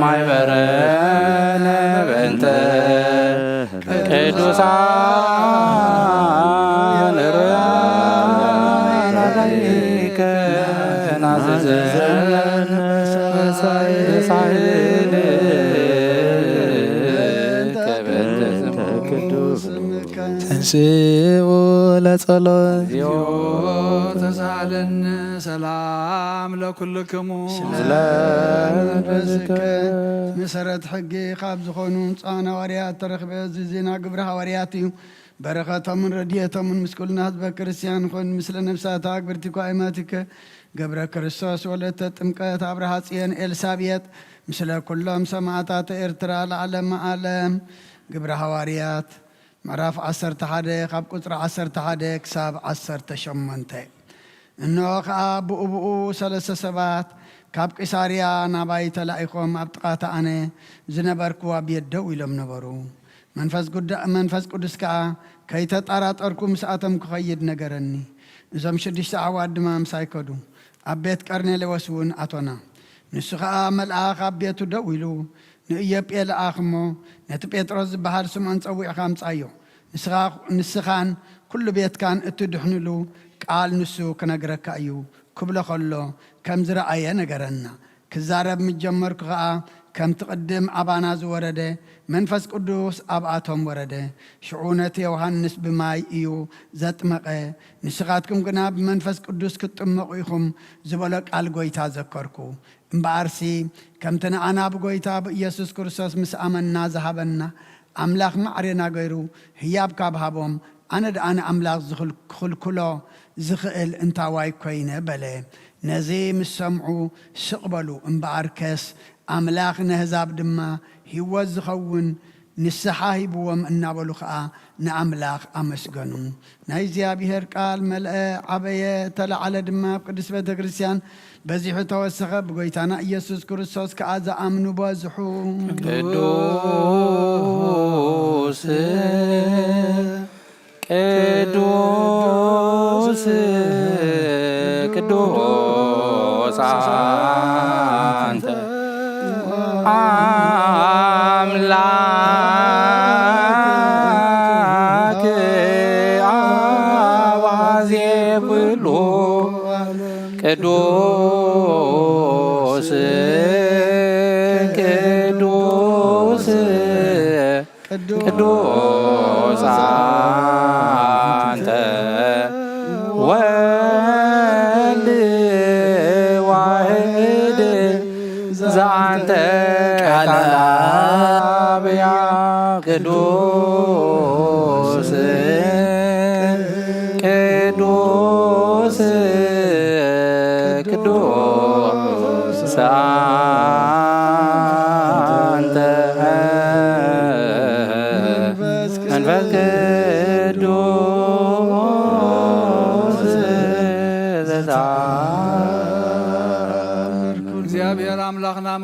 ማይበረነ በእንተ ቅዱሳን ርያይከ ናዘዘን ሳይል ተንስኡ ለጸሎት። እግዚኦ ተሳሃለነ ሰላም ለኩልክሙ። ስለ ስለ መንፈስከ። መሰረት ሕጊ ካብ ዝኾኑ ብፁዓን ሃዋርያት ተረኽበ። እዚ ዜና ግብረ ሃዋርያት እዩ። በረኸቶምን ረድኤቶምን ምስ ኩልና ህዝበ ክርስቲያን ይኹን። ምስለ ነፍሳት ኣግብርቲ ኳይማቲከ ገብረ ክርስቶስ ወለተ ጥምቀት ኣብርሃ ጽዮን ኤልሳቤጥ ምስለ ኩሎም ሰማዕታት ኤርትራ ለዓለመ ዓለም። ግብረ ሃዋርያት ምዕራፍ ዓሰርተ ሓደ ካብ ቁጽሪ ዓሰርተ ሓደ ክሳብ ዓሰርተ ሸሞንተ። እንሆ ኸኣ ብኡ ብኡ ሰለስተ ሰባት ካብ ቂሳርያ ናባይ ተላኢኾም ኣብ ጥቓ እታ ኣነ ዝነበርክዋ ቤት ደው ኢሎም ነበሩ። መንፈስ ጉዳ-፣ መንፈስ ቅዱስ ከኣ ከይተጠራጠርኩ ምስኣቶም ክኸይድ ነገረኒ። እዞም ሽዱሽተ ኣሕዋት ድማ ምሳይ ከዱ። ኣብ ቤት ቀርኔሌዎስ እውን ኣቶና። ንሱ ኸኣ መልኣኽ ኣብ ቤቱ ደው ኢሉ፣ "ንኢዮጴ ለኣኽ እሞ ነቲ ጴጥሮስ ዝበሃል ስምዖን ጸዊዕካ ኣምጻዮ። ንስኻ፣ ንስኻን ኩሉ ቤትካን እትድሕኑሉ ቃል ንሱ ክነግረካ እዩ" ክብሎ ኸሎ ከም ዝረኣየ ነገረና። ክዛረብ ምስ ጀመርኩ ኸኣ ከምቲ ቅድም ኣባና ዝወረደ መንፈስ ቅዱስ ኣብኣቶም ወረደ። ሽዑ ነቲ ዮሃንስ ብማይ እዩ ዘጥመቐ፣ ንስኻትኩም ግና ብመንፈስ ቅዱስ ክትጥመቑ ኢኹም ዝበሎ ቃል ጐይታ ዘከርኩ። እምበኣርሲ ከምቲ ንኣና ብጐይታ ብኢየሱስ ክርስቶስ ምስ ኣመንና ዝሃበና ኣምላኽ ማዕሬና ገይሩ ህያብ ካብ ሃቦም፣ ኣነ ደኣ ንኣምላኽ ዝኽል-፣ ክኽልክሎ ዝኽእል እንታዋይ ኮይነ? በለ። ነዚ ምስ ሰምዑ ስቕ በሉ። እምበኣርከስ ኣምላኽ ነህዛብ ድማ ህይወት ዝኸውን ንስሓ ሂብዎም እናበሉ ኸኣ ንኣምላኽ ኣመስገኑ። ናይ እግዚኣብሔር ቃል መልአ፣ ዓበየ፣ ተላዓለ ድማ ኣብ ቅድስት ቤተ ክርስቲያን በዚሑ ተወሰኸ። ብጎይታና ኢየሱስ ክርስቶስ ከኣ ዝኣምኑ በዝሑ። ቅዱስ ቅዱስ ቅዱስ አንተ አምላክ አባዜ ኩሉ ቅዱስ ቅዱስ ቅዱስ አንተ ወልድ ዋህድ ዘአንተ ቃል አብያ ቅዱስ ቅዱስ ቅዱስ አንተ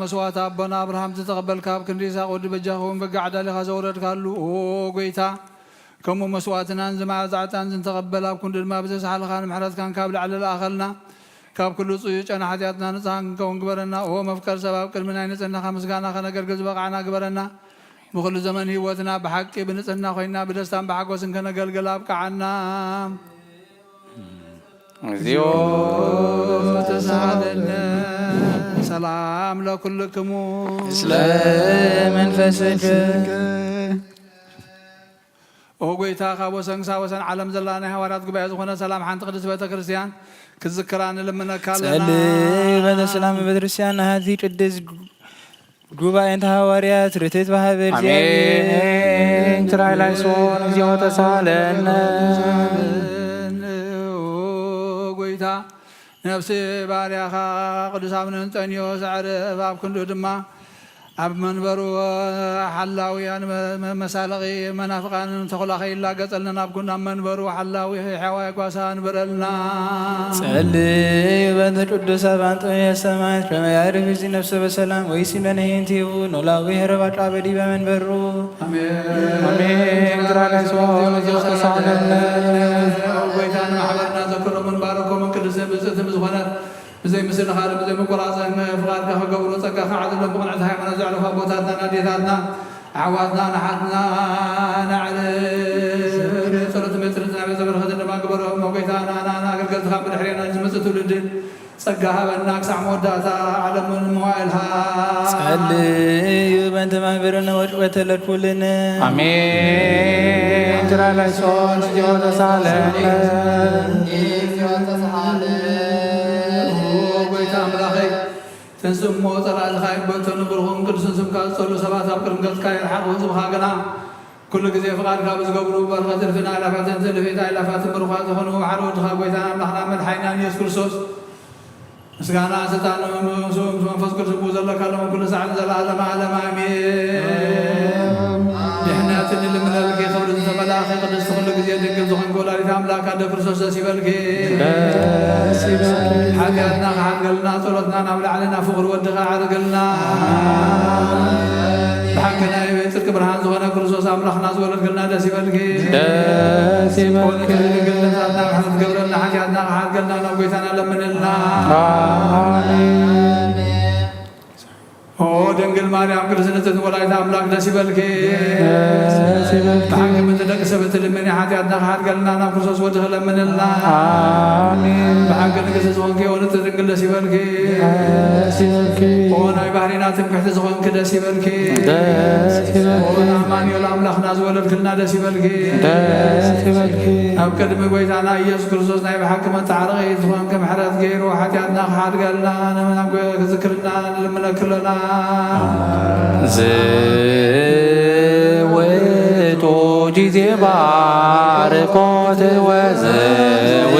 መስዋዕቲ ኣቦና ኣብርሃም ዝተቐበልካ፣ ኣብ ክንዲ ይስሐቅ ወዲ በጃኻ እውን በጊዕ ኣዳሊኻ ዘውረድካሉ፣ ኦ ጎይታ፣ ከምኡ መስዋዕትናን ዝመዓዛ ዕጣን ዝተቐበል፣ ኣብ ክንዱ ድማ ብዘስሓልካ ንምሕረትካን ካብ ላዕሊ ለኣኸልና። ካብ ኩሉ ጽዩፍ ጨና ሓጢኣትና ንጽሃን ክንከውን ግበረና። ኦ መፍቀር ሰብ፣ ኣብ ቅድሚ ናይ ንጽህናኻ ምስጋና ከነገልግል ዝበቓዕና ግበረና። ብኹሉ ዘመን ህይወትና ብሓቂ ብንጽህና ኮይና ብደስታን ብሓጎስን ከነገልግል ኣብቅዓና። እግዚኦ ተሳሃለነ። ሰላም ለኩልክሙ። ስለ መንፈስክ ኦ ጎይታ፣ ካብ ወሰን ክሳብ ወሰን ዓለም ዘላ ናይ ሃዋርያት ጉባኤ ዝኾነ ሰላም ሓንቲ ቅድስት ቤተ ክርስቲያን ክትዝክራ ንልምነካ ኣለና። ጸልእ በተ ሰላም ቤተ ክርስቲያን ናሃቲ ቅድስት ጉባኤ እንተ ሃዋርያት ርትት ባህበ ኣሜን። ትራይ ላይሶን እግዚኦ ተሳለነ። ኦ ጎይታ፣ ነፍሲ ባርያኻ ቅዱስ ኣቡነ እንጠንዮስ ኣዕርፍ፣ ኣብ ክንዱ ድማ ኣብ መንበሩ ሓላውያን መሳለቒ መናፍቃንን ተኹላ ከይላገጸልና ናብ ጎና መንበሩ ሓላዊ ሕያዋይ ጓሳ ንበረልና። ጸልእ በእንተ ቅዱስ ኣባ እንጦንዮስ ሰማዕት ከመ ያዕርፍ እዚ ነፍሰ በሰላም ወይሲ መነሄንቲሁ ኖላዊ ሄረባቃ በዲበ መንበሩ። ኣሜን። ኣሜን። ትራይ ላይሶን ተሳለነ። ጎይታ ንማሕበርና ዘክሮምን ባረኮምን ቅድስትን ብጽእትን ዝኾነት ብዘይ ምስልኻል ብዘይ ምቁራጽን ፍቓድካ ክገብሩ ጸጋኻ ዓድሎም ብቕንዕቲ ሃይማኖት ዘዕረፉ ኣቦታትና ኣዴታትና ኣሕዋትና ንሓትና ናዕሪ ጸሎት መጽርትና ቤተ በረኸትን ድማ ግበሮም። ጎይታ ንኣና ንኣገልገልትኻ ብድሕሬና ዝመጽእ ትውልዲ ጸጋ ሃበና ክሳዕ መወዳእታ ዓለምን መዋእልሃ። ጸልዩ በእንተ ማህበርነ ወድቆ ተለኩልን። ኣሜን። ትራይ ላይሶን እግዚኦ ተሳለነ። ኦ ጎይታ ኣምላኸይ፣ ተንስእ እሞ ጸላእትኻ ይበተኑ፣ ብሩኽን ቅዱስን ስምካ ዝጸሉ ሰባት ኣብ ቅድሚ ገጽካ ይርሓቑ። ህዝብኻ ግና ኩሉ ግዜ ፍቓድካ ብዝገብሩ በረኸት እልፍን ኣእላፋትን ትእልፊት ኣእላፋትን ብሩኻት ዝኾኑ ሓደ ወድኻ ጎይታን ኣምላኽና መድሓኒናን ኢየሱስ ክርስቶስ ምስጋና ስልጣን ምስ መንፈስ ቅዱስ ዘለካ ሎም ኩሉ ሳዕ ንዘለዓለም ዓለም ኣሜን። ድሕነት ንልምነልኪ ክብሪ ዝተመላእኪ ቅድስቲ ኩሉ ግዜ ድንግል ዝኾንኪ ወላዲት ኣምላክ ኣደ ክርስቶስ ደስ ይበልኪ። ሓጢኣትና ክሓድገልና ጸሎትና ናብ ላዕሊ ናብ ፍቕሪ ወድኻ ኣዕርገልና። ብሓቂ ናይ ጽድቂ ብርሃን ዝኾነ ክርስቶስ ኣምላኽና ዝወለድክልና ደስ ይበልኪ። ደስ ይበልኪ። ድንግልነታትና ምሕረት ገብረልና ሓጢኣትና ክሓድገልና ናብ ጎይታና ለምንልና። ኣሜን። ኦ ድንግል ማርያም ቅድስት ንጽሕት ወላዲተ ኣምላክ ደስ ይበልኪ። ደስ ይበልኪ። ብሓቂ ምእንቲ ደቂ ሰብ እትልምኒ ሓጢኣትና ክሓድገልና ናብ ክርስቶስ ወድኺ ለምንልና። ኣሜን። ብሓቂ ንግስቲ ዝኾንኪ ኦ ንጽሕት ድንግል ደስ ይበልኪ። ደስ ይበልኪ። ኦ ናይ ባህሪና ትምክሕቲ ዝኾንኪ ደስ ይበልኪ። ደስ ይበልኪ። ኦ ንኣማኑኤል ኣምላኽና ዝወለድክልና ደስ ይበልኪ። ደስ ይበልኪ። ኣብ ቅድሚ ጎይታና ኢየሱስ ክርስቶስ ናይ ብሓቂ መተዓረቒ ዝኾንኪ ምሕረት ገይሩ ሓጢኣትና ክሓድገልና ናብ ክዝክርና ንልምነኪ ኣለና። ዝውቱ ጊዜ ባርኮት ወዝውቱ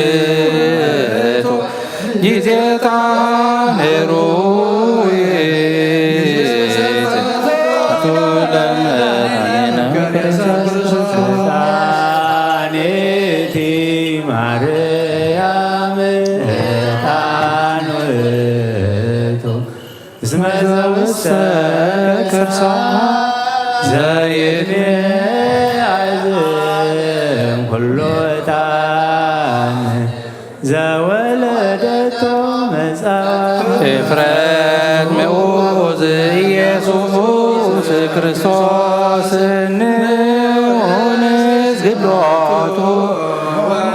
ጊዜ ታምሩ ለመድኃኒነ ክርስቶስ። ዛኔቲ ማርያም ዕጣን ውእቱ እስመ ዘውስተ ከርሳ ዘይኔ ኣዝን ኩሉ ዕጣን ዘወለደቶ መጻወት እፍረት ምዑዝ ኢየሱስ ክርስቶስ ንዑ ንስግድ ሎቱ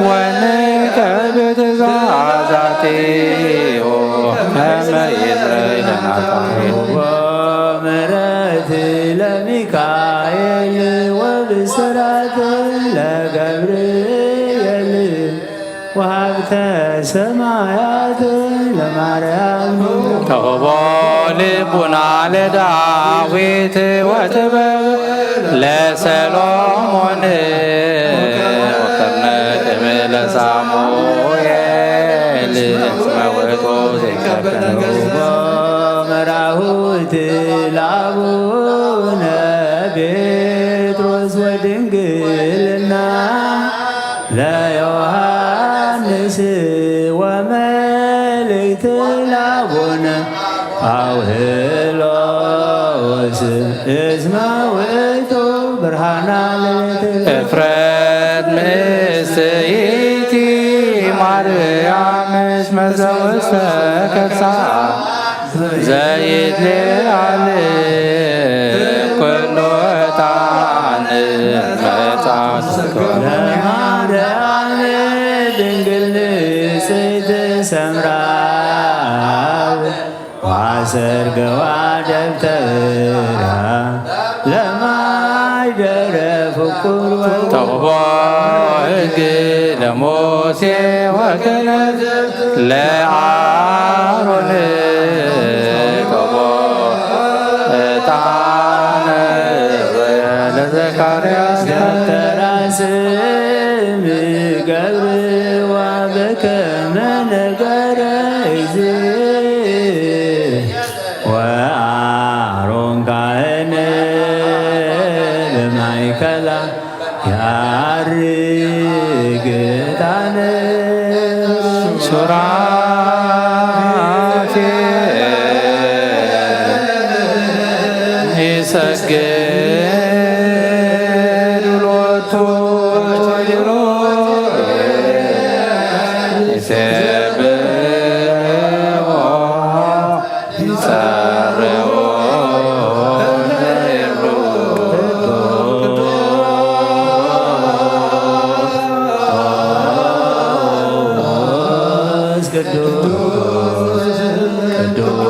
ወንንቀብ ትእዛዛቲሁ ከመ ይስረይ ለናታዊ ምሕረት ለሚካኤል ወብስራት ለገብርኤል ወሀብተ ሰማያት ለማርያም ተውቦ ልቡና ለዳዊት ወጥበብ ለሰሎሞን ወከርነ ክብር ለሳሙኤል እስመ ውእቱ ዘይከፈለ መራሁት ለአቡነ ጴጥሮስ ወድንግልና ለዮሐንስ ወመልእክት ለአቡነ ጳውሎስ ውእቱ ብርሃና ለቤት እፍረት ምስይእቲ ማርያም እስመ ዘውስተ ከርሳ ዘይትልዓል ኩሉ ዕጣን መጻ ለማርያም ድንግል ንጽሕት ሰምራ ዋሰርገዋ ደብተራ ለማይደረ ፍቁር ተውቦ ሕግ ለሙሴ ወክህነት ለአሮን ተውቦ ዕጣን ለዘካርያስ ደብተራ ስም ገብርዋ በከመ ነገረ እግዚእ ወአሮን ካህን በማእከላ ያርግ ዕጣን ሱራፌል ይሰግድ ሎቱ ይሴብሖ ይጸርዎ ለእሉ ቅዱስ ቅዱስ ቅዱስ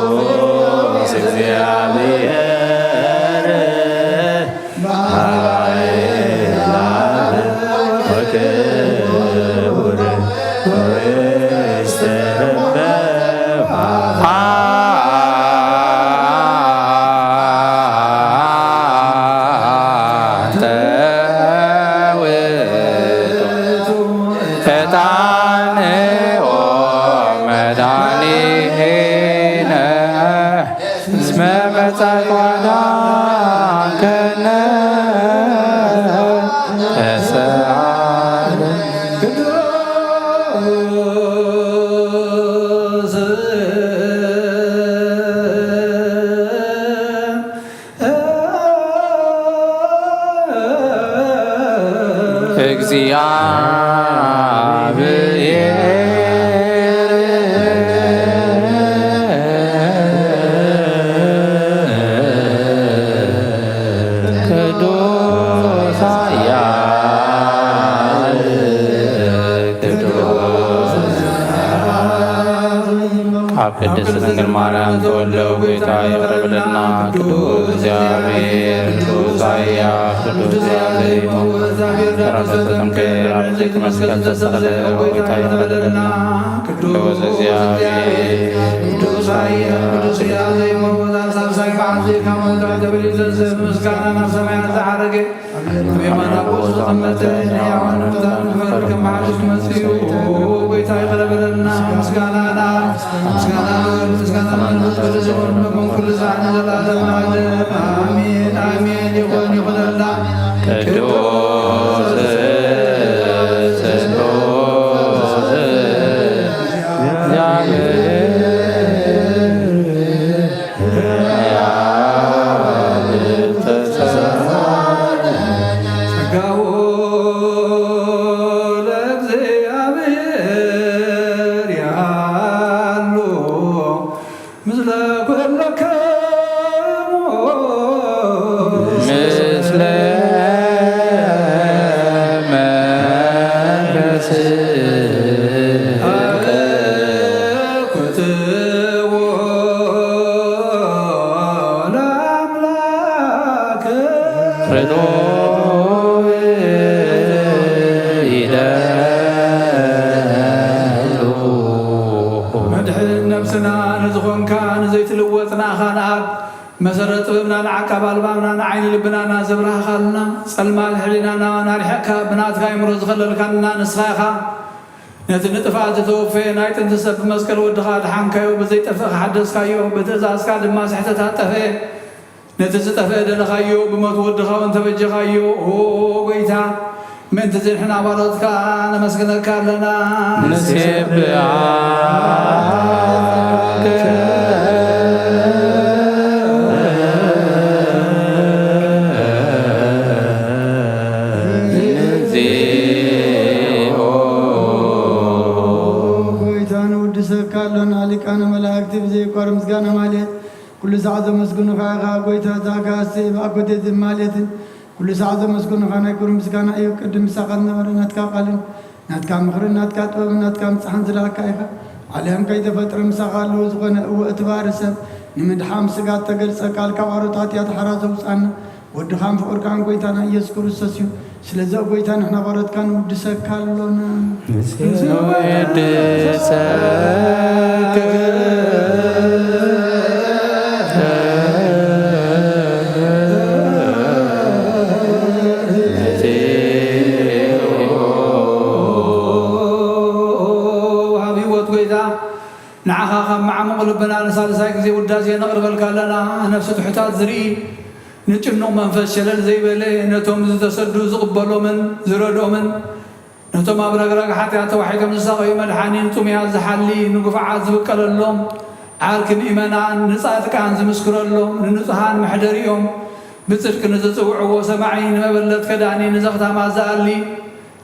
እግዚአብሔር በኃይል ወክቡር ውስተ ዕጣን ኦ መድኃኒነ እስመ መጻእከ ወአዳንከነ ተሰአል። ቅዱስ እግዚአብሔር ቅዱስ ኃያል ቅዱስ። ኣብ ቅድስት ድንግል ማርያም ተወልደ ጌታ ይቕረ በለልና። ቅዱስ እግዚአብሔር፣ ቅዱስ ኃያል፣ ቅዱስ እግዚአብሔር፣ በረከተ ጥምቀት መስቀል ተሰቀለ ጌታ ይቕረ በለልና። ቅዱስ እግዚአብሔር፣ ቅዱስ ኃያል፣ ቅዱስ እግዚአብሔር፣ ሳልሳይ በዓል ዘይካ ሞታ ተበሊተ ምስጋና ናብ ሰማያት ዝዓረገ የማና ቦስ ተቀመጠ፣ ሕያዋን ሙታን ክፈርድ ከመሓልፍ መጺኡ። ጌታ ይቕረ በለልና። ምስጋናና፣ ምስጋና፣ ምስጋና መንፈስ ቅዱስ ይኹን በኩሉ ሰዓት ንዘለዓለመ ዓለም። አሜን፣ አሜን። ይኹን፣ ይኹንልና። ቅዱስ፣ ቅዱስ እግዚአብሔር ጸጋው ለእግዚአብሔር ያሉ ምስለ ኩልክሙ ምስለ መንፈስ ኩትዎ ለአምላክ ርቱዕ ይደሉ። መድሕን ነብስና ንዝኾንካ ንዘይትልወጥ ንኣኻ ንኣብ መሰረት ጥበብና ንዓቃብ ኣልባብና ንዓይኒ ልብናና ዘብራህኻልና ጸልማት ሕሊናና ናርሕቕካ ብናትካ ኣእምሮ ዝኸለልካና ንስኻ ኢኻ። ነቲ ንጥፍኣት ዝተወፈየ ናይ ጥንቲ ሰብ ብመስቀል ወድኻ ኣድሓንካዮ። ብዘይጠፍእ ሓደስካዮ፣ ብትእዛዝካ ድማ ስሕተት ኣጠፍአ። ነቲ ዝጠፍአ ደለኻዮ፣ ብሞት ወድኻ እውን ተበጀኻዮ። ኦ ጎይታ፣ ምእንቲ እዚ ንሕና ባሮትካ ነመስግነካ ኣለና። ንሴብሐከ ሳዕ ዘመስግኑኻ ኢኻ ጎይታ፣ እዛ ጋስ እባ ጎደት ማለትን ኩሉ ሳዕ ዘመስግኑኻ ናይ ክብሪ ምስጋና እዩ። ቅድም ምሳኻ ዝነበረ ናትካ ቃልን ናትካ ምኽርን ናትካ ጥበብን ናትካ ምጽሓን ዝለኣካ ኢኻ። ዓለም ከይተፈጥረ ምሳኻ ኣለዎ። ዝኾነ እወ እቲ ባሪ ሰብ ንምድሓም ስጋ እተገልጸ ቃል ካብ ዓሮት ሓጢኣት ሓራ ዘውጻና ወድኻን ፍቕርካን ጎይታና ኢየሱስ ክርስቶስ እዩ። ስለዚ ኣብ ጎይታ ንሕና ባሮትካ ንውድሰካ ኣሎና። ንወድሰካ ወሃቢ ህይወት ጎይታ፣ ንዓኻ ካብ መዓሙቕ ልብና ንሳልሳይ ግዜ ውዳሴ ነቕርበልካ ኣለና። ነፍሲ ትሑታት ዝርኢ፣ ንጭኑቕ መንፈስ ሸለል ዘይበለ፣ ነቶም ዝተሰዱ ዝቕበሎምን ዝረድኦምን፣ ነቶም ኣብ ረግረግ ሓጢኣት ተዋሒጦም ዝሳቐዩ መድሓኒን ጥሙያት ዝሓሊ፣ ንግፉዓት ዝብቀለሎም፣ ዓርኪ ምእመናን ንጻድቃን ዝምስክረሎም፣ ንንጹሃን መሕደሪኦም፣ ብጽድቂ ንዝጽውዕዎ ሰማዒ፣ ንመበለት ከዳኒ፣ ንዘኽታማት ዝኣሊ፣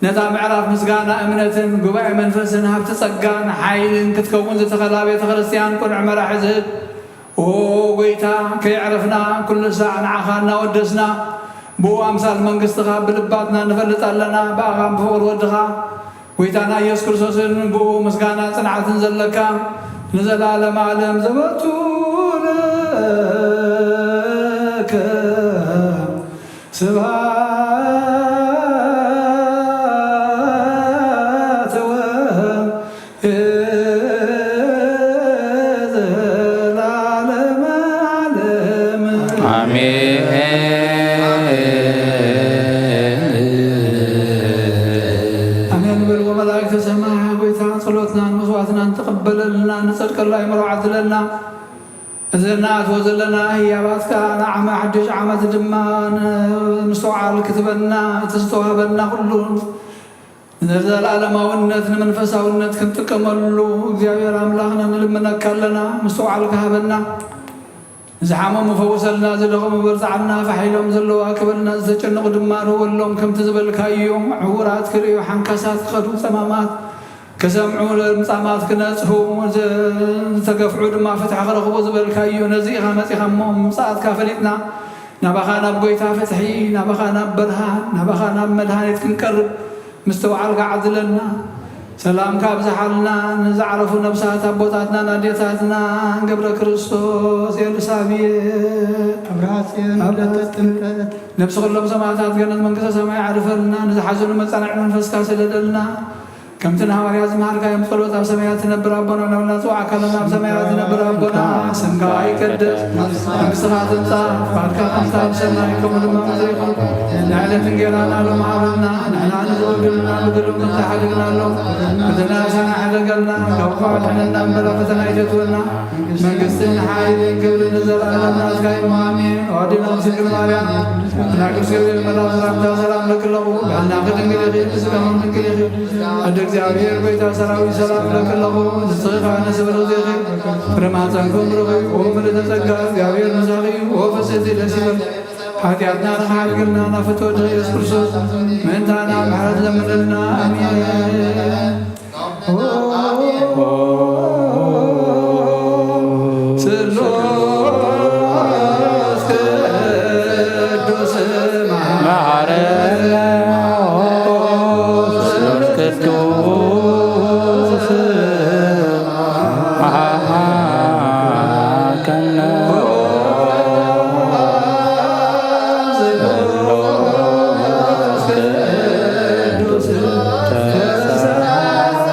ነታ ምዕራፍ ምስጋና እምነትን ጉባኤ መንፈስን ሃብቲ ጸጋን ሓይልን ክትከውን ዝተኸላ ቤተ ክርስቲያን ቅኑዕ መራሒ ዝህብ፣ ኦ ጎይታ፣ ከየዕረፍና ኩሉ ሳዕ ንዓኻ እናወደስና፣ ብኡ ኣምሳል መንግስትኻ ብልባትና ንፈልጥ ኣለና። ብኣኻን ብፍቕሪ ወድኻ ጎይታና ኢየሱስ ክርስቶስን ብኡ ምስጋና ጽንዓትን ዘለካ ንዘለዓለም ዓለም ዘበቱ ለከ ስብሐት ወዘለዓለመ ዓለም። ኣሜን። ኣሜን በልዎ። መላእክተ ሰማይ፣ ጎይታ ጸሎትናን መስዋዕትናን ተቐበለልና፣ ንጸድቀሉ ኣእምሮ ዓድለልና። እዚ እንኣትዎ ዘለና ህያባት ከኣ ንዓመ ሓድሽ ዓመት ድማ ንምስትውዓል ክትበና፣ እቲ ዝተዋህበና ኩሉ ንዘለኣለማውነት ንመንፈሳውነት ክንጥቀመሉ እግዚኣብሔር ኣምላኽና ንልምነካ ኣለና። ምስትውዓል ክሃበና፣ ዝሓመሙ ፈውሰልና፣ ዝደኸሙ በርትዓልና፣ ፋሕ ኢሎም ዘለዉ ኣክበልና፣ ዝተጨነቑ ድማ ርህወሎም፣ ከምቲ ዝበልካዮ ዕዉራት ክርእዩ፣ ሓንካሳት ክኸዱ፣ ጸማማት ክሰምዑ፣ ለምጻማት ክነጽሁ፣ ዝ-፣ ዝተገፍዑ ድማ ፍትሒ ክረኽቡ ዝበልካዮ፣ ነዚ ኢኻ መጺኻ እሞ፣ ምምጻእካ ፈሊጥና፣ ናባኻ ናብ ጎይታ ፍትሒ፣ ናባኻ ናብ ብርሃን፣ ናባኻ ናብ መድሃኒት ክንቀርብ ምስትውዓልካ ዓድለና። ሰላምካ ኣብዝሓልና። ንዝዓረፉ ነብሳት ኣቦታትናን ኣዴታትናን ገብረ ክርስቶስ፣ ኤልሳቤጥ፣ ኣብርሃ ጽዮን፣ ኣብ ዕለተ ጥምቀት፣ ነብሲ ኩሎም ሰማዕታት ገነት መንግስተ ሰማይ ዓርፈልና። ንዝሓዘኑ መጻንዒ መንፈስካ ስደደልና። ከምቲ ንሃዋርያት ዝመሃርካዮም ጸሎት፣ ኣብ ሰማያት ትነብር ኣቦና፣ ናብና ጽዋዕ ኣካልና ኣብ ሰማያት ትነብር ኣቦና፣ ስምካ ይቀደስ፣ መንግስትኻ ትምጻእ፣ ፍቃድካ ከምቲ ኣብ ሰማይ ከምኡ ድማ ምድሪ ይኹን። ንዕለት እንጌራና ሎሚ ሃበና፣ ንሕና ንዝበደሉና በደሎም ከምቲ ሓደግናሎም፣ ፈተና ከይተሓደገልና፣ ካብ ክፉእ ኣድሕነና እምበር፣ ኣብ ፈተና ኣይተእትወና። መንግስትን ሓይልን ክብርን ንዘለኣለም ናትካ እዩ። ኣሜን። ኣዋዲና ምስ ድንግል ማርያም፣ ናይ ቅዱስ ገብርኤል መልኣክ ሰላምታ ሰላም ለኪ ኣለኹ። ብሕልናኺ ድንግል ኢኺ፣ ብስጋኺ ድንግል ኢኺ። ኣደ እግዚኣብሔር፣ ጎይታ ሰራዊት፣ ሰላም ለኪ ኣለኹ። ንስኺ ከኣ ነፍሲ ብርኽቲ ኢኺ፣ ፍረ ማህፀንኩም ብሩኽ እዩ። ኦ ምልዕተ ጸጋ፣ እግዚኣብሔር ምሳኺ እዩ። ኦ ፍስሕቲ፣ ደስ ይበልኪ፣ ሓጢኣትና ተሓድግልና፣ ናብ ፍትወት ኢየሱስ ክርስቶስ ምእንታና ምሕረት ለምንልና። ኣሜን። ስሉስ ቅዱስ መሐረነ። ስሉስ ቅዱስ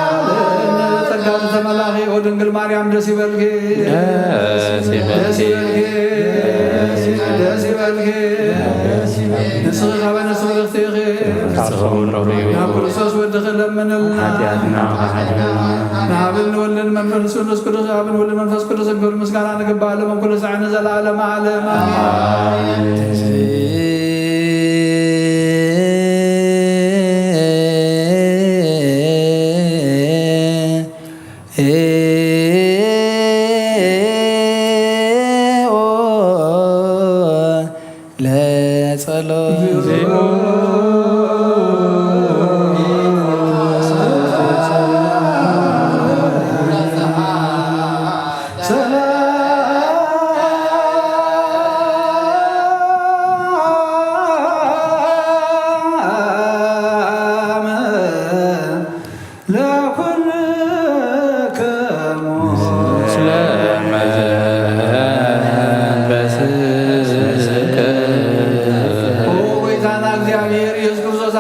መሐረነ። ጸጋ ዝተመላኺ ኦ ድንግል ማርያም ደስ ይበልኪ፣ ደስ ይበልኪ፣ ደስ ይበልኪ፣ ደስ ይበልኪ። ንስኺ ካብ ኣንስቲ ብርኽቲ ኢኺ። ካብ ሰሙን ረቡዕ እዩ። ናብ ክርስቶስ ወድኺ ለምንልና። ሓጢኣትና ከሓድገልና። ንኣብን ንወልድን መንፈስ ቅዱስ፣ ቅዱስ ኣብን ወልድን መንፈስ ቅዱስን ክብሪ ምስጋና ንግባእ፣ ሎምን ኩሉ ሳዕ ንዘለዓለመ ዓለም። ኣሜን።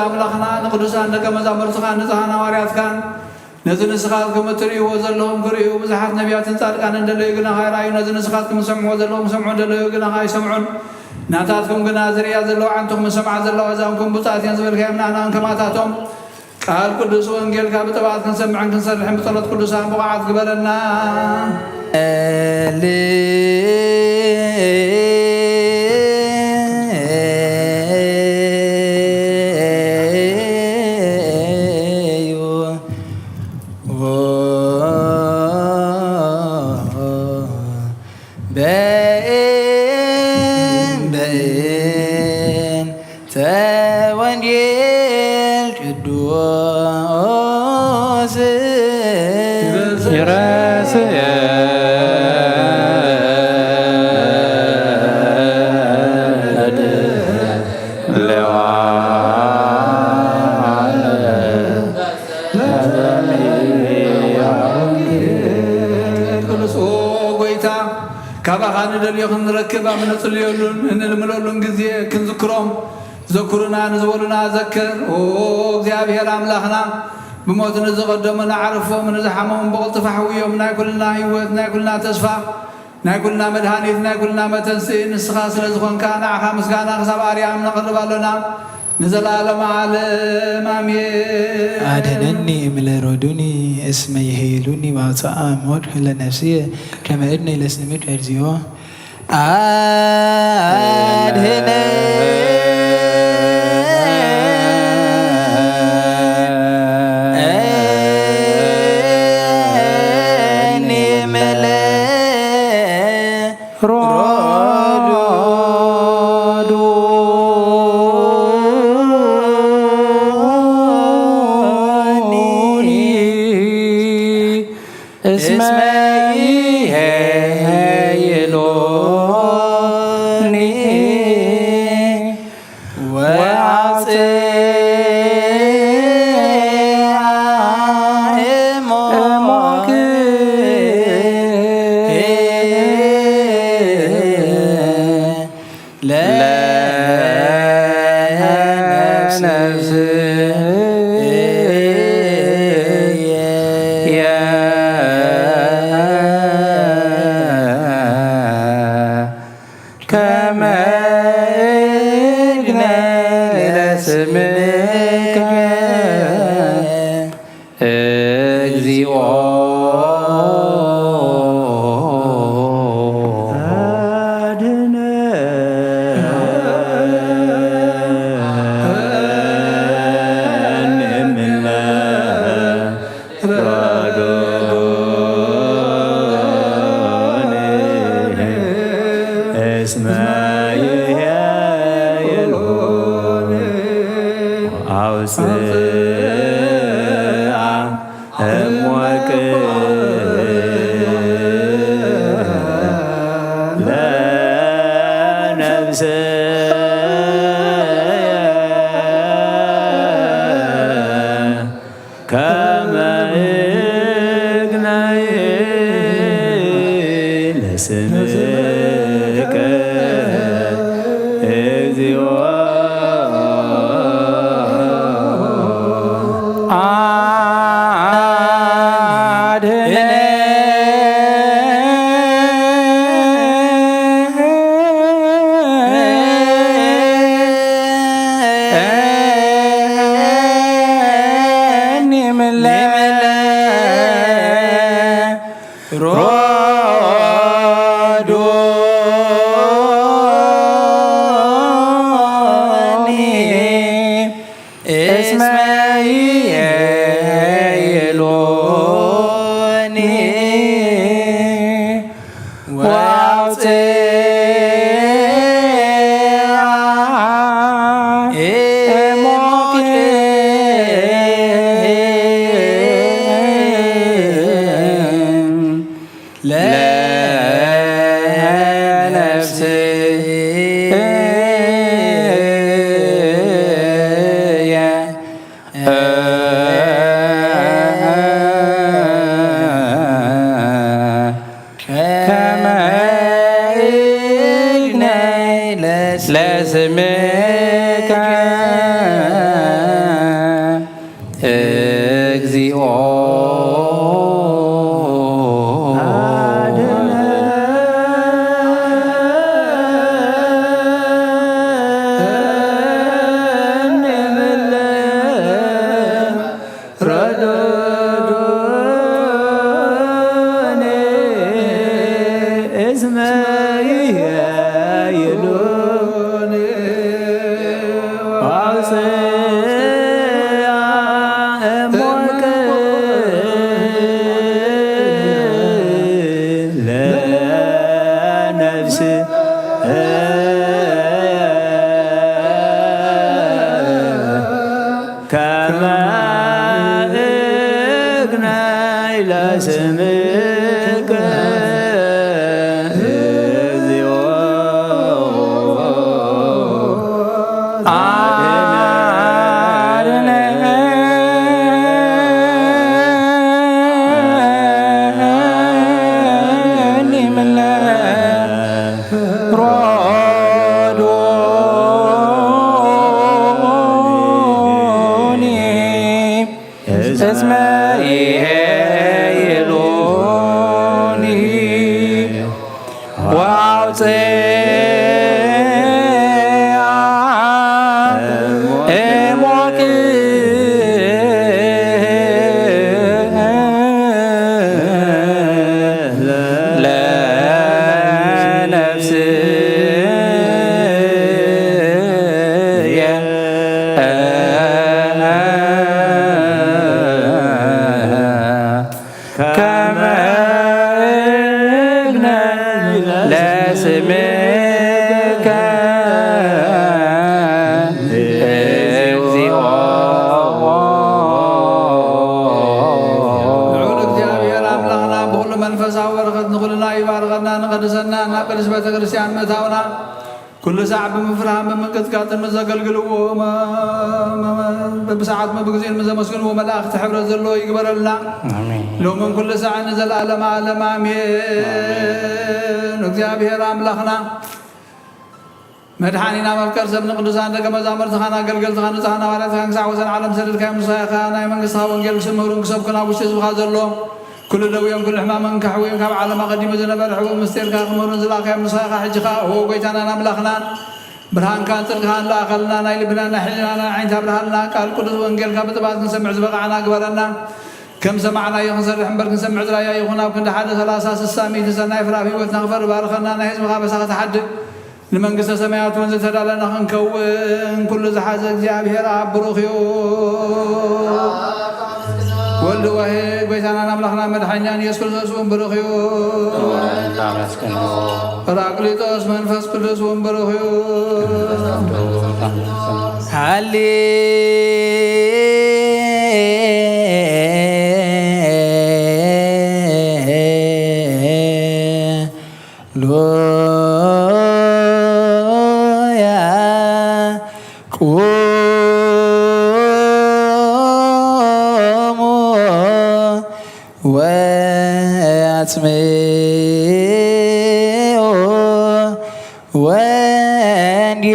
ኣምላኽና ንቅዱሳን ደቀ መዛሙርትኻን ንጽሓን ሃዋርያትካን ነዚ ንስኻትኩም እትርእይዎ ዘለኹም ክርእዩ ብዙሓት ነቢያትን ጻድቃንን ደለዩ ግናኻ ይረኣዩ። ነዚ ንስኻትኩም ትሰምዕዎ ዘለኹም ክሰምዑ ደለዩ ግናኻ ኣይሰምዑን። ናታትኩም ግና ዝርእያ ዘለዋ ዓንትኹም ዝሰምዓ ዘለዋ ኣእዛንኩም ብጻት እየን ዝበልካዮም ንኣና እውን ከማታቶም ቃል ቅዱስ ወንጌልካ ብጥብዓት ክንሰምዕን ክንሰርሕን ብጸሎት ቅዱሳን ብቑዓት ግበረና። በእንተ ወንጌል ቅዱስ ይረስየ ቅዱስ ጎይታ፣ ካባኻ ንደልዮ ክንረክብ ኣብ እነጽልየሉን እንልምነሉን ግዜ ክንዝክሮም ዘኩሩና ንዝበሉና ዘክር። ኦ እግዚኣብሔር ኣምላኽና፣ ብሞት ንዝቐደሙ ንዓርፎም፣ ንዝሓመሙ ብቕልጥፍ ኣሕውዮም። ናይ ኩልና ህይወት፣ ናይ ኩልና ተስፋ፣ ናይ ኩልና መድሃኒት፣ ናይ ኩልና መተንስኢ ንስኻ ስለ ዝኾንካ፣ ንዓኻ ምስጋና ክሳብ ኣርያም ነቕርብ ኣሎና። ንዘለዓለመ ዓለም ኣሜን። አድኅነኒ እምለሮዱኒ እስመ ይኄሉኒ ወአውፅአ እምወድቅ ለነፍስየ ከመ እድነ ለስምከ እግዚኦ። አድኅነኒ እምለ ሮዱኒ እስመ ይኄሉኒ ወአውፅአ እምወድቅ ለነፍስየ ከመ እድነ ለስምከ እግዚኦ። አድኅነኒ እምለ ሮዱኒ እስመ ይኄሉኒ አውፅአ እምወድቅ ለነፍስየ ከመ እግነይ ለስምከ እግዚኦ። አድኅነኒ እምለ ሮዱኒ እስመ ይኄሉኒ ወአውፅአ እምወድቅ ለነፍስየ ከመ እግነይ ለስምከ አድነኒ እምለ ሮዶኒ እስመ ኢሄይሉኒ ወአውፅአ እሞቅ ለነፍስየ ከመ እግነ ለስምከ እግዚኦ። ልዑል እግዚኣብሔር ኣምላኽና ብኹሉ መንፈሳዊ በረኸት ንኹልና ይባርኸና፣ ንቐድሰና፣ ናብ ቅድስት ቤተ ክርስቲያን ምእታውና፣ ኩሉ ሳዕ ብምፍርሃን ብምንቅጥቃጥን ምስ ዘገልግልዎ፣ መ-፣ መ-፣ መ-፣ በብሰዓት በብግዜን ምስ ዘመስግንዎ መላእኽቲ ሕብረት ዘለዎ ይግበረልና። ኣሜን። ሎምን ኩሉ ሳዕን ንዘለዓለመ ዓለም ኣሜን። እግዚኣብሔር ኣምላኽና መድሓኒና መፍቀር ሰብ ንቅዱሳን ደቀ መዛሙርትኻን ኣገልገልትኻን ንጹሓን ሃዋርያትካን ክሳዕ ወሰን ዓለም ሰደድካዮም ንስኻ ኢኻ ናይ መንግስትኻ ወንጌል ክስምህሩን ክሰብኩን ኣብ ውሽጢ ህዝብኻ ዘሎ ኩሉ ደዌን ኩሉ ሕማምን ከሕውዮም ካብ ዓለም ኣቐዲሙ ዝነበረ ሕቡእ ምስጢርካ ክምህሩን ዝለኣኻዮም ንስኻ ኢኻ። ሕጂ ኸኣ ኦ ጎይታናን ኣምላኽናን ብርሃንካን ጽድቅኻን ለኣኸልና፣ ናይ ልብናን ናይ ሕሊናናን ዓይንቲ ኣብርሃልና፣ ቃል ቅዱስ ወንጌልካ ብጥባት ክንሰምዕ ዝበቓዕና ግበረና። ከም ሰማዕናዮ ክንሰርሕ እምበር ክንሰምዕ ጥራይ ኣይኹን። ኣብ ክንዲ ሓደ ሰላሳ ስሳ ሚእቲ ሰናይ ፍረ ኣብ ህይወትና ክፈሪ ባርኸና። ናይ ህዝብኻ በሳኺ ተሓድግ ንመንግስተ ሰማያት እውን ዝተዳለና ክንከውን ኩሉ ዝሓዘ እግዚኣብሔር ኣብ ብሩኽ እዩ። ወልድ ዋሄ ጎይታናን ኣምላኽና መድሓኛን ኢየሱስ ክርስቶስ እውን ብሩኽ እዩ። ጳራቅሊጦስ መንፈስ ቅዱስ እውን ብሩኽ እዩ። ሃሌ ሉያ ቁሙ ወአጽምዑ ወንጌ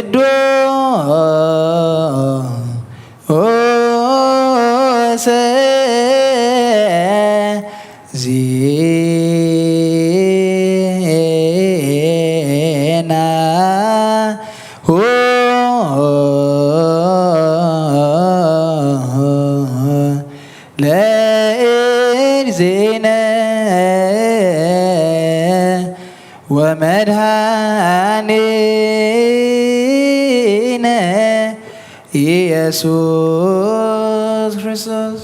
ለቅዱስ ዜና ሁ ለእግዚእነ ወመድኃኒነ ኢየሱስ ክርስቶስ።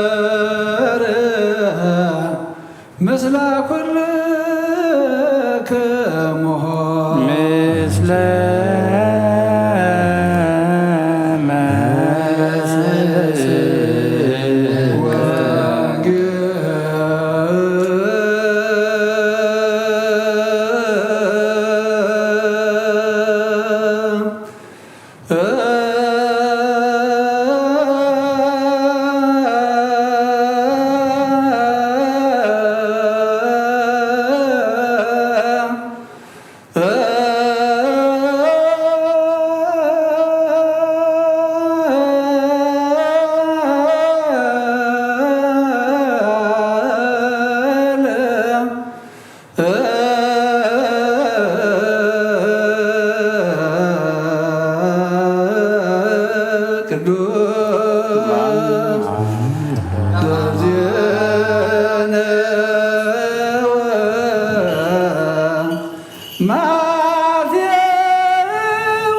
እግዚአብሔር ምስለ ኩልክሙ። ምስለ መንፈስከ። ቅዱስ ጊዜነ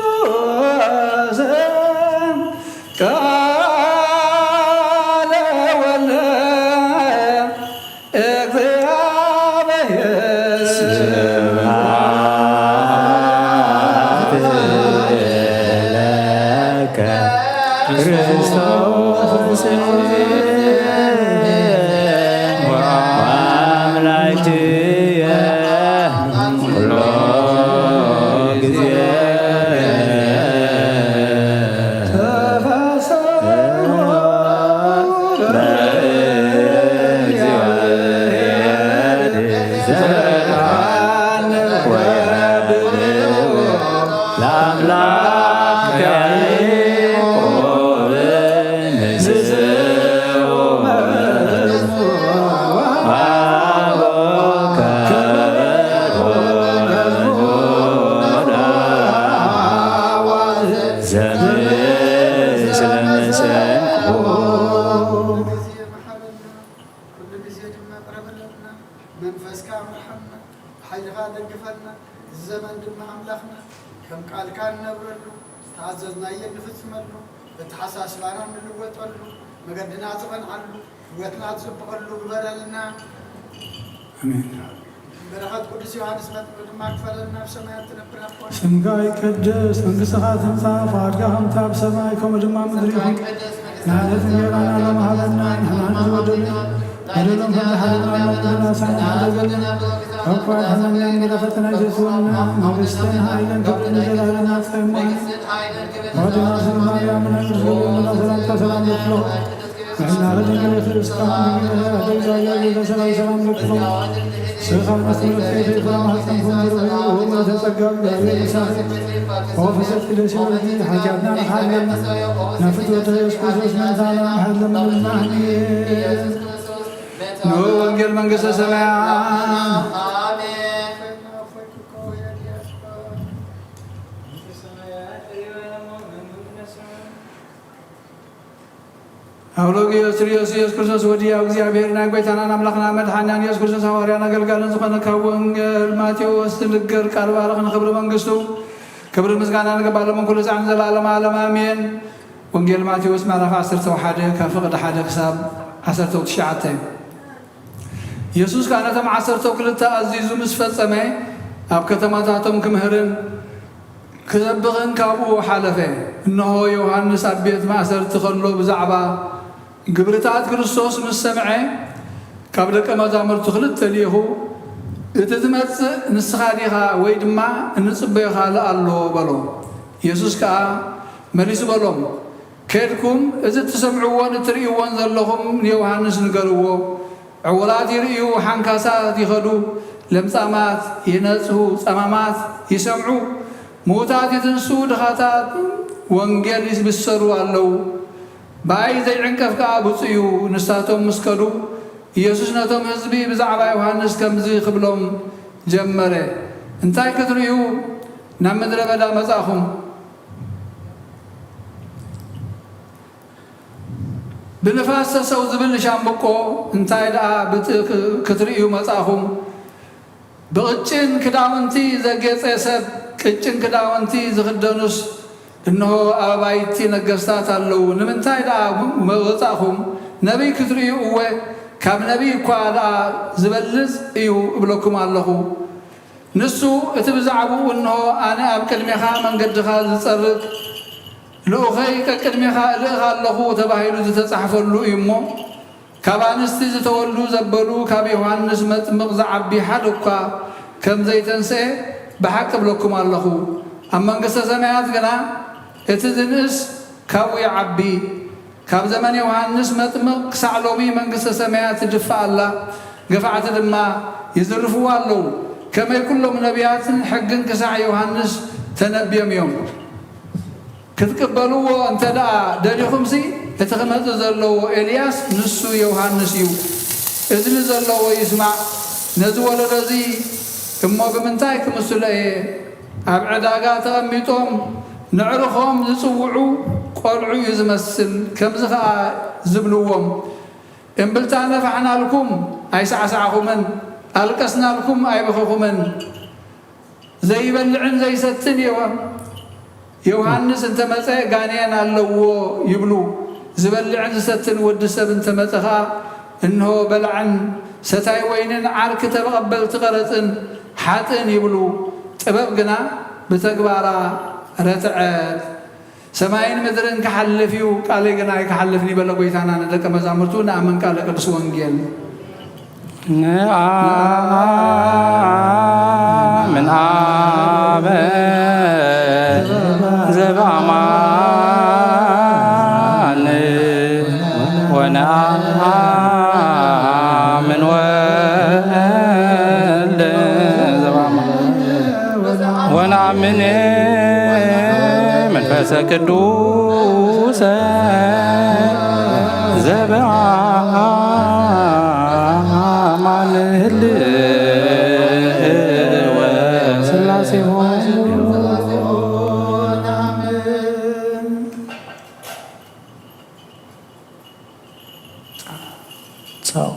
ማቴዎስ ቃለ ወልደ እግዚአብሔር ክርስቶስ ለአምላክ ያዕቆብ ንስኡ ወአቦከ ዘምር ስለ መሰንቆ። ኩሉ ግዜ ድማ ቅረበለና፣ መንፈስካ ምርሓና፣ ብሓይልኻ ደግፈና። እዚ ዘመን ድማ ኣምላኽና ከም ቃልካ ንነብረሉ፣ ዝተኣዘዝናዮ ንፍጽመሉ፣ በተሓሳስባና ንልወጠሉ፣ መገድና ዝቐንዓሉ፣ ህይወትና ዝጽብቐሉ ግበረልና። ኣሜን። በረኸት ቅዱስ ዮሃንስ መጥምቕ ድማ ክፈለልና፣ ኣብ ሰማያት ትነብር ኣቦና። ስምካ ይቀደስ፣ መንግስትኻ ትምጻእ፣ ፍቓድካ ከምቲ ኣብ ሰማይ ከምኡ ድማ ኣብ ምድሪ ይኹን። ንዕለት እንጀራና ሎሚ ሃበና፣ ንሕና ንዝበደሉና በደሎም ከም ዝሓለና ንበድለና፣ ሳይና ሓደገልና፣ ካብ ክፉእ ኣድሕነና፣ እምበለ ፈተና ኣይተእትወና፣ መንግስትን ሓይልን ክብርን ንዘለኣለም ናትካ እዩ። እሞ ኣድና ስለ ማርያም ናይ ቅዱስ ገብርኤል ሰላምታ ሰላም ንብሎ። ንሕና ከድንግል የኽእል እስካሁን ድንግል ኣደግዛያ ጌታ ሰላም ሰላም ንብሎ። ስኻ ምስ ትምህርት ከይፈይፍራ ማህፀንኩም ብሩኽ እዩ፣ ወወልድ ተጸጋ እግዚአብሔር ምሳኺ። ኦ ፍስሕቲ ደስ ይበልኪ፣ ሓጢኣትና ንሓለልና፣ ናብ ፍትወተ ኢየሱስ ክርስቶስ ምእንታና ምሕረት ለምንልና። ኣሜን። ንዑ ወንጌል መንግስተ ሰማያት። ኣውሎግዮስ ርዮስ ኢየሱስ ክርስቶስ ወዲ ኣብ እግዚኣብሔር ናይ ጐይታናን ኣምላኽና መድሓንናን ኢየሱስ ክርስቶስ ሃዋርያን ኣገልጋልን ዝኾነ ካብ ወንጌል ማቴዎስ ዝንገር ቃል ባርኽ ንኽብሪ መንግስቱ ክብሪ ምስጋና ንገባሎም ኩሉ ሳዕ ንዘለኣለም ዓለም ኣሜን። ወንጌል ማቴዎስ ምዕራፍ ዓሰርተ ሓደ ካብ ፍቕዲ ሓደ ክሳብ ዓሰርተ ትሽዓተ። ኢየሱስ ከኣ ነቶም ዓሰርተ ክልተ ኣዚዙ ምስ ፈጸመ፣ ኣብ ከተማታቶም ክምህርን ክሰብኽን ካብኡ ሓለፈ። እንሆ፣ ዮሃንስ ኣብ ቤት ማእሰርቲ ኸሎ ብዛዕባ ግብርታት ክርስቶስ ምስ ሰምዐ፣ ካብ ደቀ መዛሙርቱ ክልተ ልኢኹ፣ "እቲ ዝመጽእ ንስኻ ዲኻ ወይ ድማ እንጽበዮ ካልእ ኣሎ?" በሎ። ኢየሱስ ከኣ መሊሱ በሎም፣ ከድኩም እዚ እትሰምዕዎን እትርእይዎን ዘለኹም ንዮሃንስ ንገርዎ። ዕዉላት ይርእዩ፣ ሓንካሳት ይኸዱ፣ ለምጻማት ይነጽሁ፣ ጸማማት ይሰምዑ፣ ምዉታት ይትንስኡ፣ ድኻታት ወንጌል ይብሰሩ ኣለዉ። ብኣይ ዘይዕንቀፍ ከኣ ብፁዕ እዩ። ንሳቶም ምስ ከዱ፣ ኢየሱስ ነቶም ህዝቢ ብዛዕባ ዮሃንስ ከምዚ ክብሎም ጀመረ፣ እንታይ ክትርእዩ ናብ ምድረ በዳ መጻእኹም? ብንፋስ ሰሰው ዝብል ሻምብቆ እንታይ ደኣ ብጥ-፣ ክ-፣ ክትርእዩ መጻእኹም? ብቕጭን ክዳውንቲ ዘጌጸ ሰብ፣ ቅጭን ክዳውንቲ ዝኽደኑስ እንሆ ኣባይቲ ነገስታት ኣለዉ። ንምንታይ ደኣ ወጻእኹም? ነቢይ ክትርእዩ? እወ፣ ካብ ነቢይ እኳ ደኣ ዝበልጽ እዩ እብለኩም ኣለኹ። ንሱ እቲ ብዛዕባኡ እንሆ ኣነ ኣብ ቅድሜኻ መንገድኻ ዝጸርግ ልኡኸይ ቀቅድሜኻ እልእኽ ኣለኹ ተባሂሉ ዝተጻሕፈሉ እዩ እሞ፣ ካብ ኣንስቲ ዝተወልዱ ዘበሉ ካብ ዮሃንስ መጥምቕ ዝዓቢ ሓደ እኳ ከም ዘይተንስኤ ብሓቂ እብለኩም ኣለኹ። ኣብ መንግስተ ሰማያት ግና እቲ ዝንእስ ካብኡ ይዓቢ። ካብ ዘመን ዮሃንስ መጥምቕ ክሳዕ ሎሚ መንግስተ ሰማያት ትድፋእ ኣላ፣ ገፋዕቲ ድማ ይዝርፍዋ ኣለዉ። ከመይ ኩሎም ነቢያትን ሕግን ክሳዕ ዮሃንስ ተነብዮም እዮም። ክትቅበልዎ እንተ ደኣ ደሊኹምሲ፣ እቲ ክመጽእ ዘለዎ ኤልያስ ንሱ ዮሃንስ እዩ። እዝኒ ዘለዎ ይስማዕ። ነዚ ወለዶ እዚ እሞ ብምንታይ ክምስሎ እየ? ኣብ ዕዳጋ ተቐሚጦም ነዕርኾም ዝጽውዑ ቈልዑ እዩ ዝመስል። ከምዚ ኸኣ ዝብልዎም፣ እምብልታ ነፋሕናልኩም ኣይሳዕሳዕኹምን፣ ኣልቀስናልኩም ኣይበኸኹምን። ዘይበልዕን ዘይሰትን የዋ-፣ ዮሃንስ እንተ መጸ ጋኔን ኣለዎ ይብሉ። ዝበልዕን ዝሰትን ወዲ ሰብ እንተ መጸ ኸኣ፣ እንሆ በላዕን ሰታይ ወይንን ዓርኪ ተቐበልቲ ቀረጽን ሓጥእን ይብሉ። ጥበብ ግና ብተግባራ ረትዐት። ሰማይን ምድርን ክሓልፍ እዩ፣ ቃለይ ግን ኣይክሓልፍን እዩ በለ ጎይታና ንደቀ መዛሙርቱ። ንኣምን ቃለ ቅዱስ ወንጌል። ንኣምን ኣበ ዘበኣማን ወነአምን ወልድ ዘበአማን ወነአምን መንፈሰ ቅዱስ ዘበአማን ህልወ ስላሴ ሆይ። ጻኡ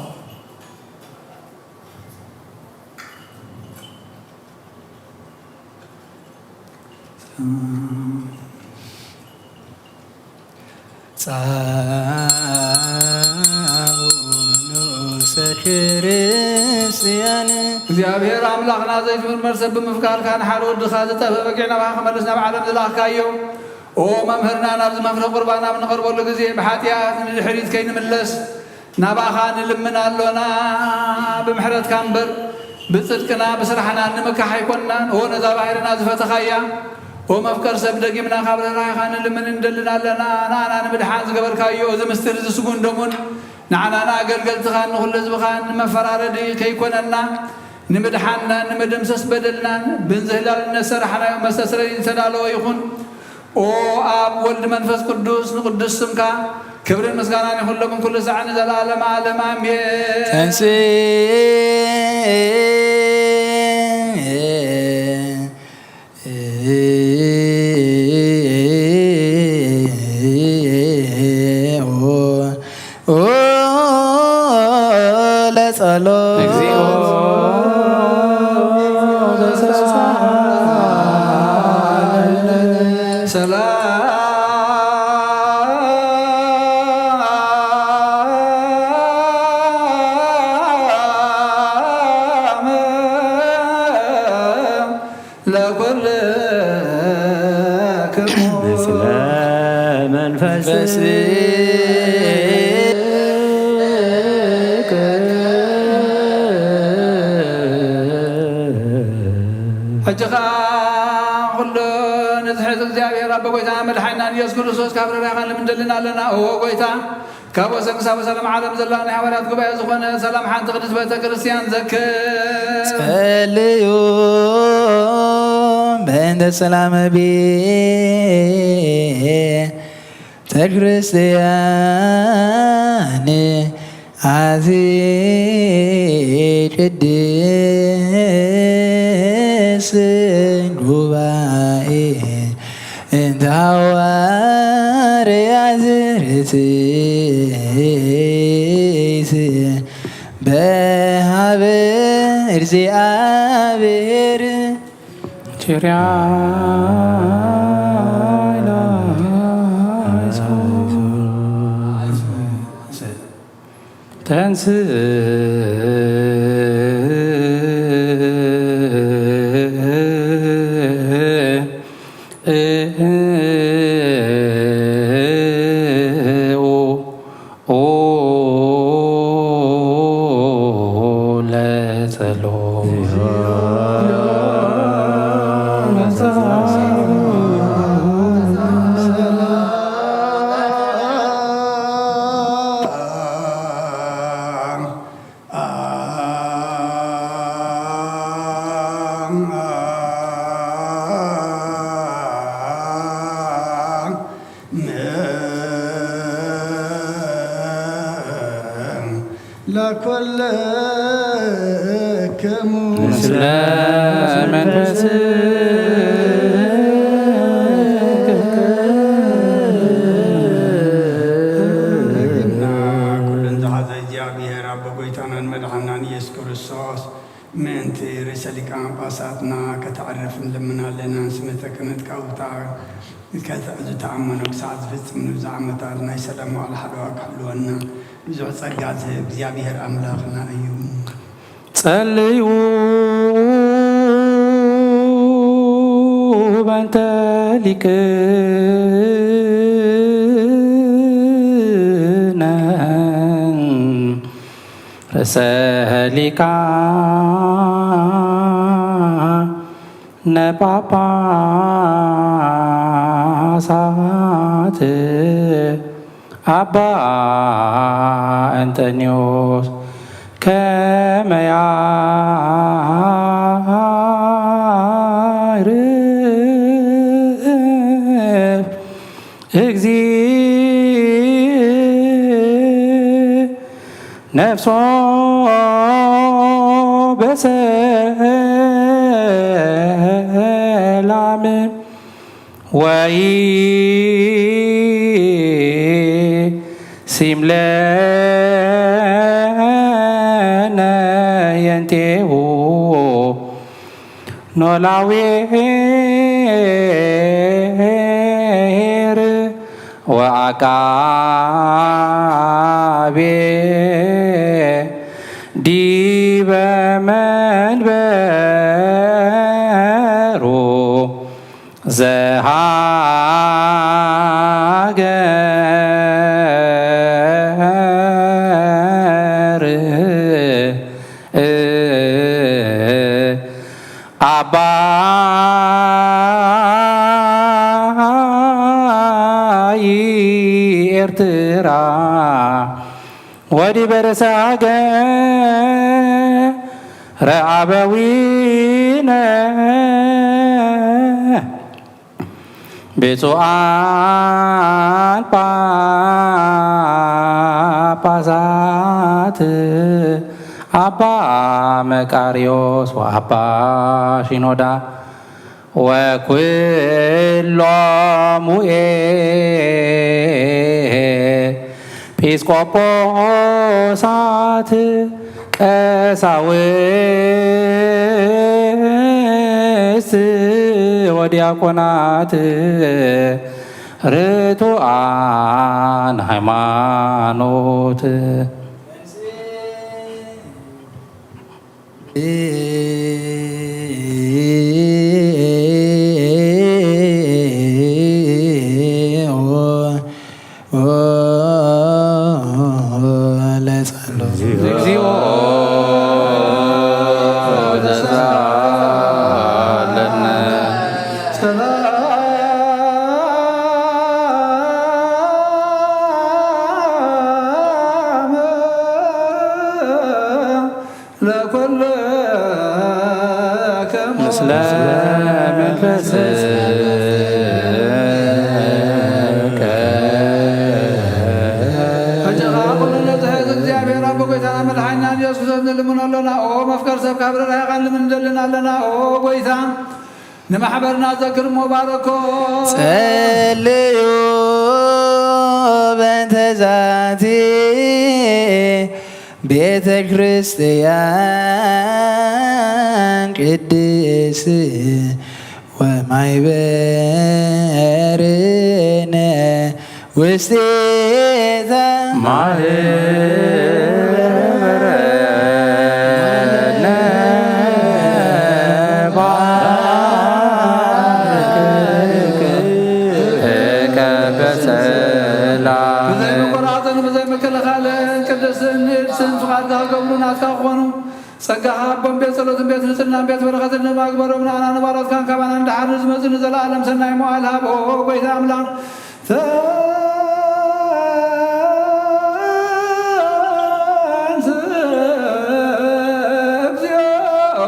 ንኡሰ ክርስቲያን እግዚኣብሔር ኣምላኽና ዘይትምርመር ሰብ ብምፍቃርካ ንሓደ ወድኻ ዝጠፍእ በጊዕ ናባኻ ክመልስ ናብ ዓለም ዝለኣኽካዮ ኦ መምህርና ናብዚ መፍረ ቁርባን ኣብ ንቐርበሉ ግዜ ብሓጢኣት ንድሕሪት ከይንምለስ ናባኻ ንልምን ኣሎና። ብምሕረትካ እምበር ብጽድቅና ብስራሕና ንምካሕ ኣይኮንናን። ኦ ነዛ ባሕርና ዝፈተኻያ ኦ መፍቀር ሰብ ደጊምና ካብ ርህራሄኻ ንልምን እንደልን ኣለና። ንኣና ንምድሓን ዝገበርካዮ እዚ ምስጢር እዚ ስጉን ደሙን ንዓናን ኣገልገልትኻን ንኹሉ ህዝብኻን ንመፈራረዲ ከይኮነና ንምድሓንናን ንመደምሰስ በደልናን ብንዝህላልነት ዝሰራሕናዮ መስተስረይ ዝተዳለወ ይኹን። ኦ ኣብ ወልድ መንፈስ ቅዱስ ንቅዱስ ስምካ ክብርን ምስጋናን ይኹን ሎምን ኩሉ ሳዕ ንዘለዓለም ዓለም ኣሜን። ተንስ ለጸሎት እግዚኦ ሰላም ለኩልክሙ ምስለ መንፈስ ሕጂ ኸዓ ኩሉ ንዝሕዝ እግዚኣብሔር ኣቦ ጎይታና መድሓኒናን ኢየሱስ ክርስቶስ ካብ ርህራሄኻ ንምንደልን ኣለና። እወ ጎይታ ካብ ወሰን ክሳብ ወሰን ዓለም ዘላ ናይ ሃዋርያት ጉባኤ ዝኾነ ሰላም ሓንቲ ቅድስት ቤተ ክርስቲያን ዘክር። ጸልዩ በእንተ ሰላም ቤተ ክርስቲያን ኣቲ ቅድስት ጉባኤ እንተ ሃዋርያ ዝርትት በሃበ እግዚኣብሔር ኪርያ ተንስ ለኩልክሙ ምስለ መንፈስ ኩለን ዝሓዘ እግዚኣብሔር ኣቦ ጎይታናን መድሓናን ኢየሱስ ክርስቶስ ምእንቲ ርእሰ ሊቃነ ጳጳሳትና ከተዕርፍ ንልምን ኣለና። ንስመተ ክህነት ካብታ ከተዕዙ ተኣመኑ ክሳዕ ዝፍጽም ንብዙሕ ዓመታት ናይ ሰላም ዋዕላ ሓለዋ ክሕልወና ብዙሕ ጸጋ ዝህብ እግዚኣብሔር ኣምላኽና እዩ። ጸልዩ በእንተ ሊቅ ርእሰ ሊቃነ ጳጳሳት አባ እንጠንዮስ ከመ ያዕርፍ እግዚእ ነፍሶ በሰላም ወይሲም ለነ የንቴሁ ኖላዊ ኄር ወዐቃቤ ዲበ መንበሩ ዘሃገር አባ ኤርትራ ወዲበ ርእሰ ሃገረ አበዊነ ብፁዓን ጳጳሳት አባ መቃርዮስ ወአባ ሺኖዳ ወኩሎሙ ኤጲስቆጶሳት ቀሳውስት ወዲያቆናት ርቱዓን ሃይማኖት። እግዚኦ ተሳለነ። ለኩልክሙ ምስለ መንፈስከ። ፈጀኻ ኩሉ ነቲ ሕዚ እግዚኣብሔር ኣቦ ጎይታና መድሓኒና ኢየሱስ ክርስቶስ ንልምኖ ኣለና። ኦ መፍቀር ሰብ ካብ ርራይ ቃል ልምን እንደልን ኣለና። ኦ ጎይታ ንማሕበርና ዘክር እሞ ባረኮ። ጸልዩ በእንተ ዛቲ ቤተ ክርስቲያን ቅድስ ወማይበርነ ውስቴታ ማህበረነ ባርክከ በሰላም። ብዘይ መቆራረጽን ብዘይ ምክልኻልን ቅድስትን ንእድስን ፍቓድካ ክገብሩ ናትካ ክኾኑ ጸጋኻ ኣቦን ቤት ጸሎትን ቤት ንጽህናን ቤት በረኸትን ንማግበሮም ንኣና ንባሮትካን ካባና ንደሓር ንዝመጽእ ንዘለኣለም ሰናይ መዋዕል ሃብ። ኦ ጎይታ ኣምላኽ ተንስ እግዚኦ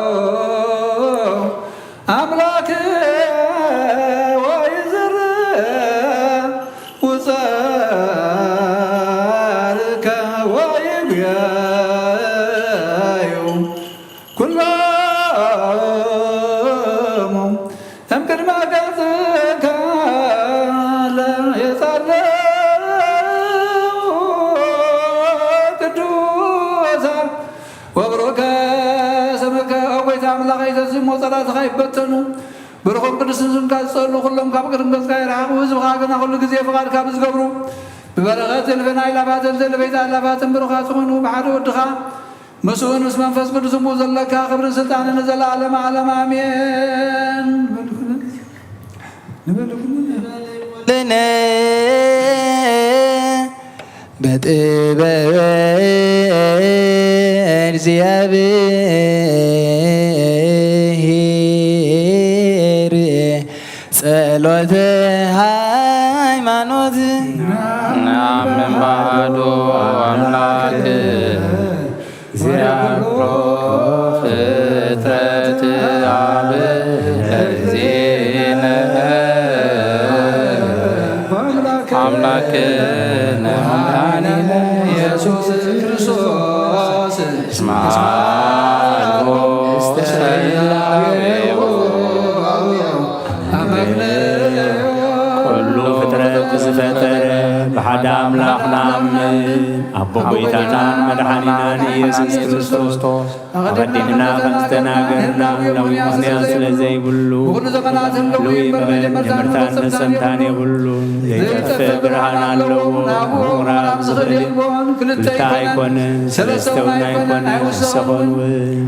ኣምላክ ወይዝር ውፀርከ ወይጉያዩ ኩሎሙ እምቅድመ ገጽከ ለየጸለዉ ቅዱሳን ወብሩከ ስምከ። ኦ ጎይታ ኣምላኸይ፣ ተዚሞ ጸላእትኻ ይበተኑ፣ ብሩኹም ቅዱስን ስምካ ዝጸሉ ኩሎም ካብ ቅድሚ ገጽካ ይርሓቑ። ህዝብኻ ግና ኩሉ ግዜ ፍቓድካ ብዝገብሩ ብበረኸት እልፍን ኣእላፋት እልፍን ኣእላፋትን ብሩኻት ትኹኑ። ብሓደ ወድኻ ምስኡን ምስ መንፈስ ቅዱስ እሙ ዘለካ ክብርን ስልጣንን ንዘለዓለመ ዓለም ኣሜን። ንበል ኩሉ። ንበል ኩሉ። ልነ በጥበበ እግዚኣብሔር ጸሎተ ሃይማኖት። ነአምን በአሐዱ አምላክ ዚአኩሎ ፍጥረት አብ ለእግዚእነ አምላክነ መድኃኒነ ኢየሱስ ክርስቶስ እስመ አልቦ ሰላሜሁ። ኩሉ ፍጥረት ዝፈጠረ ብሓደ ኣምላኽ ንኣምን። ኣቦ ጐይታናን መድሓኒናን ኢየሱስ ክርስቶስ ኣቐዲምና ከም ዝተናገርና፣ ዳዊት ምኽንያት ስለ ዘይብሉ፣ ብኹሉ ዘመናት ህልው እዩ እምበር፣ መጀመርታን መፈጸምታን የብሉን። ዘይጠፍእ ብርሃን ኣለዎ፣ ምዕራብ ዝኽእል እዩ። ክልተ ኣይኮነን፣ ሰለስተ እውን ኣይኮነን፣ ኣይወሰኹን እውን።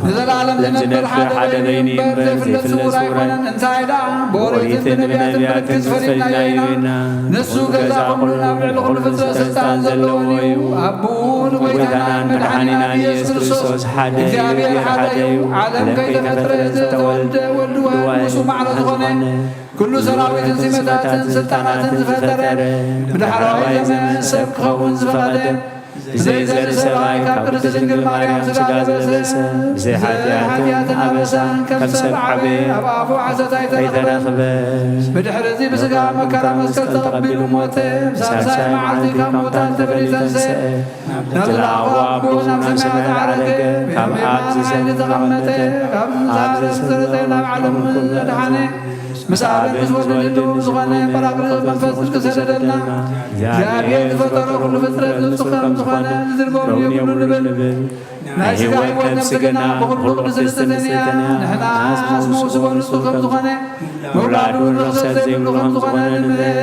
ንዘለዓለም ዝነብር ሓደ በይኑ እዩ እምበር፣ ዘይፍለጥ ስውር ኣይኮነን። እንታይ ደኣ፣ ብኦሪትን ብነቢያትን ፈሊጥናዮ ኢና። ንሱ ገዛ ኩሉን ኣብ ልዕሊ ኩሉ ፍጥረት ስልጣን ዘለዎ እዩ። ኣቦኡ ንጎይታናን መድሓኒናን ኢየሱስ ክርስቶስ ሓደ እዩ፣ እግዚኣብሔር ሓደ እዩ። ዓለም ከይተፈጥረ ዝተወልደ ወልድ ዋሕድ ምስኡ ማዕረ ዝኾነ፣ ኩሉ ሰራዊትን ሲመታትን ስልጣናትን ዝፈጠረ፣ ብዳሕራዋይ ዘመን ሰብ ክኸውን ዝፈቐደ፣ ብዘይ ዘርኢ ሰብኣይ ካብ ቅድስት ድንግል ማርያም ስጋ ዝለበሰ፣ ብዘይ ሓጢኣትን ኣበሳን ከም ሰብ ዓበየ፣ ኣብ ኣፉ ሓሰት ኣይተረኽበ። ብድሕሪ እዚ ብስጋ መከራ መስቀል ተቐቢሉ ሞተ፣ ብሳልሳይ መዓልቲ ካብ ሙታን ተፈልዩ ተንስአ፣ ናብ ዝለኣኾ ኣቦኡ ናብ ሰማያት ዓረገ፣ ካብ ኣብ ዝሰማይ ዝተቐመጠ፣ ካብ ዝሰረጸ ናብ ዓለም ዘድሓነ፣ ምስ ኣብ ምስ ወልድ ህልው ዝኾነ ጳራቅሊጦስ መንፈስ ቅዱስ ሰደደልና። እግዚኣብሔር ዝፈጠሮ ኩሉ ፍጥረት ንሱ ከም ዝኾነ ዝድርበው የብሉን ንብል። ናይ ሥጋ ሕይወት ነፍሲ ግና ብኹሉ ቅድስትን ንጽሕትን እያ። ንሕና ኣስሙ ስጎ ንጹሕ ከም ዝኾነ፣ ምውላዱ ርኽሰት ዘይብሉ ከም ዝኾነ ንምህር።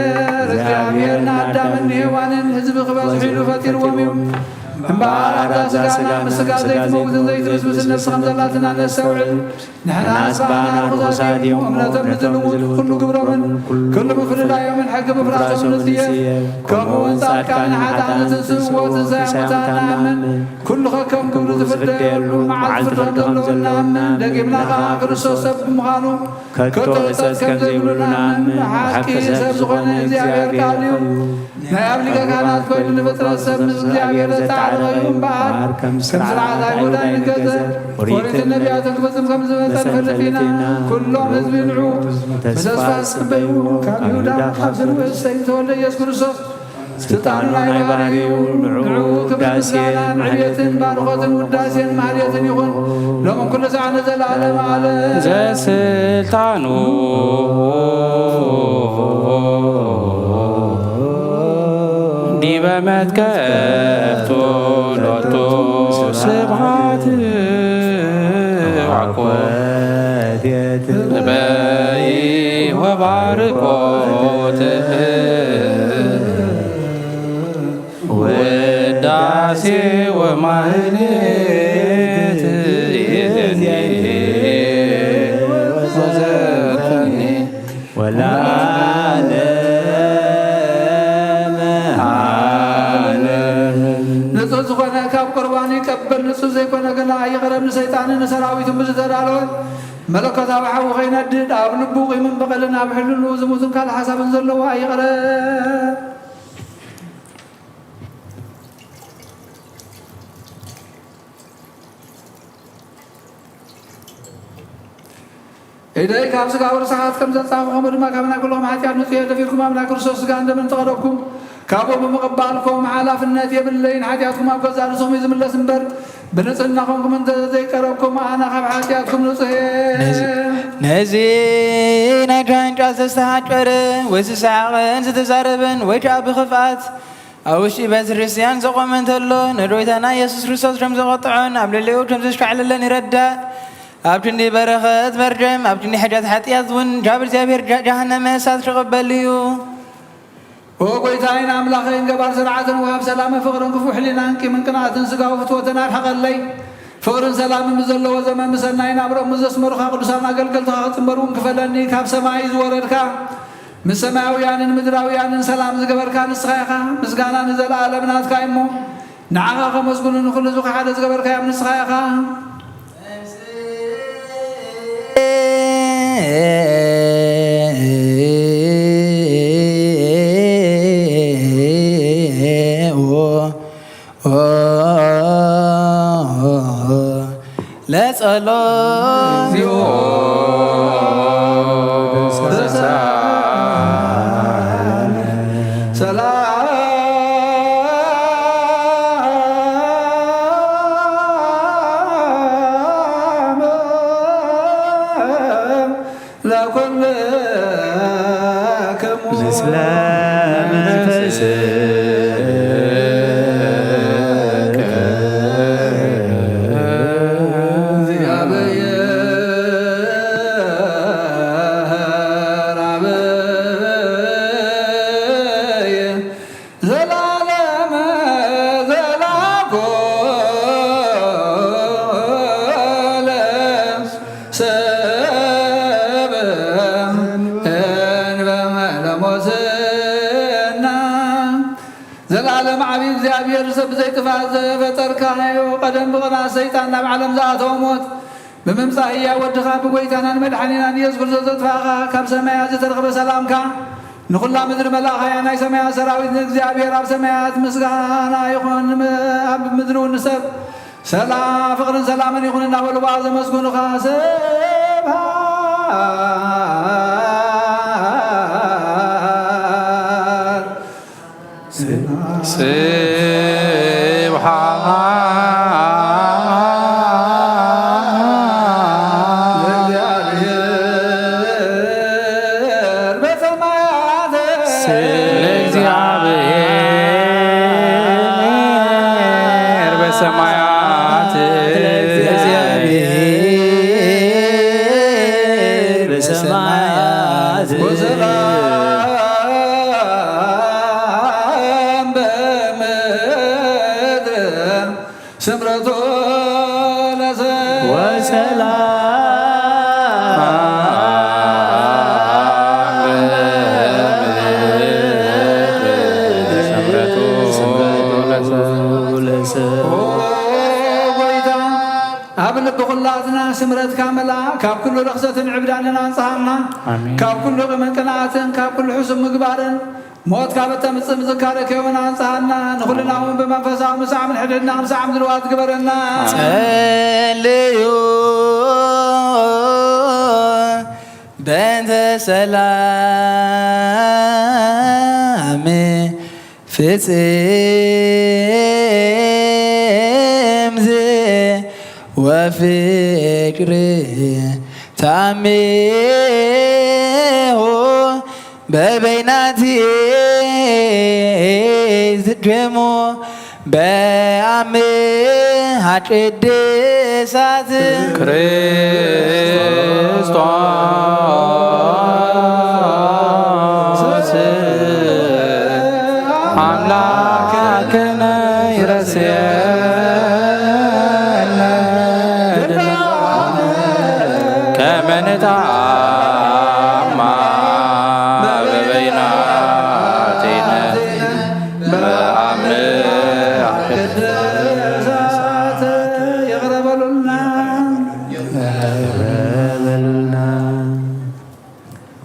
እግዚኣብሔር ንኣዳምን ንሄዋንን ህዝቢ ክበዝሑ ኢሉ ፈጢርዎም እዩ። እምበኣር ኣብዛ ሥጋና ምስ ሥጋ ዘይትመውትን ዘይትብስብስን ነፍሲ ከም ዘላትና ነስተውዕል። ንሕናስ ብኣና ርኹሳት እዮም እሞ፣ ነቶም ንዝልውጡ ኩሉ ግብሮምን ኩሉ ምፍልላዮምን ሕጊ ምፍራሶም ንጽየፍ። ከምኡ እውን ጻድቃን ንሓጥኣን ዝትንስእዎ ትንሳኤ ሙታን ንኣምን። ኩሉ ከከም ግብሩ ዝፍደየሉ መዓልቲ ፍርዶም ከም ዘለውና፣ ደጊምና ከኣ ክርስቶስ ሰብ ብምዃኑ ከቶ ሕጸት ከም ዘይብሉ ንኣምን። ሓቂ ሰብ ዝኾነ እግዚኣብሔር ቃል እዩ። ናይ ኣብ ሊቀ ካህናት ኮይኑ ንፍጥረት ሰብ ምስ እግዚኣብሔር ዘተዓረቐ እዩ እምበኣር፣ ከም ስርዓት ኣይሁድ ኣይንገዘር፣ ኦሪትን ነቢያትን ክፍጽም ከም ዝመጸ ንፈልጥ ኢና። ኩሎም ህዝቢ ንዑ ብተስፋ ዝጽበይዎ ካብ ይሁዳ ካብ ዝንውእ እሰይ ዝተወልደ ኢየሱስ ክርስቶስ ስልጣኑ ናይ ባህሪኡ ንዑ ክብሪ ምስጋናን ዕብየትን ባርኾትን ውዳሴን ማህሌትን ይኹን ሎም ኩሉ ሰዓት ንዘለዓለመ ዓለም። ዘስልጣኑ ዲበ መትከፍቱ ሎቱ ስብሐት ወኮት በይ ወባርኮት ውዳሴ ወማህሌት ይእዜኒ ወዘፈኒ ወለዓለመ ዓለም። ንጹህ ዝኾነ ካብ ቁርባኑ ይቀበል፣ ንጹህ ዘይኮነ ግና ኣይቕረብ። ንሰይጣንን ንሰራዊቱን ብዝተዳለወ መለኮታዊ ሓዊ ከይነድድ፣ ኣብ ልቡ ቂምን በቐልን ኣብ ሕልንኡ ዝሙትን ካልእ ሓሳብን ዘለዎ ኣይቕረብ። ኢደይ ካብ ስጋዊ ርስሓት ከም ዘንጻኹ፣ ከምኡ ድማ ካብ ናይ ኩሎም ሓጢኣት ንጹህ እየ። ደፊርኩም ኣብ ናይ ክርስቶስ ስጋን ደምን ተቐረብኩም፣ ካብኡ ብምቕባልኩም ሓላፍነት የብለይን። ሓጢኣትኩም ኣብ ገዛእ ርእስኹም እዩ ዝምለስ እምበር፣ ብንጽህና ኾንኩም እንተ ዘይቀረብኩም፣ ኣነ ካብ ሓጢኣትኩም ንጹህ እየ። ነዚ፣ ነዚ ናይ ጃንጫ ዝተሃጨረ ወይ ዝሰሓቐን ዝተዛረበን ወይ ከዓ ብኽፍኣት ኣብ ውሽጢ ቤተ ክርስቲያን ዘቖመ እንተሎ፣ ንጎይታና ኢየሱስ ክርስቶስ ከም ዘቖጥዖን ኣብ ልዕሊኡ ከም ዘሽካዕለለን ይረዳእ። ኣብ ክንዲ በረኸት መርገም፣ ኣብ ክንዲ ሕድያት ሓጢኣት እውን ካብ እግዚኣብሔር ጃ-፣ ጃሃነመ እሳት ክቕበል እዩ። ኦ ጐይታይን ኣምላኸይን፣ ገባር ስርዓትን ወሃብ ሰላምን ፍቕርን ክፉእ ሕሊናን ቂምን ቅንኣትን ስጋዊ ፍትወትን ኣርሕቐለይ። ፍቕርን ሰላምን ብዘለዎ ዘመን ብሰናይ ናብርኦም ምስ ዘስመሩኻ ቅዱሳን ኣገልገልትኻ ክጽንበሩ እውን ክፈለኒ ካብ ሰማይ ዝወረድካ፣ ምስ ሰማያውያንን ምድራውያንን ሰላም ዝገበርካ ንስኻ ኢኻ። ምስጋና ንዘለኣለም ናትካ እዩ እሞ፣ ንዓኻ ከመስግኑ ንኹሉ እዚ ሓደ ዝገበርካዮም ንስኻ ኢኻ። ለጸሎት ሰላም ለኩልክሙ ምስለ መንፈስከ እግዚአብሔር አብይ ዘላለም ዘላኮለ ሰብ እንበመለሞስና ዘላለም ዓብዪ እግዚኣብሔር ሰብ ብዘይ ጥፋት ዘፈጠርካዮ ቀደም ብቕንኣት ሰይጣን ናብ ዓለም ዝኣተወ ሞት ብምምጻእ ህያው ወድኻ ብጎይታናን መድሓኒናን ኢየሱስ ክርስቶስ ዘጥፋእኻ ካብ ሰማያት ዝተረኽበ ሰላምካ ንኹላ ምድሪ መላእኻያ ናይ ሰማያት ሰራዊት ንእግዚኣብሔር ኣብ ሰማያት ምስጋና ይኹን፣ ኣብ ምድሪ እውን ንሰብ ሰላም ፍቕርን ሰላምን ይኹን እናበሉ ብኣ ዘመስግኑኻ ስብሐት ስብሐት ለእግዚአብሔር በሰማያት ለእግዚአብሔር በሰማያት ወሰላም በምድር ስምረቱ ለሰ ወሰላም በምድር ስምረቱ ለሰ ኦ ጎይታ፣ ኣብ ልቢ ኩላትና ስምረትካ መላ፣ ካብ ኩሉ ርኽሰትን ዕብዳንን ኣንጽሃና፣ ኣሜን። ካብ ኩሉ ቂምን ቅንኣትን፣ ካብ ኩሉ ሕሱም ምግባርን፣ ሞት ካብ እተምጽእ ምዝካረ ከይውን ኣንጽሃና፣ ንኹልና እውን ብመንፈሳዊ ምሳዕ ምንሕድሕድና ክንሳዕ ምድልዋት ግበረና። ጸልዩ በእንተ ሰላም ፍጽምት ወፍቅር ታሜሆ በበይናት ዝገሞ በአምሃ ቅድሳት ክርስቶስ አምላክነ ይረስየነ ከመ ንትአማ በበይናቲነ በአምሃ ቅድሳት ይቕረ በሉልና።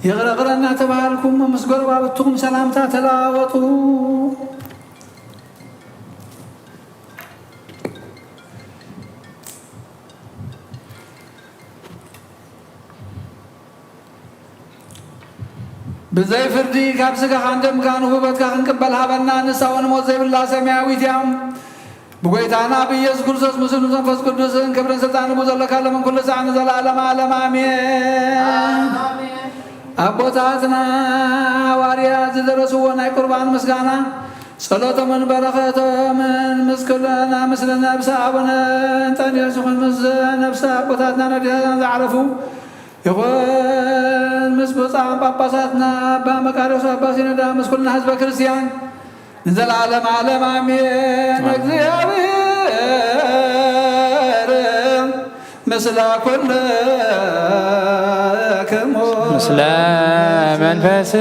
ይቕረ ይቕረ እናተባሃልኩም ምስ ጎረባብትኹም ሰላምታ ተለዋወጡ። ብዘይ ፍርዲ ካብ ስጋኻን ደምካን ውህበትካ ክንቅበል ሃበና። ንሳ እውን ሞት ዘይብላ ሰማያዊት እያ። ብጎይታና ብኢየሱስ ክርስቶስ ምስሉ መንፈስ ቅዱስን ክብርን ስልጣን ብኡ ዘለካ ሎምን ኩሉ ሳዕ ንዘለዓለም ዓለም ኣሜን። ኣቦታትና ሃዋርያት ዝደረስዎ ናይ ቁርባን ምስጋና ጸሎቶምን በረኸቶምን ምስ ኩልና፣ ምስ ነብሰ ኣቡነ እንጠንዮስ ይኹን፣ ምስ ነብሰ ኣቦታትና ነዴታትና ዝዓረፉ ይኹን፣ ምስ ብፁዓን ጳጳሳትና ኣባ መቃርዮስ ኣባ ሲኖዳ፣ ምስ ኩልና ህዝበ ክርስቲያን ንዘለዓለም ዓለም ኣሜን። ኣሜን። እግዚኣብሔር ምስለ ኩልክሙ። ምስለ መንፈስከ።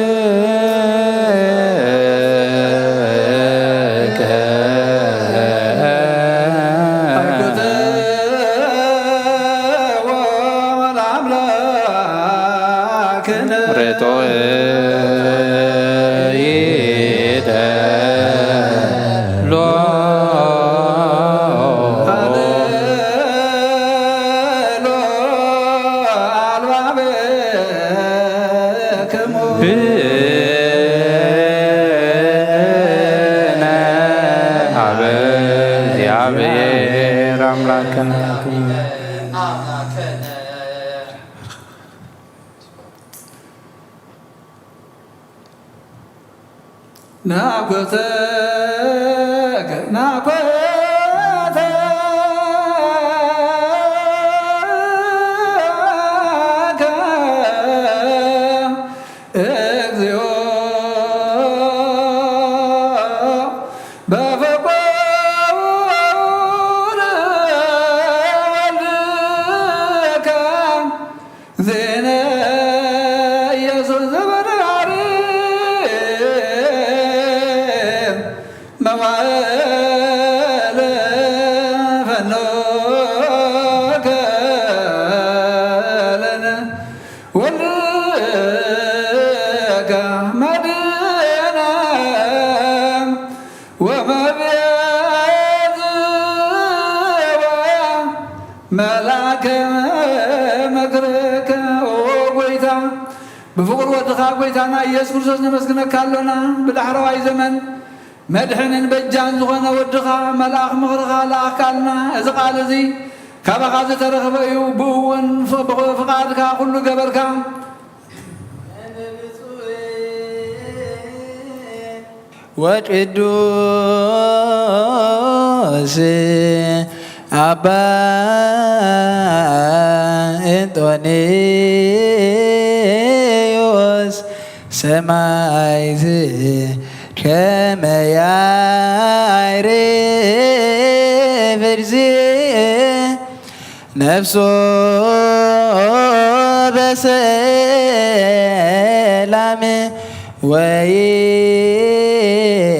ርቱዕ ይደሎ። ብነ ሀበ እግዚአብሔር አምላክነ። ናኮተከ ናኮተከ እግዚኦ በፍቁር ወልድከ ዜነ ኢየሱስ ዘበነ መዋዕል ፈኖ ከለነ ወልድከ መድህነ ወመቤዝወ መልአከ ምክርከ። ኦ ጎይታ፣ ብፍቕሪ ወድኻ ጎይታና ኢየሱስ ክርስቶስ ነመስግነካ ኣሎና። ብዳሕረዋይ ዘመን መድሕንን በጃን ዝኾነ ወድኻ መልኣኽ ምኽርኻ ለኣኽካልና። እዚ ቃል እዚ ካባኻ ዝተረኽበ እዩ። ብኡ እውን ፍ-፣ ብፍቓድካ ኩሉ ገበርካ። ወቅዱስ አባ እንጦንዮስ ሰማዕት ከመ ያዕርፍ እግዚእ ነፍሶ በሰላም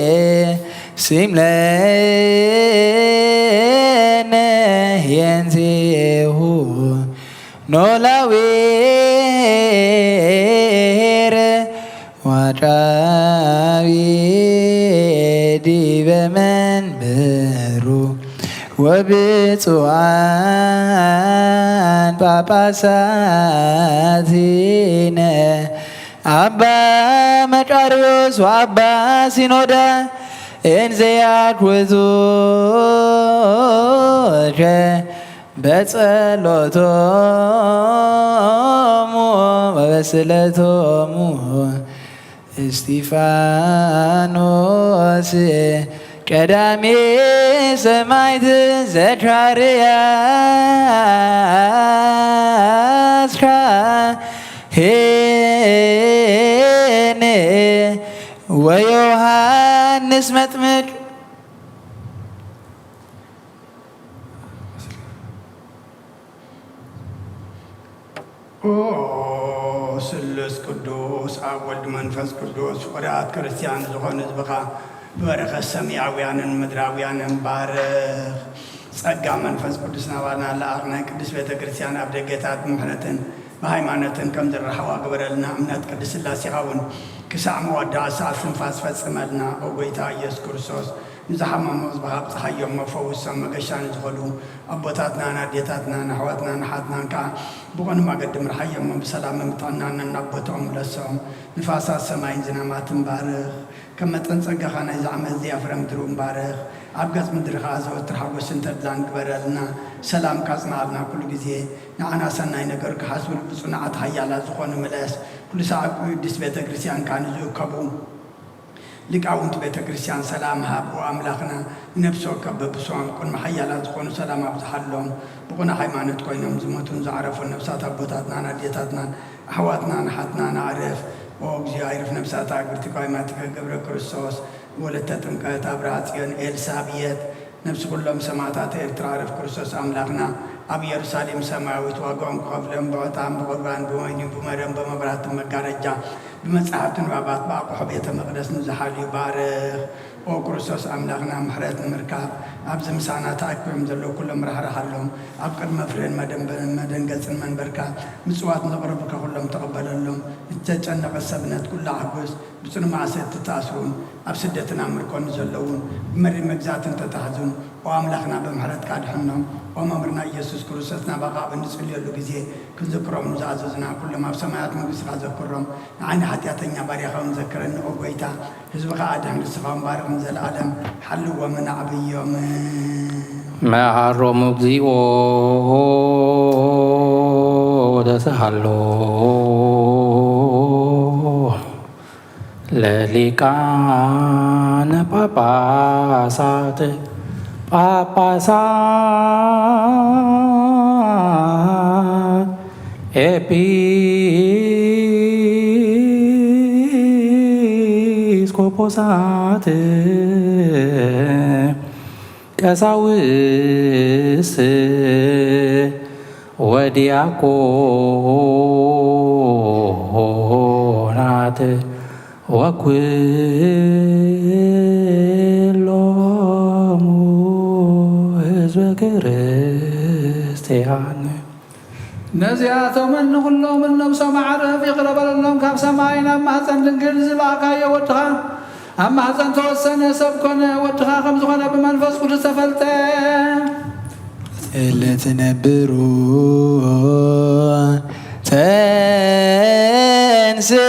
ወይሲም ለነ ሄንዜሁ ኖላዊ ኄር ዋቃቢ ዲበ መንበሩ ወብፁዓን ጳጳሳቲነ አባ መቃርዮስ ወአባ ሲኖዳ እንዘ ያግዙከ በጸሎቶሙ ወበስእለቶሙ። እስጢፋኖስ ቀዳሜ ሰማዕት ዘካርያስ ካህን ወዮሃንስ መጥምቅ። ኦ ስሉስ ቅዱስ ኣብ ወልድ መንፈስ ቅዱስ ፍቑራት ክርስቲያን ዝኾኑ ህዝብኻ ብበረኸት ሰማያውያንን ምድራውያንን ባርኽ። ጸጋ መንፈስ ቅዱስ ናባና ለኣኽ። ናይ ቅድስት ቤተ ክርስቲያን ኣብ ደገታት ብምሕረትን ብሃይማኖትን ከም ዝረሓዋ ግበረልና። እምነት ቅድስት ሥላሴኻ እውን ክሳዕ መወዳእታ ሰዓት ትንፋስ ፈጽመልና። ኦ ጎይታ ኢየሱስ ክርስቶስ ንዝሓመሙ ህዝብኻ ኣብጽሓዮም፣ ፈውሶም። መገሻ ንዝኸዱ ኣቦታትናን ኣዴታትናን ኣሕዋትናን ኣሓትናን ከኣ ብቕኑዕ መገዲ ምርሓዮም፣ ብሰላምን ብጥዕናን ናብ ቦታኦም ምለሶም። ንፋሳት ሰማይን ዝናማትን ባርኽ። ከም መጠን ጸጋኻ ናይዚ ዓመት እዚኣ ፍረ ምድሪ እውን ባርኽ። ኣብ ገጽ ምድሪ ከኣ ዘወትር ሓጎስን ተድላን ግበረልና። ሰላምካ ኣጽንዓልና ኩሉ ግዜ። ንዓና ሰናይ ነገር ክሓስቡ ልቢ ጽኑዓት ሓያላት ዝኾኑ ምለስ። ኩሉ ሳዕ ኣብ ቅድስት ቤተ ክርስቲያንካ ንዝእከቡ ሊቃውንቲ ቤተ ክርስቲያን ሰላም ሃብ። ኦ ኣምላኽና፣ ንነፍሲ ወከፍ በብስዋም ቅድሚ ሓያላት ዝኾኑ ሰላም ኣብዝሓሎም። ብቕኑዕ ሃይማኖት ኮይኖም ዝሞቱን ዝዓረፉን ነፍሳት ኣቦታትናን ኣዴታትናን ኣሕዋትናን ኣሓትናን ኣዕርፍ። ኦ እግዚኦ፣ ኣይርፍ ነፍሳት ኣግብርቲ ኳይማቲከ ገብረ ክርስቶስ፣ ወለተ ጥምቀት፣ ኣብርሃ ጽዮን፣ ኤልሳብየት፣ ነፍሲ ኩሎም ሰማዕታት ኤርትራ፣ ዕረፍ ክርስቶስ ኣምላኽና ኣብ ኢየሩሳሌም ሰማያዊት ዋጋኦም ክኸፍሎም ብዕጣን ብቑርባን ብወይኒ ብመረን ብመብራህትን መጋረጃ ብመጻሕፍቲ ንባባት ብኣቑሑ ቤተ መቕደስ ንዝሓልዩ ባርኽ። ኦ ክርስቶስ ኣምላኽና፣ ምሕረት ንምርካብ ኣብዚ ምሳና ተኣኪቦም ዘለዉ ኩሎም ራህርሃሎም። ኣብ ቅድመ ፍሬን መደንበ-፣ መደንገጽን መንበርካ ምጽዋት ንዘቕረቡካ ኩሎም ተቐበለሎም። ንተጨነቐ ሰብነት ኩሉ ኣሕጉስ። ብጽኑ ማእሰርቲ ዝተኣስሩን ኣብ ስደትን ኣብ ምርኮን ዘለዉን፣ ብመሪር መግዛእትን ተታሕዙን፣ ኦ ኣምላኽና፣ ብምሕረትካ ኣድሕኖም። ኦ መምህርና ኢየሱስ ክርስቶስ፣ ናባኻ ኣብ እንጽልየሉ ግዜ ክንዝክሮም ንዝኣዘዙና ኩሎም ኣብ ሰማያት መንግስትኻ ዘክሮም። ንዓይኒ ሓጢኣተኛ ባርያኻ እውን ዘክረኒ፣ ኦ ጎይታ። ህዝብኻ ኣድሕን፣ ንስኻ እውን ባርኽ፣ ንዘለኣለም ሓልዎምን ኣዕብዮምን። መሃሮሙ እግዚኦ ወተስሃሎ ለሊቃነ ጳጳሳት፣ ጳጳሳት፣ ኤጲስቆጶሳት፣ ቀሳውስት ወዲያቆናት ወኩሎሙ ህዝበ ክርስቲያን። ነዚኣቶምን ንኹሎምን ነብሶም ኣዕርፍ ይቕረ በለሎም፣ ካብ ሰማይ ናብ ማህፀን ድንግል ዝለኣኻዮ ወድኻ ኣብ ማህፀን ተወሰነ፣ ሰብ ኮነ፣ ወድኻ ከም ዝኾነ ብመንፈስ ቅዱስ ተፈልጠ። ለትነብሩ ተንስኡ።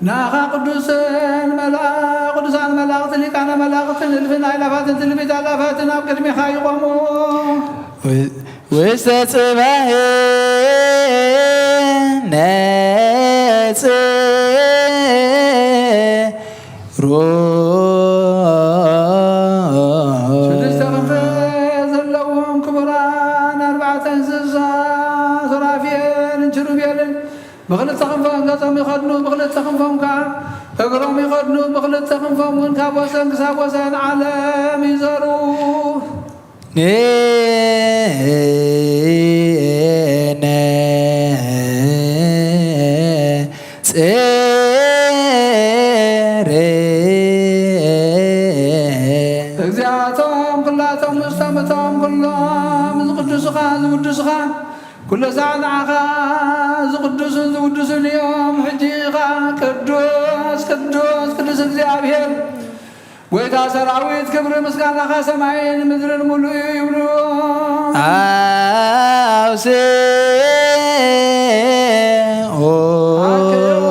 ንኣኻ ቅዱሳን መላ-፣ ቅዱሳን መላእኽትን ሊቃነ መላእኽትን እልፍን ኣእላፋትን ትልፊት ኣእላፋትን ኣብ ቅድሚኻ ይቖሙ። ው-፣ ውስተ ጽባሕ ነጽሩ። ሽዱሽተ ክንፊ ዘለዎም ክቡራን ኣርባዕተ እንስሳ ሱራፌልን ኪሩቤልን ብኽልተ ክንፎም ገጾም ይኸድኑ፣ ብኽልተ ክንፎም ከኣ እግሮም ይኸድኑ፣ ብኽልተ ክንፎም እውን ካብ ወሰን ክሳብ ወሰን ዓለም ይዘሩ። ንነጽር። እዚኣቶም ኩላቶም ምስቶም እቶም ኩሎም ዝቕድሱኻ ዝውድሱኻ ኩሉ ሳዕ ንዓኻ ዝቕድሱን ዝውድሱን እዮም። ሕጂ ኸኣ ቅዱስ ቅዱስ ቅዱስ እግዚኣብሔር ጎይታ ሰራዊት ክብሪ ምስጋናኻ ሰማይን ምድርን ሙሉእ እዩ ይብሉ። ኣውስኡ። ኣክብሮ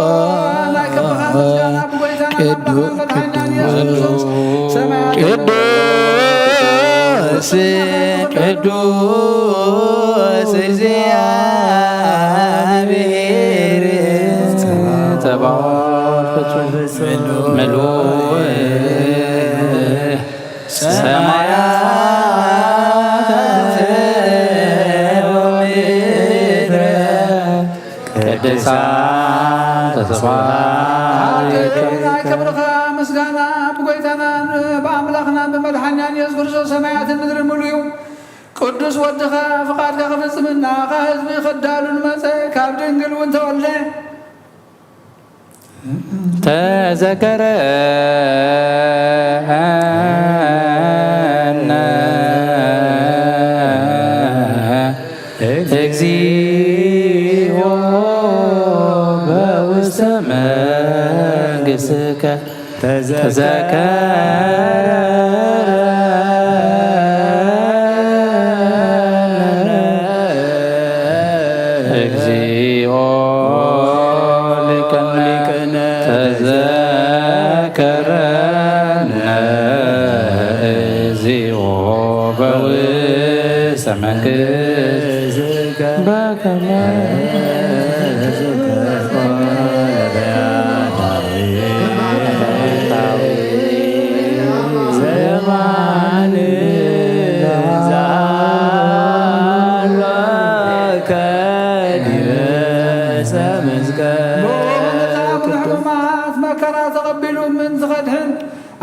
ናይ ክብርኻ ምስጋና ብጎይታና ቅዱስ፣ ናብራኻን መድሓኒናን ኢየሱስ ክርስቶስ ቅዱስ፣ ሰማያት ቅዱስ፣ ቅዱስ እግዚኣብሔር ጸባኦት ፍጹም ምሉእ ሰማያት ወምድር ቅድሳት ተስፋ ናይ ክብርኻ ምስጋና ብጎይታናን ብኣምላኽናን ብመድሓኒናን ኢየሱስ ክርስቶስ ሰማያትን ምድርን ምሉእ እዩ። ቅዱስ ወድኻ ፍቓድካ ክፍጽም ናኻ ህዝቢ ከዳሉ ንመጸ፣ ካብ ድንግል እውን ተወልደ። ተዘከረነ እግዚኦ በውስተ መንግሥትከ። ተዘከረነ እግዚኦ ሊቅነ፣ ተዘከረነ እግዚኦ በውስተ መንግሥትከ በከመ ብእኡ ንጻ ብዙሕ ሕማማት መከራ ተቐቢሉ ምእንቲ ከድሕን፣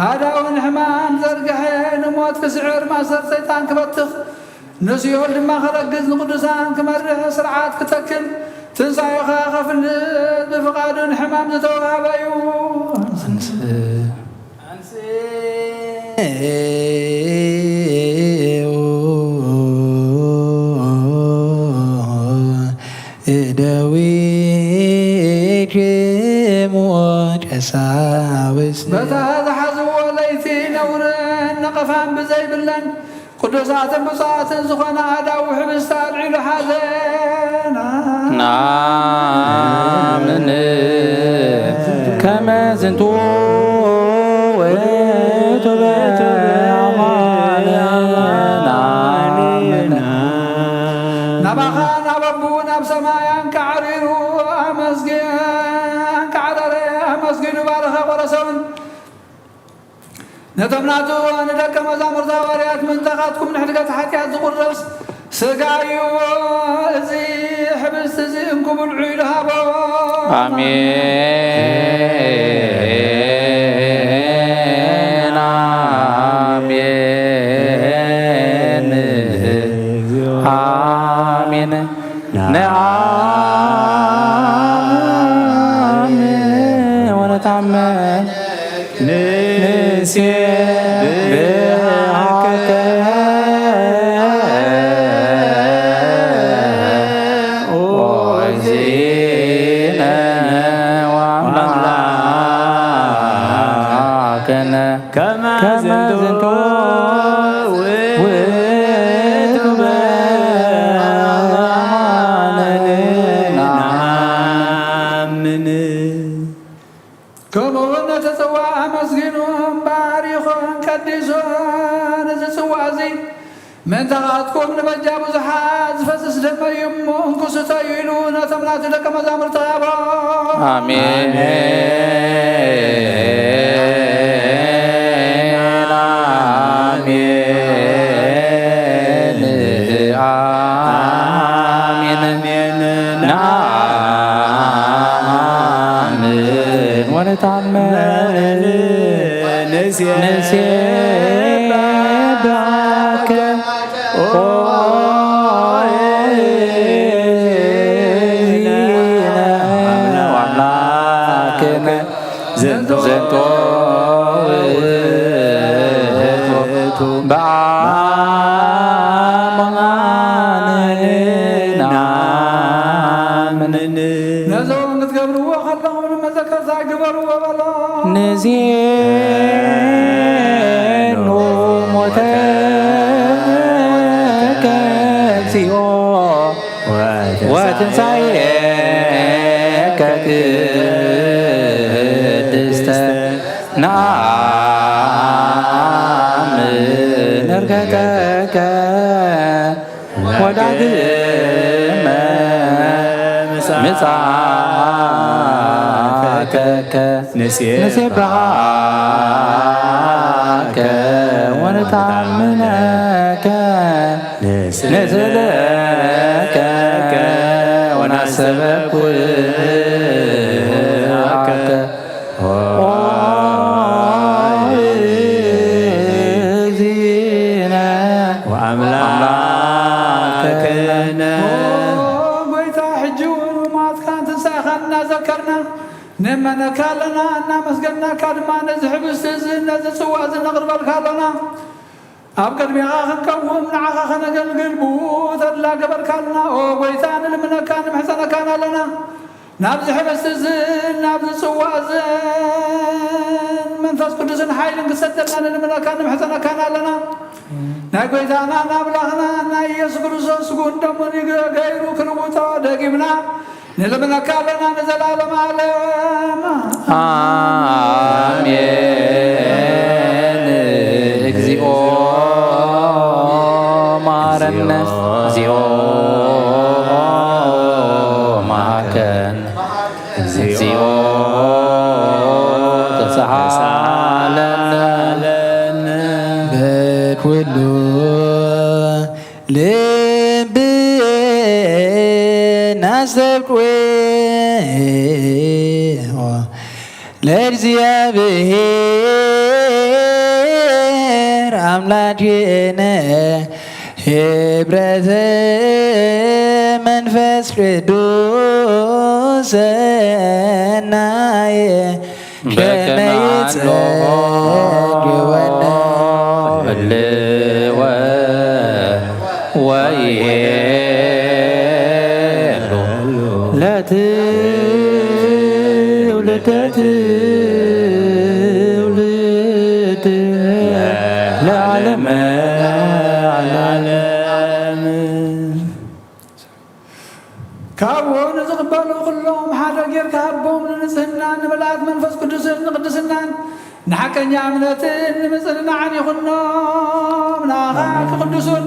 ኣእዳዉ ንሕማም ዘርግሐ፣ ንሞት ክስዕር፣ ማእሰር ሰይጣን ክበትኽ፣ ንሲኦል ድማ ክረግጽ፣ ንቅዱሳን ክመርሕ፣ ስርዓት ክተክል፣ ትንሳኤ ኸኣ ከፍልጥ ብፍቓዱ ንሕማም ዝተዋህበ እዩ። እደዊክሙ ቀሳውስት። በታ ዝሓዝዎ ለይቲ ነውርን ነቐፋን ብዘይብለን ቅዱሳትን ብፁዓትን ዝኾነ ኣእዳው ሕብስቲ ኣልዒሉ ሓዘና። ናምን ከመ ዝንቱ ውእቱ በማነ ናምን። ናባኻ ናብ ኣቦኡ ናብ ሰማይ ኣንቃዕሪሩ ኣመስጊ-፣ ኣንቃዕረረ፣ ኣመስጊኑ ባረኸ፣ ቆረሰውን። ነቶም ናቱ ንደቀ መዛሙርቱ ሃዋርያት፣ ምእንታኻትኩም ንሕድገት ሓጢኣት ዝቑረስ ስጋ እዩ፣ እዚ ሕብስቲ እዚ እንኩ ብልዑ ኢሉ ሃቦ። ኣሜን፣ ኣሜን፣ ኣሜን። ነአምን ወነታመን ንሴብሐከ ኦ እግዚእነ ወአምላክነ። ከመ ዝንቱ ውእቱ በማነ ነአምን። ከምኡውን ነቲ ጽዋእ ኣመስጊኑ ባሪኹን ቀዲሱን፣ እዚ ጽዋእ እዚ ምእንታኻትኩም ንበጃ ብዙሓት ዝፈስስ ደመይ እዩ እሞ፣ እንኩ ስተዩ ኢሉ ነቶም ናቱ ደቀ መዛሙርቲ ሃቦ። ኣሜን፣ ኣሜን፣ ኣሜን። ነአምን ወነታመን ንሴብሐከ ኦ እግዚእነ ወአምላክነ። ዝንቱ ዝንቱ ውእቱ በአማነ ነአምን። ነዞም ክትገብርዎ ከለኹም ንመዘከርታ ግበርዎ በሎ። ንዜኑ ሞተከ እግዚኦ ወትንሳኤከ ቅድስተ ነአምን ዕርገተከ ወዳግመ ምጽኣተከ ንሴብሐከ ወነታምነከ ንስእለከ ወናሰበኩ ኦ እግዚእነ ወአምላክነ። ኦ ጎይታ፣ ሕጂ እውን ምጽኣትካን ትንሳኤኻን እናዘከርና ንእመነካ ኣለና፣ እናመስገንናካ ድማ ነዚ ሕብስቲ እዚ ነዚ ጽዋ እዚ ነቕርበልካ ኣለና። ኣብ ቅድሜኻ ክንቀውም ንዓኻ ከነገልግል ብኡ ተድላ ገበርካልና። ኦ ጎይታ፣ ንልምነካ ንምሕጸነካን ኣለና። ናብዚ ሕብስቲ እዝን ናብዚ ጽዋ እዝን መንፈስ ቅዱስን ሓይልን ክሰደልና ንልምነካን ንምሕጸነካን ኣለና። ናይ ጎይታና ናብላኽና ናይ ኢየሱስ ክርስቶስ ስግኡን ደሙን ይገ-፣ ገይሩ ክልውጦ ደጊምና ንልምነካ ኣለና ንዘላለም ዓለም። ኣሜን። እግዚኦ መሐረነ፣ እግዚኦ መሐረነ፣ እግዚኦ ተሳሃለነ። በኩሉ ልብና አስተብቅዖ ለእግዚአብሔር አምላክነ ሄብረት መንፈስ ቅዱስ ሰናየ ከመ ይጸግወነ። ህልወ ወይሄሉ ለትውልደ ትውልድ ለዓለመ ዓለም። ካብኡ ንዝቕበሉ ኩሎም ሓደ ጌርካ ሃቦም፣ ንንጽህናን ንምልኣት መንፈስ ቅዱስን ንቅድስናን ንሓቀኛ እምነትን ንምጽንናዕን ይኹኖም። ንኣኻ ቅዱሱን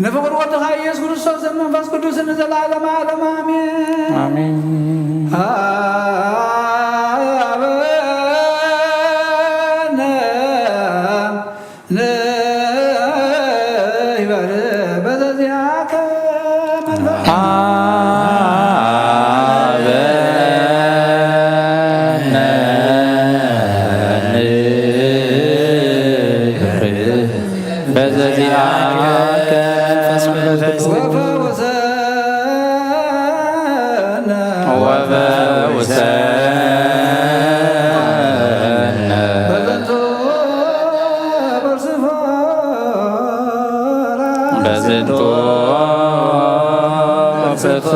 ንፍቕሪ ወድኻ ኢየሱስ ክርስቶስን መንፈስ ቅዱስን ንዘለዓለመ ዓለም ኣሜን። ኣሜን። ኣበነ ንበል በዘዚአከ መንፈስ አበነ ንበል በዘዚአከ መንፈስ ቅዱስ ወፈውሰነ ወፈውሰነ በዘንቱ በርሱ በዝንቱ በዝንቱ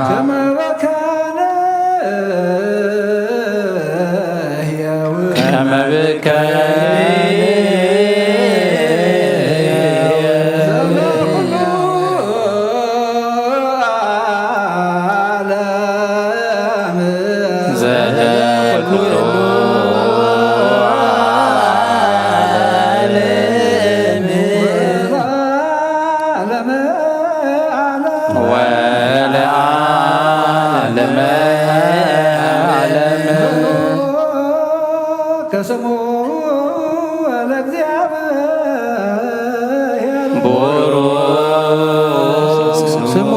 ከመ በከነ ሕያው ከመ በከነ ዘበኩሉ ዓለም ዘበኩሉ ዓለም ወለዓለመ ዓለም ከስሙ ለእግዚአብሔር ቡሩክ ስሙ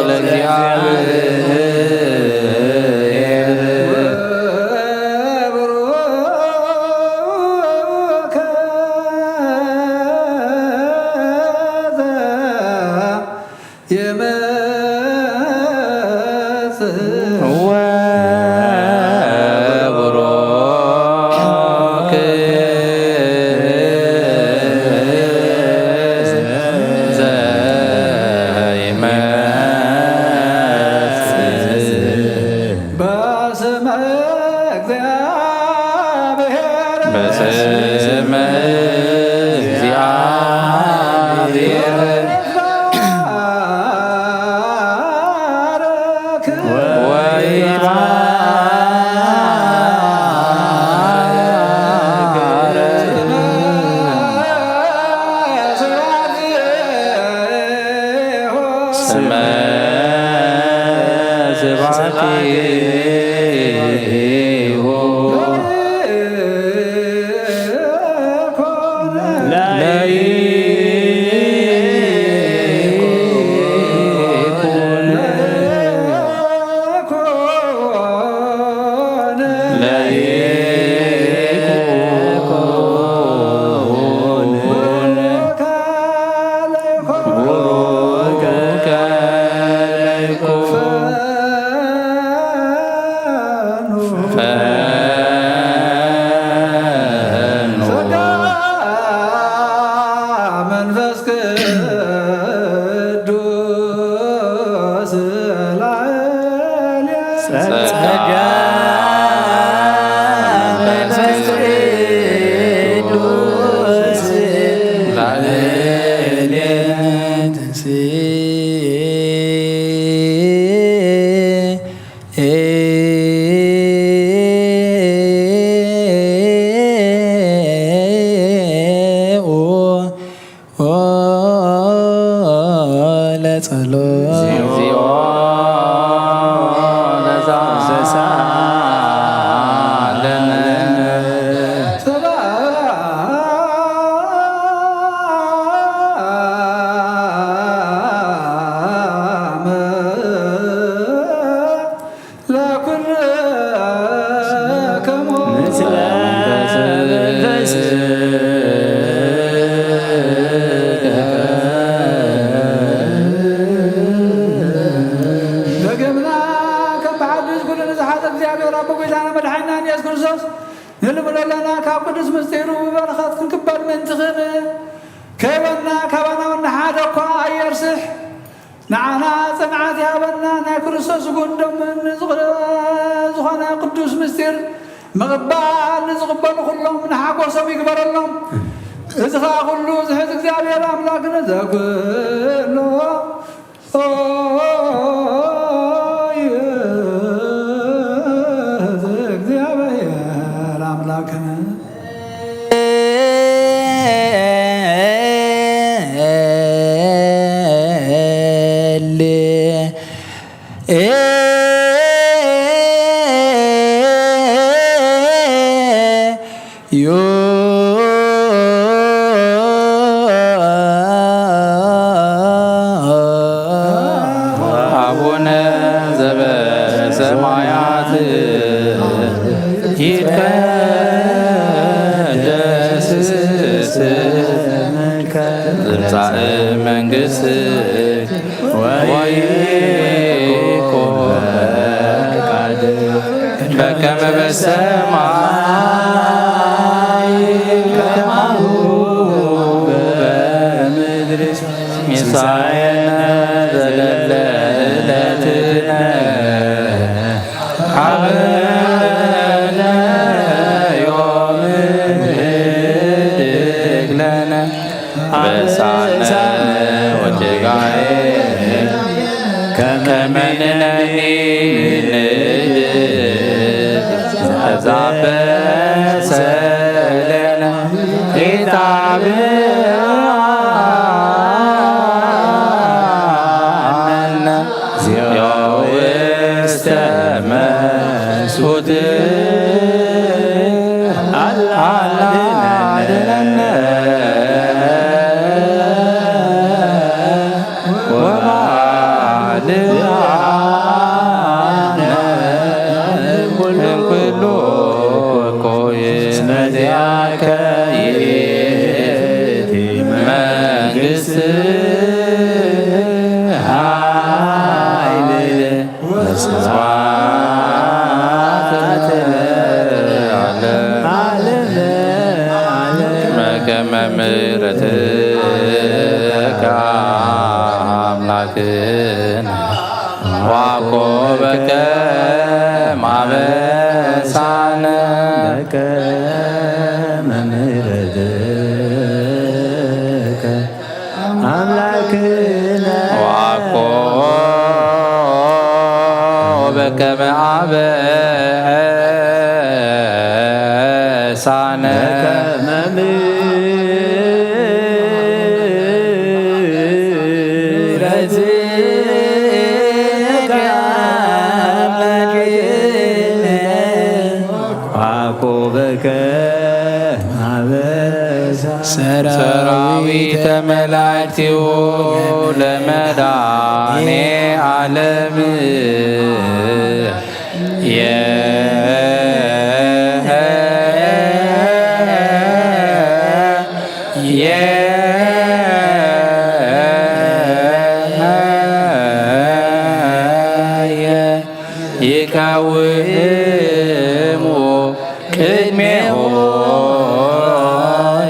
ለእግዚአብሔር ወቡሩክ ዘይመጽእ በስመ እግዚአብሔር በስመ እግዚአብሔር ይትባረክ ወይትባረክ ስመ ስብሐቲሁ ስመ ስብሐቲሁ ለይ ቅዱስ ምስጢሩ ብበረኸት ክንቅበል ምእንቲ ክንክበና ካባና እውን ንሓደ እኳ ኣየርስሕ። ንዓና ጽንዓት ይሃበና። ናይ ክርስቶስ ስጋን ደሙን ንዝኽ-፣ ዝኾነ ቅዱስ ምስጢር ምቕባል ንዝቕበሉ ኩሎም ንሓጎሶም ይግበረሎም። እዚ ኸኣ ኩሉ ዝሕዝ እግዚኣብሔር ኣምላክ ንዘኩሎ ይእዝ እግዚኣብሔር ኣምላክነ። አቡነ ዘበሰማያት ይትቀደስ ስምከ ትምጻእ መንግስትከ ወይኩን ፈቃድከ በከመ በሰማይ ከማሁ በምድር። ሲሳየነ ዘለለ ዕለትነ ሀበነ ዮም ህድግ ለነ አበሳነ ወጌጋየነ ከመ ንሕነኒ ንህድግ ለዘአበሰ ለነ። ኢታብአነ እግዚኦ ውስተ መንሱት አድነነ ወባልዓነ እምኩሉ እኩይ። እስመ ዚአከ ይእቲ መንግስት ኃይል ወስብሐት ለዓለመ ዓለም። በከመ ምሕረትከ አምላክነ ወኮበከ ማበሳነ። በከመ ምሕረትከ አምላክነ ወአኮ በከመ አበሳነ። በከመ ምሕረትከ አምላክነ ወአኮ በከመ አበሳ ሰራዊተ መላእክቲሁ ለመድኃኔ ዓለም። የ-፣ የ-፣ ይቀውሙ ቅድሜሁ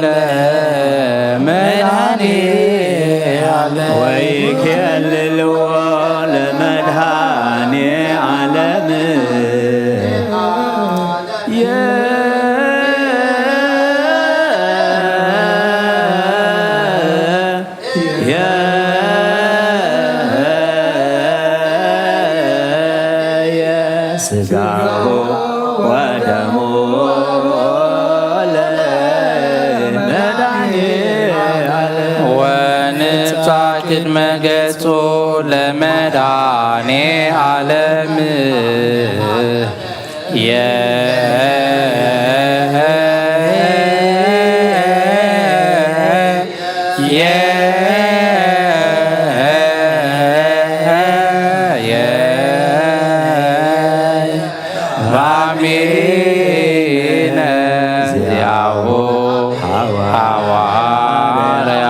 ለመድኃኔ ዓለም። ወይኬልልዎ ለመድኃኔ ዓለም። የ-፣ የ-፣ የ-፣ ስጋሁ ወደሙ ለመድኃኔ ዓለም። ወንብጻሕ ቅድመ ገጹ ለመድኃኔ ዓለም። የ-፣ የ-፣ የ-፣ ራሚነ ዚአሁ ሐዋርያ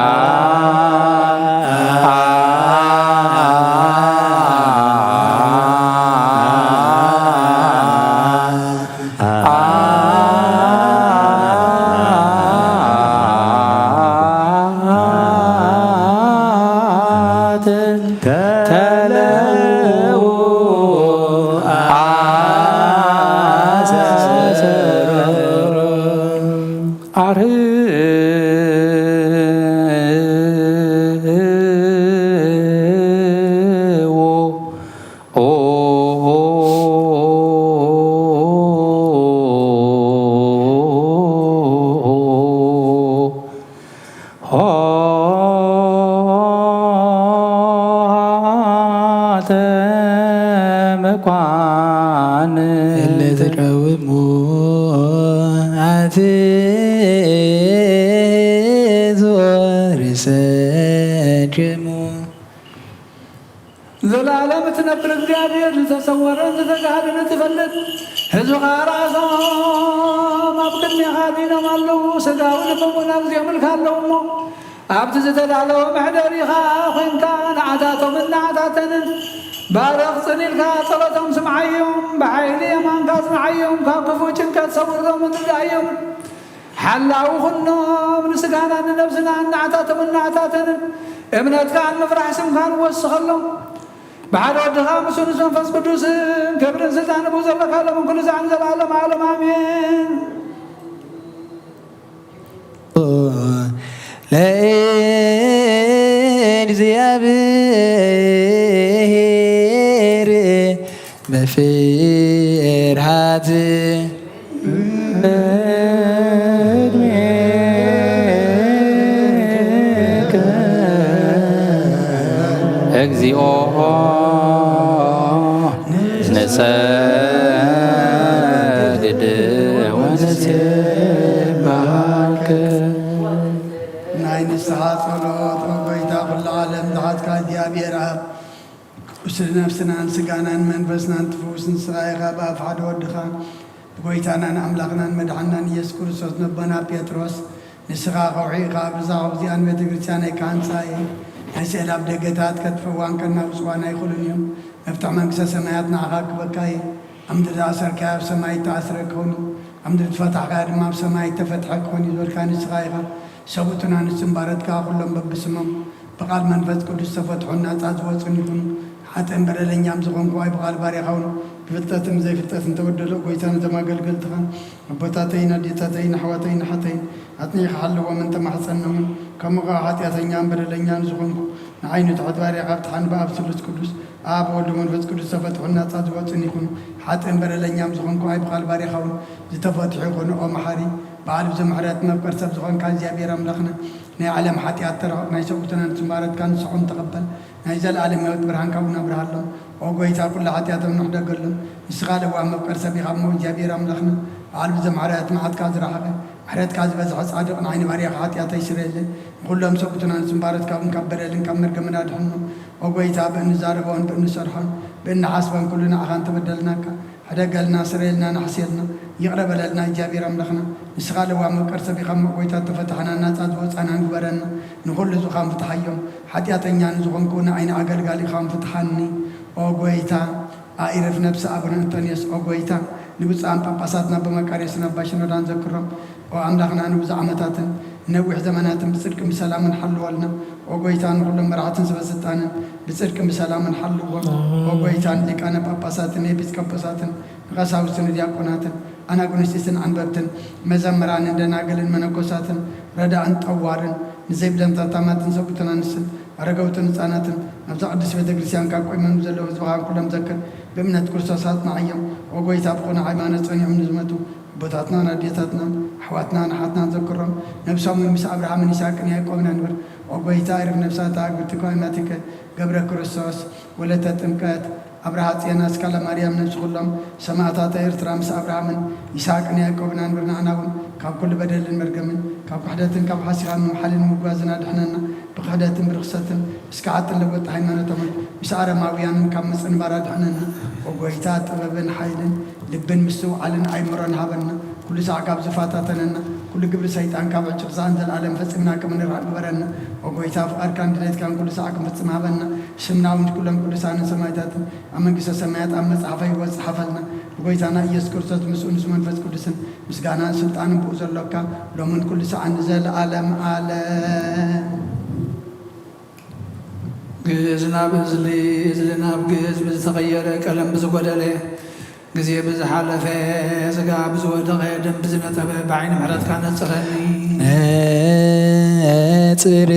ኣርህዎ። ኆኃተ መኳንንት እለ ተቃውሞ ኣትዞ ርእሰክሙ። ዘላለም እትነብር እግዚኣብሔር፣ ዝተሰወረን ዝተጋህደን እትፈልጥ፣ ህዝብኻ ርኣሶም ኣብ ቅድሜኻ ዲኖም ኣለዉ። ስጋ ልቦም እውን ኣብ ዚኦምልካ ኣለዉ እሞ፣ ኣብቲ ዝተዳለወ መሕደሪኻ ኾይንካ ንዓታቶምን ንዓታተንን ባርኽ፣ ጽን ኢልካ ጸሎቶም ስምዓዮም። ብሓይሊ የማንካ ጽንዓዮም፣ ካብ ክፉእ ጭንቀት ሰውሮምን ርድኣዮም። ሓላዊ ኩኖም፣ ንስጋናን ንነብስናን ንዓታቶምን ንዓታተንን እምነትካን ምፍራሕ ስምካን ወስኸሎም። ብሓደ ወድኻ ምስኡ ምስ መንፈስ ቅዱስን ክብርን ስልጣን ብኡ ዘለካ ሎምን ኩሉ ሰዓትን ዘለዓለም ዓለም ኣሜን። ለእግዚኣብሔር በፍርሃት ቅድሜከ እግዚኦ ንሰግድ ወንሴብሐከ። ናይ ንስሓ ጸሎት። ኦ ጎይታ፣ ኩሉ ዓለም ዝሓዝካ እግዚኣብሔር ኣብ፣ ቁስሊ ነፍስናን ስጋናን መንፈስናን ትፍውስ ንስኻ ኢኻ። ብኣፍ ሓደ ወድኻ፣ ብጎይታናን ኣምላኽናን መድሓንናን ኢየሱስ ክርስቶስ፣ ነቦና ጴጥሮስ፣ ንስኻ ከውሒ ኢኻ፣ ብዛ ከውሒ እዚኣ ንቤተ ክርስቲያነይ ክሃንጻ እየ። ናይ ስእሊ ኣብ ደገታት ከጥፍእዋን ከናውጽዋን ኣይኽእሉን እዮም። መፍትሕ መንግስተ ሰማያት ንዓኻ ክበካ እየ። ኣብ ምድሪ ዝኣሰርካዮ ኣብ ሰማይ እተኣስረ ክኸውን እዩ፣ ኣብ ምድሪ ዝፈታሕካዮ ድማ ኣብ ሰማይ እተፈትሐ ክኸውን እዩ ዝበልካ ንስኻ ኢኻ። ሰብኡትና ንስም ባረትካ፣ ኩሎም በብስሞም ብቓል መንፈስ ቅዱስ ዝተፈትሑን ናጻ ዝወጹን ይኹኑ። ሓጥእን በደለኛም ዝኾንኩ ኣይ ብቓል ባርያኻ እውን ብፍልጠትን ብዘይፍልጠትን ተበደሎ። ጎይታ፣ ነቶም ኣገልገልትኻ ኣቦታተይን ኣዴታተይን ኣሕዋተይን ኣሓተይን ኣጽኒዕካ ሓልዎምን ተማሕጸኖምን። ከምኡ ከኣ ሓጢኣተኛን በደለኛን ዝኾንኩ ንዓይ ንትሑት ባርያኻ ኣብቲ ሓንባ ኣብ ስሉስ ቅዱስ ኣብ ወልድ መንፈስ ቅዱስ ተፈትሑን ናጻ ዝወጹን ይኹኑ። ሓጥእን በደለኛም ዝኾንኩ ኣይ ብቓል ባርያኻ እውን ዝተፈትሑ ይኹኑ። ኦ መሓሪ፣ በዓል ብዙሕ ምሕረት መፍቀር ሰብ ዝኾንካ እግዚኣብሔር ኣምላኽና፣ ናይ ዓለም ሓጢኣት ተረኸብ፣ ናይ ሰብኡትናን ስም ባረትካ ንስኹም ተቐበል። ናይ ዘለኣለም ህይወት ብርሃን ካብኡ ኣብርሃሎም። ኦ ጎይታ፣ ኩሉ ሓጢኣቶም ንሕደገሎም። ንስኻ ለዋህ መፍቀር ሰብ ኢኻ እሞ እግዚኣብሔር ኣምላኽና፣ በዓል ብዙሕ ምሕረት መዓትካ ዝረሓቐ፣ ምሕረትካ ዝበዝሐ ጻድቕ ንዓይ ንባርያኻ ሓጢኣተይ ስረየለይ። ንኹሎም ሰብኡትናን ስም ባረትካ እውን ካብ በደልን ካብ መርገምን ኣድሕኖም። ኦ ጎይታ፣ ብእንዛረቦን ብእንሰርሖን ብእንሓስቦን ኩሉ ንዓኻ እንተበደልናካ፣ ሕደገልና፣ ስረየልና፣ ንሕስየልና፣ ይቕረ በለልና እግዚኣብሔር ኣምላኽና። ንስኻ ለዋህ መፍቀር ሰብ ኢኻ እሞ ጎይታ፣ እተፈታሕናን ናጻ ዝወጻናን ግበረና። ንኹሉ ዝኻን ፍትሓዮም። ሓጢኣተኛ ንዝኾንኩ ንዓይ ንኣገልጋሊኻን ፍትሓኒ። ኦ ጎይታ፣ ኣኢርፍ ነብሲ ኣቡነ እንጦንዮስ። ኦ ጎይታ፣ ንብፁዓን ጳጳሳትና ኣባ መቃርዮስን ኣባ ሽኖዳን ዘክሮም። ኦ ኣምላኽና፣ ንብዙሕ ዓመታትን ነዊሕ ዘመናትን ብጽድቅን ብሰላምን ሓልወልና። ኦ ጎይታ፣ ንኹሎም መራሕትን ሰበ ስልጣንን ብጽድቅን ብሰላምን ሓልዎም። ኦ ጎይታ፣ ንሊቃነ ጳጳሳትን ኤጲስቆጶሳትን ንቐሳውስትን ንዲያቆናትን ኣናጉንስጢስን ዓንበብትን መዘምራንን ደናግልን መነኮሳትን ረዳእን ጠዋርን ንዘይብሎም ታማትን ሰብኡትን ኣንስትን ኣረገውትን ህጻናትን ናብዛ ቅድስት ቤተ ክርስቲያን ካብ ቆይሞም ዘለዉ ህዝብኻ ኩሎም ዘክር። ብእምነት ክርስቶስ ኣጽንዓዮም። ኦ ጎይታ፣ ብኹነ ሃይማኖት ጸኒዖም ንዝመቱ ኣቦታትናን ኣዴታትናን ኣሕዋትናን ኣሓትናን ዘክሮም። ነብሶም እውን ምስ ኣብርሃምን ይስሐቅን ያዕቆብን ኣንብር። ኦ ጎይታ፣ እርፍ ነፍሳት ኣግብርቲከ ወእማቲከ ገብረ ክርስቶስ ወለተ ጥምቀት ኣብርሃ ጽዮን ኣስካለ ማርያም ነብሲ ኩሎም ሰማእታት ኤርትራ ምስ ኣብርሃምን ይስሐቅን ያዕቆብን ኣንብር። ንዓና እውን ካብ ኩሉ በደልን መርገምን ካብ ክሕደትን ካብ ሓሲኻ ምምሓልን ምጉባዝን ኣድሕነና። ብክሕደትን ብርኽሰትን እስካዕ እትለወጥ ሃይማኖቶምን ምስ ኣረማውያንን ካብ ምጽንባር ኣድሕነና። ኦ ጎይታ፣ ጥበብን ሓይልን ልብን ምስትውዓልን ኣእምሮን ሃበና። ኩሉ ሳዕ ካብ ዝፈታተነና ኩሉ ግብሪ ሰይጣን ካብ ዕጭቕ ሳዕን ዘለኣለም ፈጺምና ከም ንርሓቕ ግበረና። ኦ ጎይታ፣ ፍቓድካን ድሌትካን ኩሉ ሳዕ ክንፍጽም ሃበና። ስምና እውን ኩሎም ቅዱሳንን ሰማዕታትን ኣብ መንግስተ ሰማያት ኣብ መጽሓፈ ህይወት ጽሓፈልና። ብጎይታና ኢየሱስ ክርስቶስ ምስኡ ምስ መንፈስ ቅዱስን ምስጋናን ስልጣንን ብኡ ዘሎካ ሎምን ኩሉ ሳዕን ንዘለኣለም ኣለም። ግእዝ ናብ እዝሊ፣ እዝሊ ናብ ግእዝ ብዝተቐየረ ቀለም ብዝጎደለ ግዜ ብዝሓለፈ፣ ስጋ ብዝወደቐ፣ ደም ብዝነጸበ፣ ብዓይኒ ምሕረትካ ነጽረኒ። ነጽር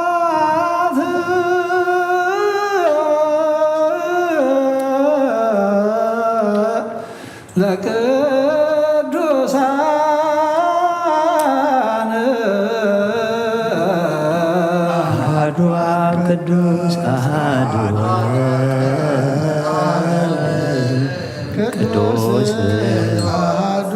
ቅዱሳት ለቅዱሳን። አሐዱ አብ ቅዱስ አሐዱ ቅዱስ አሐዱ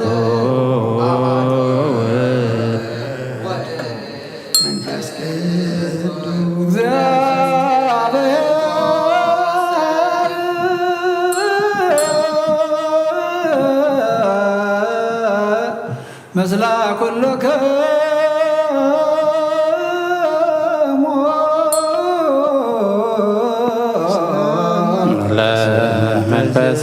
መንፈስ ቅዱስ። እግዚአብሔር ምስለ ኩልክሙ። ለመንፈስከ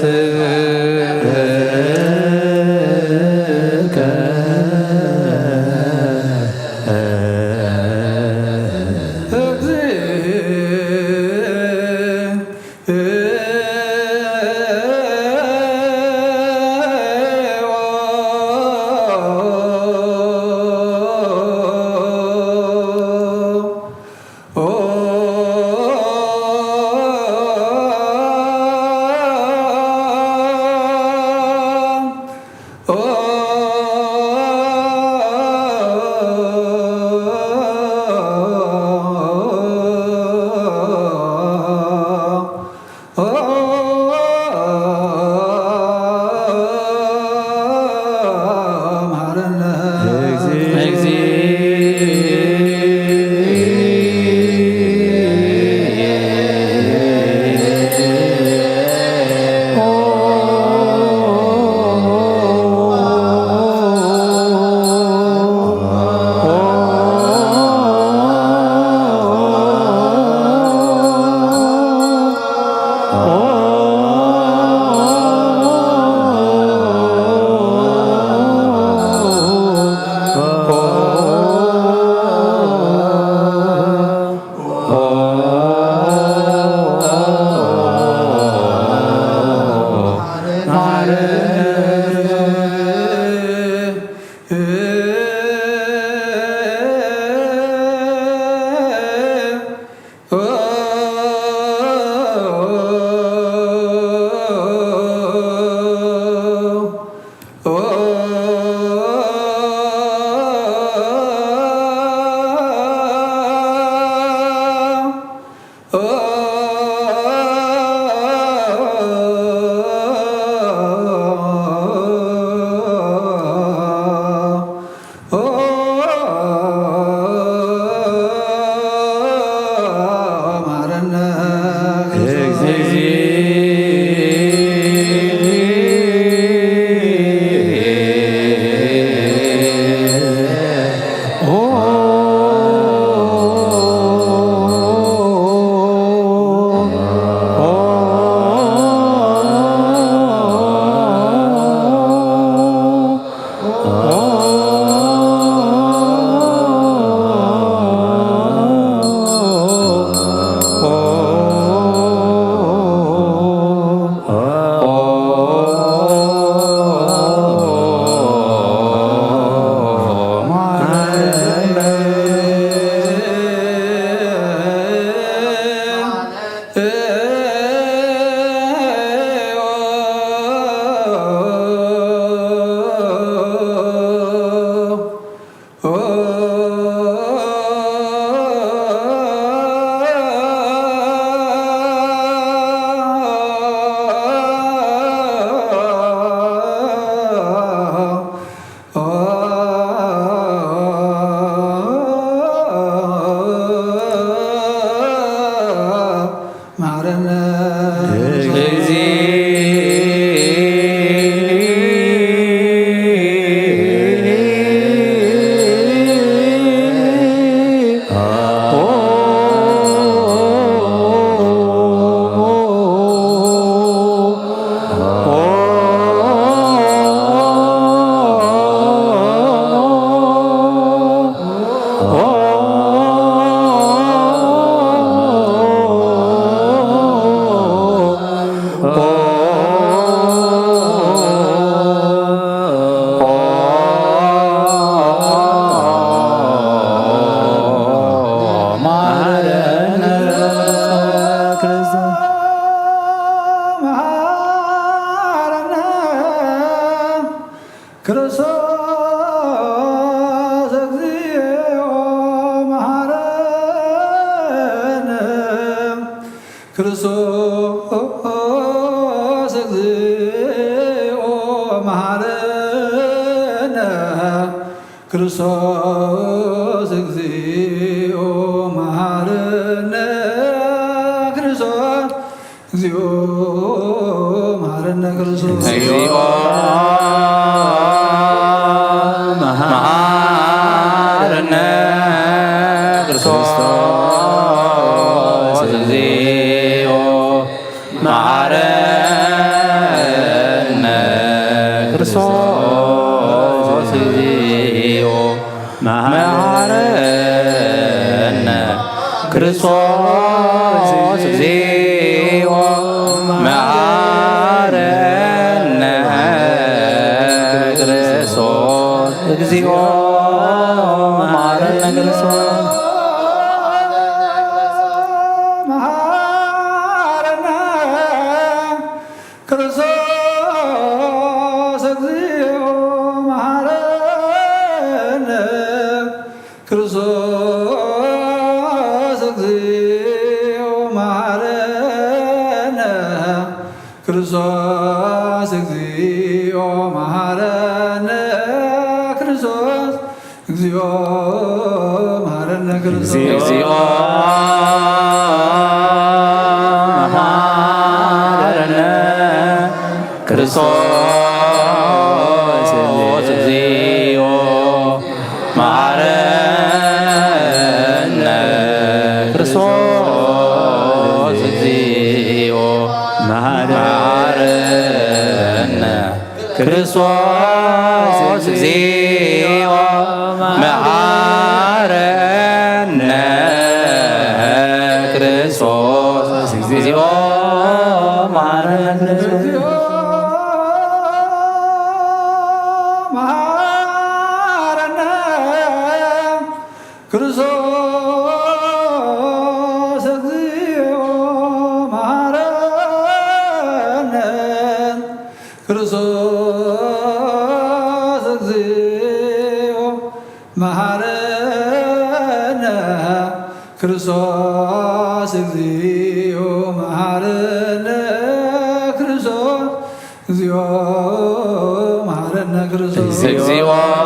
ክርስቶስ እግዚኦ መሐረነ። ክርስቶስ እግዚኦ መሐረነ። ክርስቶስ እግዚኦ መሐረነ። ክርስቶስ እግዚኦ መሐረነ። ክርስቶስ እግዚኦ መሐረነ። ክርስቶስ እግዚኦ መሐረነ። ክርስቶስ እግዚኦ መሐረነ። ክርስቶስ እግዚኦ መሐረነ። ክርስቶስ መሐረነ። ክርስቶስ እግዚኦ መሐረነ። ክርስቶስ እግዚኦ መሐረነ። ክርስቶስ እግዚኦ መሐረነ። ክርስቶስ እግዚኦ መሐረነ። ክርስቶስ እግዚኦ መሐረነ። ክርስቶስ እግዚኦ መሐረነ። ክርስቶስ እግዚኦ መሐረነ። ክርስቶስ እግዚኦ መሐረነ። ክርስቶስ እግዚኦ መሐረነ። መሐረነ። ክርስቶስ እግዚኦ መሐረነ። ክርስቶስ እግዚኦ መሐረነ። ክርስቶስ እግዚኦ መሐረነ። ክርስቶስ እግዚኦ መሐረነ። ክርስቶስ እግዚኦ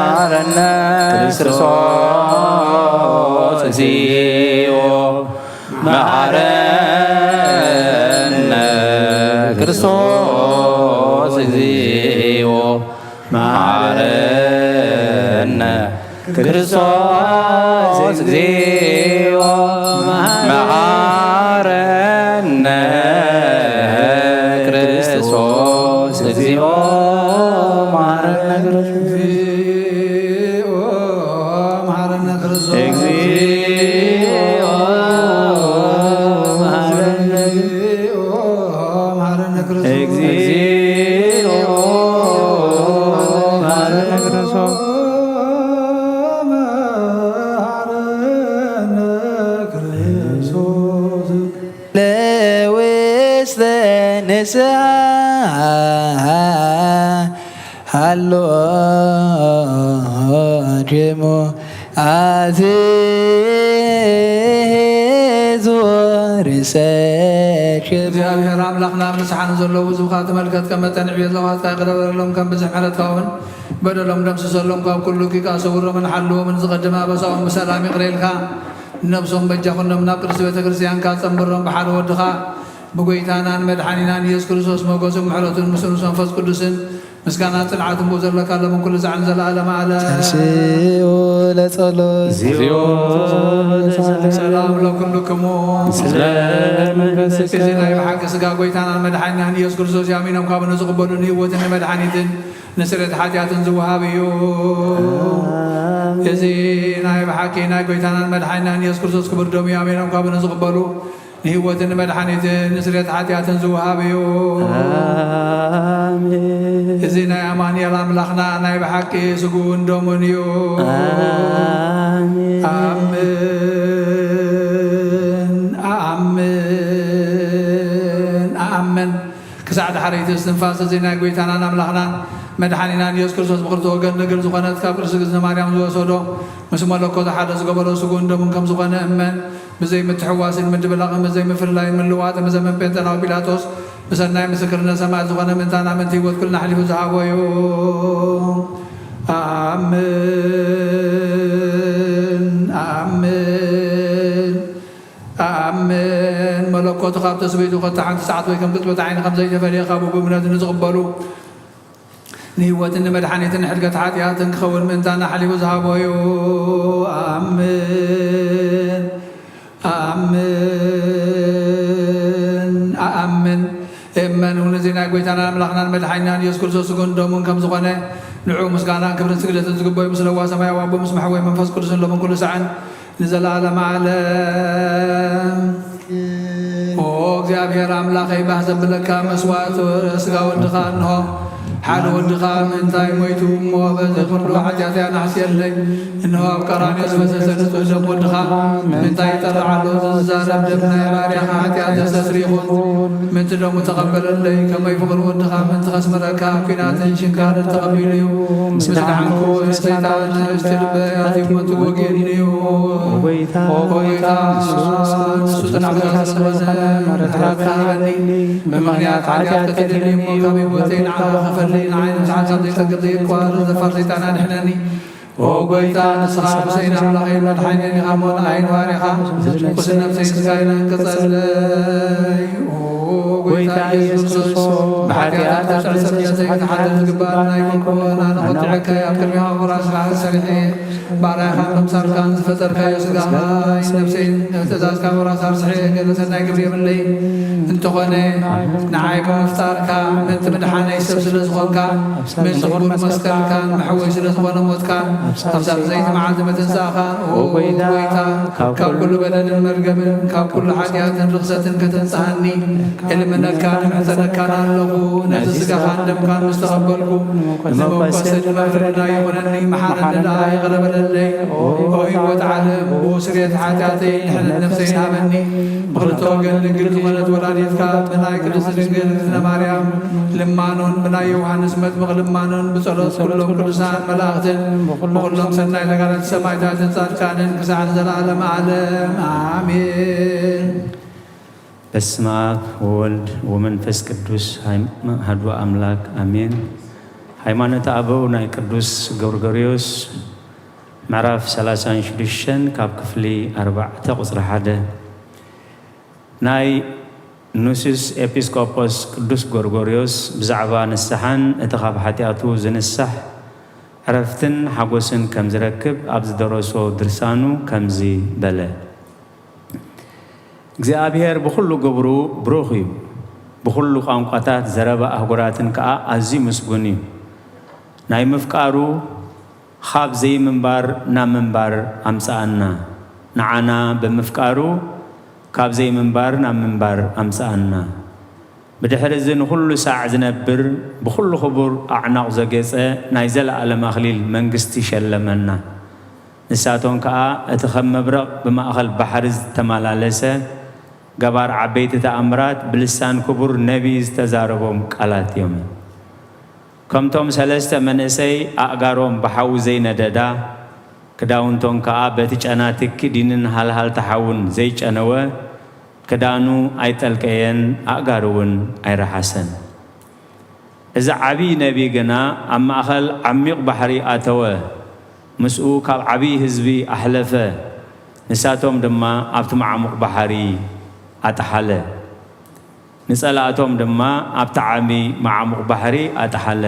መሐረነ። ክርስቶስ እግዚኦ መሐረነ። ክርስቶስ እግዚኦ መሐረነ። ክርስቶስ እግዚኦ መሐረነ። ክርስቶስ እግዚኦ መሐረነ። ክርስቶስ እግዚኦ መሐረነ። ክርስቶስ እግዚኦ መሐረነ። እግዚኦ መሐረነ። ክርስቶስ እግዚኦ መሐረነ። ክርስቶስ መሐረነ። ክርስቶስ ለውስተ ንስሐ ሃሎ ጀሞ ኣትዙ ርእሰ እግዚኣብሔር ኣምላኽና ኣብ ንስሓ ንዘለዉ ህዝብኻ ተመልከት፣ ከም መጠን ዕብየት ለውሃትካ ይቕረ በለሎም፣ ከም ብዝሒ ምሕረትካ እውን በደሎም ደምስሰሎም፣ ካብ ኩሉ ቂቃ ሰውሮምን ሓልዎምን፣ ዝቐደመ ኣበሳኦም ብሰላም ይቕረ ኢልካ፣ ነብሶም በጃ ኩኖም ናብ ቅድስቲ ቤተ ክርስቲያንካ ጸንብሮም፣ ብሓደ ወድኻ ብጎይታናን መድሓኒናን ኢየሱስ ክርስቶስ ሞገስን ምሕረቱን ምስ ርእሱ መንፈስ ቅዱስን ምስጋና ጽንዓትን ብኡ ዘለካ ሎምን ኩሉ ሳዕን ዘለዓለመ ዓለም። ተንሥኡ ለጸሎት። እግዚኦ ሰላም ለኩልክሙ። ስለ መንፈስከ። እዚ ናይ ብሓቂ ስጋ ጎይታናን መድሓኒናን ኢየሱስ ክርስቶስ እዩ። ኣሚኖም ካብ ንዝቕበሉ ንህይወትን ንመድሓኒትን ንስርየት ሓጢኣትን ዝወሃብ እዩ። ኣሜን። እዚ ናይ ብሓቂ ናይ ጎይታናን መድሓኒናን ኢየሱስ ክርስቶስ ክቡር ደሙ እዩ። ኣሚኖም ካብ ንዝቕበሉ ንህይወትን ንመድሓኒትን ንስርየት ሓጢኣትን ዝወሃብ እዩ። ኣሜን። እዚ ናይ ኣማኑኤል ኣምላኽና ናይ ብሓቂ ስግኡን ደሙን እዩ። ኣሜን። ኣምን፣ ኣኣምን፣ ኣኣምን። ክሳዕ ዳሕረይቲ እስትንፋስ እዚ ናይ ጎይታናን ኣምላኽናን መድሓኒናን ኢየሱስ ክርስቶስ ብኽልተ ወገን ንግር ዝኾነት ካብ ቅድስት እግዝእትነ ማርያም ዝወሰዶ ምስ መለኮቱ ሓደ ዝገበሮ ስግኡን ደሙን ከም ዝኾነ እመን። ብዘይ ምትሕዋስን ምድብላቕን ብዘይ ምፍልላይን ምልዋጥን ብዘመን ጴንጠናዊ ጲላጦስ ብሰናይ ምስክርነት ሰማዕት ዝኾነ ምእንታና ምእንቲ ህይወት ኩልና ኣሕሊፉ ዝሃቦ እዩ። ኣምን ኣምን ኣምን። መለኮቱ ካብ ትስብእቱ ከቶ ሓንቲ ሰዓት ወይ ከም ቅጽበት ዓይኒ ከም ዘይተፈልየ ካብ ብእምነት ንዝቕበሉ ንህይወትን ንመድሓኒትን ንሕድገት ሓጢኣትን ክኸውን ምእንታና ሓሊፉ ዝሃቦ እዩ። ኣምን ኣምን ኣኣምን። እመን እውን እዚ ናይ ጎይታናን ኣምላኽናን መድሓኒናን ኢየሱስ ክርስቶስ ስግኡን ደሙን ከም ዝኾነ ንዑ ምስጋናን ክብርን ስግደትን ዝግበዩ ምስ ለዋ ሰማያዊ ኣቦ ምስ መሕወይ መንፈስ ቅዱስን ሎምን ኩሉ ሳዕን ንዘለዓለመ ዓለም። ኦ እግዚኣብሔር ኣምላኸይ፣ ባህ ዘብለካ መስዋእቲ ስጋ ወድኻ እንሆ፣ ሓደ ወድኻ ምእንታይ ሞይቱ እሞ በዚ ኩሉ ሓጢኣተይ ኣናሕስየለይ። እንሆ ኣብ ቀራንዮ ዝፈሰሰ ንጹህ ደም ወድኻ ምእንታይ ይጠርዕ ኣሎ። ዝዛረብ ደም ናይ ባርያኻ ሓጢኣት ዘስተስሪ ይኹን። ምእንቲ ደሙ ተቐበለለይ። ከመይ ፍቕሪ ወድኻ ምእንቲ ከስምረካ ኣብ ኲናትን ሽንካርን ተቐቢሉ እዩ። ምስ ደሓንኩ ሰይጣን ንእሽቲ ልበይ ኣትዩ ምእንቲ ክወግእኒ እዩ። ኦ ጎይታ፣ ንሱ ጽናዕካ ስለ ዝኾነ ምሕረትካ ሃበኒ። ብምኽንያት ሓጢኣት ተደልዩ እሞ ካብ ህይወተይ ንዓኻ ክፈልይ ንዓይ ንስሓት ካብ ዘይጸግብ ዘይቋረጽ ደፋር ሰይጣን ኣድሕነኒ። ኦ ጎይታ፣ ንስኻ ርእሰይን ኣምላኸይን መድሓኒን ኢኻ እሞ ንዓይ ንባርያኻ ቁስል ነፍሰይን ስጋይን ኣንቅጸለይ። ኦ ጎይታ ኢየሱስ ክርስቶስ፣ ብሓጢኣት ተጥዕሰ ብየሰይ ክትሓድር ዝግባእ ኣይኮንኩን። ኣነ ቆጢዐካ ኣብ ቅድሚኻ ክቡራት ስራሓት ሰሪሐ ባርያኻ ምምሳልካን ዝፈጠርካዮ ስጋኻይ ነፍሰይን ትእዛዝካ ምብራስ ኣርስሐ ገለ ሰናይ ግብሪ የብለይን። እንተኾነ ንዓይ ብምፍጣርካ ምእንቲ ምድሓነይ ሰብ ስለ ዝኾንካ ምእንቲ ክቡር መስቀልካን መሕወይ ስለ ዝኾነ ሞትካን ኣብዛ ብዘይቲ መዓልቲ ምትንሳእኻን ኦ ጎይታ ካብ ኩሉ በደልን መርገምን ካብ ኩሉ ሓጢኣትን ርኽሰትን ከተንጽሃኒ እልምነካን እምሕጸነካን ኣለኹ። ነቲ ስጋኻን ደምካን ምስ ተቐበልኩ ንመበቆስን መፍረድና ይኹነኒ። መሓረኒ ደኣ ይቕረ በለለይ። ኦ ህይወት ዓለም ብስርየት ሓጢኣተይ ድሕነት ነፍሰይን ሃበኒ። ብኽልተ ወገን ድንግል ዝኾነት ወላዲትካ ብናይ ቅድስት ድንግል እግዝእትነ ማርያም ልማኖን ብናይ ዮሃንስ መጥምቕ ልማኖን ብጸሎት ኩሎም ቅዱሳን መላእኽትን ብኹሎም ሰናይ ተጋደልቲ ሰማዕታትን ጻድቃንን ክሳዕ ንዘለዓለም ዓለም ኣሜን። በስመ አብ ወወልድ ወመንፈስ ቅዱስ ሃይም-፣ አሐዱ አምላክ አሜን። ሃይማኖተ አበው ናይ ቅዱስ ጎርጎርዮስ ምዕራፍ ሠላሳን ሽዱሽተን ካብ ክፍሊ ኣርባዕተ ቁጽሪ ሓደ። ናይ ኑስዩስ ኤጲስቆጶስ ቅዱስ ጎርጎርዮስ ብዛዕባ ንስሓን እቲ ካብ ሓጢኣቱ ዝንሳሕ ዕረፍትን ሓጎስን ከም ዝረክብ ኣብ ዝደረሶ ድርሳኑ ከምዚ በለ። እግዚኣብሔር ብኹሉ ግብሩ ብሩኽ እዩ። ብኹሉ ቋንቋታት ዘረባ ኣህጉራትን ከኣ ኣዝዩ ምስጉን እዩ። ናይ ምፍቃሩ ኻብ ዘይምንባር ናብ ምንባር ኣምጽኣና። ንዓና ብምፍቃሩ ካብ ዘይምንባር ናብ ምንባር ኣምጽኣና። ብድሕሪ እዚ ንኹሉ ሳዕ ዝነብር፣ ብኹሉ ክቡር ኣዕናቑ ዘጌጸ ናይ ዘለኣለም ኣኽሊል መንግስቲ ሸለመና። ንሳቶም ከኣ እቲ ከም መብረቕ ብማእከል ባሕሪ ዝተመላለሰ ገባር ዓበይቲ ተኣምራት ብልሳን ክቡር ነቢይ ዝተዛረቦም ቃላት እዮም። ከምቶም ሰለስተ መንእሰይ ኣእጋሮም ብሓዊ ዘይነደዳ፣ ክዳውንቶም ከኣ በቲ ጨና ትኪ ዲንን ሃልሃልታ ሓውን ዘይጨነወ፣ ክዳኑ ኣይጠልቀየን፣ ኣእጋሩ እውን ኣይረሓሰን። እዚ ዓብዪ ነቢይ ግና ኣብ ማእኸል ዓሚቕ ባሕሪ ኣተወ፣ ምስኡ ካብ ዓብዪ ህዝቢ ኣሕለፈ፣ ንሳቶም ድማ ኣብቲ መዓሙቕ ባሕሪ ኣጥሓለ። ንጸላእቶም ድማ ኣብቲ ዓሚ መዓሙቕ ባሕሪ ኣጥሓለ።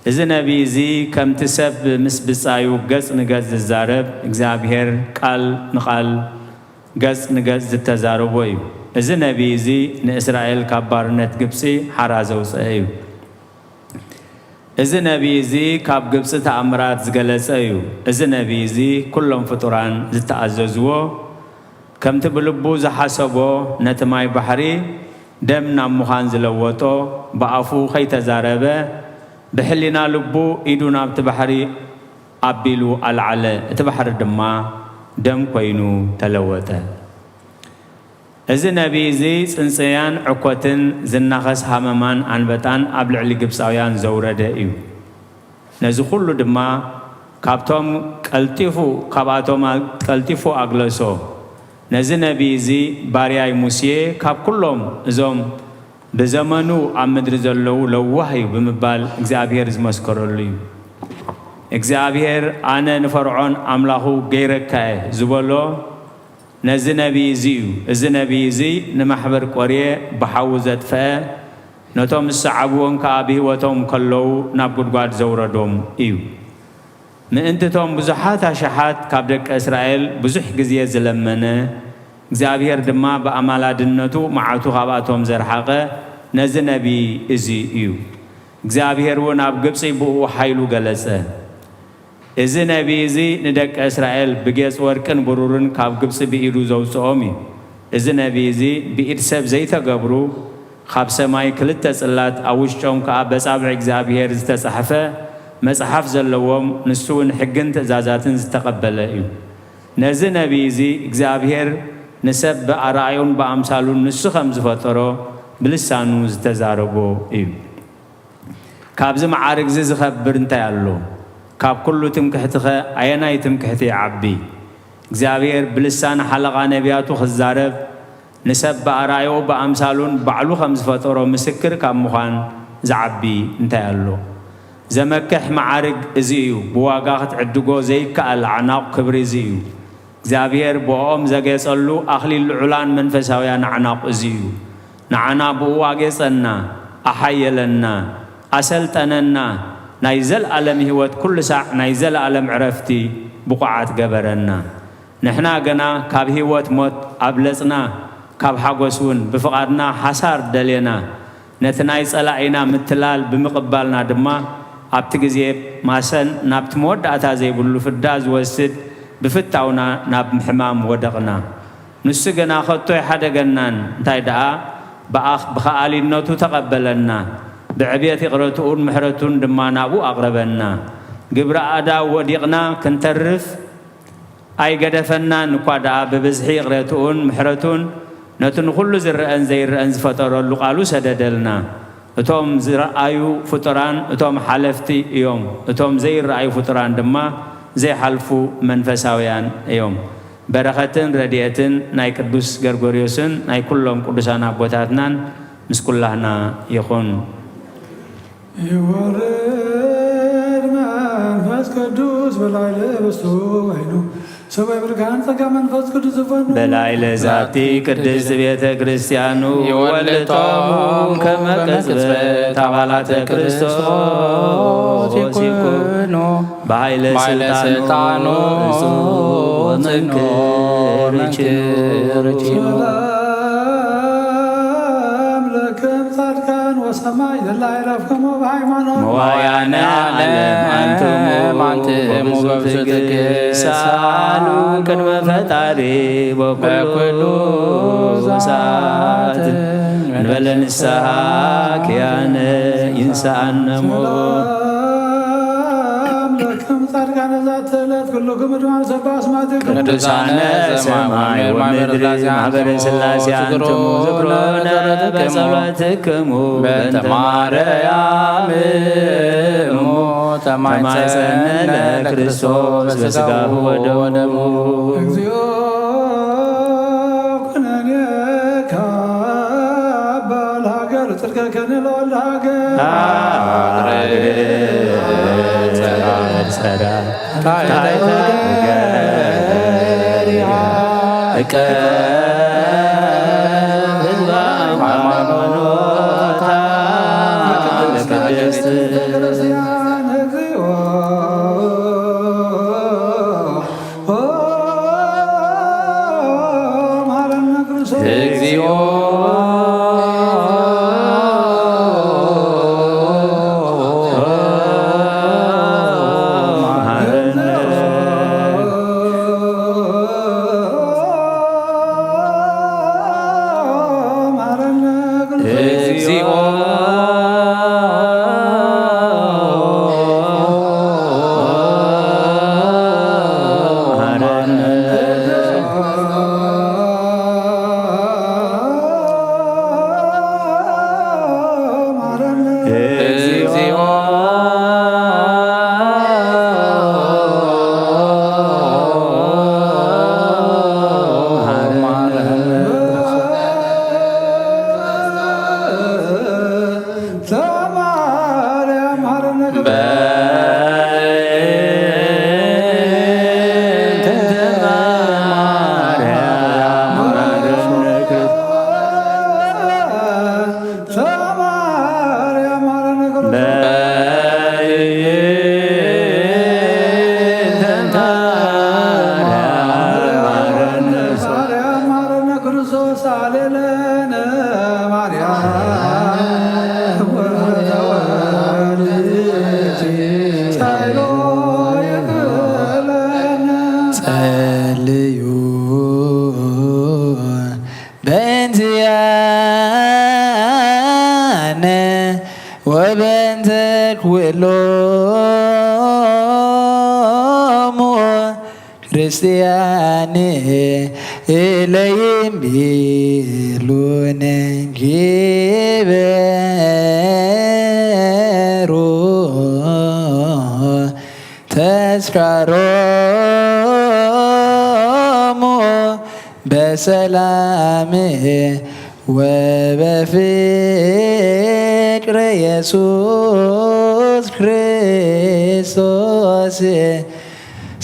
እዚ ነቢይ እዚ ከምቲ ሰብ ምስ ብጻዩ ገጽ ንገጽ ዝዛረብ፣ እግዚኣብሔር ቃል ንቓል ገጽ ንገጽ ዝተዛረቦ እዩ። እዚ ነቢይ እዚ ንእስራኤል ካብ ባርነት ግብጺ ሓራ ዘውጸአ እዩ። እዚ ነቢይ እዚ ካብ ግብጺ ተኣምራት ዝገለጸ እዩ። እዚ ነቢይ እዚ ኩሎም ፍጡራን ዝተኣዘዝዎ፣ ከምቲ ብልቡ ዝሓሰቦ፣ ነቲ ማይ ባሕሪ ደም ናብ ምዃን ዝለወጦ፣ ብኣፉ ከይተዛረበ፣ ብሕሊና ልቡ ኢዱ ናብቲ ባሕሪ ኣቢሉ ኣልዓለ፣ እቲ ባሕሪ ድማ ደም ኮይኑ ተለወጠ። እዚ ነቢይ እዚ ጽንጽያን ዕኮትን ዝናኸስ ሃመማን ኣንበጣን ኣብ ልዕሊ ግብጻውያን ዘውረደ እዩ። ነዚ ኩሉ ድማ ካብቶም ቀልጢፉ፣ ካብኣቶም ቀልጢፉ ኣግለሶ። ነዚ ነቢይ እዚ ባርያይ ሙሴ ካብ ኩሎም እዞም ብዘመኑ ኣብ ምድሪ ዘለዉ ለዋህ እዩ ብምባል እግዚኣብሔር ዝመስከረሉ እዩ። እግዚኣብሔር ኣነ ንፈርዖን ኣምላኹ ገይረካ እየ ዝበሎ ነዚ ነቢይ እዚ እዩ። እዚ ነቢይ እዚ ንማሕበር ቆርየ ብሓዊ ዘጥፈአ፣ ነቶም ዝሰዓብዎን ከኣ ብህይወቶም ከለዉ ናብ ጉድጓድ ዘውረዶም እዩ። ምእንቲ እቶም ብዙሓት ኣሽሓት ካብ ደቂ እስራኤል ብዙሕ ግዜ ዝለመነ፣ እግዚኣብሔር ድማ ብኣማላድነቱ መዓቱ ካብኣቶም ዘርሓቐ ነዚ ነቢይ እዚ እዩ። እግዚኣብሔር እውን ኣብ ግብጺ ብእኡ ሓይሉ ገለጸ። እዚ ነቢይ እዚ ንደቂ እስራኤል ብጌጽ ወርቅን ብሩርን ካብ ግብጺ ብኢዱ ዘውጽኦም እዩ። እዚ ነቢይ እዚ ብኢድ ሰብ ዘይተገብሩ፣ ካብ ሰማይ ክልተ ጽላት፣ ኣብ ውሽጦም ከኣ በጻብዕ እግዚኣብሔር ዝተጻሕፈ መጽሓፍ ዘለዎም፣ ንሱ እውን ሕግን ትእዛዛትን ዝተቐበለ እዩ። ነዚ ነቢይ እዚ እግዚኣብሔር ንሰብ ብኣርኣዩን ብኣምሳሉን ንሱ ከም ዝፈጠሮ ብልሳኑ ዝተዛረቦ እዩ። ካብዚ መዓርግ እዚ ዝኸብር እንታይ ኣሎ? ካብ ኩሉ ትምክሕትኸ ኣየናይ ትምክሕቲ ይዓቢ? እግዚኣብሔር ብልሳን ሓለቓ ነቢያቱ ክዛረብ፣ ንሰብ ብኣርኣያኡ ብኣምሳሉን ባዕሉ ከም ዝፈጠሮ ምስክር ካብ ምዃን ዝዓቢ እንታይ ኣሎ? ዘመክሕ መዓርግ እዚ እዩ፣ ብዋጋ ክትዕድጎ ዘይከኣል ኣዕናቑ ክብሪ እዚ እዩ። እግዚኣብሔር ብእኦም ዘጌጸሉ ኣኽሊል ልዑላን መንፈሳውያን ኣዕናቑ እዚ እዩ። ንዓና ብእኡ ኣጌጸና፣ ኣሓየለና፣ ኣሰልጠነና፣ ናይ ዘለኣለም ህይወት ኩሉ ሳዕ ናይ ዘለኣለም ዕረፍቲ ብቑዓት ገበረና። ንሕና ግና ካብ ህይወት ሞት ኣብለጽና፣ ካብ ሓጎስ እውን ብፍቓድና ሓሳር ደሌና። ነቲ ናይ ጸላኢና ምትላል ብምቕባልና ድማ ኣብቲ ግዜ ማሰን ናብቲ መወዳእታ ዘይብሉ ፍዳ ዝወስድ ብፍታውና ናብ ሕማም ወደቕና። ንሱ ግና ከቶ ኣይሓደገናን፣ እንታይ ደኣ ብኣኽ ብኸኣሊነቱ ተቐበለና፣ ብዕብየት ይቕረትኡን ምሕረቱን ድማ ናብኡ ኣቕረበና። ግብረ ኣእዳው ወዲቕና ክንተርፍ ኣይገደፈናን እኳ ደኣ ብብዝሒ ይቕረትኡን ምሕረቱን ነቲ ንኹሉ ዝረአን ዘይረአን ዝፈጠረሉ ቃሉ ሰደደልና። እቶም ዝረኣዩ ፍጡራን እቶም ሓለፍቲ እዮም፣ እቶም ዘይረኣዩ ፍጡራን ድማ ዘይሓልፉ መንፈሳውያን እዮም። በረኸትን ረድኤትን ናይ ቅዱስ ገርጎርዮስን ናይ ኩሎም ቅዱሳን ኣቦታትናን ምስ ኩላህና ይኹን። ይወርድ መንፈስ ቅዱስ በላዕለ ርስቱ ወይኑ ሰማይ ብርሃን ጸጋ መንፈስ ቅዱስ ዝፈኑ በላዕለ ዛቲ ቅድስት ቤተ ክርስቲያኑ ይወልጦሙ ከመ ቅጽበት አባላተ ክርስቶስ ይኩኑ በኃይለ በኃይለ ስልጣኑ ስልጣኑ እጹ ጽኑ ወመንክር መንክር ችኑ። ችኑ። ሰላም ለክም ጻድቃን ወሰማይ ዘላ ይረፍክሙ በሃይማኖት መዋያነ ዓለም ዓለም አንትሙ አንትሙ በብዙ በብዙ ትዕግስት ትዕግስት ሰአሉ ቅድመ ፈጣሪ በኩሉ በኩሉ ሰዓት ሰዓት እንበለ ንስሐ ኪያነ ይንስኣነ ሞት። ሰላም ለክም ጻድቃነ ዛቲ ዕለት ኩልክም እድማን ሰባ አስማትክም ቅዱሳነ ሰማይ ወምድር ማህበረ ሥላሴ አንትሙ ዝክሮነ በጸሎትክሙ በእንተ ማርያም እሙ ተማጸነ ለክርስቶስ በስጋሁ ወደሙ። እግዚኦ ኩነኔ ካባ ለሃገር ጽድቀ ከነ ለወልደ ሃገር። ጸራ ጸራ ታሕተ ገሪሃ እቀ ህዝባ ሃይማኖታ ቅድስት እግዚኦ ሎሙ ክርስቲያን ኢለይም ቢሉን ግበሩ ተስካሮሙ በሰላም ወበፍቅር ኢየሱስ ክርስቶስ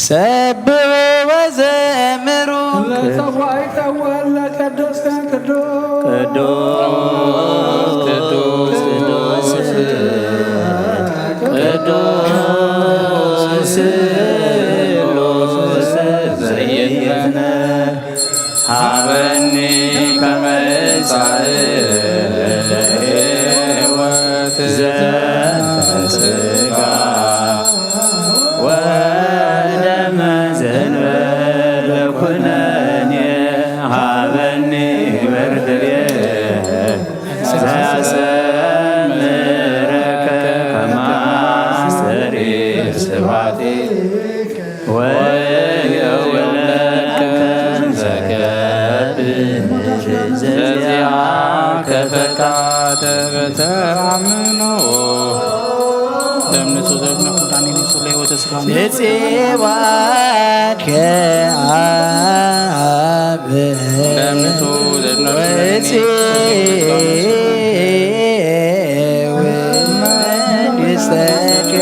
ሰብሑ ወዘምሩ። ለጸዋይ ጸወር ለቅዱስ ቅዱስ ቅዱስ ቅዱስ ቅዱስ ቅዱስ ስሉስ ዘይትነ ሃበኒ ከመ ይጻእ ሕይወት ዘተስጋ ወደመ ዘንበለ ኩነኔ ሃበኒ በርትሬ ዘሰምረከ ከመ አስተሪ ስብሐቲ ወየውለከ ዘገብእ ዘዚአከ ፈቃደ በተአምኖ። ደም ንጹሕ ዘርግና ኩንዳኒ ንጹሕ ለህይወተ ስጋ ንጽዋት ከአብ ደም ንጹሕ ዘርግና ወፂ መንግስተከ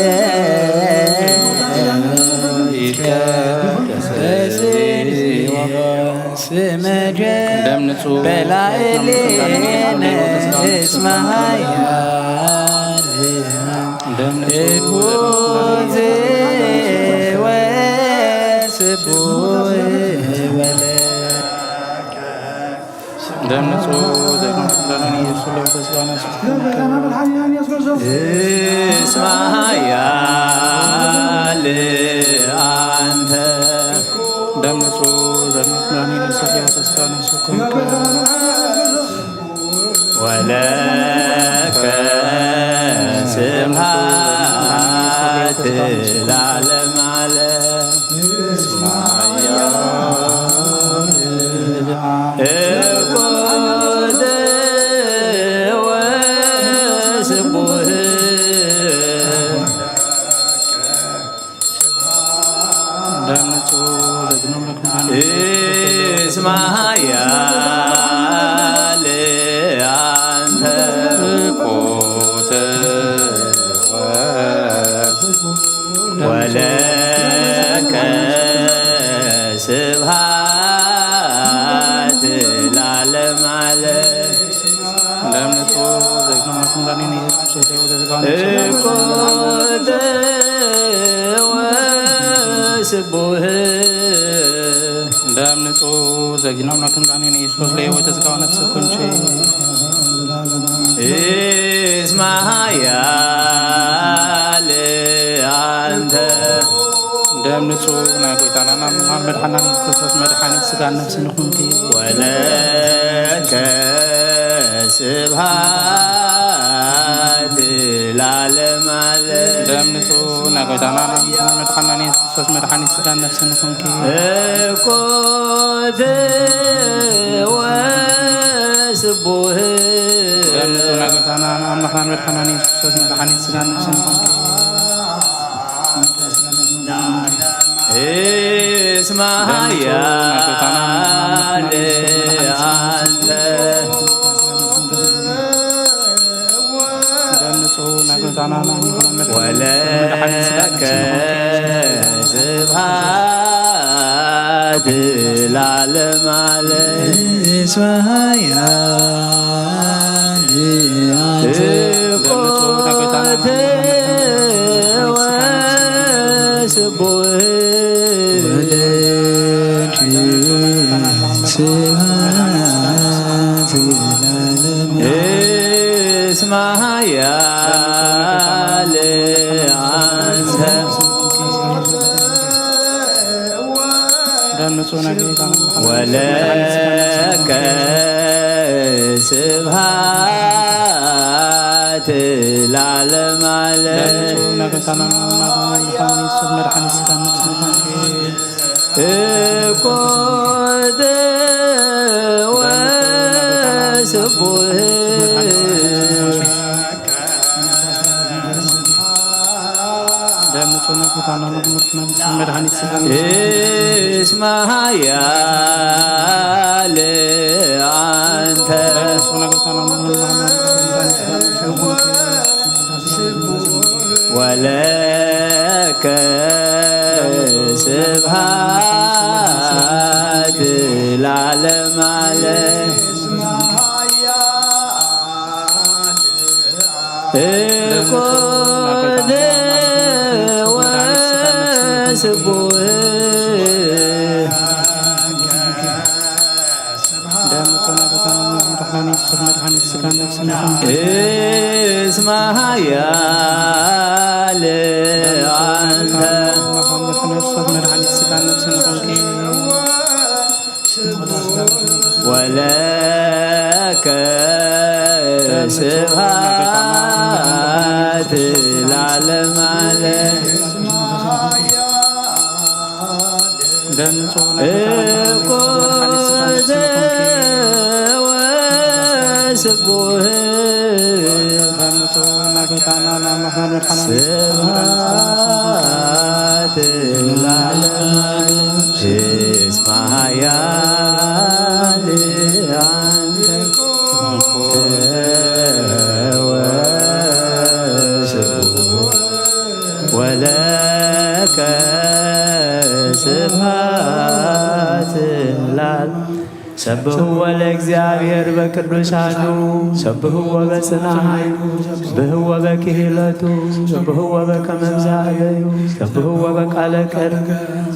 ይትቀደስ ስምከ ደም ንጹሕ በላዕሌነ እስመ ኃያል ደም ንጹሕ ንጉሥ ወስቡሕ ወለ ደም ንጹሕ ዘግኖ ስልጣንን ኢየሱስ ለውተ ስጋነ እስመ ኃያል አንተ ደም ንጹሕ ዘግኖ ስልጣንን ኢየሱስ ለውተ ስጋነ እስመ ወለከ ስብሐት ለዓለመ ዓለም። እኩት ወስቡህ እስመ ኃያል አንተ እኩት ወለከ ስብሐት ለዓለመ ዓለም። ደም ንጹሕ ዘግኖ መርኩም ዳኒን ኢየሱስ ክርስቶስ ለህይወተ ስጋ ነፍስ እኩት ወስቡህ ደም ንጹሕ ዘግኖ መርኩም ዳኒን ኢየሱስ ለህይወተ ስጋ ነፍስ እኩንቺ እስመ ኃያል አንተ ደም ንጹሕ ናይ ጎይታናን ኣምላኽናን መድሓናን ኢየሱስ ክርስቶስ መድሓኒት ስጋን ነፍስን ይኹንኪ። ወለከ ስብሐት ለዓለመ ዓለም። ደም ንጹሕ ናይ ጎይታናን ኣምላኽናን መድሓናን ኢየሱስ ክርስቶስ መድሓኒት ስጋን ነፍስን ይኹንኪ። እኩት ወስቡህ ደም ንጹሕ ናይ ጎይታናን ኣምላኽናን መድሓናን ኢየሱስ ክርስቶስ መድሓኒት ስጋን ነፍስን ይኹንኪ። እስመ ኃያል አንተ ደም ንጹሕ ናይ ጎይታናን ኣምላኽናን መድሓኒት ወለከ ስብሐት ለዓለመ ዓለም። እስመ ኃያል አንተ እኩት ወስቡህ ወለኪ ስብሐት ለዓለመ እስመ ኃያል አንተ ደም ንጹሕ ናይ ጎይታና ወለከ ስብሐት ለዓለመ ዓለም። መድኃኒት ስጋ ነፍስን እኮ ወስቡህ ደምፁ ነግታና መድኃኒት ስጋ እስመ ኃያል አንተ ወለከ ስብሐት ለዓለመ ዓለም። እኮ ወስቡህ ደም ጾና በጣም መድኃኒት ስጋ ነፍስን ይኹን። እስመ ኃያል አንተ መድኃኒት ስጋ ነፍስን ይኹን። ወለከ ስብሐት ለዓለመ ዓለም። እኮ ወስቡህ ስብሐት ለዓለመ ዓለም። እስመ ኃያል አንተ ወስቡህ ወለከ ስብሐት ለዓለመ። ሰብህዎ ለእግዚአብሔር በቅዱሳኑ፣ ሰብህዎ በጽና ኃይሉ፣ ሰብህዎ በክህለቱ፣ ሰብህዎ በከመ እምዘአበዩ፣ ሰብህዎ በቃለ ቀርብ፣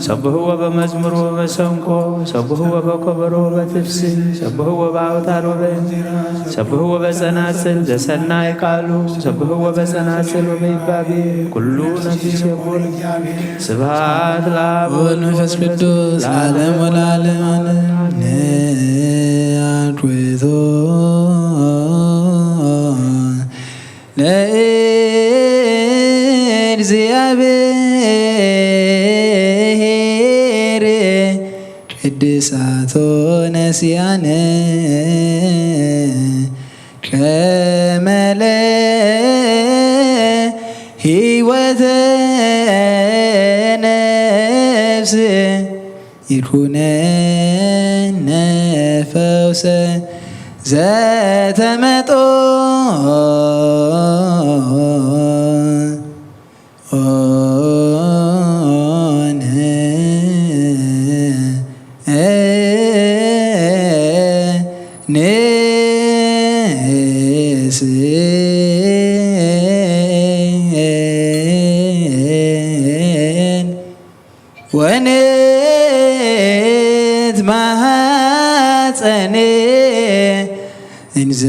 ሰብህዎ በመዝሙር ወበሰንቆ፣ ሰብህዎ በከበሮ ወበትፍሲ፣ ሰብህዎ በአውታር ወበእንዚራ፣ ሰብህዎ በጸናጽል ዘሰናይ ቃሉ፣ ሰብህዎ በጸናጽል ወበይባቤ፣ ኩሉ ነፍስ ይሴብሖ ለእግዚአብሔር። ስብሐት ለአብ ወወልድ ወመንፈስ ቅዱስ ለዓለም ወለዓለም ዓለም። ንአድዌቶ ለእግዚአብሔር ቅድሳቶ ነሲያነ ከመለ ሕይወተ ነፍስ ይኩነነ ፈውሰ ዘተመጦ ኦነ ንስን ወንትማሐፀን እንዘ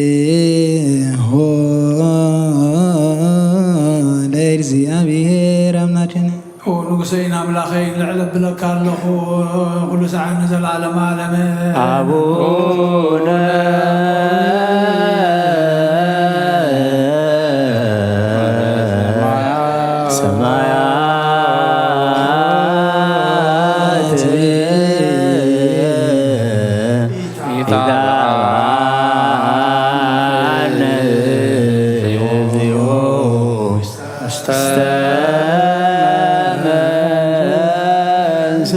ንሴብሖ ለእግዚአብሔር አምላክነ። ኦ ንጉሰይን ኣምላኸይን፣ ልዕል እብለካ ኣለኹ፣ ኩሉ ሰዓት ንዘለዓለመ ዓለመ። ኣቡነ ሰማያት ኢታብአነ እግዚኦ ውስተ መንሱ።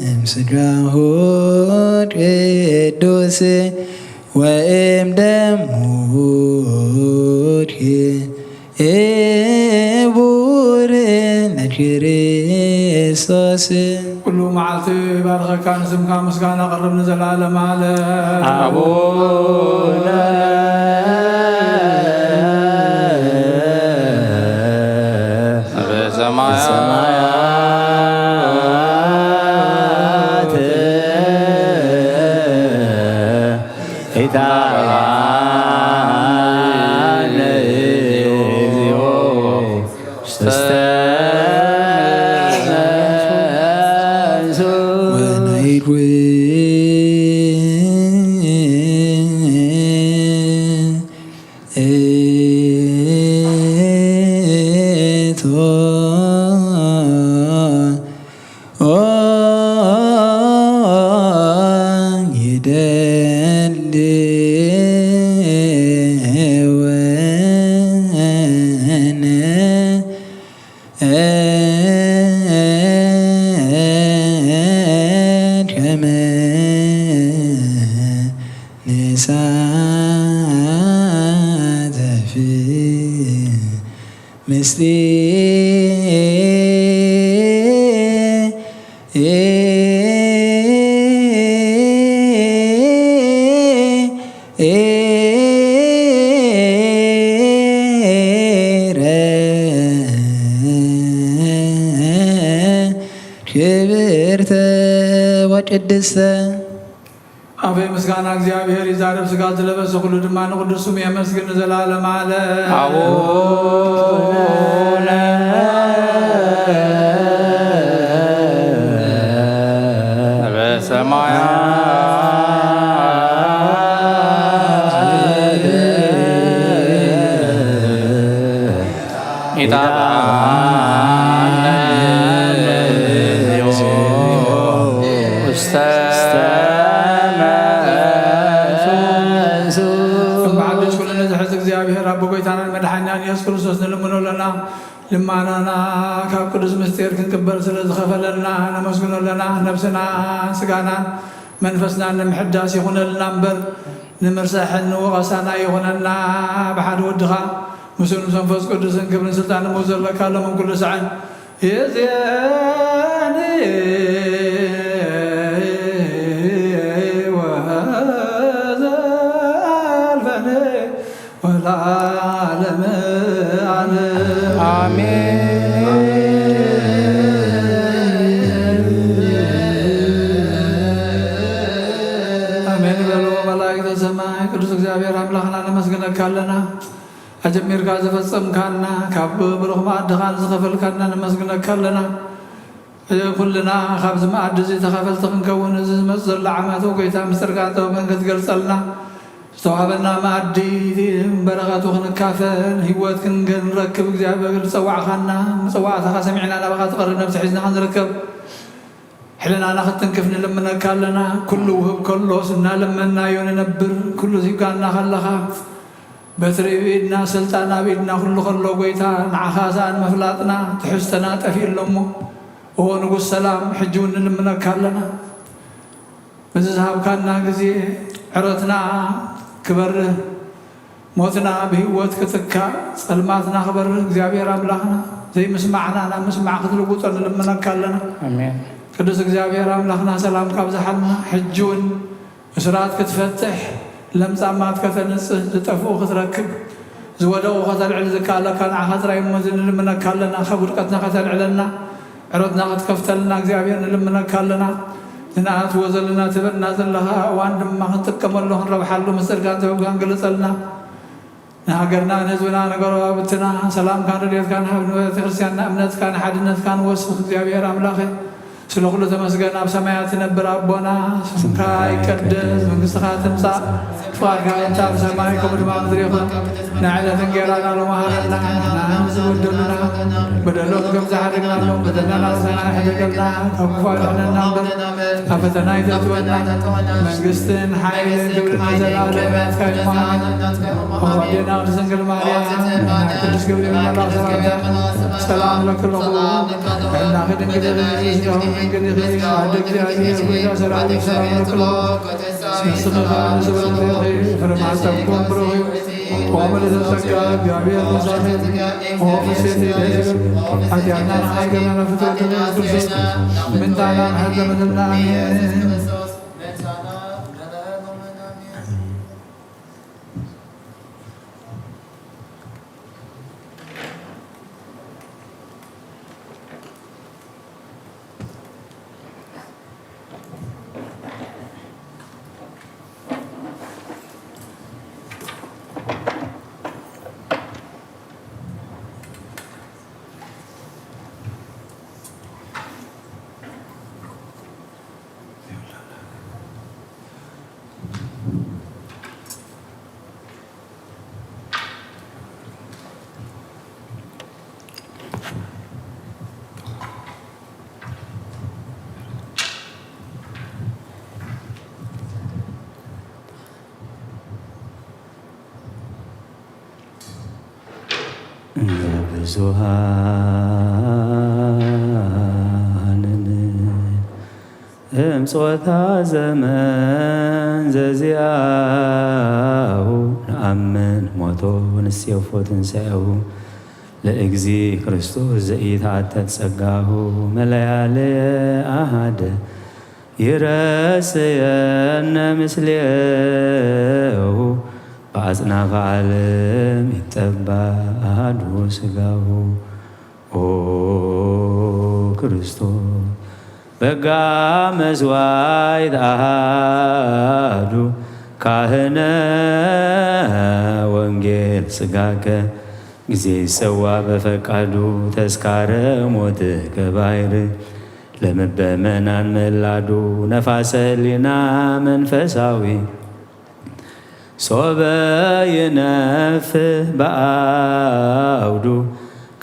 እምስጋሁ ቅዱስ ወእም ደሙ ክቡር ለክርስቶስ። ኩሉ መዓልቲ ባርኸካ ንስምካ ምስጋና ኣቕርብ ንዘለዓለም ዓለም። ኣቡነ ኢታብአነ እግዚኦ ውስተ መንሱት። ወናይድዊ እቶ ይደልወነ ከመ ንሳተፊ ምስሌነ። ክብርተ ወቅድስተ። ኣፈይ ምስጋና እግዚኣብሔር ይዛረብ፣ ስጋ ዝለበሰ ኩሉ ድማ ንቅዱስ ስሙ የመስግን ንዘላለም ዓለም። ኣቡነ ዘበሰማያት ኢታብአነ ውስተ መንሱት። እምበኣር ኩሉ ነዚ ሕዚ እግዚኣብሔር ኣቦ ጎይታናን መድሓኒናን ኢየሱስ ክርስቶስ ንልምኖ ኣለና። ልማናና ካብ ቅዱስ ምስጢር ክንቅበል ስለ ዝኸፈለልና ነመስግኖ ኣለና። ነብስናን ስጋናን መንፈስናን ንምሕዳስ ይኹነልና እምበር ንምርሳሕን ንወቐሳን ኣይኹነና። ብሓደ ወድኻ ምስኡ ምስ መንፈስ ቅዱስን ክብርን ስልጣንን ዘለካ ሎምን ኩሉ ሰዓን እዝየኒ ወዘልፈኒ ወለዓለመ ዓለም። ኣሜን። ኣሜን በሉ። መላእክተ ሰማይ ቅዱስ እግዚኣብሔር ኣምላኽና ነመስግነካ ኣለና። ኣጀሚርካ ዘፈጸምካና፣ ካብ ብሩኽ መኣድኻ ዝኸፈልካና ነመስግነካ ኣለና። ኩልና ካብዚ መኣዲ እዚ ተኻፈልቲ ክንከውን፣ እዚ ዝመጽእ ዘሎ ዓመት ጎይታ ምስጢርካን ጥበብን ክትገልጸልና፣ ዝተዋህበና መኣዲ በረኸቱ ክንካፈል፣ ህይወት ክንረክብ እግዚኣብሔር ዝጸዋዕካና፣ መጸዋዕታኻ ሰሚዕና ናባኻ ትቐርብ ነብሲ ሒዝና ክንርከብ፣ ሕልናና ክትንክፍ ንልምነካ ኣለና። ኩሉ ውህብ ከሎስ እናለመናዮ ንነብር፣ ኩሉ ሂብካና ከለኻ፣ በትሪ ኣብ ኢድና፣ ስልጣን ኣብ ኢድና፣ ኩሉ ከሎ ጎይታ፣ ንዓኻ ሰኣን ምፍላጥና፣ ትሕዝቶና ጠፊኡ ኣሎ እሞ፣ ኦ ንጉስ ሰላም፣ ሕጂ እውን ንልምነካ ኣለና። በዚ ዝሃብካና ግዜ፣ ዕረትና ክበርህ፣ ሞትና ብህይወት ክትካእ፣ ጸልማትና ክበርህ፣ እግዚኣብሔር ኣምላኽና፣ ዘይምስማዕና ናብ ምስማዕ ክትልውጦ ንልምነካ ኣለና። ኣሜን። ቅዱስ እግዚኣብሔር ኣምላኽና፣ ሰላምካ ኣብዝሓልና፣ ሕጂ እውን እሱራት ክትፈትሕ፣ ለምጻማት ከተንጽህ፣ ዝጠፍኡ ክትረክብ፣ ዝወደቑ ከተልዕል ዝከኣለካ ንዓኻ ጥራይ እሞ፣ እዚ ንልምነካ ኣለና። ካብ ውድቀትና ከተልዕለና፣ ዕረትና ክትከፍተልና እግዚኣብሔር ንልምነካ ኣለና። ንኣትዎ ዘለና ትህበና ዘለኻ እዋን ድማ ክንጥቀመሉ፣ ክንረብሓሉ፣ ምስጢርካን ጥበብካን ግለጸልና። ንሃገርና፣ ንህዝብና፣ ንጎረባብትና ሰላምካን ረድኤትካን ሃብ። ንቤተ ክርስቲያንና እምነትካን ሓድነትካን ወስኽ። እግዚኣብሔር ኣምላኸ፣ ስለ ኩሉ ተመስገን። ኣብ ሰማያት ትነብር ኣቦና፣ ስምካ ይቀደስ፣ መንግስትኻ ትምጻእ፣ ፍቓድካ ከምታ ኣብ ሰማይ ከምኡ ድማ ኣብ ምድሪ ይኹን። ናይ ዕለት እንጌራና ሎሚ ሃበና፣ ንሕና ንዝበደሉና በደሎም ከም ዝሓደግናሎም በደልና ናባና ኣይሕደገልና፣ ካብ ክፉእ ኣድሕነና እምበር፣ ኣብ ፈተና ኣይተእትወና። መንግስትን ሓይልን ክብርን ንዘለኣለም ናትካ እዩ። ኣሜን። ኦ ኣዴና ቅድስት ድንግል ማርያም፣ ናይ ቅዱስ ገብርኤል መልኣክ ሰላምታ ሰላም እብለኪ ኣለኹ። ጥዕናኺ ድንግል ኢኺ፣ ስጋኺ ድንግል ኢኺ፣ ኣደ እግዚኣብሔር፣ ጎይታ ሰራዊት ሰላም እብለኪ ኣለኹ። ንስኺ ኸኣ ንስብእቲ ኢኺ፣ ፍረ ማህፀንኪ እውን ብሩኽ እዩ። ኦ ምልዕተ ጸጋ፣ እግዚኣብሔር ምሳኺ፣ ኦ ፍስሕቲ ደስ ሓጢኣትና ንሓይገና ፍትወት ክርስቶስ ምንታና ምሕረት ለመደልና። ኣሜን። ብዙሃንን እምጾታ ዘመን ዘዚኣሁ፣ ንኣምን ሞቶ ንሴፎ ትንሳኤሁ፣ ለእግዚ ክርስቶስ ዘኢተኣተት ጸጋሁ፣ መለያለ ኣሃደ ይረስየነ ምስሌሁ፣ ብኣጽናፈ ዓለም ይጠባ ኣሃዱ ስጋሁ። ኦ ክርስቶስ በጋ መስዋዕት ኣሃዱ ካህነ ወንጌል ስጋከ፣ ጊዜ ይሰዋ በፈቃዱ ተስካረ ሞትከ ባይር፣ ለምበመናን መላዱ ነፋሰ ህሊና መንፈሳዊ ሶበ ይነፍህ በአውዱ፣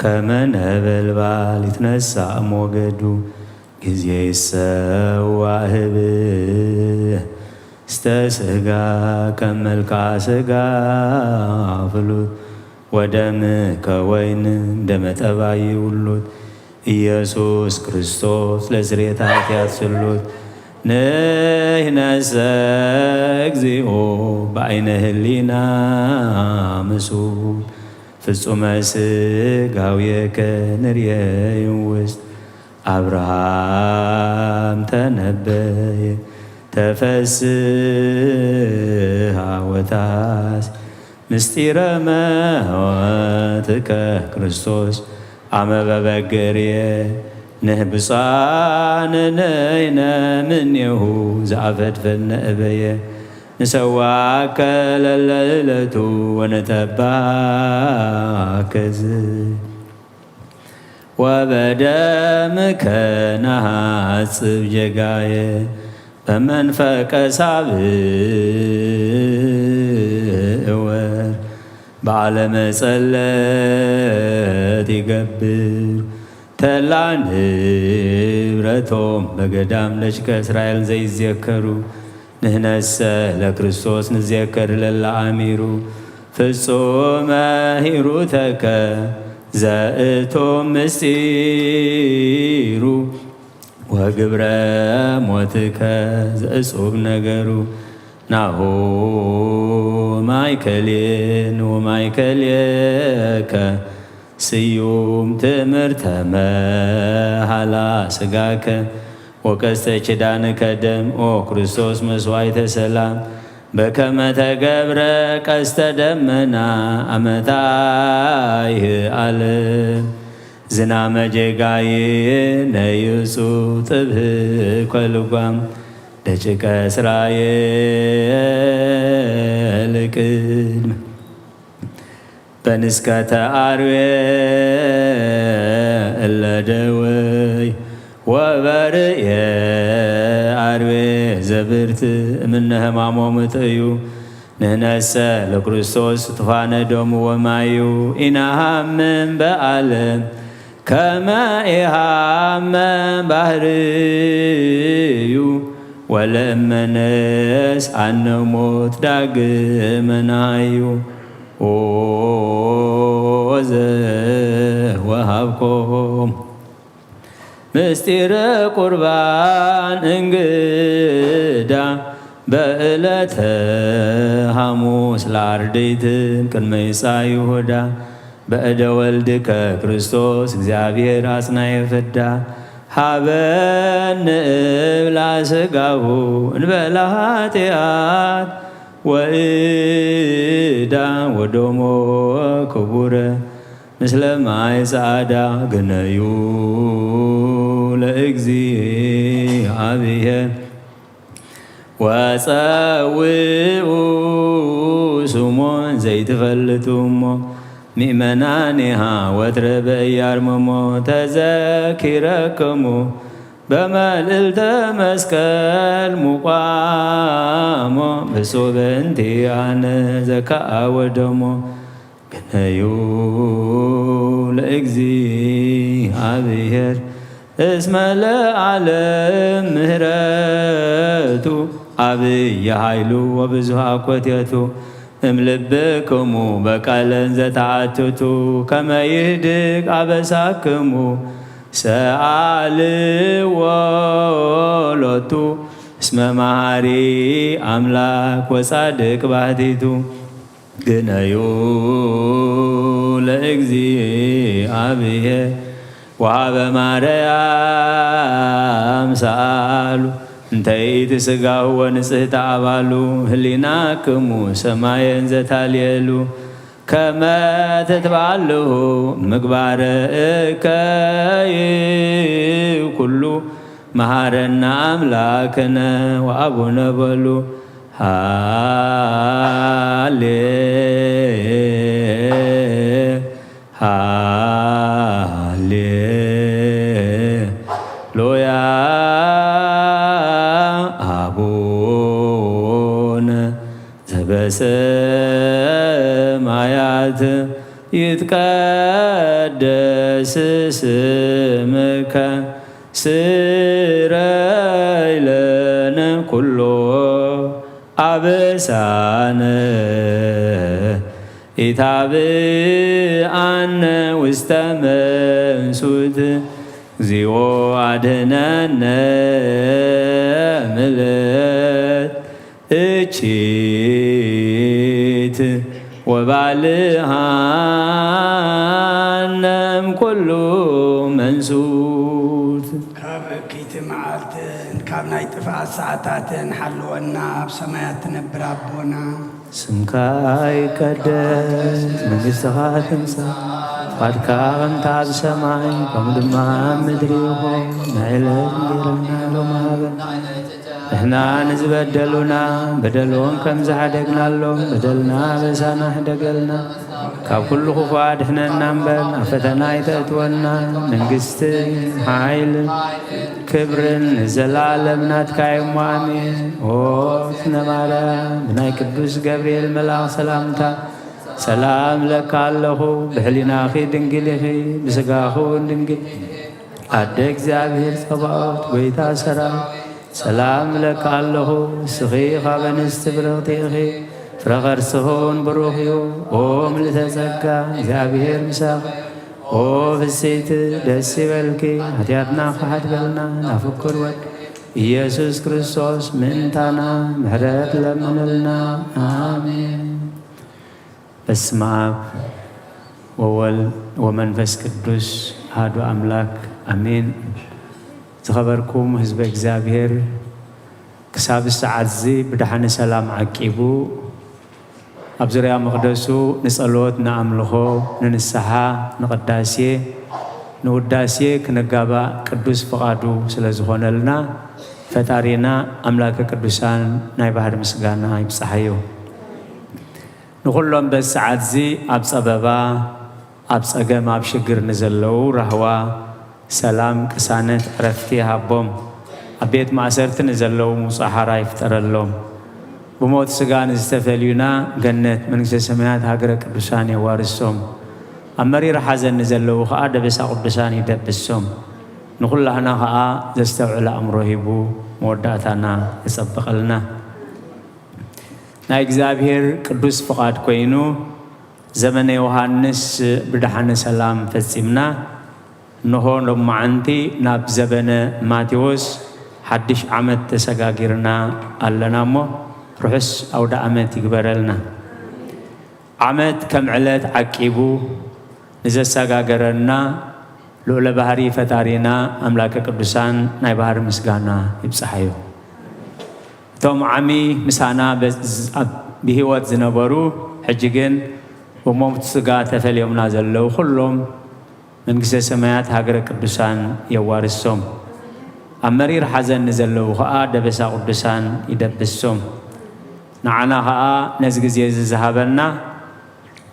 ከመ ነበልባል ይትነሳእ ሞገዱ። ጊዜ ይሰዋእ ህብስተ ስጋ፣ ከም መልክዓ ስጋ ፍሉጥ፣ ወደም ከወይን ደመ ጠባይ ውሉድ። ኢየሱስ ክርስቶስ ለስርየት ኃጢአት ስሉት። ንሕነሰ እግዚኦ በአይነ ህሊና ምሱል። ፍጹመ ስጋዌከ ንርየይ ውስጥ። አብርሃም ተነበየ ተፈስሃ ወታስ ምስጢረ መወትከ ክርስቶስ አመ በበገርየ ንህብጻን ነይነ ምኔሁ ዘአፈድፈድነ እበየ ንሰዋከ ለለዕለቱ ወነተባከዝ ወበደምከ ነሐጽብ ጌጋየ በመንፈቀ ሳብዕ ወር በዓለ መጸለት ይገብር ተላ ንብረቶም በገዳም ለሽከ እስራኤል ዘይዘከሩ ንሕነሰ ለክርስቶስ ንዜከር ለለአሚሩ ፍጹመ ሂሩተከ ዘእቶም ምስጢሩ ወግብረ ሞትከ ዘእጹብ ነገሩ ናሁ ማይከሌን ወማይከሌከ ስዩም ትምህርተ መሃላ ስጋከ ወቀስተ ኪዳንከ ደም ኦ ክርስቶስ መስዋዕተ ሰላም በከመ ተገብረ ቀስተ ደመና አመታይህ ዓለም ዝናመ ጌጋይ ነይጹ ጥብህ ኮልጓም ደቂቀ እስራኤል ቅድመ በንስከተ አርዌ እለ ደወይ ወበርእየ አርዌ ዘብርት እምነ ሕማሞም እጥእዩ። ንሕነሰ ለክርስቶስ ቱፋነ ደሙ ወማዩ ኢነሃምም በዓለም ከመ ኢሃመ ባህርዩ ወለእመነስ አነ ሞት ዳግመ ናዩ። ኦዘ ወሃብኮም ምስጢረ ቁርባን እንግዳ በዕለተ ሐሙስ ለአርድእት ቅድመ ይጻ ይሁዳ በእደ ወልድከ ክርስቶስ እግዚአብሔር አጽናየ ፍዳ ሀበን ንእብላ ስጋሁ እንበላ ኃጢአት ወእዳ ወደሞ ክቡረ ምስለ ማይ ጻዕዳ ግነዩ ለእግዚአብሔር ወጸውኡ ስሞን ዘይትፈልጡ እሞ ምእመናኒሃ ወትረ በእያርምሞ ተዘኪረክሙ በመልዕልተ መስቀል ሙቋሞ ብጹእ በእንቲ ኣነ ዘከኣወደሞ ግነዩ ለእግዚኣብሔር እስመ ለዓለም ምህረቱ ዓብይ ሓይሉ ወብዙሃ ኮቴቱ እምልብክሙ በቃለን ዘተዓትቱ ከመ ይህድግ ኣበሳክሙ ሰኣልዎ ሎቱ እስመ መሃሪ ኣምላክ ወጻድቅ ባህቲቱ ግነዩ ለእግዚኣብሔር ወሃበ ማርያም ሰኣሉ እንተ ኢትስጋሁ ወንጽህተ ኣባሉ ህሊናክሙ ሰማየን ዘታልየሉ ከመ ትትባልሁ ምግባረ እከይ ኩሉ መሃረና ኣምላክነ ወኣቡነ በሉ። ሃሌ ሃሌ ሉያ አቡነ ዘበሰማያት ይትቀደስ ስምከ ስረይ ለነ ኩሎ አበሳነ ኢታብአነ ውስተ መንሱት እግዚኦ አድነነ ምለት እቺት ወባልሃነም ኩሉ መንሱት። ካብ እኪይቲ መዓልትን ካብ ናይ ጥፍኣት ሰዓታትን ሓልወና፣ ኣብ ሰማያት ትነብር ኣቦና። ስምካ ይቀደስ፣ መንግስትኻ ትምጻእ፣ ፍቓድካ ከምታ ኣብ ሰማይ ከምኡ ድማ ኣብ ምድሪ ይኹን። ናይ ዕለት እንጀራና ሎሚ ሃበና። ንሕና ንዝበደሉና በደሎም ከም ዝሓደግናሎም በደልና ኣበሳና ሕደገልና። ካብ ኩሉ ክፉእ ኣድሕነና እምበር፣ ናብ ፈተና ኣይተእትወና። መንግስትን ሓይልን ክብርን ንዘለኣለም ናትካ እዩ እሞ፣ ኣሜን። ኦ እግዝእትነ ማርያም፣ ብናይ ቅዱስ ገብርኤል መልኣኽ ሰላምታ ሰላም እብለካ ኣለኹ። ብሕሊናኺ ድንግል ኢኺ፣ ብስጋኺ እውን ድንግል። ኣደ እግዚኣብሔር ጸባኦት፣ ጐይታ ሰራዊት፣ ሰላም እብለካ ኣለኹ። ንስኺ ካብ ኣንስቲ ብርኽቲ ኢኺ፣ ፍረ ከርስኺ እውን ብሩኽ እዩ። ኦ ምልእተ ጸጋ፣ እግዚኣብሔር ምሳኺ። ኦ ፍስይቲ፣ ደስ ይበልኪ፣ ሓጢኣትና ክሓድገልና፣ ናብ ፍቁር ወድ ኢየሱስ ክርስቶስ ምእንታና ምሕረት ለምንልና። ኣሜን። በስመ አብ ወወልድ ወመንፈስ ቅዱስ አሐዱ አምላክ አሜን። ዝኸበርኩም ህዝበ እግዚኣብሔር፣ ክሳብ ሰዓት እዚ ብደሓነ ሰላም ዓቂቡ ኣብ ዙርያ መቕደሱ ንጸሎት፣ ንኣምልኾ፣ ንንስሓ፣ ንቕዳሴ፣ ንውዳሴ ክንጋባእ ቅዱስ ፍቓዱ ስለ ዝኾነልና ፈጣሪና ኣምላከ ቅዱሳን ናይ ባህሪ ምስጋና ይብጽሓዮ። ንኹሎም በዚ ሰዓት እዚ ኣብ ጸበባ፣ ኣብ ጸገም፣ ኣብ ሽግር ንዘለዉ ራህዋ፣ ሰላም፣ ቅሳነት፣ ዕረፍቲ ይሃቦም። ኣብ ቤት ማእሰርቲ ንዘለዉ ምውጻእ ሓራ ይፍጠረሎም። ብሞት ስጋ ንዝተፈልዩና ገነት መንግስተ ሰማያት ሃገረ ቅዱሳን የዋርሶም። ኣብ መሪር ሓዘን ንዘለዉ ኸኣ ደበሳ ቅዱሳን ይደብሶም። ንኹላህና ኸኣ ዘስተውዕል ኣእምሮ ሂቡ መወዳእታና የጸብቐልና። ናይ እግዚኣብሔር ቅዱስ ፍቓድ ኮይኑ ዘመነ ዮሃንስ ብደሓነ ሰላም ፈጺምና። እንሆ ሎማዓንቲ ናብ ዘበነ ማቴዎስ ሓድሽ ዓመት ተሰጋጊርና ኣለና እሞ ርሑስ ኣውደ ዓመት ይግበረልና። ዓመት ከም ዕለት ዓቂቡ ንዘሰጋገረና ልዑለ ባህሪ ፈጣሪና ኣምላከ ቅዱሳን ናይ ባህሪ ምስጋና ይብጽሓዮ። እቶም ዓሚ ምሳና በ-፣ ዝ-፣ ኣብ-፣ ብህይወት ዝነበሩ ሕጂ ግን ብሞት ስጋ ተፈልዮምና ዘለዉ ኩሎም መንግስተ ሰማያት ሃገረ ቅዱሳን የዋርሶም። ኣብ መሪር ሓዘን ንዘለዉ ኸኣ ደበሳ ቅዱሳን ይደብሶም። ንዓና ኸኣ ነዚ ግዜ እዚ ዝሃበና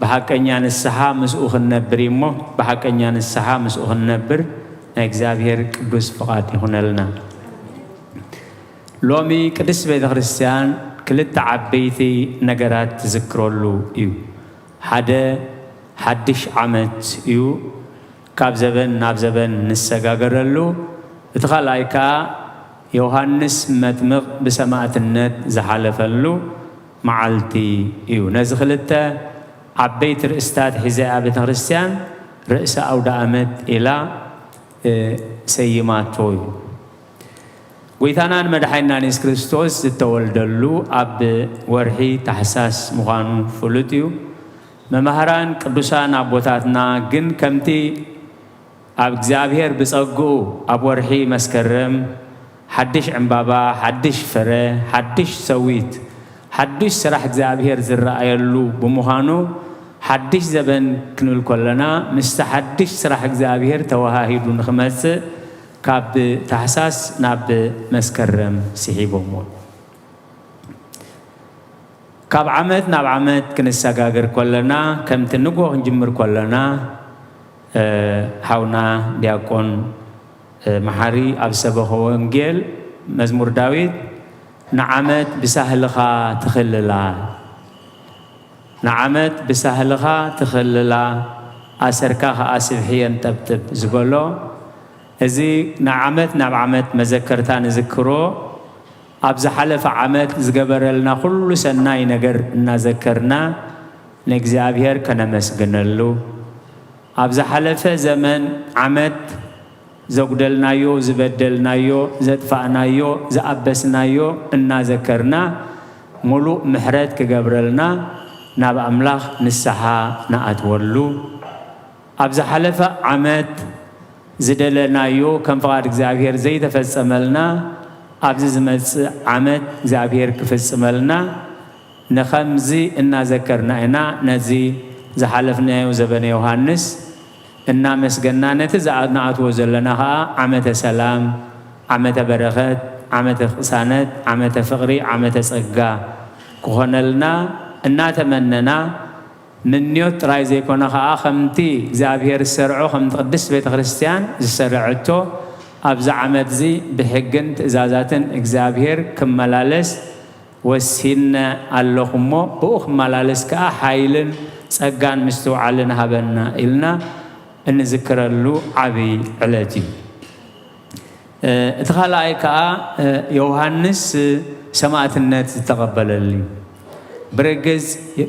ብሓቀኛ ንስሓ ምስኡ ክንነብር እዩ እሞ፣ ብሓቀኛ ንስሓ ምስኡ ክንነብር ናይ እግዚኣብሔር ቅዱስ ፍቓድ ይኹነልና። ሎሚ ቅድስት ቤተ ክርስቲያን ክልተ ዓበይቲ ነገራት ትዝክረሉ እዩ። ሓደ ሓድሽ ዓመት እዩ፣ ካብ ዘበን ናብ ዘበን ንሰጋገረሉ። እቲ ካልኣይ ከኣ ዮሃንስ መጥምቕ ብሰማእትነት ዝሓለፈሉ መዓልቲ እዩ። ነዚ ክልተ ዓበይቲ ርእስታት ሒዛ እያ ቤተ ክርስቲያን ርእሰ ኣውደ ኣመት ኢላ ሰይማቶ እዩ። ጎይታናን መድሓኒናን የሱስ ክርስቶስ ዝተወልደሉ ኣብ ወርሒ ታሕሳስ ምዃኑ ፍሉጥ እዩ። መማህራን ቅዱሳን ኣቦታትና ግን ከምቲ ኣብ እግዚኣብሔር ብጸግኡ ኣብ ወርሒ መስከረም ሓድሽ ዕምባባ፣ ሓድሽ ፍረ፣ ሓድሽ ሰዊት፣ ሓድሽ ስራሕ እግዚኣብሔር ዝረኣየሉ ብምዃኑ ሓድሽ ዘበን ክንብል ከለና ምስቲ ሓድሽ ስራሕ እግዚኣብሔር ተወሃሂዱ ንኽመጽእ ካብ ታሕሳስ ናብ መስከረም ስሒቦሞ። ካብ ዓመት ናብ ዓመት ክንሰጋገር ከለና ከምቲ ንግሆ ክንጅምር ከለና ሓውና ዲያቆን መሓሪ ኣብ ሰበኸ ወንጌል መዝሙር ዳዊት ንዓመት ብሳህልኻ ትኽልላ ንዓመት ብሳህልኻ ትኽልላ ኣሰርካ ኸዓ ስብሒ የንጠብጥብ ዝበሎ እዚ ንዓመት ናብ ዓመት መዘከርታ ንዝክሮ ኣብ ዝሓለፈ ዓመት ዝገበረልና ኩሉ ሰናይ ነገር እናዘከርና ንእግዚኣብሔር ከነመስግነሉ ኣብ ዝሓለፈ ዘመን ዓመት ዘጉደልናዮ፣ ዝበደልናዮ፣ ዘጥፋእናዮ፣ ዝኣበስናዮ እናዘከርና ሙሉእ ምሕረት ክገብረልና ናብ ኣምላኽ ንስሓ ንኣትወሉ። ኣብ ዝሓለፈ ዓመት ዝደለናዮ ከም ፍቓድ እግዚኣብሔር ዘይተፈጸመልና ኣብዚ ዝመጽእ ዓመት እግዚኣብሔር ክፍጽመልና ንኸምዚ እናዘከርና ኢና ነዚ ዝሓለፍናዮ ዘበነ ዮሃንስ እናመስገና ነቲ ንኣትዎ ዘለና ኸዓ ዓመተ ሰላም ዓመተ በረኸት ዓመተ ቅሳነት ዓመተ ፍቕሪ ዓመተ ጸጋ ክኾነልና እናተመነና ምንዮት ጥራይ ዘይኮነ ኸዓ ከምቲ እግዚኣብሔር ዝሰርዖ ከምቲ ቅድስት ቤተ ክርስቲያን ዝሰረዐቶ ኣብዚ ዓመት እዚ ብሕግን ትእዛዛትን እግዚኣብሔር ክመላለስ ወሲነ ኣለኹ እሞ ብኡ ክመላለስ ከኣ ሓይልን ጸጋን ምስትውዓልን ሃበና ኢልና እንዝክረሉ ዓብዪ ዕለት እዩ። እቲ ካልኣይ ከኣ ዮሃንስ ሰማእትነት ዝተቐበለሉ እዩ። ብርግጽ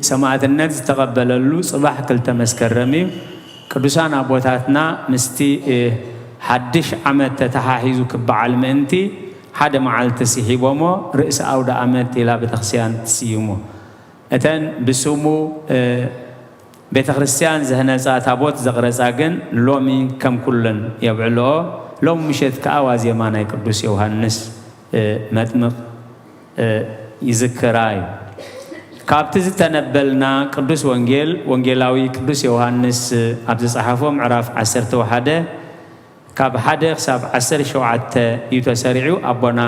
ሰማእትነት ዝተቐበለሉ ጽባሕ ክልተ መስከረም እዩ። ቅዱሳን ኣቦታትና ምስቲ ሓድሽ ዓመት ተተሓሒዙ ክበዓል ምእንቲ ሓደ መዓልቲ ስሒቦሞ ርእሲ ኣውደ ኣመት ኢላ ቤተክርስቲያን ትስይሞ። እተን ብስሙ ቤተክርስቲያን ዘህነጻ ታቦት ዘቕረጻ ግን ሎሚ ከም ኩለን የብዕልኦ። ሎሚ ምሸት ከኣ ዋዜማ ናይ ቅዱስ ዮሃንስ መጥምቕ ይዝክራ እዩ። ካብቲ ዝተነበልና ቅዱስ ወንጌል ወንጌላዊ ቅዱስ ዮሃንስ ኣብ ዝጸሓፎ ምዕራፍ ዓሰርተ ሓደ ካብ ሓደ ክሳብ ዓሰርተ ሸውዓተ እዩ ተሰሪዑ። ኣቦና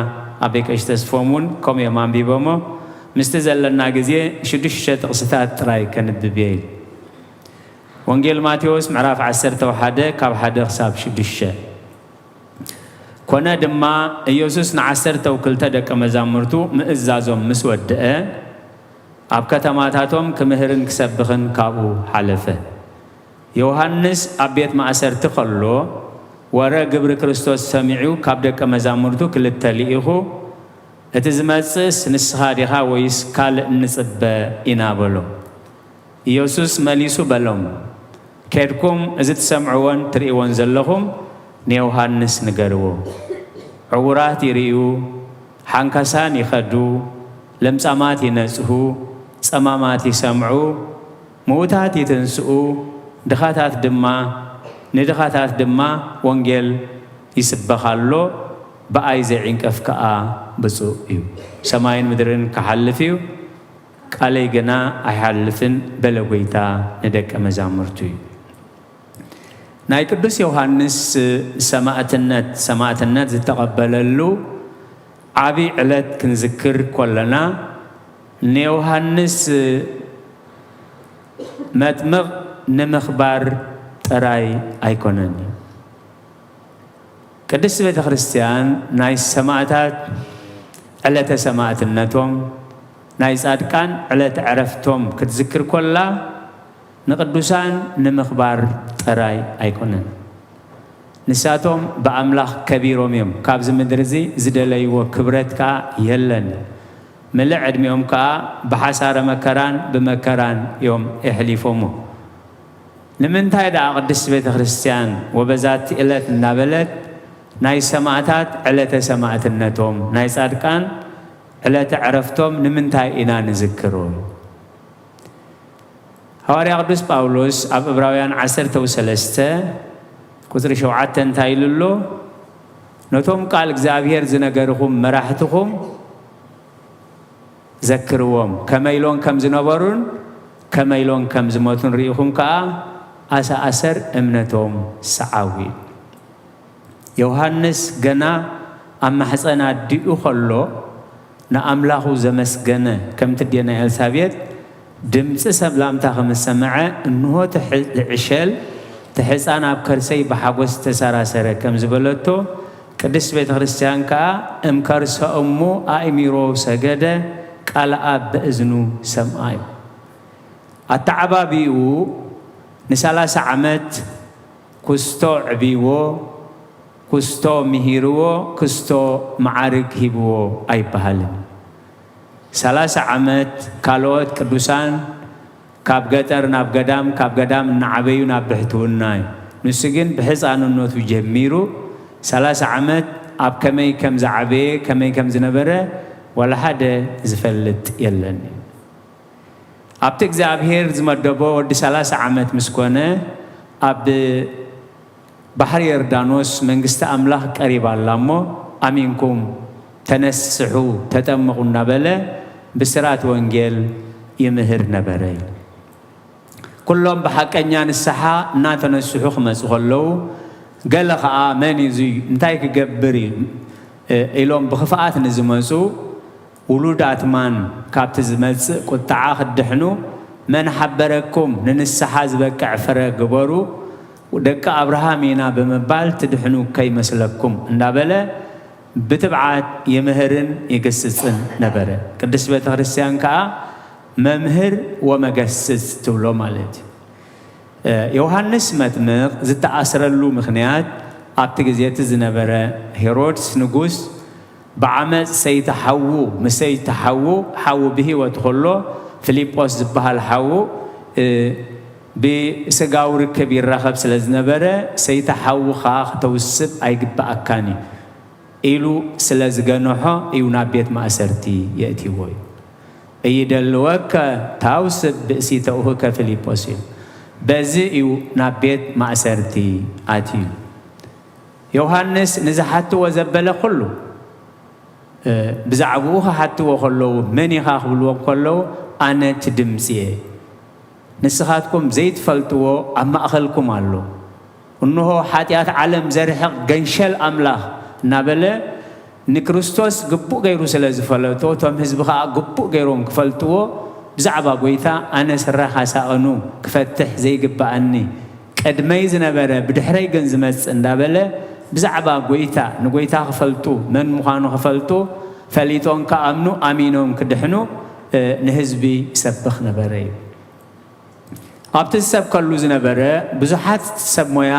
ኣቤ ቀሺ ተስፎም እውን ከምኡ እዮም ኣንቢቦሞ። ምስቲ ዘለና ግዜ ሽዱሽተ ጥቕስታት ጥራይ ከንብብ እየ ኢሉ። ወንጌል ማቴዎስ ምዕራፍ ዓሰርተ ሓደ ካብ ሓደ ክሳብ ሽዱሽተ። ኮነ ድማ ኢየሱስ ንዓሰርተው ክልተ ደቀ መዛሙርቱ ምእዛዞም ምስ ወድአ ኣብ ከተማታቶም ክምህርን ክሰብኽን ካብኡ ሓለፈ። ዮሃንስ ኣብ ቤት ማእሰርቲ ከሎ ወረ ግብሪ ክርስቶስ ሰሚዑ ካብ ደቀ መዛሙርቱ ክልተ ልኢኹ እቲ ዝመጽእስ ንስኻ ዲኻ ወይስ ካልእ ንጽበ ኢና በሎ። ኢየሱስ መሊሱ በሎም፣ ኬድኩም እዚ ትሰምዕዎን ትርእይዎን ዘለኹም ንዮሃንስ ንገርዎ። ዕዉራት ይርእዩ፣ ሓንካሳን ይኸዱ፣ ለምጻማት ይነጽሁ፣ ጸማማት ይሰምዑ፣ ምዉታት ይትንስኡ፣ ድኻታት ድማ ንድኻታት ድማ ወንጌል ይስበኽ ኣሎ፣ ብኣይ ዘይዕንቀፍ ከኣ ብጹእ እዩ። ሰማይን ምድርን ክሓልፍ እዩ፣ ቃለይ ግና ኣይሓልፍን በለ ጎይታ ንደቀ መዛሙርቱ እዩ። ናይ ቅዱስ ዮሃንስ ሰማእትነት ሰማእትነት ዝተቐበለሉ ዓብዪ ዕለት ክንዝክር ኮለና ንዮሃንስ መጥምቕ ንምኽባር ጥራይ ኣይኮነን እዩ። ቅድስቲ ቤተ ክርስቲያን ናይ ሰማዕታት ዕለተ ሰማዕትነቶም፣ ናይ ጻድቃን ዕለተ ዕረፍቶም ክትዝክር ኮላ፣ ንቅዱሳን ንምኽባር ጥራይ ኣይኮነን። ንሳቶም ብኣምላኽ ከቢሮም እዮም። ካብዚ ምድሪ እዚ ዝደለይዎ ክብረት ከኣ የለን። ምልእ ዕድሚኦም ከኣ ብሓሳረ መከራን ብመከራን እዮም የሕሊፎሞ። ንምንታይ ደኣ ቅድስቲ ቤተ ክርስቲያን ወበዛቲ ዕለት እናበለት ናይ ሰማዕታት ዕለተ ሰማዕትነቶም፣ ናይ ጻድቃን ዕለተ ዕረፍቶም ንምንታይ ኢና ንዝክሮ? ሃዋርያ ቅዱስ ጳውሎስ ኣብ ዕብራውያን ዓሰርተ ወሰለስተ ቁጽሪ ሸውዓተ እንታይ ኢሉ ኣሎ? ነቶም ቃል እግዚኣብሔር ዝነገርኹም መራሕትኹም ዘክርዎም፣ ከመይ ኢሎም ከም ዝነበሩን ከመይ ኢሎም ከም ዝሞቱን ርኢኹም ከኣ ኣሰኣሰር እምነቶም ሰዓቡ። ዮሃንስ ገና ኣብ ማሕፀን ኣዲኡ ከሎ ንኣምላኹ ዘመስገነ፣ ከምቲ ኣዴና ኤልሳቤጥ ድምፂ ሰላምታ ከም ዝሰምዐ፣ እንሆ እቲ ሕ-፣ እቲ ዕሸል፣ እቲ ሕፃን ኣብ ከርሰይ ብሓጎስ ተሰራሰረ ከም ዝበለቶ፣ ቅድስት ቤተ ክርስቲያን ከኣ እም ከርሰ እሙ ኣእሚሮ ሰገደ፣ ቃል ኣብ በእዝኑ ሰምዓዮ። ኣተዓባቢኡ ንሰላሳ ዓመት ኩስቶ ዕብይዎ፣ ኩስቶ ምሂርዎ፣ ክስቶ መዓርግ ሂብዎ ኣይበሃልን። ሰላሳ ዓመት ካልኦት ቅዱሳን ካብ ገጠር ናብ ገዳም፣ ካብ ገዳም እናዓበዩ ናብ ብሕትውና እዩ። ንሱ ግን ብሕፃንነቱ ጀሚሩ ሰላሳ ዓመት ኣብ ከመይ ከም ዝዓበየ፣ ከመይ ከም ዝነበረ ዋላ ሓደ ዝፈልጥ የለን። ኣብቲ እግዚኣብሔር ዝመደቦ ወዲ ሰላሳ ዓመት ምስ ኮነ፣ ኣብ ባሕሪ ዮርዳኖስ መንግስቲ ኣምላኽ ቀሪባ ኣላ እሞ፣ ኣሚንኩም ተነስሑ፣ ተጠመቑ እናበለ ብስራት ወንጌል ይምህር ነበረ። ኩሎም ብሓቀኛ ንስሓ እናተነስሑ ክመጹ ከለዉ፣ ገለ ኸኣ፣ "መን እዩ እዙይ? እንታይ ክገብር እዩ?" እ፣ ኢሎም ብኽፍኣት ንዝመጹ፣ ውሉድ ኣትማን ካብቲ ዝመጽእ ቁጥዓ ክትድሕኑ፣ "መን ሓበረኩም? ንንስሓ ዝበቅዕ ፍረ ግበሩ፣ ደቂ ኣብርሃም ኢና ብምባል ትድሕኑ ከይመስለኩም" እንዳበለ ብትብዓት ይምህርን ይግስጽን ነበረ። ቅድስት ቤተ ክርስቲያን ከኣ መምህር ወመገስጽ ትብሎ ማለት እዩ። እ፣ ዮሃንስ መጥምቕ ዝተኣስረሉ ምኽንያት፣ ኣብቲ ግዜ እቲ ዝነበረ ሄሮድስ ንጉስ ብዓመጽ ሰይቲ ሓዉ፣ ምስ ሰይቲ ሓዉ፣ ሓዉ ብህይወት ከሎ ፊልጶስ ዝበሃል ሓዉ፣ እ፣ ብስጋዊ ርክብ ይራኸብ ስለ ዝነበረ፣ "ሰይቲ ሓውኻ ክተውስብ ኣይግብኣካን እዩ" ኢሉ ስለ ዝገንሖ እዩ ናብ ቤት ማእሰርቲ የእትይዎ እዩ። "እይደልወከ ታውስብ ብእሲተ እሁከ ፊልጶስ" እዩ። በዚ እዩ ናብ ቤት ማእሰርቲ ኣትዩ። ዮሃንስ ንዝሓትዎ ዘበለ ኩሉ፣ እ፣ ብዛዕባኡ ክሓትዎ ከለዉ፣ "መን ኢኻ?" ክብልዎ ከለዉ፣ "ኣነ እቲ ድምፂ እየ። ንስኻትኩም ዘይትፈልጥዎ ኣብ ማእኸልኩም ኣሎ። እንሆ ሓጢኣት ዓለም ዘርሕቕ ገንሸል ኣምላኽ" እናበለ ንክርስቶስ ግቡእ ገይሩ ስለ ዝፈለጦ፣ እቶም ህዝቢ ኸዓ ግቡእ ገይሮም ክፈልጥዎ፣ ብዛዕባ ጐይታ፣ "ኣነ ስረ ሓሳእኑ ክፈትሕ ዘይግብኣኒ፣ ቅድመይ ዝነበረ ብድሕረይ ግን ዝመጽእ" እንዳበለ፣ ብዛዕባ ጐይታ፣ ንጐይታ ክፈልጡ፣ መን ምዃኑ ክፈልጡ፣ ፈሊጦም ክኣምኑ፣ ኣሚኖም ክድሕኑ፣ እ፣ ንህዝቢ ይሰብኽ ነበረ እዩ። ኣብቲ ዝሰብከሉ ዝነበረ ብዙሓት ሰብ ሞያ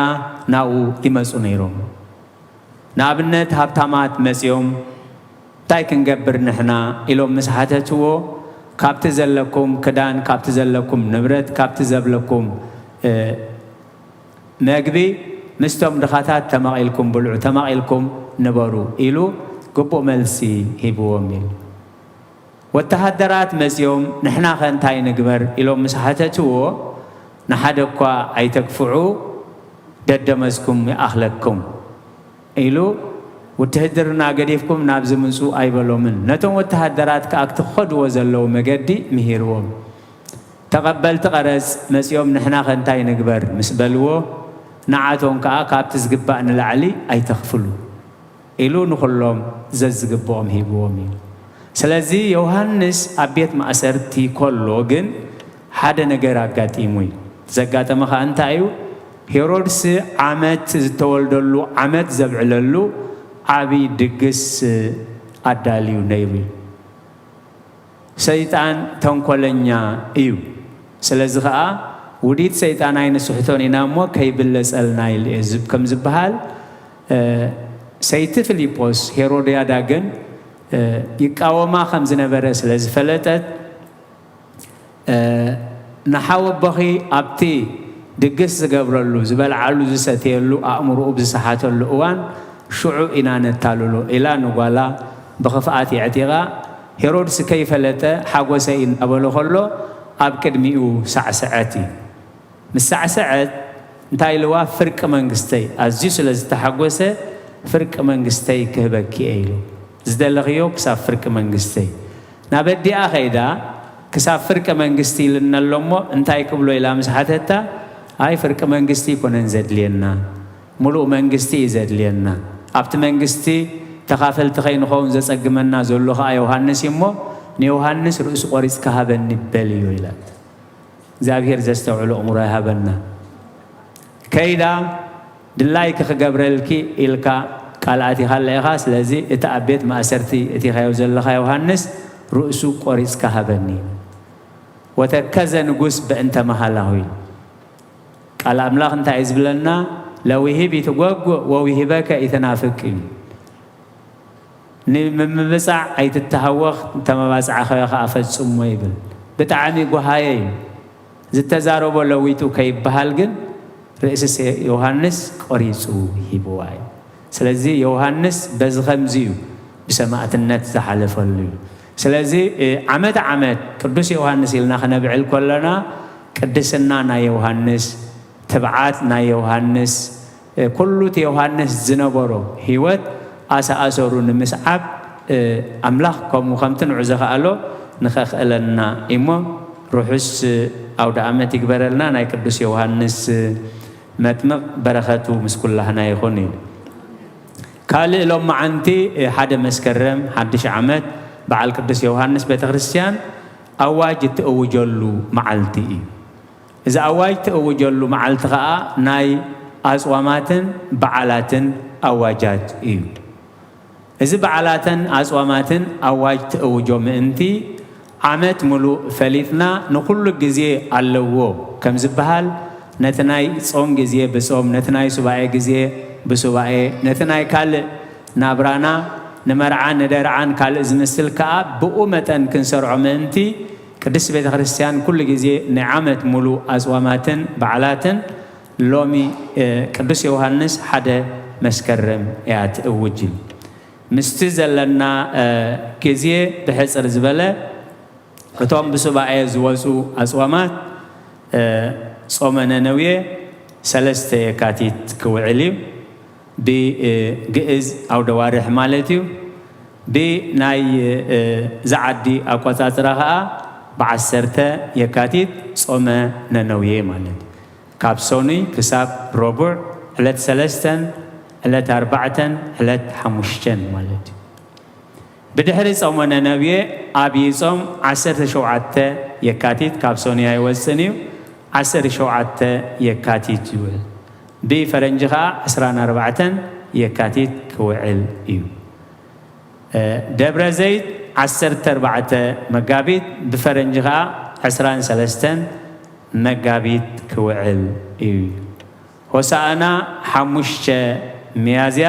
ናብኡ ይመጹ ነይሮም። ንኣብነት ሃብታማት መጺኦም፣ "እንታይ ክንገብር ንሕና?" ኢሎም ምስ ሓተትዎ፣ "ካብቲ ዘለኩም ክዳን፣ ካብቲ ዘለኩም ንብረት፣ ካብቲ ዘብለኩም፣ እ፣ መግቢ ምስቶም ድኻታት ተማቒልኩም ብልዑ፣ ተማቒልኩም ንበሩ" ኢሉ ግቡእ መልሲ ሂብዎም ኢሉ። ወተሃደራት መጺኦም፣ "ንሕናኸ እንታይ ንግበር?" ኢሎም ምስ ሓተትዎ፣ "ንሓደ እኳ ኣይተግፍዑ፣ ደደመዝኩም ይኣኽለኩም" ኢሉ፣ "ውትህድርና ገዲፍኩም ናብዚ ምጹ" ኣይበሎምን። ነቶም ወተሃደራት ከኣ ክኸድዎ ዘለዉ መገዲ ምሂርዎም። ተቐበልቲ ቀረጽ መጺኦም፣ "ንሕናኸ እንታይ ንግበር?" ምስ በልዎ፣ ንዓቶም ከኣ፣ "ካብቲ ዝግባእ ንላዕሊ ኣይተኽፍሉ" ኢሉ ንኹሎም ዘዝግብኦም ሂብዎም እዩ። ስለዚ ዮሃንስ ኣብ ቤት ማእሰርቲ ከሎ ግን ሓደ ነገር ኣጋጢሙ እዩ። ዘጋጠመ ኸኣ እንታይ እዩ? ሄሮድስ ዓመት ዝተወልደሉ ዓመት ዘብዕለሉ ዓብዪ ድግስ ኣዳልዩ ነይሩ እዩ። ሰይጣን ተንኮለኛ እዩ። ስለዚ ኸዓ ውዲት ሰይጣን ኣይንስሕቶን ኢና እሞ ከይብለጸልና ኢሉ እዩ ዝብ-፣ ከም ዝበሃል፣ እ፣ ሰይቲ ፊልጶስ ሄሮድያዳ ግን፣ እ፣ ይቃወማ ከም ዝነበረ ስለ ዝፈለጠት፣ እ፣ ንሓወቦኺ ኣብቲ ድግስ ዝገብረሉ፣ ዝበልዓሉ፣ ዝሰትየሉ፣ ኣእምሮኡ ብዝሰሓተሉ እዋን ሽዑ ኢና ነታልሎ ኢላ ንጓላ ብኽፍኣት የዕጢቓ፣ ሄሮድስ ከይፈለጠ ሓጎሰይ እናበሎ ከሎ ኣብ ቅድሚኡ ሳዕሰዐት እዩ። ምስ ሳዕሰዐት እንታይ ኢልዋ? ፍርቂ መንግስተይ። ኣዝዩ ስለ ዝተሓጎሰ ፍርቂ መንግስተይ ክህበኪ እየ ኢሉ። ዝደለኽዮ ክሳብ ፍርቂ መንግስተይ። ናብ ኣዲኣ ኸይዳ ክሳብ ፍርቂ መንግስቲ ኢልኒ ኣሎ እሞ እንታይ ክብሎ ኢላ ምስ ሓተታ፣ ኣይ ፍርቂ መንግስቲ ኣይኮነን ዘድልየና፣ ሙሉእ መንግስቲ እዩ ዘድልየና። ኣብቲ መንግስቲ ተኻፈልቲ ከይንኸውን ዘጸግመና ዘሎ ኸኣ ዮሃንስ እዩ እሞ ንዮሃንስ ርእሱ ቆሪጽካ ሃበኒ በልዮ ኢላት። እግዚኣብሔር ዘስተውዕሎ ኣእምሮ ይሃበና። ከይዳ ድላይኪ ክገብረልኪ ኢልካ ቃል ኣቲኻ ኣለ ኢኻ። ስለዚ እቲ ኣብ ቤት ማእሰርቲ እቲኻዮ ዘለኻ ዮሃንስ ርእሱ ቆሪጽካ ሃበኒ። ወተከዘ ንጉስ በእንተ መሃላሁ ኢሉ። ቃል ኣምላኽ እንታይ እዩ ዝብለና? ለውሂብ ይትጓጉእ ወውሂበከ ይትናፍቅ እዩ። ንምምብጻዕ ኣይትተሃወኽ፣ እንተመባጽዓ ኸ-፣ ኸኣ ፈጽሞ ይብል። ብጣዕሚ ጓሃየ እዩ። ዝተዛረቦ ለዊጡ ከይበሃል ግን ርእሲ ዮሃንስ ቆሪጹ ሂብዋ እዩ። ስለዚ ዮሃንስ በዚ ኸምዚ እዩ ብሰማእትነት ዝሓለፈሉ እዩ። ስለዚ፣ እ፣ ዓመት ዓመት ቅዱስ ዮሃንስ ኢልና ኸነብዕል ከለና ቅድስና ናይ ዮሃንስ፣ ትብዓት ናይ ዮሃንስ፣ እ፣ ኩሉ እቲ ዮሃንስ ዝነበሮ ህይወት ኣሰኣሰሩ ንምስዓብ፣ እ፣ ኣምላኽ ከምኡ ከምቲ ንዑ ዘኸኣሎ ንኸኽእለና እሞ ርሑስ ኣውደ ኣመት ይግበረልና። ናይ ቅዱስ ዮሃንስ መጥምቕ በረኸቱ ምስ ኩላህና ይኹን እዩ። ካልእ ሎማዓንቲ፣ እ፣ ሓደ መስከረም ሓድሽ ዓመት በዓል ቅዱስ ዮሃንስ ቤተ ክርስቲያን ኣዋጅ እትእውጀሉ መዓልቲ እዩ። እዚ ኣዋጅ ትእውጀሉ መዓልቲ ኸኣ ናይ ኣጽዋማትን በዓላትን ኣዋጃት እዩ። እዚ በዓላትን ኣጽዋማትን ኣዋጅ ትእውጆ ምእንቲ ዓመት ምሉእ ፈሊጥና ንኹሉ ግዜ ኣለዎ ከም ዝበሃል፣ ነቲ ናይ ጾም ግዜ ብጾም፣ ነቲ ናይ ሱባኤ ግዜ ብሱባኤ፣ ነቲ ናይ ካልእ ናብራና ንመርዓን ንደርዓን ካልእ ዝምስል ከኣ ብኡ መጠን ክንሰርዖ ምእንቲ ቅድስት ቤተ ክርስቲያን ኩሉ ግዜ ናይ ዓመት ሙሉእ ኣጽዋማትን በዓላትን ሎሚ፣ እ፣ ቅዱስ ዮሃንስ ሓደ መስከረም እያ ትእውጅ። ምስቲ ዘለና፣ እ፣ ግዜ ብሕጽር ዝበለ እቶም ብሱባኤ ዝወጹ ኣጽዋማት፣ እ፣ ጾመ ነነውየ ሰለስተ የካቲት ክውዕል እዩ። ብግእዝ ኣውደ ዋርሕ ማለት እዩ። ብናይ፣ እ፣ ዝዓዲ ኣቆጻጽራ ኸኣ ብዓሰርተ የካቲት ጾመ ነነውየ ማለት እዩ። ካብ ሰኑይ ክሳብ ረቡዕ ዕለት ሰለስተን ዕለት ኣርባዕተን ዕለት ሓሙሽተን ማለት እዩ። ብድሕሪ ጾመ ነነውየ ኣብይ ጾም ዓሰርተ ሸውዓተ የካቲት ካብ ሰኑይ ኣይወጽእን እዩ። ዓሰርተ ሸውዓተ የካቲት ይውዕል። ብፈረንጂ ኸኣ ዕስራን ኣርባዕተን የካቲት ክውዕል እዩ። እ፣ ደብረ ዘይት ዓሰርተ ኣርባዕተ መጋቢት ብፈረንጂ ኸኣ ዕስራን ሰለስተን መጋቢት ክውዕል እዩ። ሆሳእና ሓሙሽተ ሚያዝያ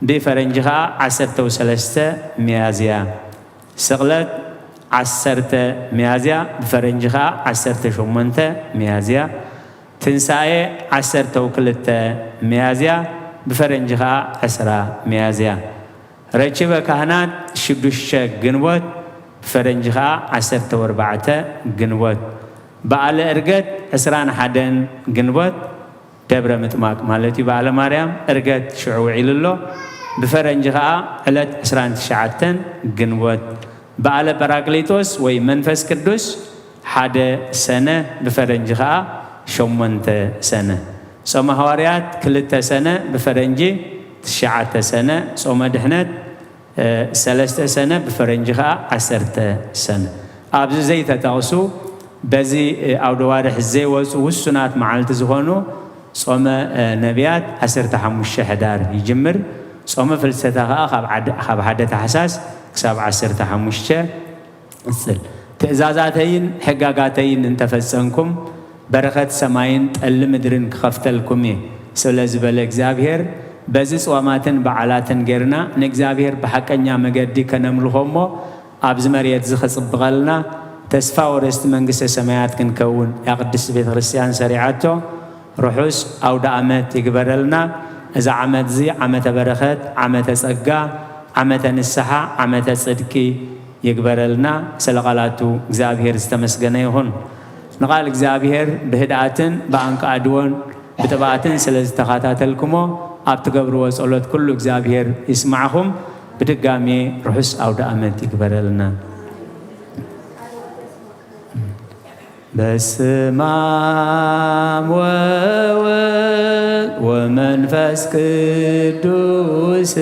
ብፈረንጂ ኸኣ ዓሰርተ ሰለስተ ሚያዝያ። ስቕለት ዓሰርተ ሚያዝያ ብፈረንጂ ኸኣ ዓሰርተ ሸሞንተ ሚያዝያ። ትንሳኤ ዓሰርተ ክልተ ሚያዝያ ብፈረንጂ ኸኣ ዕስራ ሚያዝያ። ረኪበ ካህናት ሽዱሽተ ግንቦት ብፈረንጂ ኸኣ ዓሰርተ ኣርባዕተ ግንቦት። በዓለ ዕርገት ዕስራን ሓደን ግንቦት ደብረ ምጥማቅ ማለት እዩ። በዓለ ማርያም ዕርገት ሽዑ ውዒሉ ኣሎ። ብፈረንጂ ኸኣ ዕለት ዕስራን ትሽዓተን ግንቦት። በዓለ ጳራቅሊጦስ ወይ መንፈስ ቅዱስ ሓደ ሰነ ብፈረንጂ ኸኣ ሸሞንተ ሰነ። ጾመ ሃዋርያት ክልተ ሰነ ብፈረንጂ ትሽዓተ ሰነ። ጾመ ድሕነት፣ እ፣ ሰለስተ ሰነ ብፈረንጂ ኸኣ ዓሰርተ ሰነ። ኣብዚ ዘይተጠቕሱ በዚ፣ እ፣ ኣውደ ዋርሕ ዘይወጹ ውሱናት መዓልቲ ዝኾኑ ጾመ ነቢያት ዓሰርተ ሓሙሽተ ሕዳር ይጅምር። ጾመ ፍልሰታ ከኣ ካብ ሓደ ታሕሳስ ክሳብ ዓሰርተ ሓሙሽተ ይቕጽል። ትእዛዛተይን ሕጋጋተይን እንተፈጸምኩም በረኸት ሰማይን ጠሊ ምድርን ክኸፍተልኩም እየ ስለ ዝበለ እግዚኣብሔር፣ በዚ ጽዋማትን በዓላትን ጌርና ንእግዚኣብሔር ብሓቀኛ መገዲ ከነምልኾ እሞ ኣብዚ መሬት እዚ ከጽብቐልና ተስፋ ወረስቲ መንግስተ ሰማያት ክንከውን እያ ቅድስቲ ቤተ ክርስቲያን ሰሪዓቶ። ርሑስ ኣውደ ኣመት ይግበረልና። እዚ ዓመት እዚ ዓመተ በረኸት፣ ዓመተ ጸጋ፣ ዓመተ ንስሓ፣ ዓመተ ጽድቂ ይግበረልና። ስለ ቃላቱ እግዚኣብሔር ዝተመስገነ ይኹን። ንቓል እግዚኣብሔር ብህድኣትን ብኣንቃዕድዎን ብጥብኣትን ስለ ዝተኸታተልኩሞ ኣብ ትገብርዎ ጸሎት ኩሉ እግዚኣብሔር ይስማዕኹም። ብድጋሜ ርሑስ ኣውደ ኣመት ይግበረልና። በስመ አብ ወወልድ ወመንፈስ ቅዱስ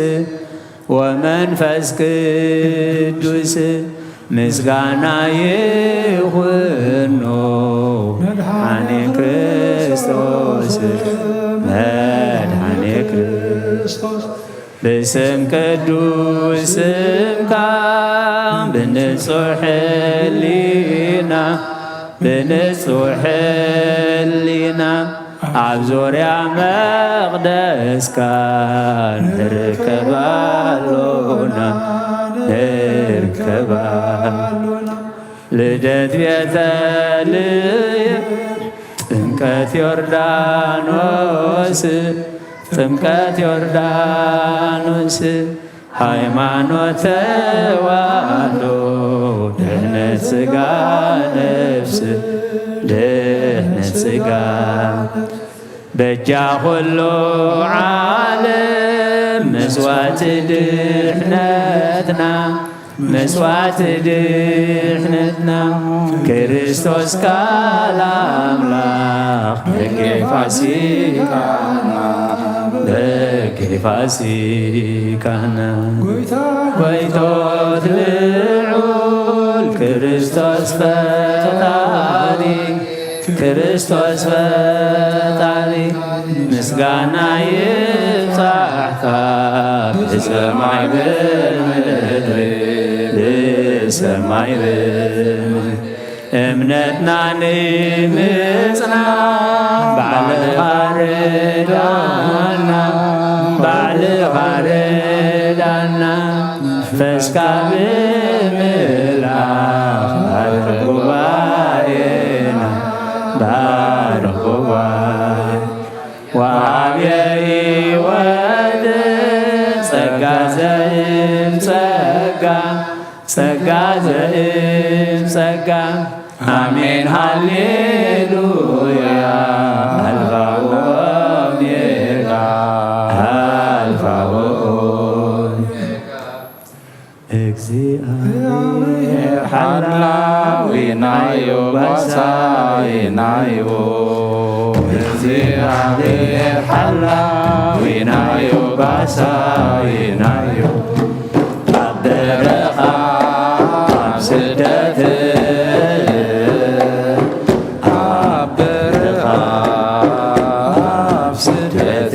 ወመንፈስ ቅዱስ ምስጋና ይኹኖ መድኃኔ ክርስቶስ መድኃኔ ክርስቶስ ብስም ቅዱስ ስምካ ብንጹሕ ሕሊና ብንጹሕ ሕሊና ኣብ ዙርያ መቕደስካ ንርከብ ኣሎና ንርከብ ኣሎና። ልደት ቤተልሔም ጥምቀት ዮርዳኖስ ጥምቀት ዮርዳኖስ ሃይማኖት ተዋህዶ ድሕነት ሥጋ ነፍስ ድሕነት ሥጋ በጃ ኩሉ ዓለም መስዋዕቲ ድሕነትና መስዋዕቲ ድሕነትና ክርስቶስ ቃል ኣምላኽ በጌ ፋሲካና በጌ ፋሲካና ጎይቶት ልዑል ክርስቶስ ፈጣሪ ክርስቶስ ፈጣሪ ምስጋና ይብጻሕካ ብሰማይ ብምድሪ ብሰማይ ብምድሪ እምነትና ንምጽና ባዕልኻ ርዳና ባዕልኻ ርዳና መንፈስካ ብምልኣኽ ባርኽ ጉባኤና ባርኽ ጉባኤ ወሃብ የሕይወት ጸጋ ዘእም ጸጋ ጸጋ ዘእም ጸጋ ኣሜን ሃሌሉያ ኣልፋ ወኦሜጋ ኣልፋ ወኦሜጋ እግዚኣብሔር ሓላዊናዮ ባሳይናዮ እግዚኣብሔር ሓላዊናዮ ባሳይናዮ ኣብ በረኻ ኣብ ስደት ኣብ በረኻ ኣብ ስደት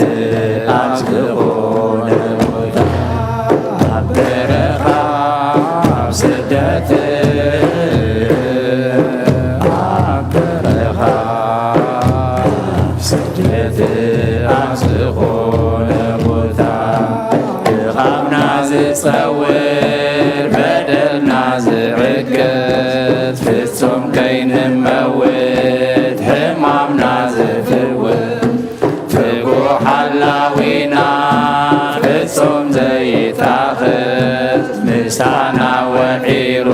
ኣብ ዝኾነ ቦታ ኣብ በረኻ ኣብ ስደት ኣብ በረኻ ኣብ ስደት ኣብ ዝኾነ ቦታ ድኻምና ዝጸውር በደልና ዝዕቅት ፍጹም ከይንመውት ሕማምና ዝፍውስ ትጉሕ ሓላዊና ፍጹም ዘይታኽት ምሳና ወዒሉ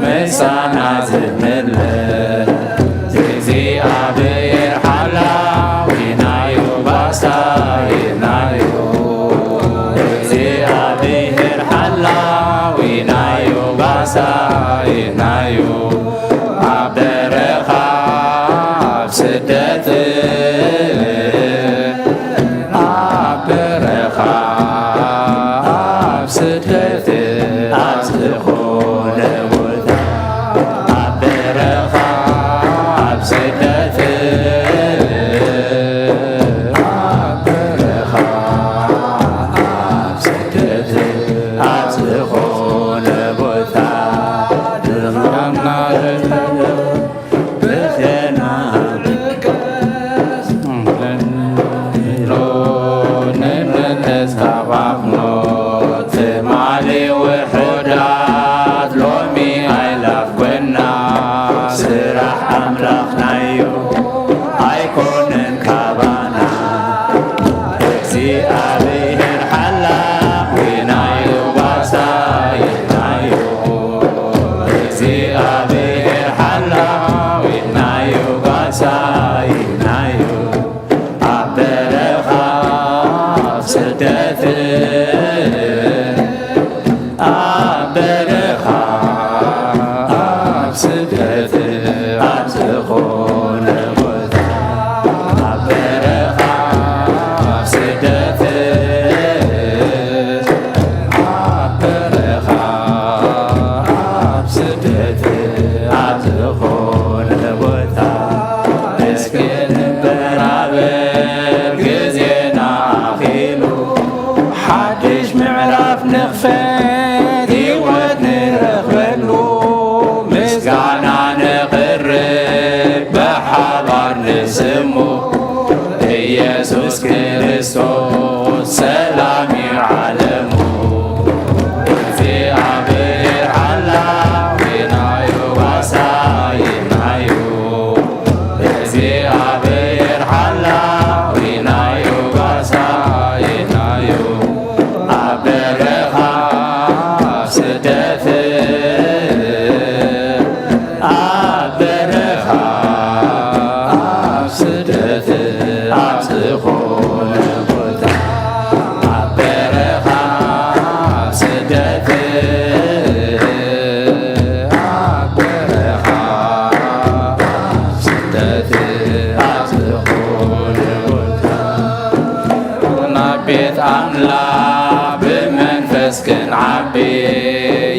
ምሳና ዝምለስ እግዚኣብሔር ሓላዊናዩ ባሳይናዩ እግዚኣብሔር ሓላዊናዩ ባሳይናዩ ኣብ በረኻ ኣብ ስደት ኣብ በረኻ ኣብ ስደት ኣብ ዝኾነ ቦታ ኣብ በረኻ ኣብ ስደት ኣብ በረኻ ኣብ ስደት ኣብ ዝኾነ ቦታ ኣብ በረኻ ኣብ ስደት ኣብ በረኻ ኣብ ስደት ኣብ ዝኾነ ቦታ እስኪ ንበራበር ግዜና ኣኺሉ ሓድሽ ምዕራፍ ንኽፈት ህይወት ንረኽበሉ ምስጋና ነቕርብ ብሓባር ንስሙ ኢየሱስ ክርስቶስ ሰላም እዩ ዓለሙ። እግዚኣብሔር ሓላዊናዩ ዋሳይናዩ። እግዚኣብሔር ሓላዊናዩ ዋሳይናዩ። ኣብ በረኻ ኣብ ስደት ኣብ በረኻ ኣብ ስደት ኣብ ዝኾነ ቦታ ኣብ በረኻ ኣብ ስደት ኣብ በረኻ ኣብ ስደት ኣብ ዝኾነ ቦታ ናብ ቤት ኣምላኽ ብመንፈስ ክንዓቢ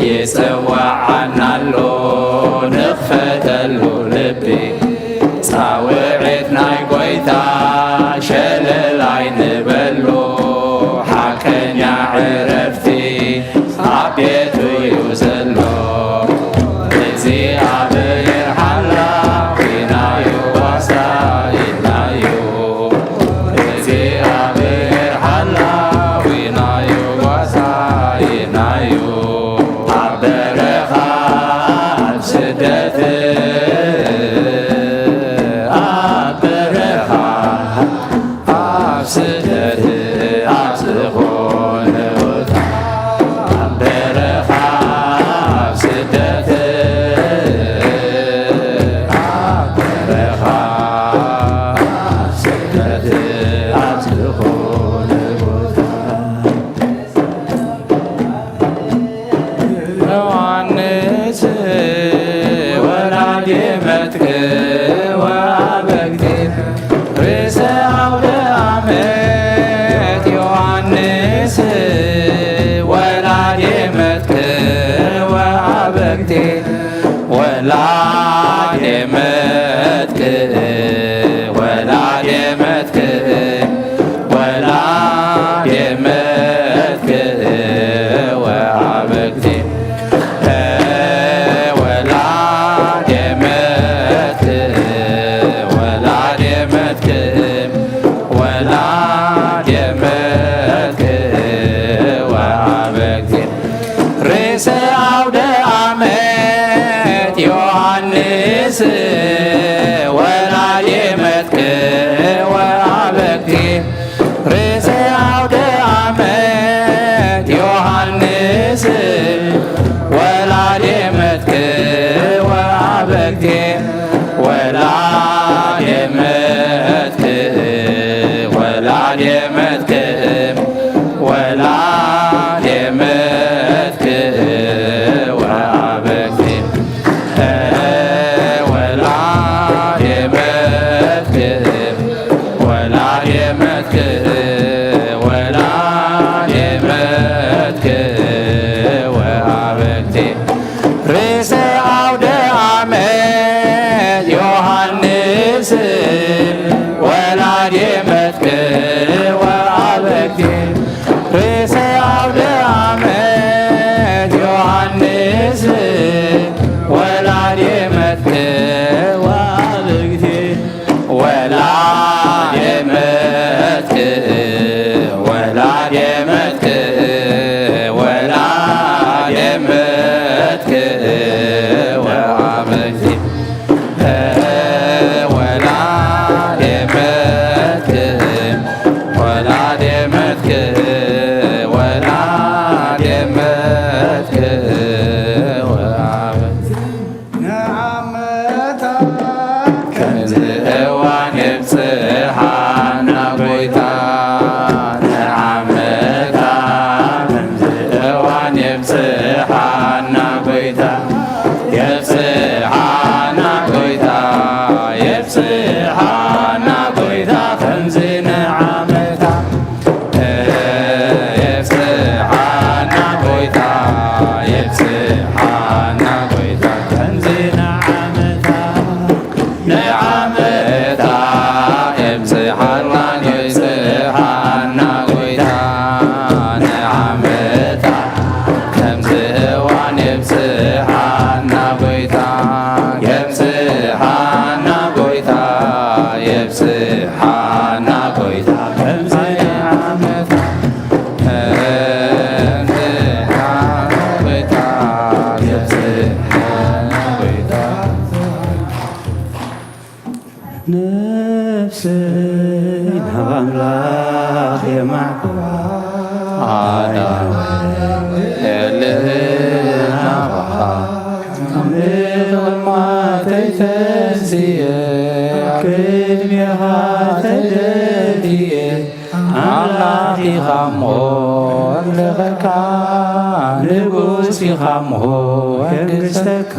ይጽዋዓና ኣሎ ንኽፈተሉ ልቢ። ጻውዒት ናይ ጐይታ ሸለል ኣይንበሎ፣ ሓቀኛ ዕረፍቲ ኣብ ቤቱ እዩ ዘሎ። እግዚኣብሔር ሓላዊናዩ ዋሳይናዩ። እግዚኣብሔር ሓላዊናዩ ዋሳይናዩ። ኣብ በረኻ ኣብ ስደት ኣብ በረኻ ኣብ ስደት ኣብ ዝኾነ ቦታ ኣብ በረኻ ኣብ ስደት ኣብ በረኻ ኣብ ስደት ኣብ ዝኾነ ቦታ ዮሐንስ ወላዲ መትክ ወአበግቲ ርእሰ አውደ ዓመት ዮሐንስ ወላዲ መትክ ወአበግቲ ወላዲ መትክ ወላዲ መትክ ወላዲ መትክ ወአበግቲ ወላዲ መትክ ወላዲ መትክ ወላዲ መትክ ወአበግቲ ርእሰ አውደ ዓመት ዮሐንስ ወላዲ መትክ ወአበግቲ ርእሰ አውደ ዓመት ዮሐንስ ወላዲ መትክ ወአበግቲ ወላዲ መትክ ወላዲ መትክ ወላዲ መትክ ወአበግቲ ወላ የብጽሓና ጎይታ፣ የብጽሓና ጎይታ፣ የብጽሓና ጎይታ ከምዚ ንዓመታ። የብጽሓና ጎይታ፣ የብጽሓና ጎይታ ከምዚ ንዓመታ። ንዓመታ የብጽሓና፣ የብጽሓና ጎይታ፣ ንዓመታ ከምዚ እዋን የብጽሓና ጎይታ፣ የብጽሓና ጎይታ፣ የብጽሓና ጎይታ ከምዚ ንዓመታ። ነፍሰይ ናብ ኣምላኽ የማዕብባ፣ ኣዳም የልህና ባኻ። ካብ ምቕማተይ ተንስየ፣ ኣብ ቅድሜኻ ተደፍየ፣ ኣምላኽ ኢኻ እሞ ኣምልኸካ፣ ንጉስ ኢኻ እሞ የንግሰካ።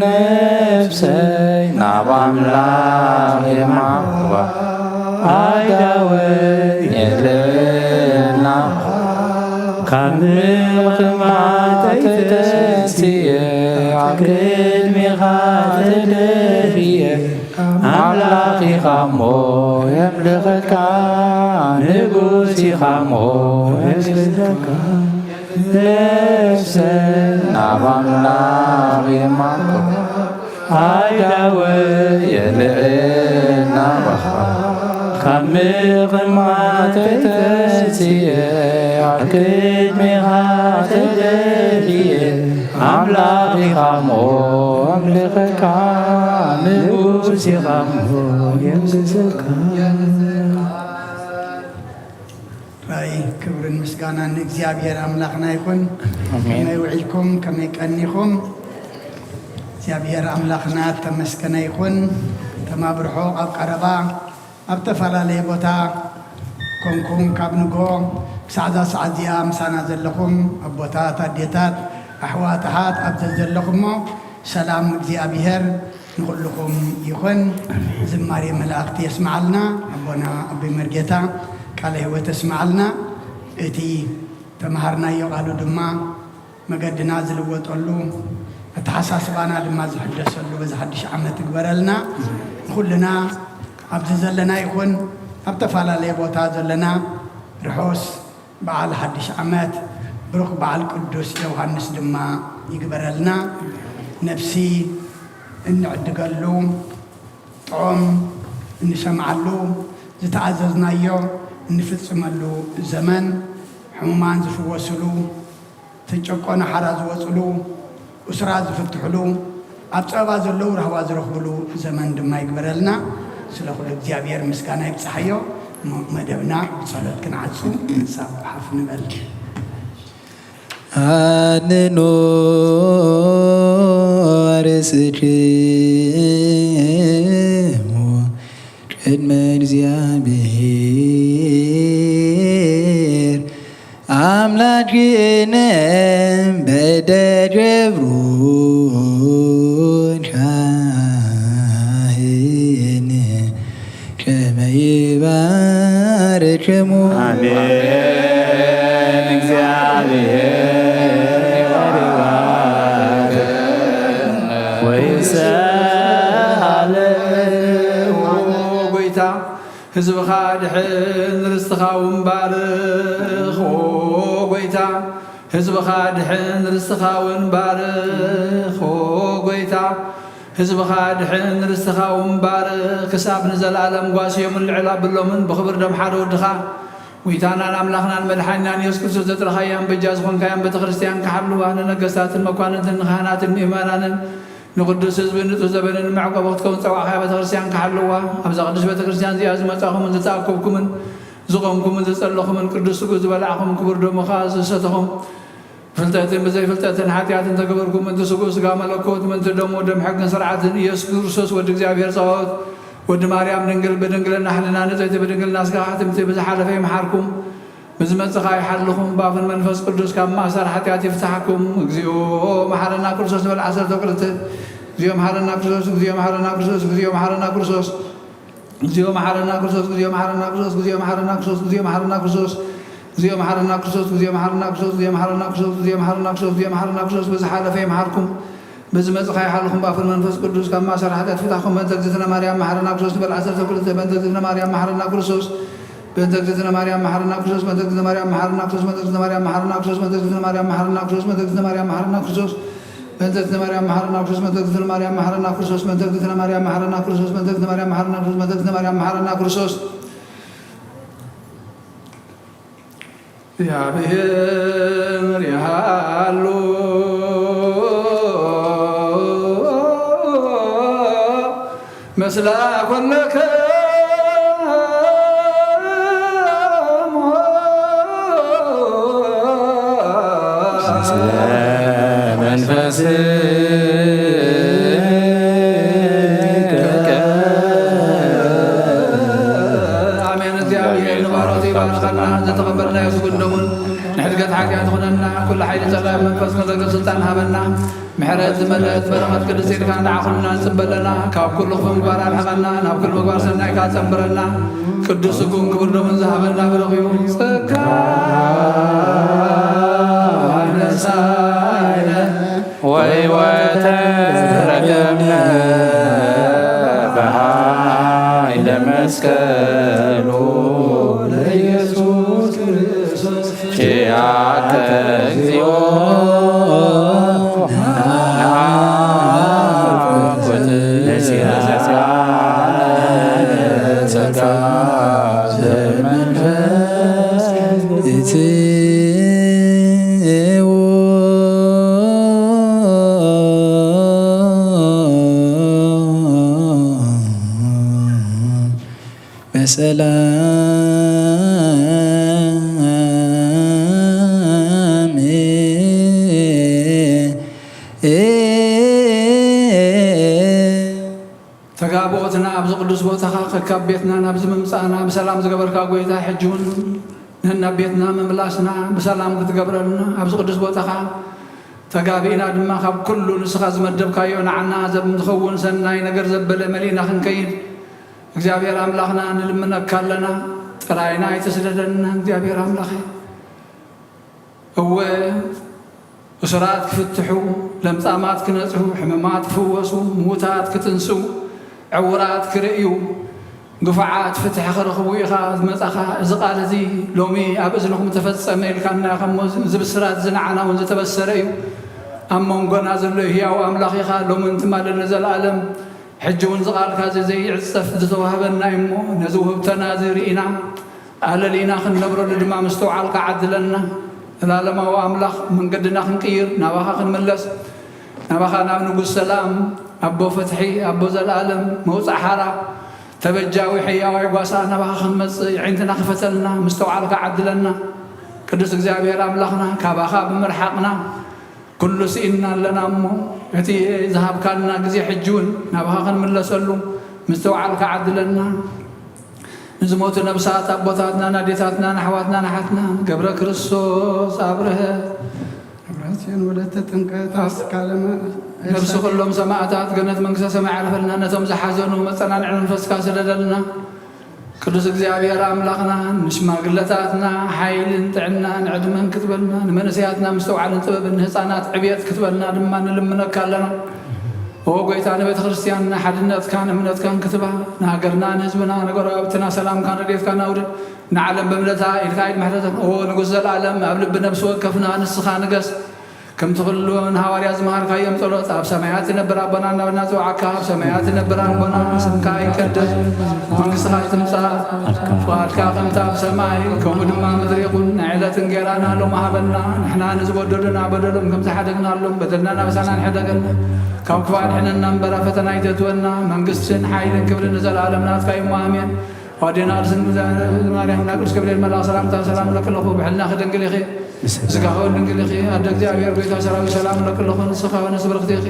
ነፍሰይ ናብ ኣምላኽ የማዕብባ፣ ኣእዳወይ የልዕላ። ካብ ምቕማተይ ተንስየ፣ ኣብ ቅድሜኻ ተደፍየ፣ ኣምላኽ ኢኻ እሞ የምልኸካ፣ ንጉስ ኢኻ እሞ የስግደካ። ነፍሰይ ናብ ኣምላኽ የማዕብባ፣ ኣእዳወይ የልዕላ ናባኻ። ካብ ምቕማተይ ተንስየ፣ ኣብ ቅድሜኻ ተደፍየ፣ ኣምላኽ ኢኻ እሞ ኣምልኸካ፣ ንጉስ ኢኻ እሞ የንግሰካ። ራይ ክብርን ምስጋናን ንእግዚኣብሔር ኣምላኽና ይኹን። ኣሜን። ከመይ ውዒልኩም? ከመይ ቀኒኹም? እግዚኣብሔር ኣምላኽና ተመስገነ ይኹን። ተማብርሖ ኣብ ቀረባ ኣብ ተፈላለየ ቦታ ኮንኩም ካብ ንግሆ ክሳዕ እዛ ሰዓት እዚኣ ምሳና ዘለኹም ኣቦታት፣ ኣዴታት፣ ኣሕዋት፣ ኣሓት ኣብ ዘዘለኹሞ ሰላም እግዚኣብሔር ንኹልኹም ይኹን። ዝማሬ መላእክቲ የስምዓልና ኣቦና ኣቦይ መርጌታ፣ ቃለ ህይወት የስምዓልና። እቲ ተምሃርናዮ ቃሉ ድማ መገድና ዝልወጠሉ፣ ኣተሓሳስባና ድማ ዝሕደሰሉ በዚ ሓድሽ ዓመት ይግበረልና። ንኹልና ኣብዚ ዘለና ይኹን ኣብ ተፈላለየ ቦታ ዘለና ርሑስ በዓል ሓድሽ ዓመት፣ ብሩኽ በዓል ቅዱስ ዮሃንስ ድማ ይግበረልና። ነፍሲ እንዕድገሉ፣ ጥዑም እንሰምዓሉ፣ ዝተኣዘዝናዮ እንፍጽመሉ ዘመን፣ ሕሙማን ዝፍወስሉ፣ ዝተጨቆነ ሓራ ዝወፅሉ፣ እሱራት ዝፍትሕሉ፣ ኣብ ፀበባ ዘለዉ ራህዋ ዝረኽብሉ ዘመን ድማ ይግበረልና። ስለ ኩሉ እግዚኣብሔር ምስጋና ይብፅሓዮ። ሞ-፣ መደብና ብጸሎት ክንዓጹ ንሳብ ሓፍ ንበል። ኣድንኖ ርእስክሙ ቅድመ እግዚኣብሔር ኣምላክነ በደገብሩ ካህን ከመ ይባርክሙ። ኣሜን። እግዚኣብሔር ይባርክ ወይሰሃለ። ጎይታ ህዝብኻ ድሕን ርስትኻ እውን ባርኽ። ኦ ጎይታ ህዝብኻ ድሕን ርስትኻ እውን ባርኽ። ኦ ጎይታ ህዝብኻ ድሕን ርስትኻ እውን ባርኽ። ክሳብ ንዘለኣለም ጓስዮምን ልዕል ኣብሎምን ብኽብር ደም ሓደ ወድኻ ጎይታናን ኣምላኽናን መድሓኒናን የሱስ ክርስቶስ ዘጥረኻያን በጃ ዝኾንካያን ቤተ ክርስቲያን ክሓልዋ፣ ንነገስታትን መኳንንትን ንካህናትን ምእመናንን ንቕዱስ ህዝቢ ንጹህ ዘበንን መዕቆቢ ክትከውን ዝጸዋዕኻያ ቤተ ክርስቲያን ክሓልዋ፣ ኣብዛ ቅድስት ቤተ ክርስቲያን እዚኣ ዝመጻኹምን ዝተኣከብኩምን ዝቖምኩምን ዝጸለኹምን ቅዱስ ስግኡ ዝበላዕኹም ክቡር ደሙኻ ዝሰተኹም ብፍልጠትን ብዘይፍልጠትን ሓጢኣት እንተገበርኩም ምእንቲ ስግኡ ስጋ መለኮት ምእንቲ ደሙ ደም ሕግን ስርዓትን ኢየሱስ ክርስቶስ ወዲ እግዚኣብሔር ጸባኦት ወዲ ማርያም ድንግል ብድንግልና ሕልና ንጽሕቲ ብድንግልና ስጋ ሕትምቲ ብዝሓለፈ ይምሓርኩም። ብዝመጽኻ ይሓልኹም፣ ብኣፍን መንፈስ ቅዱስ ካብ ማእሰር ሓጢኣት ይፍታሕኩም። እግዚኦ መሓረና ክርስቶስ ንበል ዓሰርተ ክልተ። እግዚኦ መሓረና ክርስቶስ፣ እግዚኦ መሓረና ክርስቶስ፣ እግዚኦ መሓረና ክርስቶስ። እግዚኦ መሓረና ክርስቶስ፣ እግዚኦ መሓረና ክርስቶስ፣ እግዚኦ መሓረና ክርስቶስ፣ እግዚኦ መሓረና ክርስቶስ። እግዚኦ መሓረና ክርስቶስ፣ እግዚኦ መሓረና ክርስቶስ፣ እግዚኦ መሓረና ክርስቶስ፣ እግዚኦ መሓረና ክርስቶስ፣ እግዚኦ መሓረና ክርስቶስ። ብዝሓለፈ ይምሓርኩም፣ ብዝመጽእ ከይሓልኹም፣ ብኣፍን መንፈስ ቅዱስ ካብ ማእሰር ሓጢኣት ፍታሕኩም። በእንተ እግዝእትነ ማርያም መሓረና ክርስቶስ ንበል ዓሰርተ ክልተ። በእንተ እግዝእትነ ማርያም መሓረና ክርስቶስ፣ በእንተ እግዝእትነ ማርያም መሓረና ክርስቶስ፣ በእንተ እግዝእትነ ማርያም መሓረና ክርስቶስ፣ በእንተ እግዝእትነ ማርያም መሓረና ክርስቶስ፣ በእንተ እግዝእትነ ማርያም መሓረና ክርስቶስ፣ በእንተ እግዝእትነ ማርያም መሓረና ክርስቶስ፣ በእንተ እግዝእትነ ማርያም መሓረና ክርስቶስ፣ በእንተ እግዝእትነ ማርያም መሓረና ክርስቶስ፣ በእንተ እግዝእትነ ማርያም መሓረና ክርስቶስ፣ በእንተ እግዝእትነ ማርያም መሓረና ክርስቶስ። እግዚአብሔር ይሃሉ ምስለ ኩልክሙ። ኣሜን። እግዚኣብሔር ንባሮት ይባርኸና፣ ዘተቐበልናዮ ስግደሙን ንሕድገት ሓጢኣት ይኹነና። ኩሉ ሓይሊ ጸላኢ መንፈስ መዘገብ ስልጣን ሃበና። ምሕረት ዝመልአት በረኸት ቅድስት ኢድካ ንዓኹልና ንጽበለና። ካብ ኩሉ ክፉእ ምግባር ኣርሕቐና፣ ናብ ኩሉ ምግባር ሰናይካ ጸንብረና። ቅዱስ ስጉን ክቡር ደሙን ዝሃበና ብሩኽ እዩ። ጸጋ ነሳይነ ወሕይወተ ረከብነ በኃይለ መስቀሉ ለኢየሱስ ክርስቶስ። ኪያከ እግዚኦ ነአኩት ነሲአነ ጸጋ ዘመንፈስ። በሰላም ተጋብኦትና ኣብዚ ቅዱስ ቦታኻ ከካብ ቤትና ናብዚ ምምጻእና ብሰላም ዝገበርካ ጎይታ፣ ሕጂ እውን ነናብ ቤትና ምምላስና ብሰላም ክትገብረልና፣ ኣብዚ ቅዱስ ቦታኻ ተጋቢእና ድማ ካብ ኩሉ ንስኻ ዝመደብካዮ ንዓና ዘም-፣ ዝኸውን ሰናይ ነገር ዘበለ መሊእና ክንከይድ እግዚኣብሔር ኣምላኽና ንልምነካ ኣለና። ጥራይና ኣይትስደደና እግዚኣብሔር ኣምላኸ። እወ፣ እሱራት ክፍትሑ፣ ለምጻማት ክነጽሁ፣ ሕሙማት ክፍወሱ፣ ምዉታት ክትንስኡ፣ ዕዉራት ክርእዩ፣ ግፉዓት ፍትሒ ክረኽቡ ኢኻ ዝመጻኻ። እዚ ቃል እዚ ሎሚ ኣብ እዝንኹም ተፈጸመ ኢልካና ኢኻ እሞ፣ እዚ ብስራት እዚ ንዓና እውን ዝተበሰረ እዩ። ኣብ መንጎና ዘሎ ህያው ኣምላኽ ኢኻ፣ ሎምን ትማልን ንዘለኣለም። ሕጂ እውን እዚ ቃልካ እዚ ዘይዕጸፍ ዝተዋህበና እዩ እሞ፣ ነዚ ውህብተና እዚ ርኢና ኣለሊና ክንነብረሉ ድማ ምስትውዓልካ ዓድለና። ዘላለማዊ ኣምላኽ፣ መንገድና ክንቅይር፣ ናባኻ ክንምለስ፣ ናባኻ ናብ ንጉስ ሰላም፣ ኣቦ ፍትሒ፣ ኣቦ ዘለኣለም፣ መውጻእ ሓራ፣ ተበጃዊ ሕያዋይ ጓሳ ናባኻ ክንመጽእ የዒንትና ክፈተልና፣ ምስትውዓልካ ዓድለና። ቅዱስ እግዚኣብሔር ኣምላኽና፣ ካባኻ ብምርሓቕና፣ ኩሉ ስኢንና ኣለና እሞ፣ እቲ ዝሃብካና ግዜ ሕጂ እውን ናባኻ ክንምለሰሉ ምስትውዓልካ ዓድለና። ንዝሞቱ ነብሳት ኣቦታትና፣ ናዴታትና፣ ንኣሕዋትና፣ ንሓትና ገብረ ክርስቶስ ኣብርሀ፣ ኣብርሀ ጽዮን ወለተ ጥምቀት ኣስካለ መ-፣ ነብሲ ኩሎም ሰማእታት ገነት መንግስተ ሰማይ ዓርፈልና። ነቶም ዝሓዘኑ መጸናንዒ መንፈስካ ስደደልና። ቅዱስ እግዚኣብሔር ኣምላኽና፣ ንሽማግለታትና ሓይልን ጥዕናን ዕድመን ክትበልና፣ ንመንእሰያትና ምስትውዓልን ጥበብን፣ ንህፃናት ዕብየት ክትበልና ድማ ንልምነካ ኣለና። ኦ ጎይታ፣ ንቤተ ክርስቲያንና ሓድነትካን እምነትካን ክትባ፣ ንሃገርና፣ ንህዝብና፣ ንጎረባብትና ሰላምካን ረድኤትካን ኣውርድ። ንዓለም ብምልእታ ኢድካ ኢድ ምሕረትን። ኦ ንጉስ ዘለኣለም፣ ኣብ ልቢ ነብሲ ወከፍና ንስኻ ንገስ። ከምቲ ኩሉ ንሃዋርያ ዝመሃርካዮም ጸሎት፣ ኣብ ሰማያት ትነብር ኣቦና እናበልና ንጽውዓካ። ኣብ ሰማያት ትነብር ኣቦና፣ ስምካ ይቀደስ፣ መንግስትኻ ትምጻእ፣ ፍቓድካ ከምቲ ኣብ ሰማይ ከምኡ ድማ ምድሪ ይኹን። ናይ ዕለት እንጌራና ሎሚ ሃበና፣ ንሕና ንዝበደሉና በደሎም ከም ዝሓደግናሎም በደልና ናብሳና ንሕደገና፣ ካብ ክፉእ ኣድሕነና እምበር ኣብ ፈተና ኣይተእትወና። መንግስትን ሓይልን ክብርን ንዘለኣለም ናትካ እዩ እሞ ኣሜን። ኣዴና ቅድስት ማርያም፣ ናብ ቅዱስ ገብርኤል መልኣኽ ሰላምታ ሰላም እለኪ ኣለኹ። ብሕልናኺ ድንግል ኢኺ፣ ስጋኺ እውን ድንግል ኢኺ። ኣደ እግዚኣብሔር፣ ጎይታ ሰራዊት፣ ሰላም እለኪ ኣለኹ። ንስኺ ከኣ ንእስቲ ብርኽቲ ኢኺ፣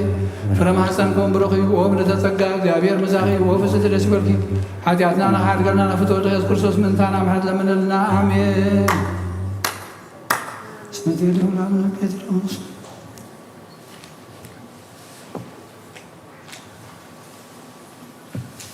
ፍረ ማህፀንኪ እውን ብሩኽ እዩ። ኦ ምልዕተ ጸጋ፣ እግዚኣብሔር ምሳኺ፣ ኦ ፍስሕቲ ደስ ይበልኪ። ሓጢኣትና ንኽሓድገልና ናብ ፍትወ ድኻ ኢየሱስ ክርስቶስ ምእንታና ምሕረት ለምንልና። ኣሜን። ቴድሮስ ገብረ ጴጥሮስ፣